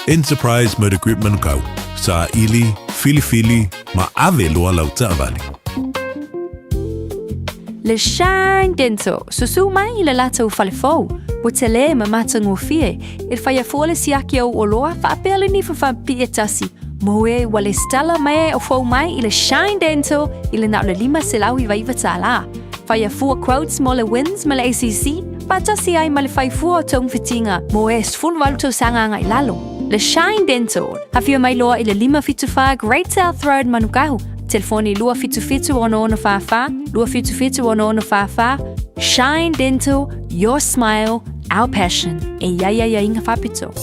Enterprise Motor Group Manukau. Sa ili, filifili, ma ave loa lau taavale. Le Shine Dental, susu mai i le latou fale fou, ua tele ma matagofie, e faia fua le siaki o ou oloa faapea le nifa faapipii e tasi, mo e ua lesitala mai e o fou mai i le Shine Dental i le na o le $599 tala. Faia fua quotes mo le WINZ ma le ACC, faatasi ai ma le fai fua o togafitiga mo e 18 tausaga agai i lalo. Le Shine Dental, afio mai loa i le 574 Great South Road Manukau, telefoni 277 6644, 277 6644. Shine Dental, your smile, our passion. E ia ia ia inga faapito.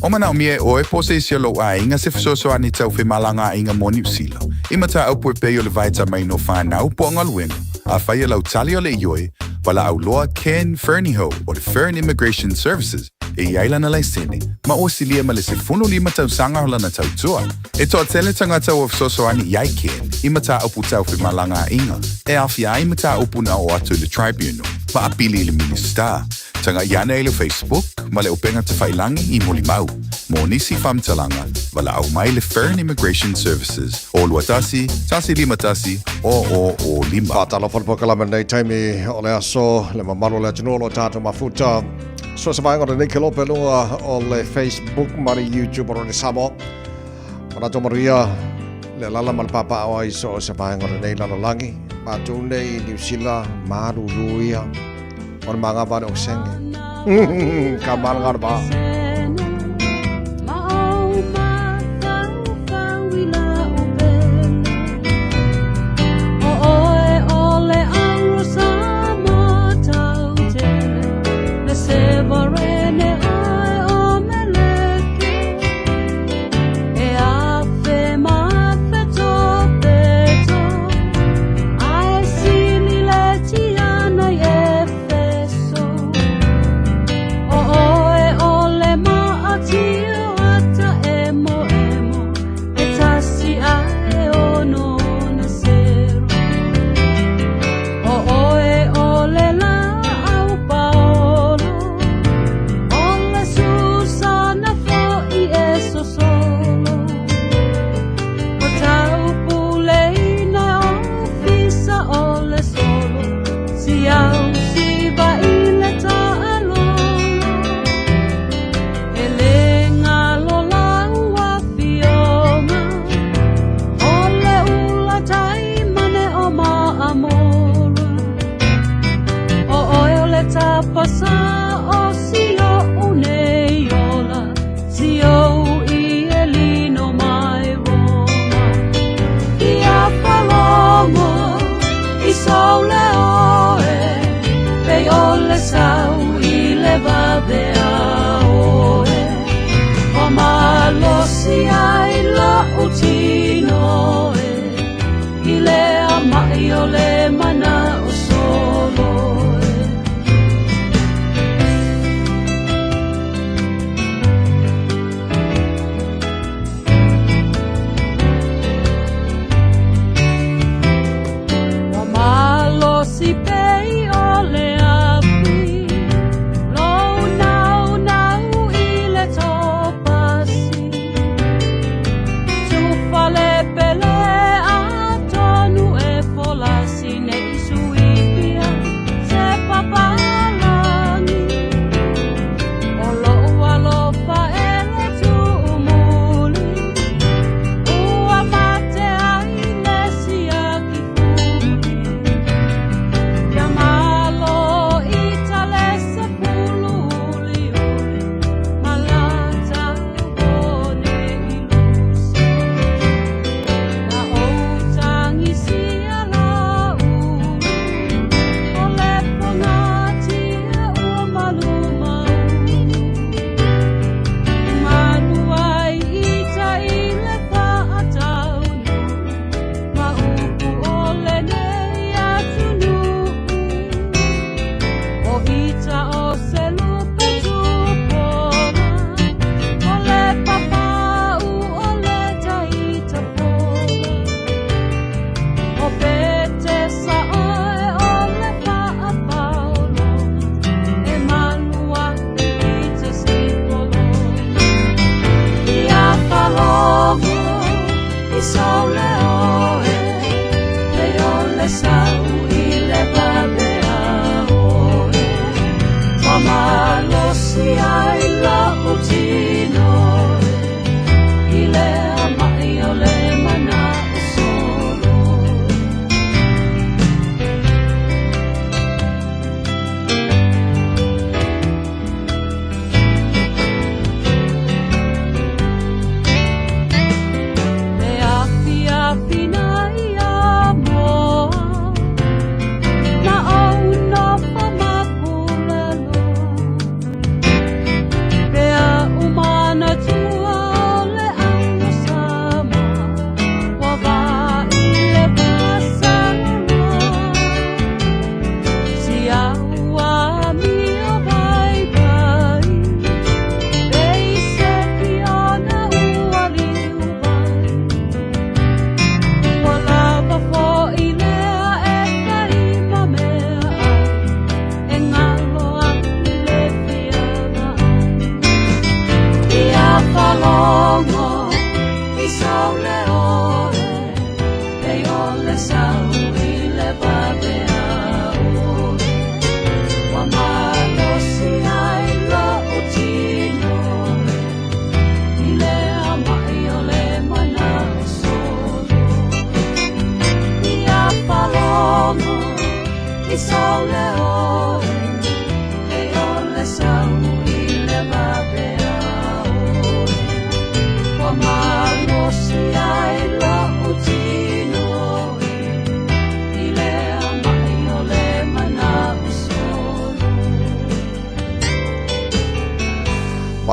O manaʻomia e ʻoe po o se isi o lou ʻaiga se fesoasoani tau femalagaaiga mo Niu Sila, i mataupu e pei o le vaetamaina o fanau po o galuega, afai o lau tali o le ioe, valaau loa Ken Fernihough o le Fern Immigration Services e i ai lana laisene ma ua silia ma le 15 tausaga o lana tautua. E toatele tagata ua fesoasoani i ai Ken i mataupu tau femalagaaiga e aofia ai mataupu na oo atu i le Tribunal ma apili i le Minisita. Tagai ane i le Facebook ma le upega tafailagi i Molimau. Mo nisi faamatalaga, valaau mai le Fern Immigration Services o 21 151 0005. Faatalofa le polokalame lenei taimi o le aso, le mamalu o le atunuu o lo o tatou mafuta. So se vaega o lenei kelope i luga o le Facebook ma le YouTube o Radio Samoa. Manatu manuia le alala ma le papaaao ai so o se vaega o lenei lalolagi. Matou nei i Niu Sila, malulu ia. O le magava le osenge. Ka malanga le vā.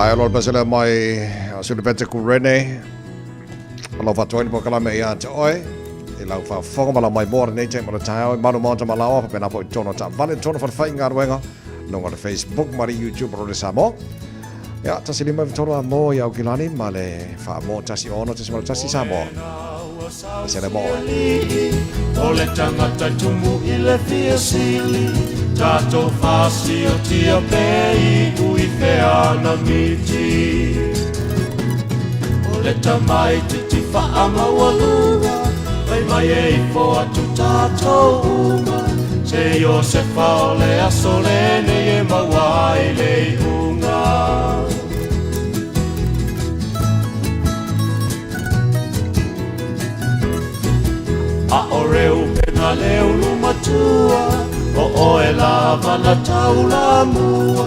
Faamaea loa le pese lea mai a Sulupete Kurene. Alofa atu ai le polokalame ia te oe i lau faafofoga ma lau maimoa lenei taimi o le taeao i malu maota ma laoa faapena foi i totonu o taavale, totonu o falefaigaluega, luga o le Facebook ma le YouTube o Radio Samoa. Ia, 153 a mō i Aukilani ma le faamō 16.1 Samoa. E se le mō oe. O le tagata i tumu i le fia sili Tatou fasiotia pe iu i fea ana miti O le tamaititi faamaualuga Fai mai e ifo atu tatou uma Se Iosefa o le aso lenei e maua ai le iuga A o Reupena le ulu matua O oe lava na taulamua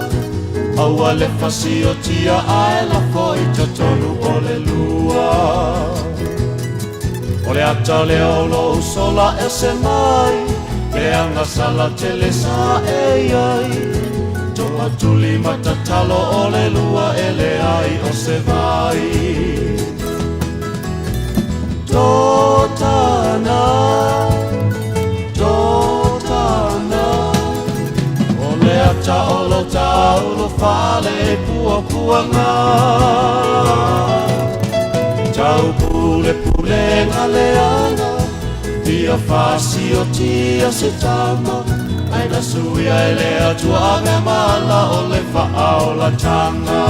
Aua le fasiotia ae lafo i totonu o le lua O le ata lea o lou sola ese mai Le agasala tele sa e i ai Toatuli ma tatalo o le lua e leai o se vai Totana, Totana O le ata o lo taulo fale i puapuaga Tau pule pulega leaga Ia fasiotia se tama Ai na suia e le Atua ave mala o le faaolataga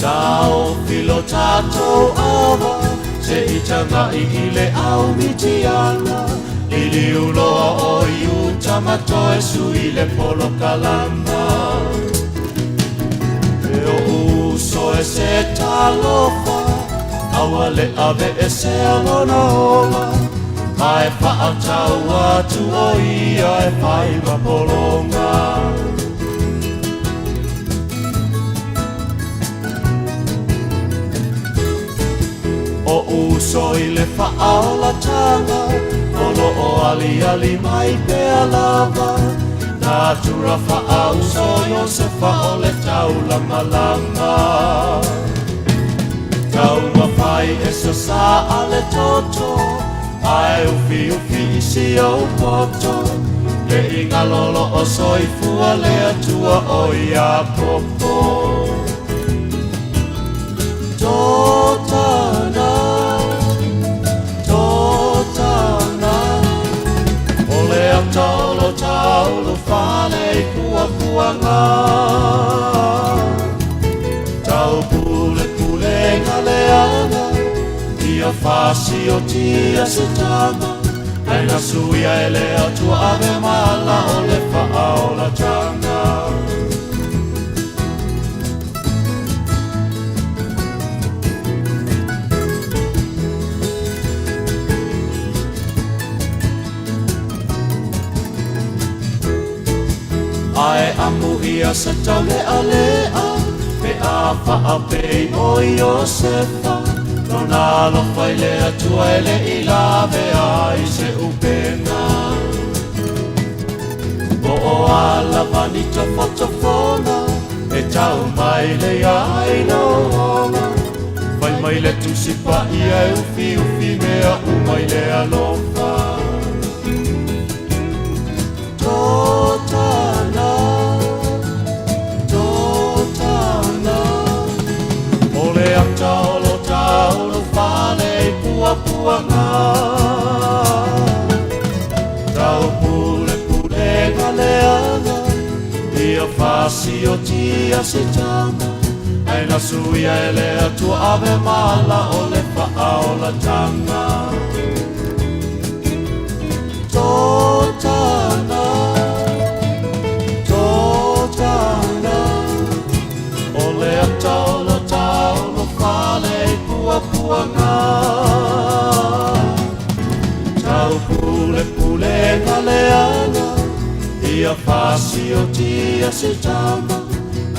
Taofi lo tatou ava Se i tagai i le au Mitiana Liliu loa o Iuta ma toe sui le polokalama E o'u uso e se talofa Aua le aveesea lona ola Ae faatau atu o ia e fai ma pologa O uso i le faaolataga O lo o aliali mai pea lava Natura faauso Iosefa o le taulamalama Taumafai e sasaa le toto Ae ufiufi i si ou poto Ne i galo loo soifua le Atua o Iakopo Totana, Totana O le ata o lo taulu fale i puapuaga Tau pulepulega leaga Ia fasiotia se tama Ai na suia e le Atua ave mala o le faaolataga Ae amuia se taulealea Pe a faapei o Iosefa Lona alofa i le Atua e le i lavea ai se upega Po o a lava ni tofotofoga E tau mai le ai lou ola Fai mai le Tusi Paia e ufiufi mea uma i le alofa Totana, Totana O le ata o lo taulu fale i puapuaga Tau pulepulega leaga Ia fasiotia se tama Ai na suia e le Atua ave mala o le faaolataga Totana, Totana O le ata o lo taulu fale i puapuaga Tau pulepulega leaga Ia fasiotia se tama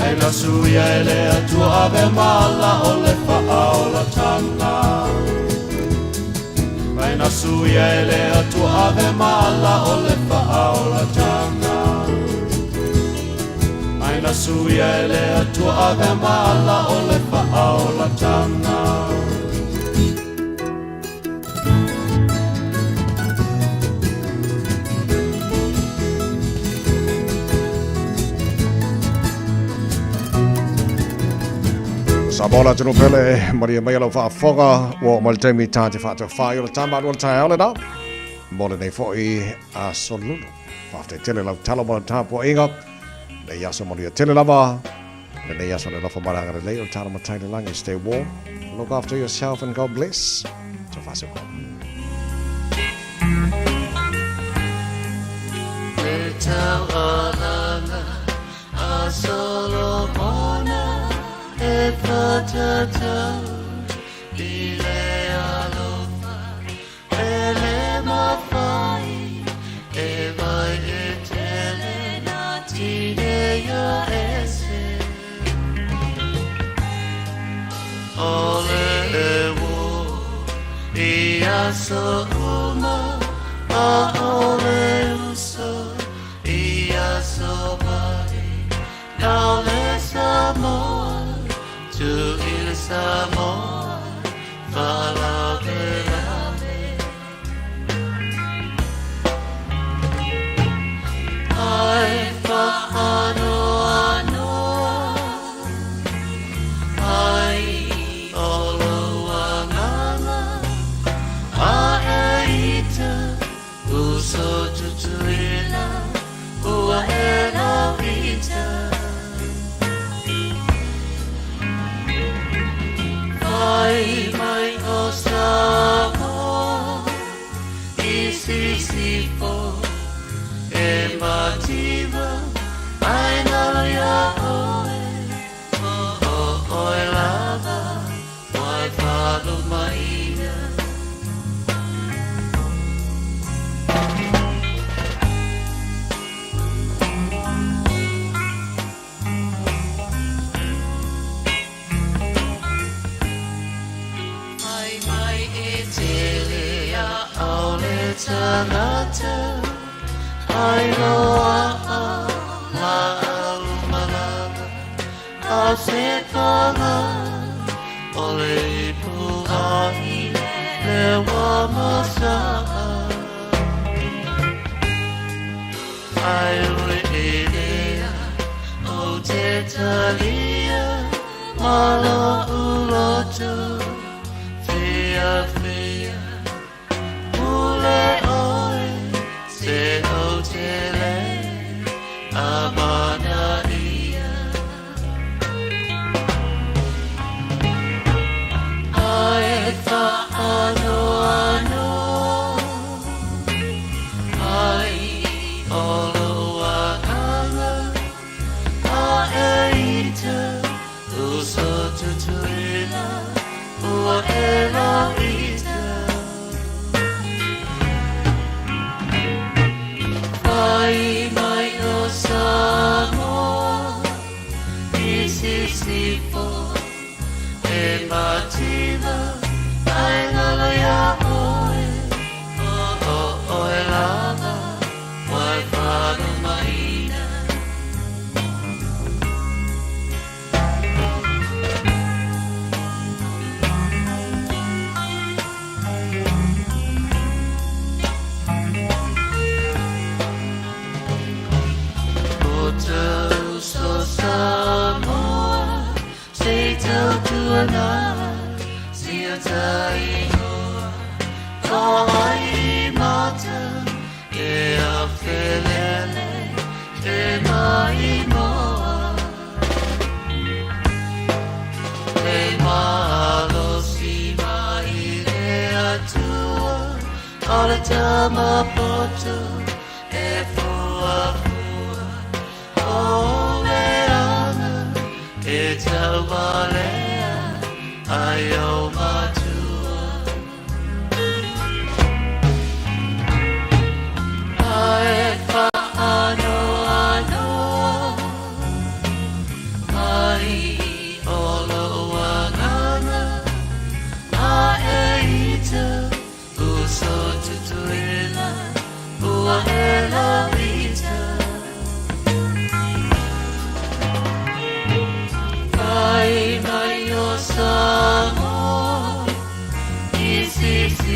Ai na suia e le Atua ave mala o le faaolatanga. Ai na suia e le Atua ave mala o le faaolatanga. Ai na suia e le Atua ave mala o le faaolatanga. Samoa le atunuu pele, malie mai lau faafofoga, ua oo mai le taimi ta te faatofai o le tama lua le taeao lena, mo lenei foi aso lulu. Faafetai tele lau talo ma lau tapuaiga, lenei aso manuia tele lava, lenei aso le alofa ma le agalelei o le talo matai le lagi. Stay warm, look after yourself and God bless. So far so good. Le taualaga a Solomona e whatatau i le alofa e le mawhai e vai e tele na tineia ese. O le e wo i aso uma a o le uso i aso mai nau le Samoa tu i le Samoa faalavelave. Ai whaanoanoa ai o lou agaga a e ita uso tutuila ua e lau ita. Fai mai o Samoa i sisifo e mativa ai nalo ia oe o o oe lava wai whalumaina. Mai mai e tele a au le tangata ai loa a la au malama a se panga o le ipu ai le wa masaa ai ue e lea o te talia ma lo uloto fia fia pule oe se o te le amana ia. Ai whaanoanoa ai o lou agaga a e ita uso tutuila ua e lau ita. Fai mai o Samoa i sisifo e mativa ai ngalo ia oe o o oe lava wai whalumaina. O tau so Samoa se tautuana sia taingoa whai mata e a whelele e mai moa. Le malosi mai le atua o le tama poto e fua fua o le ana e taualea ai o matua. Ai whaanoanoa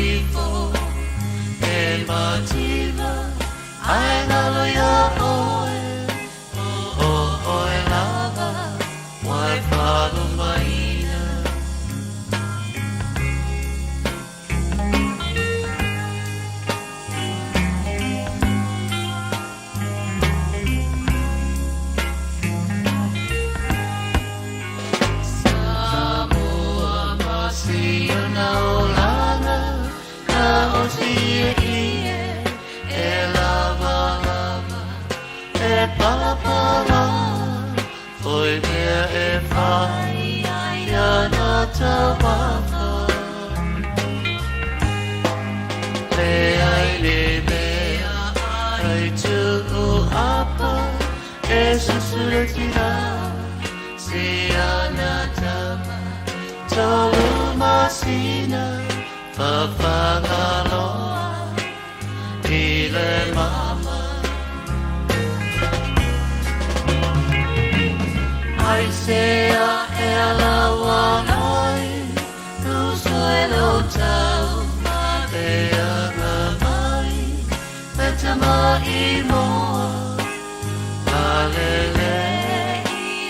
nifo E mativa ae ngalo iā ʻoe ʻO ʻoe lava ua e faalomaina. Samoa ma si ona olaga na o si ie e lava lava e palapala oi mea e fai ia na taumafa Leai le mea ai tuu apa e susuratina si ana tama tolu masina fafagaloa i le mama Ai se a e ala ai tu sue lo tau ma le aga mai le tama i moa Alele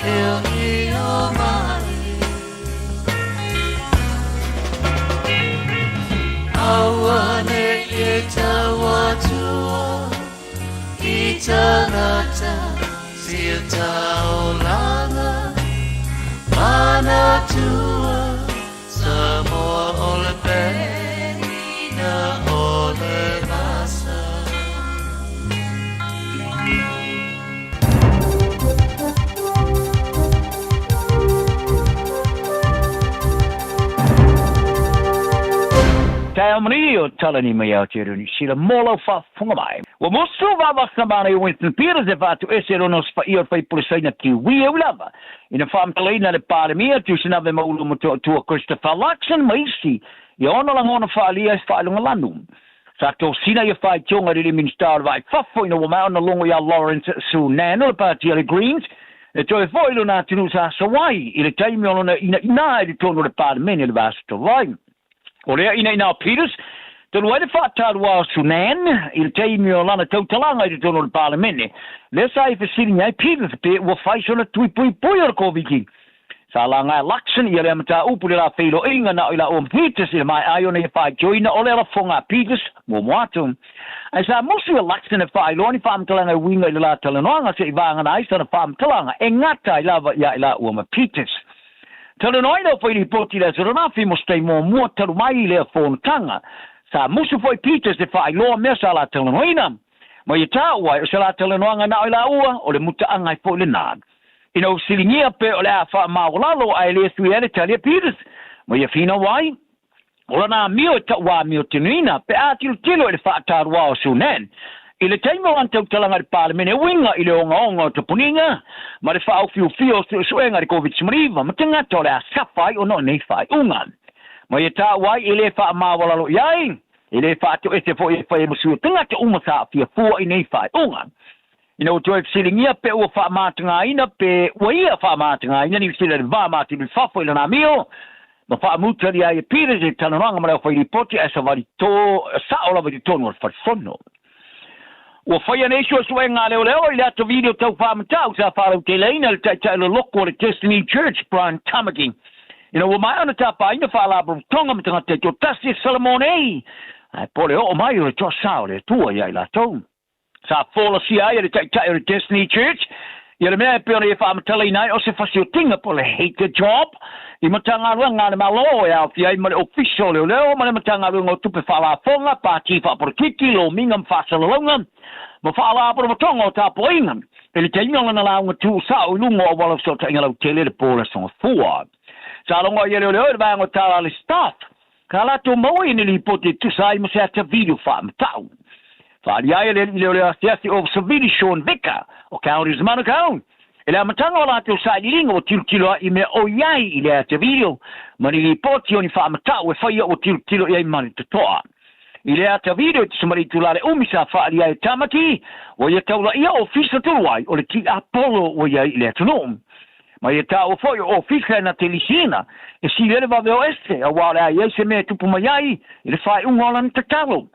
i i o mai Aua ne e tau atua i tangata si o taolanga Manatua Samoa o le pena o le vasa. Taeao manuia o Talani mai Aotearoa Niu Sila mo lau faafofoga mai. Ua musu vavasa mana i Winston Peters e faatuese lona osofai'a o le faipule Saina Kiwi e ui lava ina faamatalaina le Palemia Tusenave Maulu Motootua Christopher Luxon ma isi ia ona lagona faaalia i se faailoga lanu. Sa tosina ia faitioga i le Minisita o le Vaa i Fafo ina ua maea ona logo iā Lawrence Sunan o le Pāti a le Greens e toe fo'i i lona atunuu sa Sawai i le taimi o lona inaina i totonu o le Palemene i le vaiaso talu ai. O lea inaina o Peters, talu ai le faataluā o Sunan i le taimi o lana tautalaga i totonu o le Palemene, lea sa i fesiligia ai Peters pe ua fai sona tui puipui o le Koviti. Sa laga e Luxon ia lea mataupu i le la feiloaiga na o i laua ma Peters i le maea ai ona ia faitioina o le lafoga a Peters muamua atu. Ae sa musu e Luxon e faailoa ni faamatalaga e uiga i le la talanoaga se'i vagana ai sana faamatalaga e gata ai lava ia i laua ma Peters. Talanoa ai lau failipoti i le aso ananafi mo se taimi muamua talu mai i lea fonotaga. Sa musu foi Peters e faailoa mea sa la talanoaina. Ma ia taua ai o se la talanoaga na o i laua o le mutaaga ai foi lena. Ina ua fesiligia pe o le a faamaualalo ae le sui ai le tali a Peters, ma ia finau ai, o lana amio e taʻu amio tenuina pe a tilotilo i le faataluā o Sunan. I le taimi o lana tautalaga i le Palemene uiga i le ogaoga o tapuniga ma le faaofiofia o suesuega i le Koviti-19 ma tagata o le a safa ai ona o nei faaiuga. Ma ia taua ai e le faamaualalo i ai, e le faatoese foi e fai ai ma sui o tagata uma sa aafia fua i nei faaiuga. Ina ua toe fesiligia pe ua faamatagaina pe ua ia faamatagaina Niu Sila i le va matunu i fafo i lana amio, ma faamutalia ai e Peters i le talanoaga ma le aufailipoti ae savali to sa'o lava i totonu o le fale fono. Ua faia nei suesuega a leoleo i le ata video tau faamatau sa faalauteleina e le taitai loloko o le Destiny Church, Brian Tamaki, ina ua maea ona tapaina faalapotopotoga ma tagata taitoatasi e Salamo nei, ae po le oo mai o le toasā o le Atua ia i latou. Sa folasia ai e le Taitai o le Destiny Church ia le mea e pei ona ia faamatalaina ai o se fasiotiga po o le hate job i Matagaluega a le Malo e aofia ai ma le Ofisa o Leoleo ma le Matagaluega o Tupe Faalafoga, Pati Faapolokiki, Lomiga ma Faasalalauga ma Faalapotopotoga o Tapuaiga i le taimi o lana lauga tuusao i luga o auala fesootaiga lautele i le po o le Aso Gafua. Sa logo ai e Leoleo i le vaega o tala a le Staff Ka latou maua i ni lipoti e tusa ai ma se ata video faamatau. Faaalia ai e le alii leoleo asiasi o Savili Sean Vicker o Counties Manukau i le amataga o latou sailiiliga ua tilotilo ai i mea o i ai i le ata video ma ni lipoti o ni faamatau e faia ua tilotilo i ai ma le totoa. I le ata video i te samali itula le umi sa faaalia ai e Tamati ua ia taulaia ofisa tolu ai o le tiapolo ua i ai i le atunuu. Ma ia taua foi o ofisa e na te lisiina, e sili ai le vave o ese, auā o le a i ai se mea e tupu mai ai i le faaiuga o lana tatalo.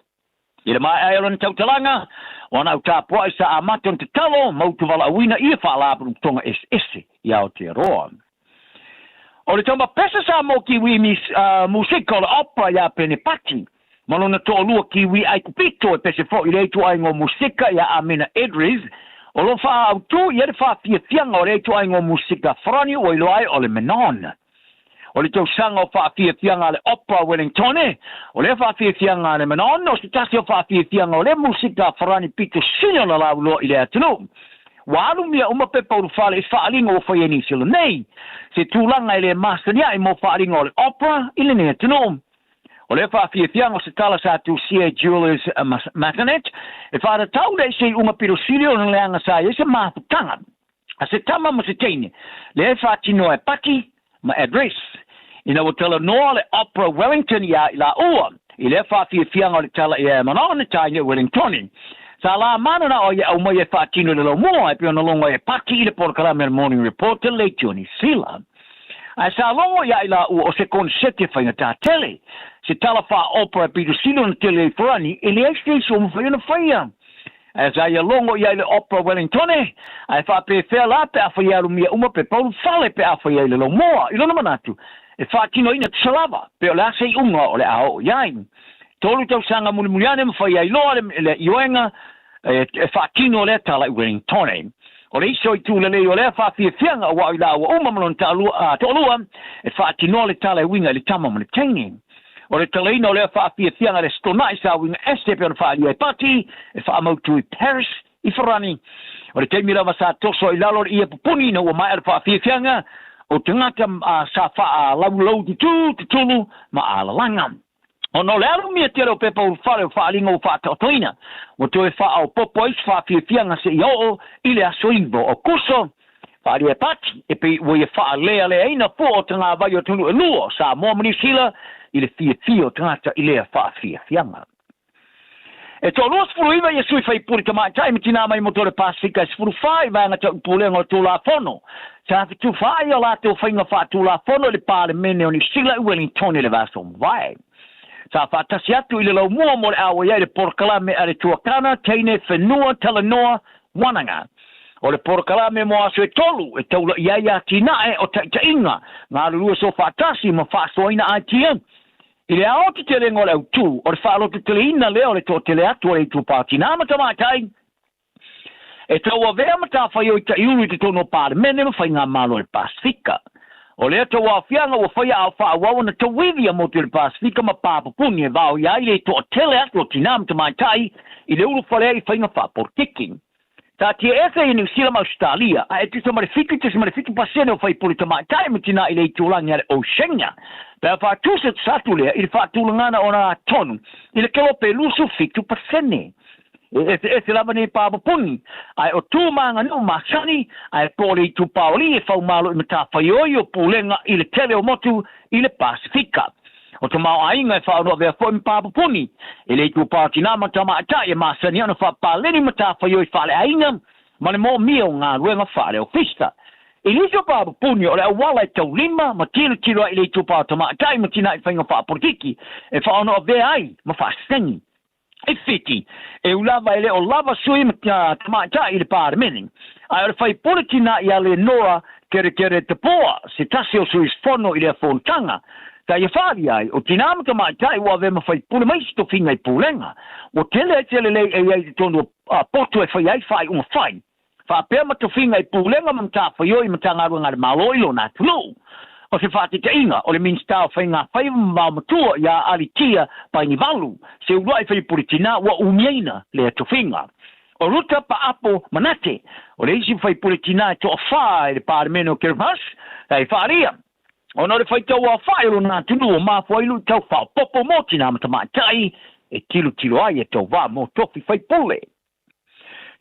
I le maea ai o lana tautalaga, o ana au tapuai sa amata ona tatalo ma utuvalaauina ia faalapotopotoga eseese i Aotearoa. O le tama pesa sa mo Kiwi musika o le opera iā Pene Pati, ma lona toalua Kiwi Aikupito e pese foi i lea ituaiga o musika iā Amina Edries, o lo o faaautu i ai le faafiafiaga o lea ituaiga o musika Farani ua iloa ai o le Manon. O le tausaga o faafiafiaga a le Opera Wellingtone, o lea faafiafiaga a le Manon o se tasi o faafiafiaga o lea musika Farani pito sili ona lauloa i le atunuu. Ua alu mea uma pepa ulufale i faaaliga ua faia i Niu Sila nei, se tulaga e le masani ae mo faaaliga o le opera i lenei atunuu. O lea faafiafiaga o se tala sa tusia e Julius Massenet e faatatau lea i se iuga pito sili ona leaga sa i ai se mafutaga a se tama ma se teine lea e faatinoa e Paki ma Address. Ina ua talanoa le Opera Wellington iā i laua i lea faafiafiaga o le tala i Manao na taina i Wellingtoni. Sa la mana na o ia aumai e faatino i le laumua e pei ona logo ai e Paki i le polokalame a le Morning Report le Leitio Niu Sila. Ae sa logo iā i laua o se konesete faigata tele, se tala faa-opera e pito sili ona tele ai Farani e leai se isi o mafai ona faia. Ae sa ia logo i ai le Opera Wellingtone, ae faapefea la pe a fai e alumia uma pe pau fale pe a fai ai le laumua. I lona manatu, e faatinoina tusa lava, pe o le a se iuga o le a oo i ai. 3 tausaga mulimuli ane ma fai ai loa le ioega e faatino lea tala i Wellingtone. O le isi o itu lelei o lea faafiafiaga ua o i laua uma ma lona toalua e faatinoa le tala e uiga i le tama ma le teine. O le talaina o lea faafiafiaga le Stonai sa uiga ese e pei ona faaalia e Pati e faamautu i Paris i Farani. O le taimi lava sa toso i lalo le ie pupuni ina ua maea le faafiafiaga o tagata sa faalaulau tutū, tutulu ma alalaga. Ona o le alumia tele o pepa ulufale o faaaliga ua faataotoina, ua toe faaopoopo ai se faafiafiaga seia oo i le aso 9 o Aokuso. Faaalia e Pati, e pei ua ia faalealeaina fua o tagavai o atunuu e lua o Samoa ma Niu Sila i le fiafia o tagata i lea faafiafiaga. E 29 ia sui faipule tamaitai ma tinā mai motu o le Pasifika e 14 i vaega tau pulega o le Tulafono sa fetufaai o latou faiga faatulafono i le Palemene o Niu Sila i Wellington i le vaiaso mavae. Sa faatasi atu i le laumua mo le auai ai le polokalame a le Tuakana, Teine, Whenua, Talanoa, Wananga. O le polokalame mo aso e tolu e taula'i ai atinae o taitaiga, galulue soofaatasi ma faasoaina aitia. I le aotetelega o le autū, o le faalototeleina lea o le toatele atu o le itupa tinā ma tamaitai e tauavea matafaioi taiulu i totonu o Palemene ma Faigamalo a le Pasifika. O lea tauaofiaga ua faia a o faaauau ona tauivi a motu i le Pasifika ma pā pupuni e vaoia ai le toatele atu o tinā ma tamaitai i le ulufale ai i faiga faapolokiki. Taatia ese i Niu Sila ma Ausetalia, ae tusa ma le 7.7% o faipule tamaitai ma tinā i le itulagi a le Oceania, pe a faatusa atu lea i le faatulagana o nā tonu i le kelope 27%. E eseese lava nei pāpupuni, ae o tu ma aganuu masani, ae po o le itupaoli e faumalo i matafaioi o pulega i le tele o motu i le Pasifika. O tamaoaiga e faaonoavea foi ma pāpupuni, e le itupa o tinā ma tamaitai e masani ona faapaleni matafaioi faaleaiga ma le moomia o galuega faaleofisa. I nisi o pāpupuni o le auala e taulima ma tilotilo ai i le itupa o tamaitai ma tinā i faiga faapolokiki e faaonoavea ai ma faasegi. I Fiti, e ū lava e le o lava sui ma tamaitai i le Palemene, ae o le faipule tinā ia Lenora Kerekere Tapoa, se tasi o sui usufono i lea fonotaga, sa ia faaalia ai, o tinā ma tamaitai ua avea ma faipule mai isi tofiga i pulega. Ua tele ai se lelei e i ai i totonu o potu e fai ai faaiuga fai, faapea ma tofiga i pulega ma matafaioi i Matagaluega a le Malo i lona atunuu. O se faataitaiga, o le Minisita o Faiga Faiva ma Vaomatua ia Alitia Bainivalu, se uluai faipule tinā ua umiaina lea tofiga. O Ruta Paapo Manate, o le isi faipule tinā e toafā i le Palemene o Kiribati, sa i faaalia, ona o le faitau aofai o lona atunuu o mafua ai luitau faaopoopo mo tinā ma tamaitai e tilotilo ai e tauvā mo tofi faipule.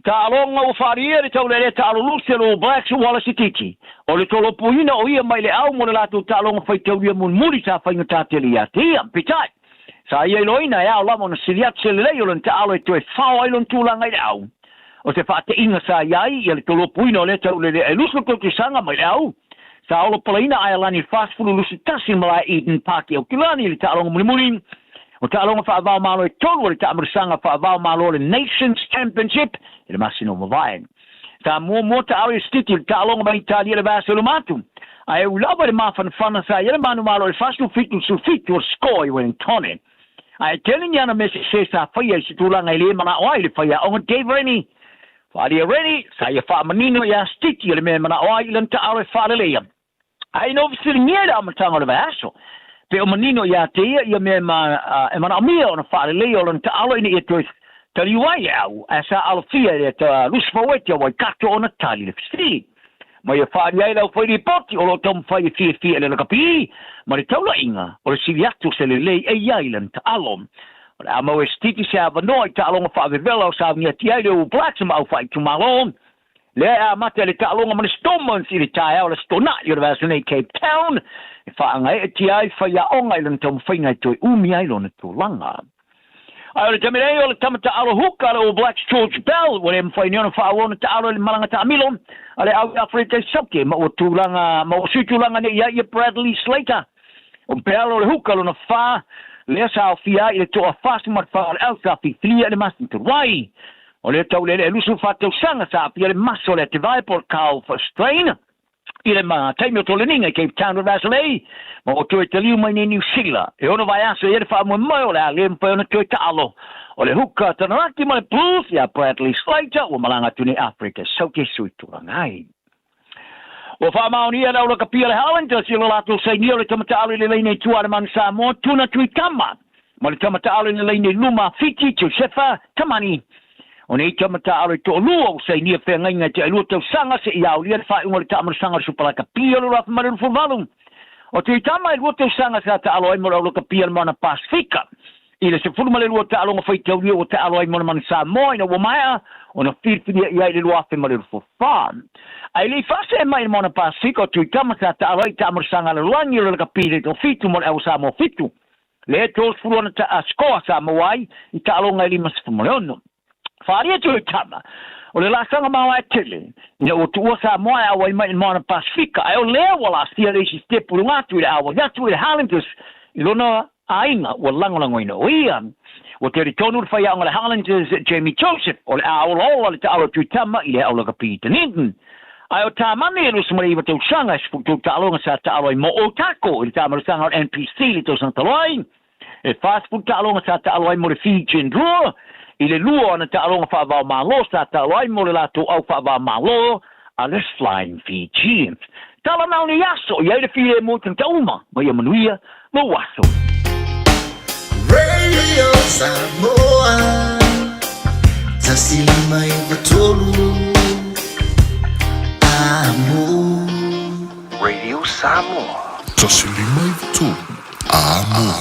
Taaloga ua faaalia le taulealea taalulusi a le All Blacks Wallace Sititi. O le tolopuina o ia mai le au mo le latou taaloga faitaulia mulimuli sa faigata tele ia te ia. Peitai, sa ia iloaina e ao lava ona sili atu se lelei o lona taalo e toe fao ai lona tulaga i le au. O se faateiga sa i ai ia le tolopuina o lea taulelea e lusu le tautusaga mai le au. Sa olopolaina Aelani i le 40 21 i le malae Eden Park i Aukilani i le taaloga mulimuli o taaloga faava-o-Malo e tolu o le taamilisaga faava-o-Malo o le Nations Championship i le masina ua mavae. Sa muamua taalo i Sititi i le taaloga ma Italia i le vaiaso i luma atu, ae ui lava i le mafanafana sa i ai le manumalo i le 47 i le 17 o le score i Wellingtone. Ae tele ni ana mea sese sa faia i se tulaga e le manao ai le faiaoga Dave Rennie. Faaalia Rennie, sa ia faamanino iā Sititi o le mea e manao ai i lana taalo e faaleleia. Ae ina ua fesiligia i le amataga o le vaiaso, pe o manino iā te ia ia mea e manaomia ona faaleleia o lana taalo ina ia toe taliu ai le au, ae sa alofia e le Lusi Faueti a Waikato ona tali le fesili. Ma ia faaalia ai le aufai lipoti o lo o taumafai e fiafia i le lakapi ma le taulaiga o le sili atu o se lelei e i ai lana taalo. O le a maua e Stiti se avanoa i taaloga faavevela o sauniati ai le All Blacks ma aufai itumalo. Lea e amata i le taaloga ma le Stormont i le taeao o le Aso Toonai o le vaiaso nei i Cape Town, e faagaeetia ai faiaoga i lona taumafaiga e toe umi ai lona tulaga. Ae o le taimi nei, o le tama taalo huka a le All Blacks George Bell ua le mafai nei ona faaauau ona taalo i le malaga taamilo a le au i Aferika i Saute ma ua tulaga ma ua sui tulaga nei i ai ia Bradley Slater. O Bell o le huka lona fa lea sa aofia ai i le toa 44 o le au sa filifilia i le masina talu ai. O lea taulealea e 24 tausaga sa aafia le maso o le atevae po o le calf strain i le taimi o Toleniga i Cape Town o le vaiaso nei, ma ua toe taliu mai nei Niu Sila. E ono vaiaso i ai le faamoemoe o le a le mafai ona toe taalo. O le huka Tanaraki ma le Blues ia Bradley Slater ua malaga atu nei Afrika Saute sui tulaga ai. Ua faamaonia le aulakapia le Highlanders i lo latou sainia o le tama taalo i le laina i tua a le Manu Samoa, Tuna Tuitama, ma le tama taalo i le laina i luma a Fiti, Josefa Tamani. O nei tama taalo e toalua ua sainia feagaiga i te ailua tausaga seia aolia le faaiuga o le taamalosaga o le Supalakapia o le 2028. O Tuitama e lua tausaga sa taalo ai mo le aulakapia a le Moana Pasefika. I le 12 taaloga faitaulia ua taalo ai mo le Manu Samoa ina ua maea ona filifilia i ai i le 2024. Ae le i faasee mai i le Moana Pasefika o Tuitama sa taalo ai i taamalosaga a le lalolagi o le lakapi i le toafitu mo le Au Samoa Fitu. Le 30 ana score sa maua ai i taaloga e 56. Whaaria Tuitama, o le laasaga maoae tele, ina ua tuua Samoa e auai mai i le Moana Pasefika, ae o lea ua laasia le isi sitepu i luga atu i le auai atu i le Highlanders i lona aiga ua lagolagoina o ia. Ua tele tonu le faiaoga a le Highlanders Jamie Joseph o le a olaola le taalo a Tuitama i le aulakapi i Dunedin. Ae o Tamani e 29 tausaga e 13 taaloga sa taalo ai mo Otago i le taamalosaga o le NPC i le tausaga talu ai. E 40 taaloga sa taalo ai mo le Fijian Drua, i le lua o ana taaloga faava-o-Malo sa taalo ai mo le latou au faava-o-Malo a le Flying Fijians. Tala na o nei aso, i ai le filemu i tagata uma, ma ia manuia lou aso. Radio Samoa 1593 Amo. Radio Samoa. 1593 Amo.